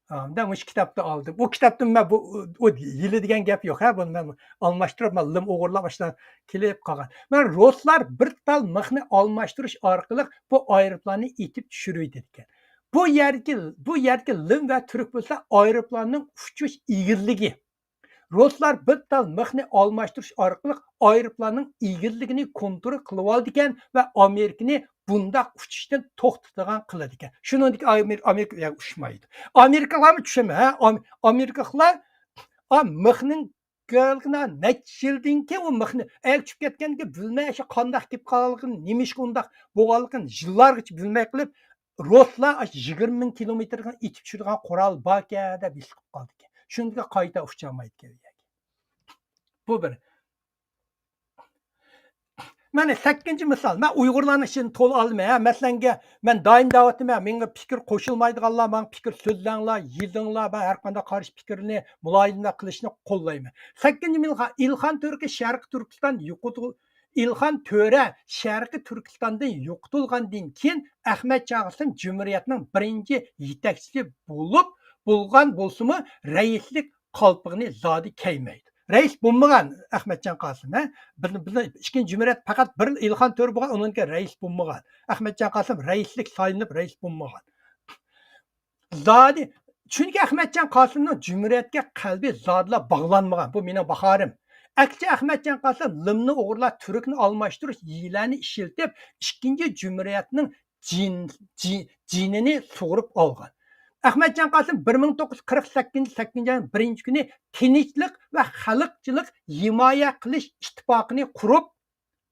ھە، مۇشۇ كىتابتا ئالدىم. ئۇ كىتابتىن مەن بۇ، ئۇ يىلى دېگەن گەپ يوق، ھە، بۇنى مەن ئالماشتۇرۇپ، مەن لىم ئوغرىلاپ ئاشۇنداق كېلىپ قالغان. مانا رۇسلار بىر تال مىخنى ئالماشتۇرۇش ئارقىلىق بۇ ئايروپىلاننى ئېتىپ چۈشۈرۈۋېتىدىكەن. بۇ يەرگە، بۇ يەرگە لىم ۋە تۈرك بولسا ئايروپىلاننىڭ ئۇچۇش ئېگىزلىكى. رۇسلار بىر تال مىخنى ئالماشتۇرۇش ئارقىلىق ئايروپىلاننىڭ ئېگىزلىكىنى كونترول قىلىۋالىدىكەن ۋە ئامېرىكىنى بۇنداق ئۇچۇشتىن توختىتىدىغان قىلىدىكەن. شۇنىڭدىكى ئامېر-، ئامېرىكا ئۇچمايدۇ. ئامېرىكىلارمۇ چۈشەنمەي، ھە؟ ئام-، ئامېرىكىلار، ئا، مىخنىڭ نەچچە يىلدىن كېيىن ئۇ مىخنى ئەگىپ چۈشۈپ كەتكەندىكىن بىلمەي، شۇ قانداق كېلىپ قالغانلىقىنى، نېمىشقا ئۇنداق بولغانلىقىنى يىللارغىچە بىلمەي قېلىپ، رۇسلار ئاشۇ يىگىرمە مىڭ كىلومېتىرغا ئېتىپ چۈشۈرىدىغان قورال باركەن دەپ ھېس قىلىپ قالىدىكەن. شۇندىكىن قايتا ئۇچالمايدىكەن ئۇ يەرگە. بۇ بىر. مانا سەككىنچى مىسال. مەن ئۇيغۇرلارنىڭ ئىچىدىن تولا ئالىمەن، ھە. مەسىلەنگە، مەن دائىم دەۋاتىمەن، ماڭا پىكىر قوشۇلمايدىغانلار ماڭا پىكىر سۆزلەڭلار، يېزىڭلار، مەن ھەر قانداق قارشى پىكىرنى مۇلايىزە قىلىشنى قوللايمەن. سەككىنچى مىسال، ئىلخان تۆرە شەرقىي تۈركىستان يوقىتىل-، ئىلخان تۆرە شەرقىي تۈركىستاندىن يوقىتىلغاندىن كېيىن، ئەخمەتجان قاسىم جۇمھۇرىيەتنىڭ بىرىنچى يېتەكچىسى بولۇپ، بولغان بولسىمۇ، رەئىسلىك قالپىقىنى زادى كىيمەيدۇ. رەئىس بولمىغان ئەخمەتجان قاسىم، ھە؟ بىر، بىر، ئىككىنچى جۇمھۇرىيەت پەقەت بىر ئىلخان تۆرە بولغان، ئۇنىڭ كېيىن رەئىس بولمىغان. ئەخمەتجان قاسىم رەئىسلىك سايلىنىپ رەئىس بولمىغان. زادى، چۈنكى ئەخمەتجان قاسىمنىڭ جۇمھۇرىيەتكە قەلبى زادىلا باغلانمىغان. بۇ مېنىڭ باھارىم. ئەكسىچە ئەخمەتجان قاسىم لىمنى ئوغرىلاپ تۈركنى ئالماشتۇرۇش ھىيلەنى ئىشلىتىپ، ئىككىنچى جۇمھۇرىيەتنىڭ جىن-، جى-، جېنىنى سۇغۇرۇپ ئالغان. ئەخمەتجان قاسىم بىر مىڭ توققۇز يۈز قىرىق سەككىزىنچى يىلى بىرىنچى كۈنى تىنچلىق ۋە خەلقچىلىق ھىمايە قىلىش ئىتتىپاقىنى قۇرۇپ،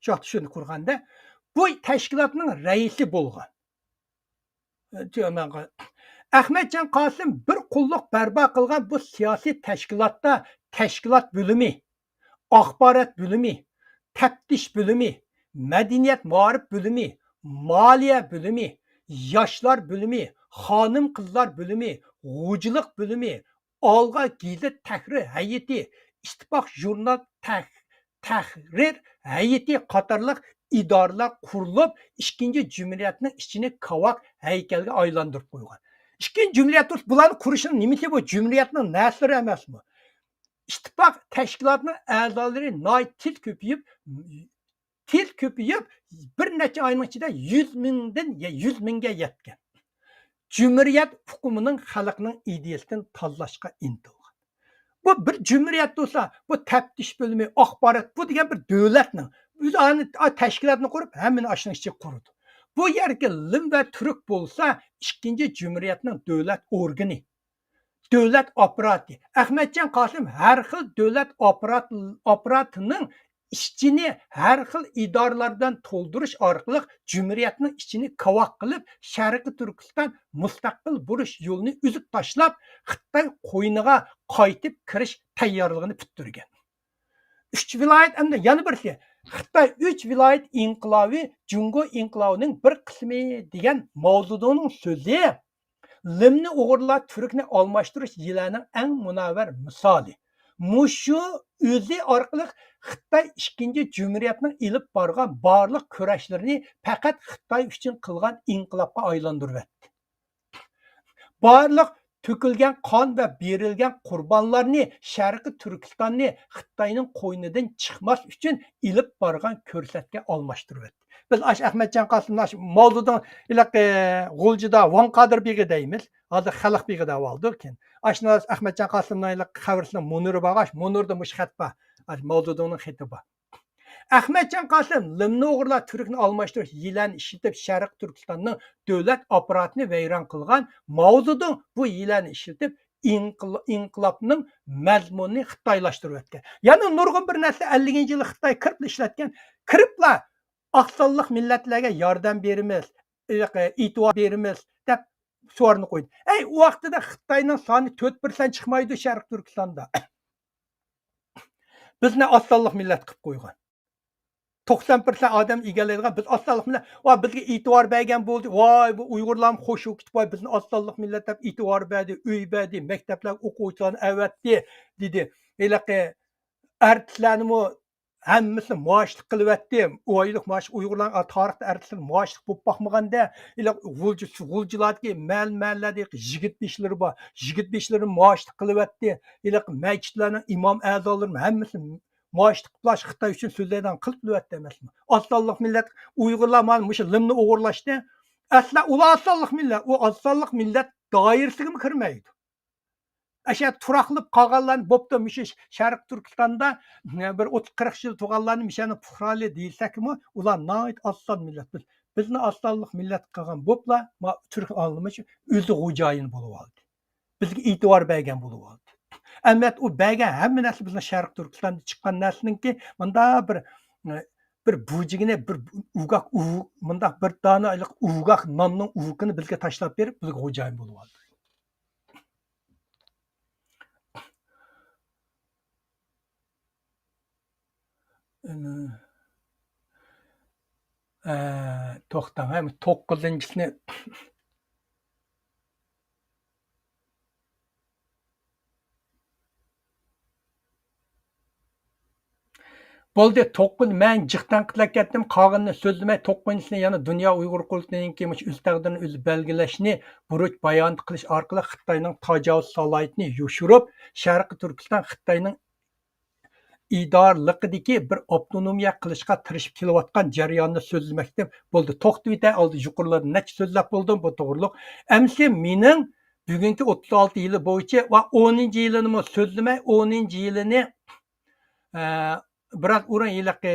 شۇ ۋاقىتتا شۇنى قۇرغاندا، بۇ تەشكىلاتنىڭ رەئىسى بولغان. ئەخمەتجان قاسىم بىر قۇللۇق بەرپا قىلغان بۇ سىياسىي تەشكىلاتتا تەشكىلات بۆلۈمى، ئاخبارات بۆلۈمى، تەپتىش بۆلۈمى، مەدەنىيەت مائارىپ بۆلۈمى، مالىيە بۆلۈمى، ياشلار بۆلۈمى، خانىم قىزلار بۆلۈمى، غۇلجىلىق بۆلۈمى، ئالغا گېزىت تەھرىر ھەيئىتى، ئىتتىپاق ژۇرنال تەھ-، تەھرىر ھەيئىتى قاتارلىق ئىدارىلەر قۇرۇلۇپ، ئىككىنچى جۇمھۇرىيەتنىڭ ئىچىنى كاۋاك ھەيكەلگە ئايلاندۇرۇپ قويغان. ئىككىنچى جۇمھۇرىيەت بۇلارنى قۇرۇشنىڭ نېمىسى بۇ؟ جۇمھۇرىيەتنىڭ نەرسىلىرى ئەمەسمۇ؟ ئىتتىپاق تەشكىلاتىنىڭ ئەزالىرى ناھايىتى تېز كۆپىيىپ، تېز كۆپىيىپ، بىر نەچچە ئاينىڭ ئىچىدە يۈز مىڭدىن، يۈز مىڭگە يەتكەن. جۇمھۇرىيەت ئۇقۇمىنىڭ خەلقنىڭ ئىدىيىسىدىن تازىلاشقا ئىنتىلغان. بۇ بىر جۇمھۇرىيەت بولسا، بۇ تەپتىش بۆلۈمى، ئاخبارات، بۇ دېگەن بىر دۆلەتنىڭ ئۆزى ئانى-، ئا، تەشكىلاتنى قۇرۇپ، ھەممىنى ئاشۇنىڭ ئىچىگە قۇرىدۇ. بۇ يەردىكى لىم ۋە تۈرك بولسا، ئىككىنچى جۇمھۇرىيەتنىڭ دۆلەت ئورگىنى. دۆلەت ئاپپاراتى. ئەخمەتجان قاسىم ھەر خىل دۆلەت ئاپپارات-، ئاپپاراتىنىڭ ئىچىنى ھەر خىل ئىدارىلەر بىلەن تولدۇرۇش ئارقىلىق جۇمھۇرىيەتنىڭ ئىچىنى كاۋاك قىلىپ، شەرقىي تۈركىستان مۇستەقىل بولۇش يولىنى ئۈزۈپ تاشلاپ، خىتاي قوينىغا قايتىپ كىرىش تەييارلىقىنى پۈتتۈرگەن. ئۈچ ۋىلايەت، ئەمدى يەنە بىرسى، خىتاي ئۈچ ۋىلايەت ئىنقىلابى جۇڭگو ئىنقىلابىنىڭ بىر قىسمى دېگەن ماۋزېدۇڭنىڭ سۆزى لىمنى ئوغرىلاپ تۈركنى ئالماشتۇرۇش يىلەنىڭ ئەڭ مۇنەۋۋەر مىسالى. مۇشۇ ئۆزى ئارقىلىق خىتاي ئىككىنچى جۇمھۇرىيەتنىڭ ئېلىپ بارغان بارلىق كۈرەشلىرىنى پەقەت خىتاي ئۈچۈن قىلغان ئىنقىلابقا ئايلاندۇرۇۋەتتى. بارلىق تۆكۈلگەن قان ۋە بېرىلگەن قۇربانلارنى شەرقىي تۈركىستاننى خىتاينىڭ قوينىدىن چىقماس ئۈچۈن ئېلىپ بارغان كۆرسەتكە ئالماشتۇرۇۋەتتى. بىز ئاشۇ ئەخمەتجان قاسىمنى ئاشۇ ماۋزېدۇڭ ھېلىقى غۇلجىدا ۋاڭ قادىر بېغى دەيمىز. ھازىر خەلق بېغى دەۋالدۇق كېيىن. ئاشۇ ئەخمەتجان قاسىمنىڭ ھېلىقى قەبرىسىنىڭ مۇنىرى بار، ئاشۇ مۇنىرىدا مۇشۇ خەت بار. ئاشۇ ماۋزېدۇڭنىڭ خېتى بار. ئەخمەتجان قاسىم لىمنى ئوغرىلاپ تۈركنى ئالماشتۇرۇش ھىيلەنى ئىشلىتىپ شەرقىي تۈركىستاننىڭ دۆلەت ئاپپاراتىنى ۋەيران قىلغان، ماۋزېدۇڭ بۇ ھىيلەنى ئىشلىتىپ ئىنقىل-، ئىنقىلابنىڭ مەزمۇنىنى خىتايلاشتۇرۇۋەتكەن. يەنە نۇرغۇن بىر نەرسە ئەللىكىنچى يىلى خىتاي كىرىپلا ئىشلەتكەن. كىرىپلا ئاق سانلىق مىللەتلەرگە ياردەم بېرىمىز، ئېيتىبار بېرىمىز دەپ سورۇننى قويدى. ئەي، ئۇ ۋاقتىدا خىتاينىڭ سانى تۆت پىرسەنت چىقمايدۇ شەرقىي تۈركىستاندا. بىزنى ئاز سانلىق مىللەت قىلىپ قويغان. توقسان پىرسەنت ئادەم ئىگىلەيدىغان، بىز ئاز سانلىق مىللەت. ۋا بىزگە ئېتىبار بەرگەن بولدى. ۋاي، بۇ ئۇيغۇرلارمۇ خوش بولۇپ كېتىپ، ۋاي، بىزنى ئاز سانلىق مىللەت دەپ ئېتىبار بەردى، ئۆي بەردى، مەكتەپلەرگە ئوقۇغۇچىلارنى ئەۋەتتى، دېدى. ھېلىقى ئارتىسلارنىمۇ ھەممىسىنى مائاشلىق قىلىۋەتتى. ئايلىق مائاش ئۇيغۇرلارنىڭ تارىختا ئارتىسلىرى مائاشلىق بولۇپ باقمىغاندا، ھېلىقى غۇلجا، غۇلجىلاردىكى مەھەللە، مەھەللىلەردىكى يىگىت بېشىلىرى بار. يىگىت بېشىلىرىنى مائاشلىق قىلىۋەتتى. ھېلىقى مەسچىتلەرنىڭ ئىمام ئەزالىرىمۇ ھەممىسىنى مائاشلىق قىلىپ خىتاي ئۈچۈن سۆزلەيدىغان قىلىپ قىلىۋەتتى ئەمەسمۇ؟ ئاز سانلىق مىللەت ئۇيغۇرلار مانا مۇشۇ لىمنى ئوغرىلاشتى. ئەسلى ئۇلار ئاز سانلىق مىللەت. ئۇ ئاز سانلىق مىللەت دائىرىسىگىمۇ كىرمەيدۇ. ئەشە تۇراقلىق قالغانلارنى بوپتۇ، مۇشۇ شەرقىي تۈركىستاندا بىر ئوتتۇز قىرىق يىل تۇرغانلارنى مۇشۇنى پۇقرالىق دېسەكمۇ، ئۇلار ناھايىتى ئاز سان مىللەت. بىز، بىزنى ئاز سانلىق مىللەت قىلغان بوپلا، ما تۈرك ئالىمى ئۆزى خوجايىن بولۇۋالدى. بىزگە ئېتىبار بەرگەن بولۇۋالدى. ئەمەت ئۇ بەرگەن ھەممە نەرسە بىزنىڭ شەرقىي تۈركىستاندىن چىققان نەرسىنىڭكى مۇنداق بىر، بىر بۇجىگىنى، بىر ئۇگاق ئۇ-، مۇنداق بىر دانە ئۇگاق ناننىڭ ئۇۋىقىنى بىزگە تاشلاپ بېرىپ، بىزگە خوجايىن بولۇۋالدى. ئەنە، ئە، توختاڭ، ھە، توققۇزىنچىسىنى. بولدى، توققۇز، مەن جىق تەنقىدلەپ كەتتىم، قالغىنىنى سۆزلىمەي، توققۇزىنچىسىنى يەنە دۇنيا ئۇيغۇر قۇرۇلتىيىنىڭكى مۇشۇ ئۆز تەقدىرىنى ئۆزى بەلگىلەشنى بۇرچ بايان قىلىش ئارقىلىق خىتاينىڭ تاجاۋۇز سالاھىيىتىنى يوشۇرۇپ، شەرقىي تۈركىستان خىتاينىڭ ئىدارىلىقىدىكى بىر ئاپتونومىيە قىلىشقا تىرىشىپ كېلىۋاتقان جەرياننى سۆزلىمەكتە. بولدى، توختىۋېتەي، ئالدى يۇقىرىلاردا نەچچە سۆزلەپ بولدۇم بۇ توغرۇلۇق. ئەمىسە مېنىڭ بۈگۈنكى ئوتتۇز ئالتە يىلى بويىچە ۋە ئونىنچى يىلىنىمۇ سۆزلىمەي، ئونىنچى يىلىنى، ئە، بىراز ئۇرۇن ھېلىقى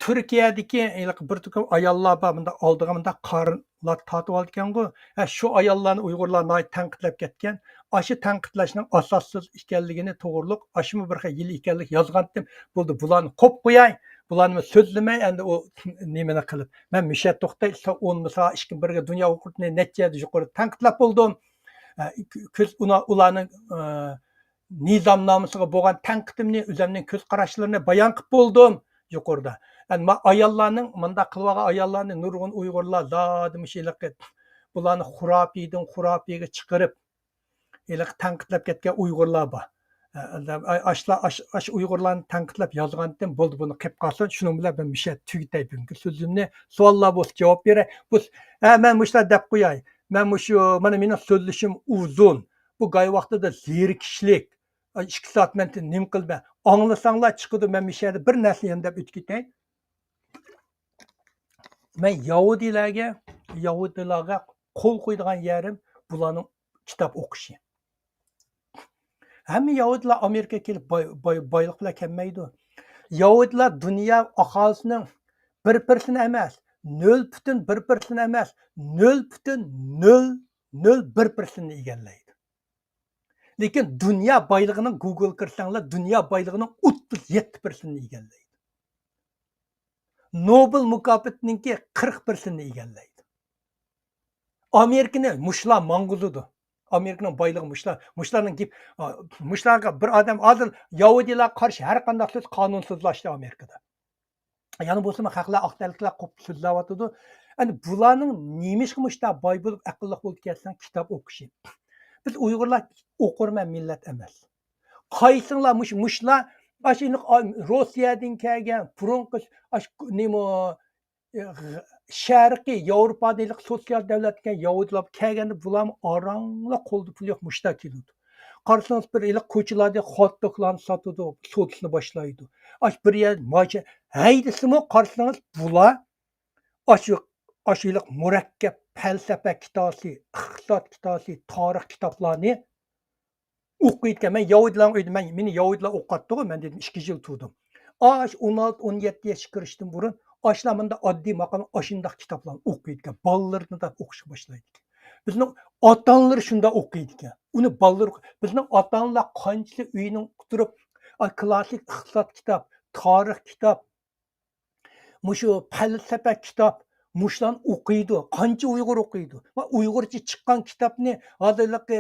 تۈركىيەدىكى ھېلىقى بىر تۈركۈم ئاياللار بار، مۇنداق ئالدىغا مۇنداق قارلار تارتىۋالىدىكەنغۇ. ھە، شۇ ئاياللارنى ئۇيغۇرلار ناھايىتى تەنقىدلەپ كەتكەن. ئاشۇ تەنقىدلەشنىڭ ئاساسسىز ئىكەنلىكىنى توغرۇلۇق، ئاشۇمۇ بىر خىل ھىيلە ئىكەنلىك يازغانتىم. بولدى، بۇلارنى قويۇپ قوياي، بۇلارنى سۆزلىمەي، ئەمدى ئۇ نېمىنى قىلىپ. مەن مۇشۇ يەردە توختاي، ئون مىسال ئىككى بىرگە دۇنيا ھوقۇقىنى نەچچە يەردە يۇقىرى تەنقىدلەپ بولدۇم. ئە، كۆز، ئۇنا-، ئۇلارنىڭ، ئە، نىزامنامىسىغا بولغان تەنقىدىمنى، ئۆزۈمنىڭ كۆز قاراشلىرىنى بايان قىلىپ بولدۇم يۇقىرىدا. ئەمما ئاياللارنىڭ، مۇنداق قىلىۋالغان ئاياللارنى نۇرغۇن ئۇيغۇرلار زادى مۇشۇ ھېلىقى بۇلارنى خۇراپىيدىن خۇراپىيگە چىقىرىپ، ھېلىقى تەنقىدلەپ كەتكەن ئۇيغۇرلار بار. ئە، ئاشلا-، ئاش-، ئاش ئۇيغۇرلارنى تەنقىدلەپ يازغانتىم، بولدى، بۇنى قىلىپ قالسۇن، شۇنىڭ بىلەن مەن مۇشۇ يەردە تۈگىتەي بۈگۈنكى سۆزۈمنى. سوئاللار بولسا جاۋاب بېرەي. بۇ، ھە، مەن مۇشۇنداق دەپ قوياي. مەن مۇشۇ، مانا مېنىڭ سۆزلىشىم ئۇزۇن. بۇ گاي ۋاقتىدا زېرىكىشلىك. ئىككى سائەت مەن نېمە قىلىمەن؟ ئاڭلىساڭلار چىقىدۇ، مەن مۇشۇ يەردە بىر نەرسىنى يەنە دەپ ئۆتۈپ كېتەي. مەن يەھۇدىيلارغا، يەھۇدىيلارغا قول قويىدىغان يېرىم بۇلارنىڭ كىتاب ئوقۇشى. ھەممە يەھۇدىيلار ئامېرىكىغا كېلىپ باي-، باي-، بايلىق بىلەن كەلمەيدۇ. يەھۇدىيلار دۇنيا ئاھالىسىنىڭ بىر پىرسېنت ئەمەس، نۆل پۈتۈن بىر پىرسېنت ئەمەس، نۆل پۈتۈن نۆل نۆل بىر پىرسېنتنى ئىگىلەيدۇ. لېكىن دۇنيا بايلىقىنىڭ گوگلغا كىرسەڭلار، دۇنيا بايلىقىنىڭ ئوتتۇز يەتتە پىرسېنتنى ئىگىلەيدۇ. نوبېل مۇكاپاتىنىڭكى قىرىق پىرسېنتنى ئىگىلەيدۇ. ئامېرىكىنى مۇشۇلار ماڭغۇزىدۇ. ئامېرىكىنىڭ بايلىقى مۇشۇلار، مۇشۇلارنىڭ گېپ-، مۇشۇلارغا بىر ئادەم ھازىر يەھۇدىيلارغا قارشى ھەر قانداق سۆز قانۇنسىزلاشتى ئامېرىكىدا. يەنە بولسىمۇ خەقلەر ئاق تەلىكلەر قوپۇپ سۆزلەۋاتىدۇ. ئەنە بۇلارنىڭ نېمىشقا مۇشۇنداق باي بولۇپ، ئەقىللىق بولۇپ كەتسەڭ، كىتاب ئوقۇشى. بىز ئۇيغۇرلار ئوقۇرمەن مىللەت ئەمەس. قايسىڭلار مۇش-، مۇشۇلار، ئاشۇ روسىيەدىن كەلگەن، بۇرۇنقى، ئاشۇ نېمە، شەرقىي ياۋروپادا ھېلىقى سوتسىيال دۆلەتكە يەھۇدىيلار كەلگەندە، بۇلارمۇ ئاراڭلا، قولدا پۇل يوق، مۇشتا كېلىدۇ. قارىسىڭىز، بىر ھېلىقى كوچىلاردا خوت دوگلارنى ساتىدۇ، سودىسىنى باشلايدۇ. ئاش بىر يەر ماچا ھەيدىسىمۇ، قارىسىڭىز، بۇلار ئاشۇ، ئاشۇ ھېلىقى مۇرەككەپ پەلسەپە كىتابى، ئىقتىساد كىتابى، تارىخ كىتابلارنى ئوقۇيدىكەن. مەن يەھۇدىيلارنىڭ ئۆيىدە، مەن، مېنى يەھۇدىيلار ئوقۇتتىغۇ، مەن دېدىم، ئىككى يىل تۇردۇم. ئاش ئون ئالتە، ئون يەتتە ياشقا كىرىشتىن بۇرۇن، ئاشۇلار مۇنداق ئاددىي ماقام، ئاشۇنداق كىتابلارنى ئوقۇيدىكەن. بالىلىرىدىن تارتىپ ئوقۇشقا باشلايدىكەن. بىزنىڭ ئاتا-ئانىلىرى شۇنداق ئوقۇيدىكەن. ئۇنى بالىلىرى ئوقۇي-، بىزنىڭ ئاتا-ئانىلار قانچىلىك ئۆينىڭ ئولتۇرۇپ، ئا، كلاسسىك ئىقتىساد كىتاب، تارىخ كىتاب، مۇشۇ پەلسەپە كىتاب، مۇشۇلارنى ئوقۇيدۇ. قانچە ئۇيغۇر ئوقۇيدۇ؟ ۋە ئۇيغۇرچە چىققان كىتابنى ھازىرلىقى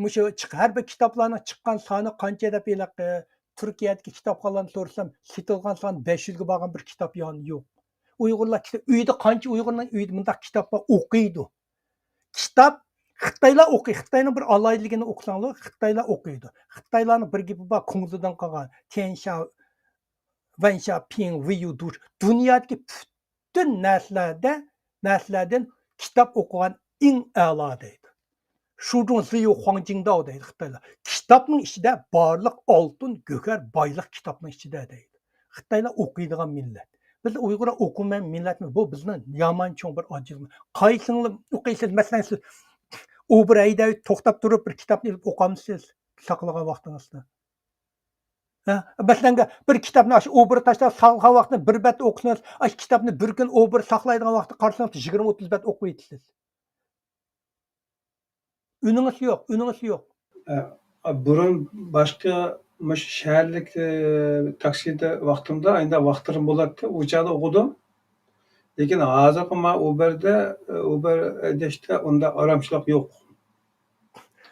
مۇشۇ چىق-، ھەر بىر كىتابلارنىڭ چىققان سانى قانچە دەپ ھېلىقى تۈركىيەدىكى كىتابخانىلارنى سورىسام، سېتىلغان سان بەش يۈزگە بارغان بىر كىتاب يانى يوق. ئۇيغۇرلار كىتاب، ئۆيدە قانچە ئۇيغۇرنىڭ ئۆيىدە مۇنداق كىتاب بار، ئوقۇيدۇ. كىتاب خىتايلار ئوقۇي، خىتاينىڭ بىر ئالاھىدىلىكىنى ئوقۇساڭلار، خىتايلار ئوقۇيدۇ. خىتايلارنىڭ بىر گېپى بار، كۇڭزىدىن قالغان، تيەنشا، ۋەنشا، پىڭ، ۋېييۇ، دۇش. دۇنيادىكى پۈتۈن نەرسىلەردە، نەرسىلەردىن كىتاب ئوقۇغان ئەڭ ئەلا دەيدۇ. شۇجۇڭ زىيۇ خۇاڭجىڭداۋ دەيدۇ خىتايلار. كىتابنىڭ ئىچىدە بارلىق ئالتۇن، گۆھەر، بايلىق كىتابنىڭ ئىچىدە دەيدۇ. خىتايلار ئوقۇيدىغان مىللەت. بىز ئۇيغۇرلار ئوقۇمىغان مىللەتمىز. بۇ بىزنىڭ يامان چوڭ بىر ئاجىزلىقىمىز. قايسىڭلار ئوقۇيسىز؟ مەسىلەن، سىز ئۇبېر ھەيدەپ توختاپ تۇرۇپ بىر كىتابنى ئېلىپ ئوقامسىز؟ ساقلىغان ۋاقتىڭىزدا. ھە؟ مەسىلەن، بىر كىتابنى ئاشۇ ئۇبېر تاشلاپ ساقلىغان ۋاقتىدا بىر بەت ئوقۇسىڭىز، ئاشۇ كىتابنى بىر كۈن ئۇبېر ساقلايدىغان ۋاقىتتا قارىسىڭىز، يىگىرمە ئوتتۇز بەت ئوقۇۋېتىسىز. ئۈنىڭىز يوق، ئۈنىڭىز يوق. ئە، بۇرۇن باشقا مۇشۇ شەھەرلىك، ئە، تاكسىدا ۋاقتىمدا، ئەمدى ۋاقىتلىرىم بولاتتى، ئۇ چاغدا ئوقۇدۇم. لېكىن ھازىرقى ما ئۇبېردە، ئە، ئۇبېر ھەيدەشتە ئۇنداق ئارامچىلىق يوق.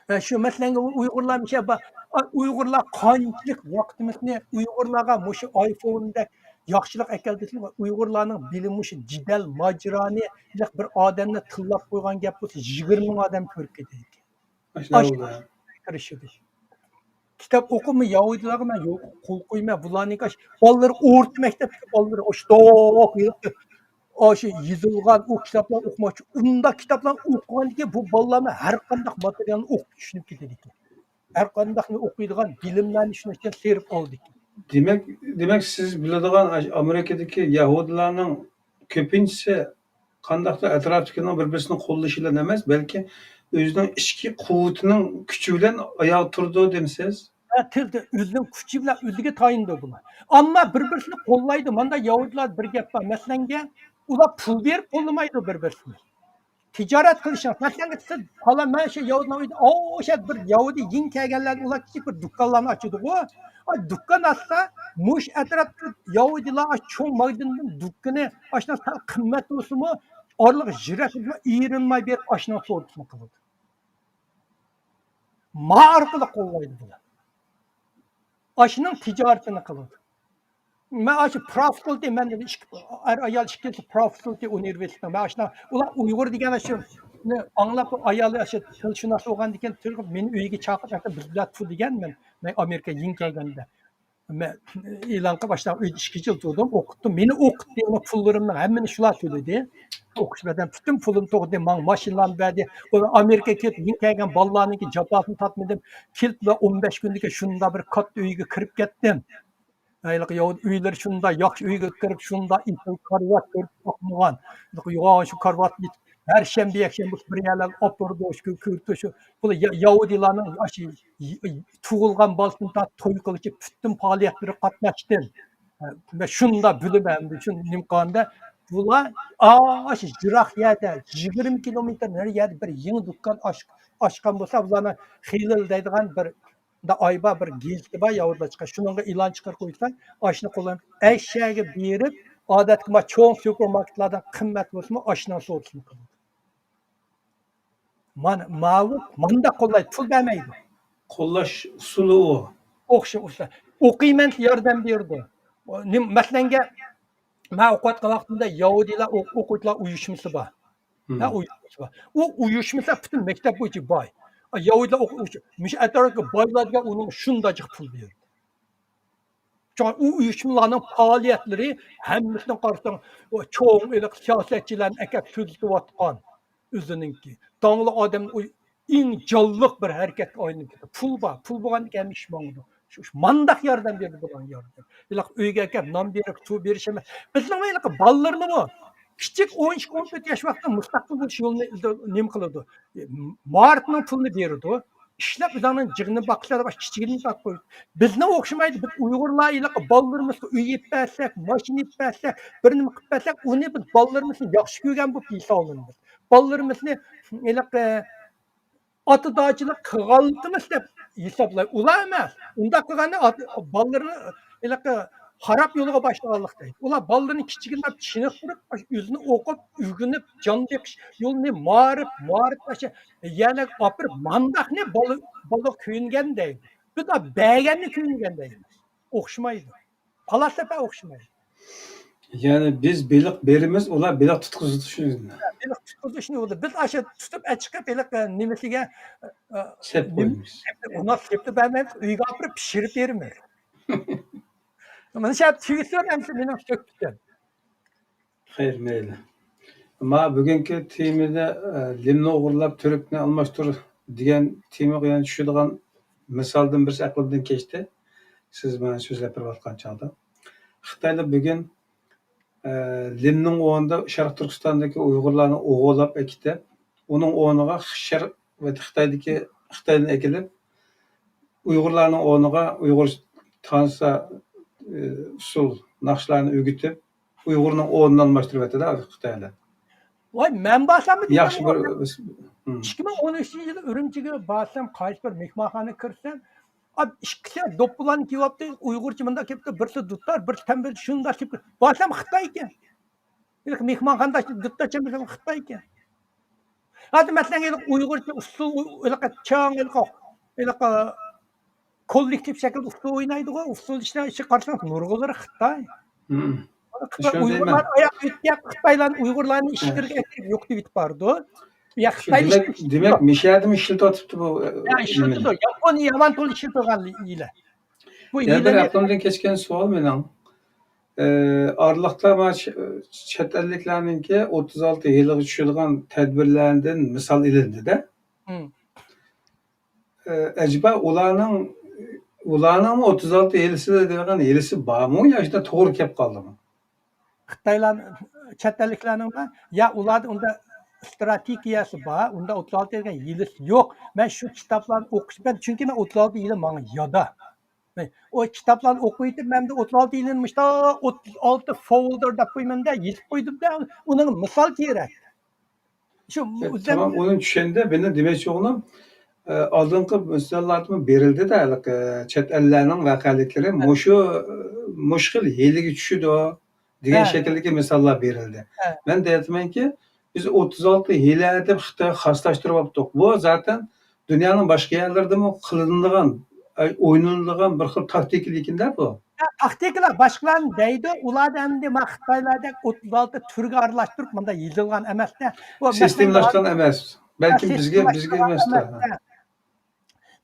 ھە، شۇ مەسىلەنگە ئۇ ئۇيغۇرلار مۇشۇ با-، ئا، ئۇيغۇرلار قانچىلىك ۋاقتىمىزنى ئۇيغۇرلارغا مۇشۇ ئايفوندەك ياخشىلىق ئەكەلدىكىن، ئۇيغۇرلارنىڭ بىلىم مۇشۇ جېدەل، ماجىرانى، بىر ئادەمنى تىللاپ قويغان گەپ بولسا، يىگىرمە مىڭ ئادەم كۆرۈپ كېتىدىكەن. ماشائاللا. ئاشۇ تىرىشىدۇ. كىتاب ئوقۇما ياھۇدىيلارغا مەن يول قول قويمايمەن. بۇلارنىڭكى ئاش-، بالىلىرى ئورتا مەكتەپتىكى بالىلىرى ئاشۇنداق يىغىپ، ئاشۇ يېزىلغان ئۇ كىتابلارنى ئوقۇماقچى. ئۇنداق كىتابلارنى ئوقۇغاندىكىن بۇ بالىلارمۇ ھەر قانداق ماتېرىيالنى ئوقۇپ چۈشىنىپ كېتىدىكەن. ھەر قانداقنى ئوقۇيدىغان بىلىملەرنى شۇنىڭ ئىچىدىن تېرىپ ئالىدىكەن. دېمەك، دېمەك، سىز بىلىدىغان ئاشۇ ئامېرىكىدىكى يەھۇدىيلارنىڭ كۆپىنچىسى قانداقتۇر ئەتراپتىكىنىڭ بىر-بىرسىنى قوللىشى بىلەن ئەمەس، بەلكى ئۆزىنىڭ ئىچكى قۇۋۋىتىنىڭ كۈچى بىلەن ئاياغ تۇرىدۇ دېمىسىز؟ ھە، تىل، تىل، ئۆزىنىڭ كۈچى بىلەن ئۆزىگە تايىنىدۇ بۇلار. ئەمما بىر-بىرسىنى قوللايدۇ. ماندا يەھۇدىيلار بىر گەپ بار. مەسىلەنگە، ئۇلار پۇل بېرىپ قوللىمايدۇ بىر-بىرسىنى. تىجارەت قىلىشىڭىز. مەسىلەن، سىز پالان، مەن شۇ يەھۇدىينىڭ ئۆيىدە، ئاۋۇ شۇ بىر يەھۇدىي يېڭى كەلگەنلەر، ئۇلار كىچىك بىر دۇكانلارنى ئاچىدىغۇ. ئا، دۇكان ئاچسا، مۇشۇ ئەتراپتا يەھۇدىيلار چوڭ ماگىزىندىن دۇكىنى، ئاشۇنداق سەل قىممەت بولسىمۇ، ئارىلىق يىراق ئېرىنماي بېرىپ ئاشۇنىڭ سودىسىنى قىلىدۇ. ما ئارقىلىق قوللايدۇ بۇلار. ئاشۇنىڭ تىجارىتىنى قىلىدۇ. مەن ئاشۇ پروفاكۇلتېت، مەن ئىككى، ئەر ئايال ئىككىلىسى پروفاكۇلتېت ئۇنىۋېرسىتېتنىڭ. مەن ئاشۇنداق، ئۇلار ئۇيغۇر دېگەن ئاشۇنى ئاڭلاپ، ئايالى ئاشۇ تىلشۇناس بولغاندىكىن، مېنى ئۆيىگە چاقىرىپ، بىز بىلەن تۇر دېگەن. مەن، مەن ئامېرىكا يېڭى كەلگەندە. مەن ئېلان قىلىپ، ئاشۇنداق ئۆيدە ئىككى يىل تۇردۇم، ئوقۇتتۇم. مېنى ئوقۇتتى، پۇللىرىمنىڭ ھەممىنى شۇلار تۆلىدى. ئوقۇش بەردى، پۈتۈن پۇلۇمنى تۆلىدى، ماڭا ماشىنىلارنى بەردى. ئۇ ئامېرىكىغا كېلىپ يېڭى كەلگەن بالىلارنىڭكى جاپاسىنى تارتمىدىم. كېلىپلا ئون بەش كۈندىكى شۇنداق بىر كاتتا ئۆيگە كىرىپ كەتتىم. ھېلىقى يەھۇدىي ئۆيلىرى شۇنداق ياخشى ئۆيگە كىرىپ، شۇنداق ئېسىل كارىۋات كۆرۈپ باقمىغان. يوغان شۇ كارىۋاتنى ھەر شەنبە، يەكشەنبە بولسا بىر يەرلەرگە ئاپىرىدۇ، شۇ كۆرۈپ شۇ. بۇ يەھۇدىيلارنىڭ ئاشۇ تۇغۇلغان بالىسىدىن تارتىپ توي قىلغۇچە پۈتۈن پائالىيەتلىرىگە قاتناشتىم. مەن شۇنداق بىلىمەن، شۇ نېمە قىلغاندا، بۇلار ئاشۇ يىراق يەردە، يىگىرمە كىلومېتىر نېرى يەردە بىر يېڭى دۇكان ئاچ-، ئاچقان بولسا، بۇلارنىڭ خېلىل دەيدىغان بىر، ئايبا بىر گېزىتى بار، يەھۇدىيلار چىققان. شۇنىڭغا ئېلان چىقىرىپ قويسا، ئاشۇنى قوللاپ، ئەشياغا بېرىپ، ئادەتتىكى ما چوڭ سۇپېرماركېتلاردىن قىممەت بولسىمۇ، ئاشۇنىڭ سودىسىنى قىلىدۇ. مانا، ماۋۇ مانداق قوللايدۇ، پۇل بەرمەيدۇ. قوللاش ئۇسۇلى ئۇ. ئوخشاش ئۇسۇل. ئوقۇيمەن، ياردەم بېرىدۇ. نېمە، مەسىلەنگە، مەن ئوقۇۋاتقان ۋاقتىمدا يەھۇدىيلار ئوق-، ئوقۇغۇچىلار ئۇيۇشمىسى بار. ھە، ئۇيۇشمىسى بار. ئۇ ئۇيۇشمىسا پۈتۈن مەكتەپ بويىچە باي. يەھۇدىيلار ئوقۇغۇچى، مۇشۇ ئەتراپتىكى بايلار دېگەن ئۇنىڭغا شۇنداق جىق پۇل بېرىدۇ. چۈنكى ئۇ ئۇيۇشمىلارنىڭ پائالىيەتلىرى ھەممىسىنى قارىساڭ، ئۇ چوڭ ھېلىقى سىياسەتچىلەرنى ئەكەپ سۆزلىتىۋاتقان ئۆزىنىڭكى. داڭلىق ئادەم ئۇ ئەڭ جانلىق بىر ھەرىكەتكە ئايلىنىپ كېتىدۇ. پۇل بار، پۇل بولغاندىكىن ھەممە ئىش ماڭىدۇ. شۇ، شۇ مانداق ياردەم بېرىدۇ بۇلارغا ياردەم. ھېلىقى ئۆيگە ئەكەپ نان بېرىپ، سۇ بېرىش ئەمەس. بىزنىڭ ھېلىقى بالىلىرىمۇ كىچىك ئون ئىككى، ئون تۆت ياش ۋاقتىدا مۇستەقىل بولۇش يولىنى ئىزدەپ نېمە قىلىدۇ؟ مائارىپنىڭ پۇلىنى بېرىدۇ. ئىشلەپ، ئۆزۈڭنىڭ جىغىنى باققىچە كىچىكىدىن تارتىپ قويۇپ. بىزنىڭ ئوخشىمايدۇ. بىز ئۇيغۇرلار ھېلىقى بالىلىرىمىزغا ئۆي ئېلىپ بەرسەك، ماشىنا ئېلىپ بەرسەك، بىر نېمە قىلىپ بەرسەك، ئۇنى بىز بالىلىرىمىزنى ياخشى كۆرگەن بولۇپ ھېسابلىنىمىز. بالىلىرىمىزنى ھېلىقى ئاتا-دادىچىلىق قىلغانلىقىمىز دەپ ھېسابلايدۇ. ئۇلار ئەمەس. ئۇنداق قىلغاندا ئاتا، بالىلىرىنى ھېلىقى خاراب يولغا باشلىغانلىق دەيدۇ. ئۇلار بالىلىرىنى كىچىكىدىن چېنىقتۇرۇپ، ئۆزىنى ئوقۇپ، ئۆگىنىپ، جان بېقىش يولىنى مائارىپ، مائارىپ يەرلەرگە ئاپىرىپ، مانداقنى بالا، بالا كۆيۈنگەن دەيدۇ. بىز بەرگەننى كۆيۈنگەن دەيمىز. ئوخشىمايدۇ. پالاسەپە ئوخشىمايدۇ. يەنى بىز بېلىق بېرىمىز، ئۇلار بېلىق تۇتقۇزۇشنى. بېلىق تۇتقۇزۇشنى بىلىدۇ. بىز ئاشۇ تۇتۇپ ئەچىقىپ بېلىق نېمىسىگە، سېلىپ قويىمىز. ئۇنى سېلىپ بەرمەيمىز، ئۆيگە ئاپىرىپ پىشۇرۇپ بېرىمىز. مانا شۇ تۈگىسۇن ئەمسە مېنىڭ سۆھبىتىم. خەير، مەيلى. ما بۈگۈنكى تېمىدا، ئە، لىمنى ئوغرىلاپ تۈركنى ئالماشتۇر دېگەن تېمىغا يەنە چۈشىدىغان مىسالدىن بىرسى ئەقلىمدىن كەچتى. سىز مانا سۆزلەپ بېرىۋاتقان چاغدا. خىتايلار بۈگۈن، ئە، لىمنىڭ ئورنىدا شەرقىي تۈركىستاندىكى ئۇيغۇرلارنى ئوغرىلاپ ئەكېتىپ، ئۇنىڭ ئورنىغا شەرق ۋە خىتايدىكى، خىتايدىن ئەكېلىپ، ئۇيغۇرلارنىڭ ئورنىغا ئۇيغۇر تانسا، ئە، ئۇسسۇل ناخشىلارنى ئۆگىتىپ، ئۇيغۇرنىڭ ئورنىنى ئالماشتۇرۇۋەتتى-دە خىتايلار. ۋاي، مەن بارسام ياخشى بىر، ھم. ئىككى مىڭ ئون ئۈچىنچى يىلى ئۈرۈمچىگە بارسام، قايسى بىر مېھمانخانىغا كىرسەم، ئا، ئىككىسى دوپپىلارنى كىيىۋاپتۇ، ئۇيغۇرچە مۇنداق كېپتۇ، بىرسى دۇتار، بىرسى تەمبۇر، شۇنداق كېپتۇ. بارسام خىتاي ئىكەن. بىر مېھمانخانىدا دۇتار چېمىسام خىتاي ئىكەن. ھازىر مەسىلەن، ھېلىقى ئۇيغۇرچە ئۇسسۇل، ھېلىقى چاڭ، ھېلىقى، ھېلىقى كوللېكتىپ شەكىلدە ئۇسسۇل ئوينايدىغۇ، ئۇسسۇل ئىچىدە ئىچىگە قارىساڭ نۇرغۇنلىرى خىتاي. خىتاي، ئۇيغۇرلار ئاياق ئۆتكەپ، خىتايلارنى ئۇيغۇرلارنى ئىچكىرىگە ئەكىرىپ يوقىتىپ يېتىپ بارىدۇ. يا خىتاي دېمەك، دېمەك، مىشەدىمۇ ئىشلىتىۋاتىپتۇ بۇ، ئە، ئىشلىتىدۇ. ياپونىيە يامان تولا ئىشلىتىدىغان ھىيلە. بۇ يەنە بىر ئەقلىمدىن كەچكەن سوئال مېنىڭ. ئارىلىقتا مانا چەت ئەللىكلەرنىڭكى ئوتتۇز ئالتە ھىيلىغا چۈشىدىغان تەدبىرلەردىن مىسال ئېلىندى-دە. ئەجەبا ئۇلارنىڭ، ئۇلارنىڭمۇ ئوتتۇز ئالتە ھىيلىسى دەيدىغان ھىيلىسى بارمۇ يا شۇنداق توغرا كەپ قالدىمۇ؟ خىتايلار، چەت ئەللىكلەرنىڭ يا ئۇلاردا ئۇنداق ئىستراتېگىيەسى بار، ئۇنداق ئوتتۇز ئالتە دېگەن ھىيلىسى يوق. مەن شۇ كىتابلارنى ئوقۇش، مەن، چۈنكى مەن ئوتتۇز ئالتە ھىيلە ماڭا يادا. ئۇ كىتابلارنى ئوقۇيتىپ، مەن ئوتتۇز ئالتە يىلىنى مۇشۇنداق ئوتتۇز ئالتە فولدېر دەپ قويىمەن-دە، يېزىپ قويدۇم-دە، ئۇنىڭ مىسال كېرەك. شۇ تامام، ئۇنى چۈشەندى. مېنىڭ دېمەكچى بولغىنىم، ئالدىنقى مىساللاردىمۇ بېرىلدى-دە، ھېلىقى چەت ئەللەرنىڭ ۋەقەلىكلىرى مۇشۇ، مۇشۇ خىل ھىيلىگە چۈشىدۇ دېگەن شەكىلدىكى مىساللار بېرىلدى. مەن دەيۋاتىمەنكى، بىز ئوتتۇز ئالتە ھىيلە دەپ خىتايغا خاسلاشتۇرۇۋاپتۇق. بۇ زاتەن دۇنيانىڭ باشقا يەرلىرىدىمۇ قىلىنىدىغان، ئوينىلىدىغان بىر خىل تاكتىكا لېكىن-دە بۇ. تاكتىكىلار باشقىلارنى دەيدۇ، ئۇلاردا ئەمدى ما خىتايلاردەك ئوتتۇز ئالتە تۈرگە ئارىلاشتۇرۇپ مۇنداق يېزىلغان ئەمەس-دە. سىستېمىلاشقان ئەمەس. بەلكىم بىزگە، بىزگە ئەمەس-دە.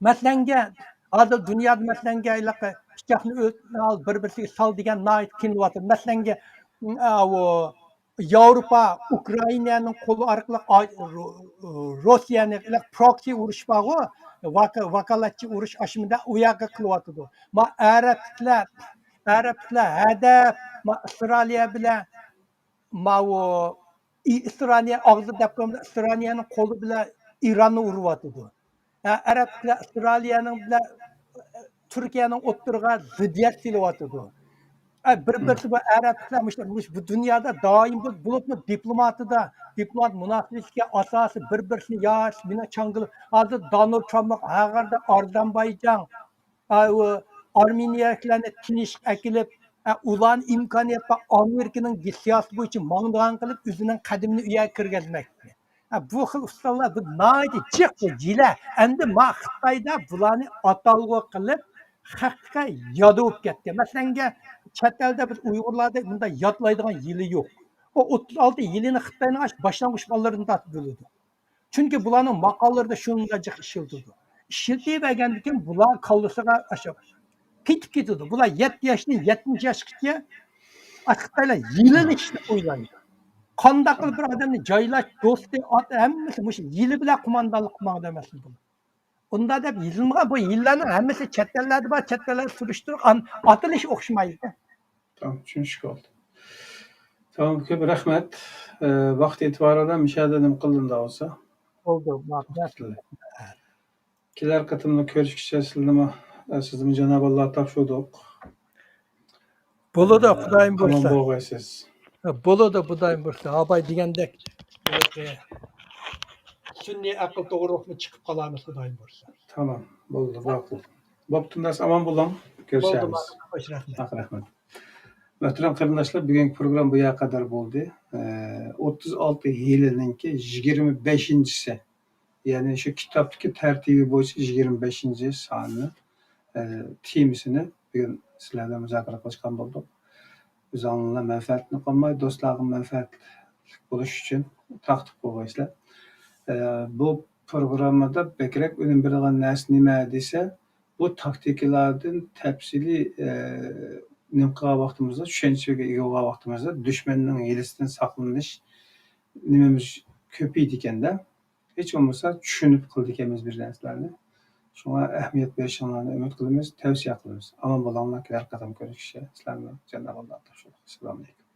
مەسىلەنگە، ھازىر دۇنيادا مەسىلەنگە، ھېلىقى پىچاقنى ئۆتنى ئال، بىر بىرسىگە سال دېگەن ناھايىتى كېلىۋاتىدۇ. مەسىلەنگە، ئاۋۇ، ياۋروپا ئۇكرائىنانىڭ قولى ئارقىلىق ئاي-، رۇ-، روسىيەنى، ھېلىقى پروكسى ئۇرۇش بارغۇ، ۋاكا-، ۋاكالەتچى ئۇرۇش ئاشمىدا ئۇ ياققا قىلىۋاتىدۇ. ما ئەرەبلەر، ئەرەبلەر ھەدەپ، ما ئىسرائىلىيە بىلەن ماۋۇ ئى-، ئىسرائىلىيە ئاغزى دەپ قويمىدى، ئىسرائىلىيەنىڭ قولى بىلەن ئىراننى ئۇرۇۋاتىدۇ. ھە، ئەرەبلەر ئىسرائىلىيەنىڭ بىلەن تۈركىيەنىڭ ئوتتۇرىغا زىددىيەت سېلىۋاتىدۇ. ئە، بىر-، بىرسى بۇ ئەرەبلەر مۇشۇ، مۇشۇ بۇ دۇنيادا دائىم بۇ، بولۇپمۇ دىپلوماتىدا، دىپلومات مۇناسىۋىتىدىكى ئاساسىي بىر-، بىرسىنى يا مېنىڭ چاڭگىلىپ، ھازىر دونالد ترامپ ھەر قەدەر ئازەربايجان، ئا، ئۇ ئارمېنىيەلىكلەرنى تىنچلىققا ئەكېلىپ، ئە، ئۇلارنى ئىمكانىيەت بار ئامېرىكىنىڭ سىياسىتى بويىچە ماڭىدىغان قىلىپ، ئۆزىنىڭ قەدىمىنى ئۇ يەرگە كىرگۈزمەكچى. ھە، بۇ خىل ئۇسۇللار، بۇ ناھايىتى جىق، بۇ ھىيلە. ئەمدى ما خىتايدا بۇلارنى ئاتالغۇ قىلىپ، خەققە يادا بولۇپ كەتكەن. مەسىلەنگە، چەت ئەلدە بىز ئۇيغۇرلاردا بۇنداق يادلايدىغان ھىيلە يوق. ئۇ ئوتتۇز ئالتە ھىيلىنى خىتاينىڭ ئاشۇ باشلانغۇچ بالىلىرىدىن تارتىپ بىلىدۇ. چۈنكى بۇلارنىڭ ماقالىلىرىدا شۇنىڭغا جىق ئىشلىتىدۇ. ئىشلىتىۋەرگەندىن كېيىن بۇلار كاللىسىغا ئاشۇ پېتىپ كېتىدۇ. بۇلار يەتتە ياشتىن يەتمىش ياشقىچە خىتايلار ھىيلىلىك ئىشنى ئويلايدۇ. قانداق قىلىپ بىر ئادەمنى جايلاش، دوستى، ئات، ھەممىسى مۇشۇ ھىيلە بىلەن قوماندانلىق قىلماقتا ئەمەسمۇ بۇلار. ئۇنداق دەپ يېزىلمىغان. بۇ ھىيلىلەرنىڭ ھەممىسى چەت ئەللەردە بار، چەت ئەللەردە سۈرۈشتۈرۈپ، ئان-، ئاتىلىشى ئوخشىمايدۇ. تامام، چۈشىنىشلىك بولدى. تامام، كۆپ رەھمەت. ئە، ۋاقىت ئېتىبارى بىلەن مۇشۇ يەردە نېمە قىلدىم دەۋالسا. بولدى، ماقۇل. كېلەر قېتىملىق كۆرۈشكىچە سىزنىمۇ، ئە، سىزنىمۇ جانابى ئاللا تاپشۇردۇق. بولىدۇ، ئە، خۇدايىم ئامان بۇيرۇسا. بولغايسىز. ئە، بولىدۇ، خۇدايىم بۇيرۇسا. ئاباي دېگەندەك، ئە، سۈنئىي ئەقىل توغرۇلۇقمۇ چىقىپ قالارمىز، خۇدايىم بۇيرۇسا. تامام، بولدى، ماقۇل. بوپتۇ، ئامان بولۇڭ. بولدى، كۆرۈشەرمىز. ماقۇل، خوش، رەھمەت. ھەق، رەھمەت. مۆھتەرەم قېرىنداشلار، بۈگۈنكى پروگرامما بۇ يەرگە قەدەر بولدى. ئوتتۇز ئالتە ھىيلىنىڭكى يىگىرمە بەشىنچىسى، يەنى شۇ كىتابتىكى تەرتىپى بويىچە يىگىرمە بەشىنچى سانىنى، ئە، تېمىسىنى بۈگۈن سىلەر بىلەن مۇزاكىرە قىلىشقان بولدۇق. ئۆزۈڭلار مەنپەئەتلىنىپ قالماي، دوستلارغا مەنپەئەتلىك بولۇش ئۈچۈن تارقىتىپ قويغايسىلەر. ئە، بۇ پروگراممىدا بەكرەك ئۈنۈم بېرىدىغان نەرسە نېمە دېسە، بۇ تاكتىكىلاردىن تەپسىلىي، ئە، نېمە قىلغان ۋاقتىمىزدا، چۈشەنچىگە ئىگە بولغان ۋاقتىمىزدا دۈشمەننىڭ ھىيلىسىدىن ساقلىنىش نېمىمىز كۆپىيىدىكەن-دە. ھېچ بولمىسا چۈشىنىپ قىلىدىكەنمىز بىر نەرسىلەرنى. شۇڭا ئەھمىيەت بېرىشىڭلارنى ئۈمىد قىلىمىز، تەۋسىيە قىلىمىز. ئامان بولۇڭلار، كېلەر قېتىم كۆرۈشكىچە سىلەرنى جانابىللاھ تاپشۇرۇق. ئەسسالامۇ ئەلەيكۇم.